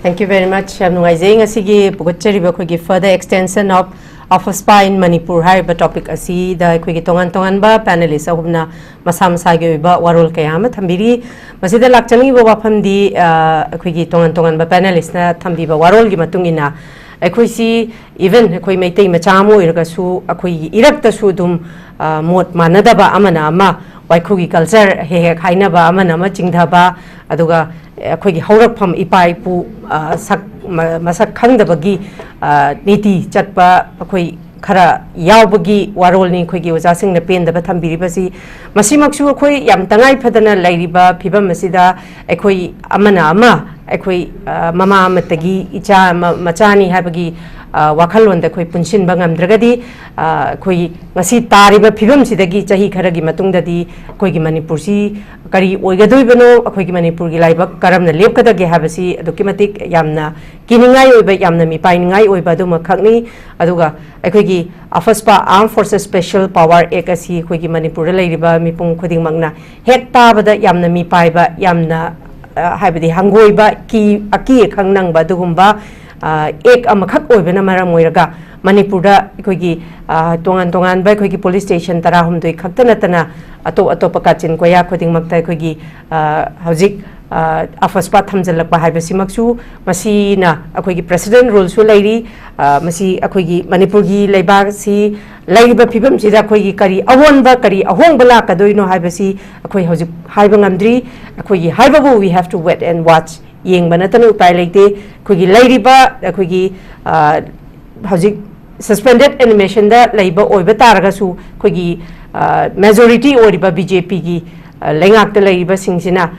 Thank you very much. ꯌꯥꯝ ꯅꯨꯡꯉꯥꯏꯖꯩ ꯉꯁꯤꯒꯤ ꯄꯨꯒꯠꯆꯔꯤꯕ ꯑꯩꯈꯣꯏꯒꯤ further extension of, of AFSPA in Manipur ꯍꯥꯏꯔꯤꯕ topic ꯑꯁꯤꯗ ꯑꯩꯈꯣꯏꯒꯤ ꯇꯣꯉꯥꯟ ꯇꯣꯉꯥꯟꯕ panelist ꯑꯍꯨꯝꯅ ꯃꯁꯥ ꯃꯁꯥꯒꯤ ꯑꯣꯏꯕ ꯋꯥꯔꯣꯜ ꯀꯌꯥ ꯑꯃ ꯊꯝꯕꯤꯔꯤ꯫ ꯃꯁꯤꯗ ꯂꯥꯛꯆꯅꯤꯡꯉꯤꯕ ꯋꯥꯐꯝꯗꯤ, ꯑ, ꯑꯩꯈꯣꯏꯒꯤ ꯇꯣꯉꯥꯟ ꯇꯣꯉꯥꯟꯕ panelist ꯅ ꯊꯝꯕꯤꯕ ꯋꯥꯔꯣꯜꯒꯤ ꯃꯇꯨꯡ ꯏꯟꯅ ꯑꯩꯈꯣꯏꯁꯤ, even ꯑꯩꯈꯣꯏ ꯃꯩꯇꯩ ꯃꯆꯥ ꯑꯃ ꯑꯣꯏꯔꯒꯁꯨ ꯑꯩꯈꯣꯏꯒꯤ ꯏꯔꯛꯇꯁꯨ ꯑꯗꯨꯝ, ꯑ, ꯃꯣꯠ ꯃꯥꯟꯅꯗꯕ, ꯑꯃꯅ ꯑꯃ ꯋꯥꯏꯈꯨꯒꯤ culture ꯍꯦꯛ ꯍꯦꯛ ꯍꯥꯏꯅꯕ, ꯑꯃꯅ ꯑꯃ ꯆꯤꯡꯊꯕ, ꯑꯗꯨꯒ ꯑꯩꯈꯣꯏꯒꯤ ꯍꯧꯔꯛꯐꯝ ꯏꯄꯥ ꯏꯄꯨ, ꯑ, ꯁꯛ, ꯃ-, ꯃꯁꯛ ꯈꯪꯗꯕꯒꯤ, ꯑ, ꯅꯤꯇꯤ ꯆꯠꯄ ꯑꯩꯈꯣꯏ ꯈꯔ ꯌꯥꯎꯕꯒꯤ ꯋꯥꯔꯣꯜꯅꯤ ꯑꯩꯈꯣꯏꯒꯤ ꯑꯣꯖꯥꯁꯤꯡꯅ ꯄꯦꯟꯗꯕ ꯊꯝꯕꯤꯔꯤꯕꯁꯤ꯫ ꯃꯁꯤꯃꯛꯁꯨ ꯑꯩꯈꯣꯏ ꯌꯥꯝ ꯇꯉꯥꯏ ꯐꯗꯅ ꯂꯩꯔꯤꯕ ꯐꯤꯕꯝ ꯑꯁꯤꯗ ꯑꯩꯈꯣꯏ ꯑꯃꯅ ꯑꯃ, ꯑꯩꯈꯣꯏ, ꯑ, ꯃꯃꯥ ꯑꯃꯠꯇꯒꯤ ꯏꯆꯥ ꯑꯃ, ꯃꯆꯥꯅꯤ ꯍꯥꯏꯕꯒꯤ, ꯑ, ꯋꯥꯈꯜꯂꯣꯟꯗ ꯑꯩꯈꯣꯏ ꯄꯨꯟꯁꯤꯟꯕ ꯉꯝꯗ꯭ꯔꯒꯗꯤ, ꯑ, ꯑꯩꯈꯣꯏ ꯉꯁꯤ ꯇꯥꯔꯤꯕ ꯐꯤꯕꯝꯁꯤꯗꯒꯤ ꯆꯍꯤ ꯈꯔꯒꯤ ꯃꯇꯨꯡꯗꯗꯤ ꯑꯩꯈꯣꯏꯒꯤ ꯃꯅꯤꯄꯨꯔꯁꯤ ꯀꯔꯤ ꯑꯣꯏꯒꯗꯣꯏꯕꯅꯣ, ꯑꯩꯈꯣꯏꯒꯤ ꯃꯅꯤꯄꯨꯔꯒꯤ ꯂꯥꯏꯕꯛ ꯀꯔꯝꯅ ꯂꯦꯞꯀꯗꯒꯦ ꯍꯥꯏꯕꯁꯤ ꯑꯗꯨꯛꯀꯤ ꯃꯇꯤꯛ ꯌꯥꯝꯅ ꯀꯤꯅꯤꯡꯉꯥꯏ ꯑꯣꯏꯕ, ꯌꯥꯝꯅ ꯃꯤꯄꯥꯏꯅꯤꯡꯉꯥꯏ ꯑꯣꯏꯕ ꯑꯗꯨꯃꯈꯛꯅꯤ꯫ ꯑꯗꯨꯒ ꯑꯩꯈꯣꯏꯒꯤ AFSPA, Armed Forces Special Power Act ꯑꯁꯤ ꯑꯩꯈꯣꯏꯒꯤ ꯃꯅꯤꯄꯨꯔꯗ ꯂꯩꯔꯤꯕ ꯃꯤꯄꯨꯝ ꯈꯨꯗꯤꯡꯃꯛꯅ ꯍꯦꯛ ꯇꯥꯕꯗ ꯌꯥꯝꯅ ꯃꯤꯄꯥꯏꯕ, ꯌꯥꯝꯅ, ꯑ, ꯍꯥꯏꯕꯗꯤ ꯍꯪꯒꯣꯏꯕ, ꯀꯤ-, ꯑꯀꯤ ꯑꯈꯪ ꯅꯪꯕ ꯑꯗꯨꯒꯨꯝꯕ, ꯑ, act ꯑꯃꯈꯛ ꯑꯣꯏꯕꯅ ꯃꯔꯝ ꯑꯣꯏꯔꯒ ꯃꯅꯤꯄꯨꯔꯗ ꯑꯩꯈꯣꯏꯒꯤ, ꯑ, ꯇꯣꯉꯥꯟ ꯇꯣꯉꯥꯟꯕ ꯑꯩꯈꯣꯏꯒꯤ ꯄꯨꯂꯤꯁ ꯁ꯭ꯇꯦꯁꯟ ꯇꯔꯥꯍꯨꯝꯗꯣꯏ ꯈꯛꯇ ꯅꯠꯇꯅ ꯑꯇꯣꯞ ꯑꯇꯣꯞꯄ ꯀꯥꯆꯤꯟ ꯀꯣꯌꯥ ꯈꯨꯗꯤꯡꯃꯛꯇ ꯑꯩꯈꯣꯏꯒꯤ, ꯑ, ꯍꯧꯖꯤꯛ, ꯑ, ꯑꯐꯁꯄꯥ ꯊꯝꯖꯤꯜꯂꯛꯄ ꯍꯥꯏꯕꯁꯤꯃꯛꯁꯨ ꯃꯁꯤꯅ ꯑꯩꯈꯣꯏꯒꯤ ꯄ꯭ꯔꯦꯁꯤꯗꯦꯟ ꯔꯨꯜꯁꯨ ꯂꯩꯔꯤ꯫ ꯑ, ꯃꯁꯤ ꯑꯩꯈꯣꯏꯒꯤ ꯃꯅꯤꯄꯨꯔꯒꯤ ꯂꯩꯕꯥꯛꯁꯤ ꯂꯩꯔꯤꯕ ꯐꯤꯕꯝꯁꯤꯗ ꯑꯩꯈꯣꯏꯒꯤ ꯀꯔꯤ ꯑꯑꯣꯟꯕ, ꯀꯔꯤ ꯑꯍꯣꯡꯕ ꯂꯥꯛꯀꯗꯣꯏꯅꯣ ꯍꯥꯏꯕꯁꯤ ꯑꯩꯈꯣꯏ ꯍꯧꯖꯤꯛ ꯍꯥꯏꯕ ꯉꯝꯗ꯭ꯔꯤ꯫ ꯑꯩꯈꯣꯏꯒꯤ ꯍꯥꯏꯕꯕꯨ we have to wait and watch, ꯌꯦꯡꯕ ꯅꯠꯇꯅ ꯎꯄꯥꯏ ꯂꯩꯇꯦ꯫ ꯑꯩꯈꯣꯏꯒꯤ ꯂꯩꯔꯤꯕ ꯑꯩꯈꯣꯏꯒꯤ, ꯑ, ꯍꯧꯖꯤꯛ suspended animationꯗ ꯂꯩꯕ ꯑꯣꯏꯕ ꯇꯥꯔꯒꯁꯨ ꯑꯩꯈꯣꯏꯒꯤ, ꯑ, majority ꯑꯣꯏꯔꯤꯕ ꯕꯤ ꯖꯦ ꯄꯤꯒꯤ, ꯑ, ꯂꯩꯉꯥꯛꯇ ꯂꯩꯔꯤꯕꯁꯤꯡꯁꯤꯅ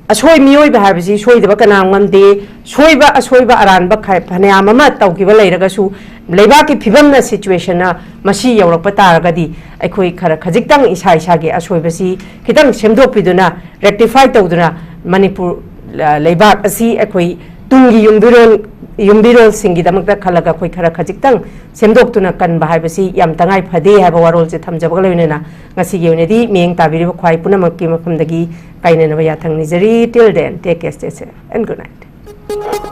ꯑꯁꯣꯏ ꯃꯤꯑꯣꯏꯕ ꯍꯥꯏꯕꯁꯤ ꯁꯣꯏꯗꯕ ꯀꯅꯥ ꯉꯝꯗꯦ꯫ ꯁꯣꯏꯕ ꯑꯁꯣꯏꯕ ꯑꯔꯥꯟꯕ ꯈ-, ꯐꯅꯌꯥꯝ ꯑꯃ ꯇꯧꯈꯤꯕ ꯂꯩꯔꯒꯁꯨ ꯂꯩꯕꯥꯛꯀꯤ ꯐꯤꯕꯝꯅ, situationꯅ ꯃꯁꯤ ꯌꯧꯔꯛꯄ ꯇꯥꯔꯒꯗꯤ ꯑꯩꯈꯣꯏ ꯈꯔ ꯈꯖꯤꯛꯇꯪ ꯏꯁꯥ ꯏꯁꯥꯒꯤ ꯑꯁꯣꯏꯕꯁꯤ ꯈꯤꯇꯪ ꯁꯦꯝꯗꯣꯛꯄꯤꯗꯨꯅ, rectify ꯇꯧꯗꯨꯅ ꯃꯅꯤꯄꯨꯔ, ꯑ, ꯂꯩꯕꯥꯛ ꯑꯁꯤ ꯑꯩꯈꯣꯏ ꯇꯨꯡꯒꯤ ꯌꯨꯝꯕꯤꯔꯣꯜ, ꯌꯨꯝꯕꯤꯔꯣꯜꯁꯤꯡꯒꯤꯗꯃꯛꯇ ꯈꯜꯂꯒ ꯑꯩꯈꯣꯏ ꯈꯔ ꯈꯖꯤꯛꯇꯪ ꯁꯦꯝꯗꯣꯛꯇꯨꯅ ꯀꯟꯕ ꯍꯥꯏꯕꯁꯤ ꯌꯥꯝ ꯇꯉꯥꯏ ꯐꯗꯦ ꯍꯥꯏꯕ ꯋꯥꯔꯣꯜꯁꯦ ꯊꯝꯖꯕꯒ ꯂꯣꯏꯅꯅ ꯉꯁꯤꯒꯤ ꯑꯣꯏꯅꯗꯤ ꯃꯤꯠꯌꯦꯡ ꯇꯥꯕꯤꯔꯤꯕ ꯈ꯭ꯋꯥꯏ ꯄꯨꯝꯅꯃꯛꯀꯤ ꯃꯐꯝꯗꯒꯤ ꯀꯥꯏꯅꯅꯕ ꯌꯥꯊꯪ ꯅꯤꯖꯔꯤ꯫ Till then, take care, stay safe and good night.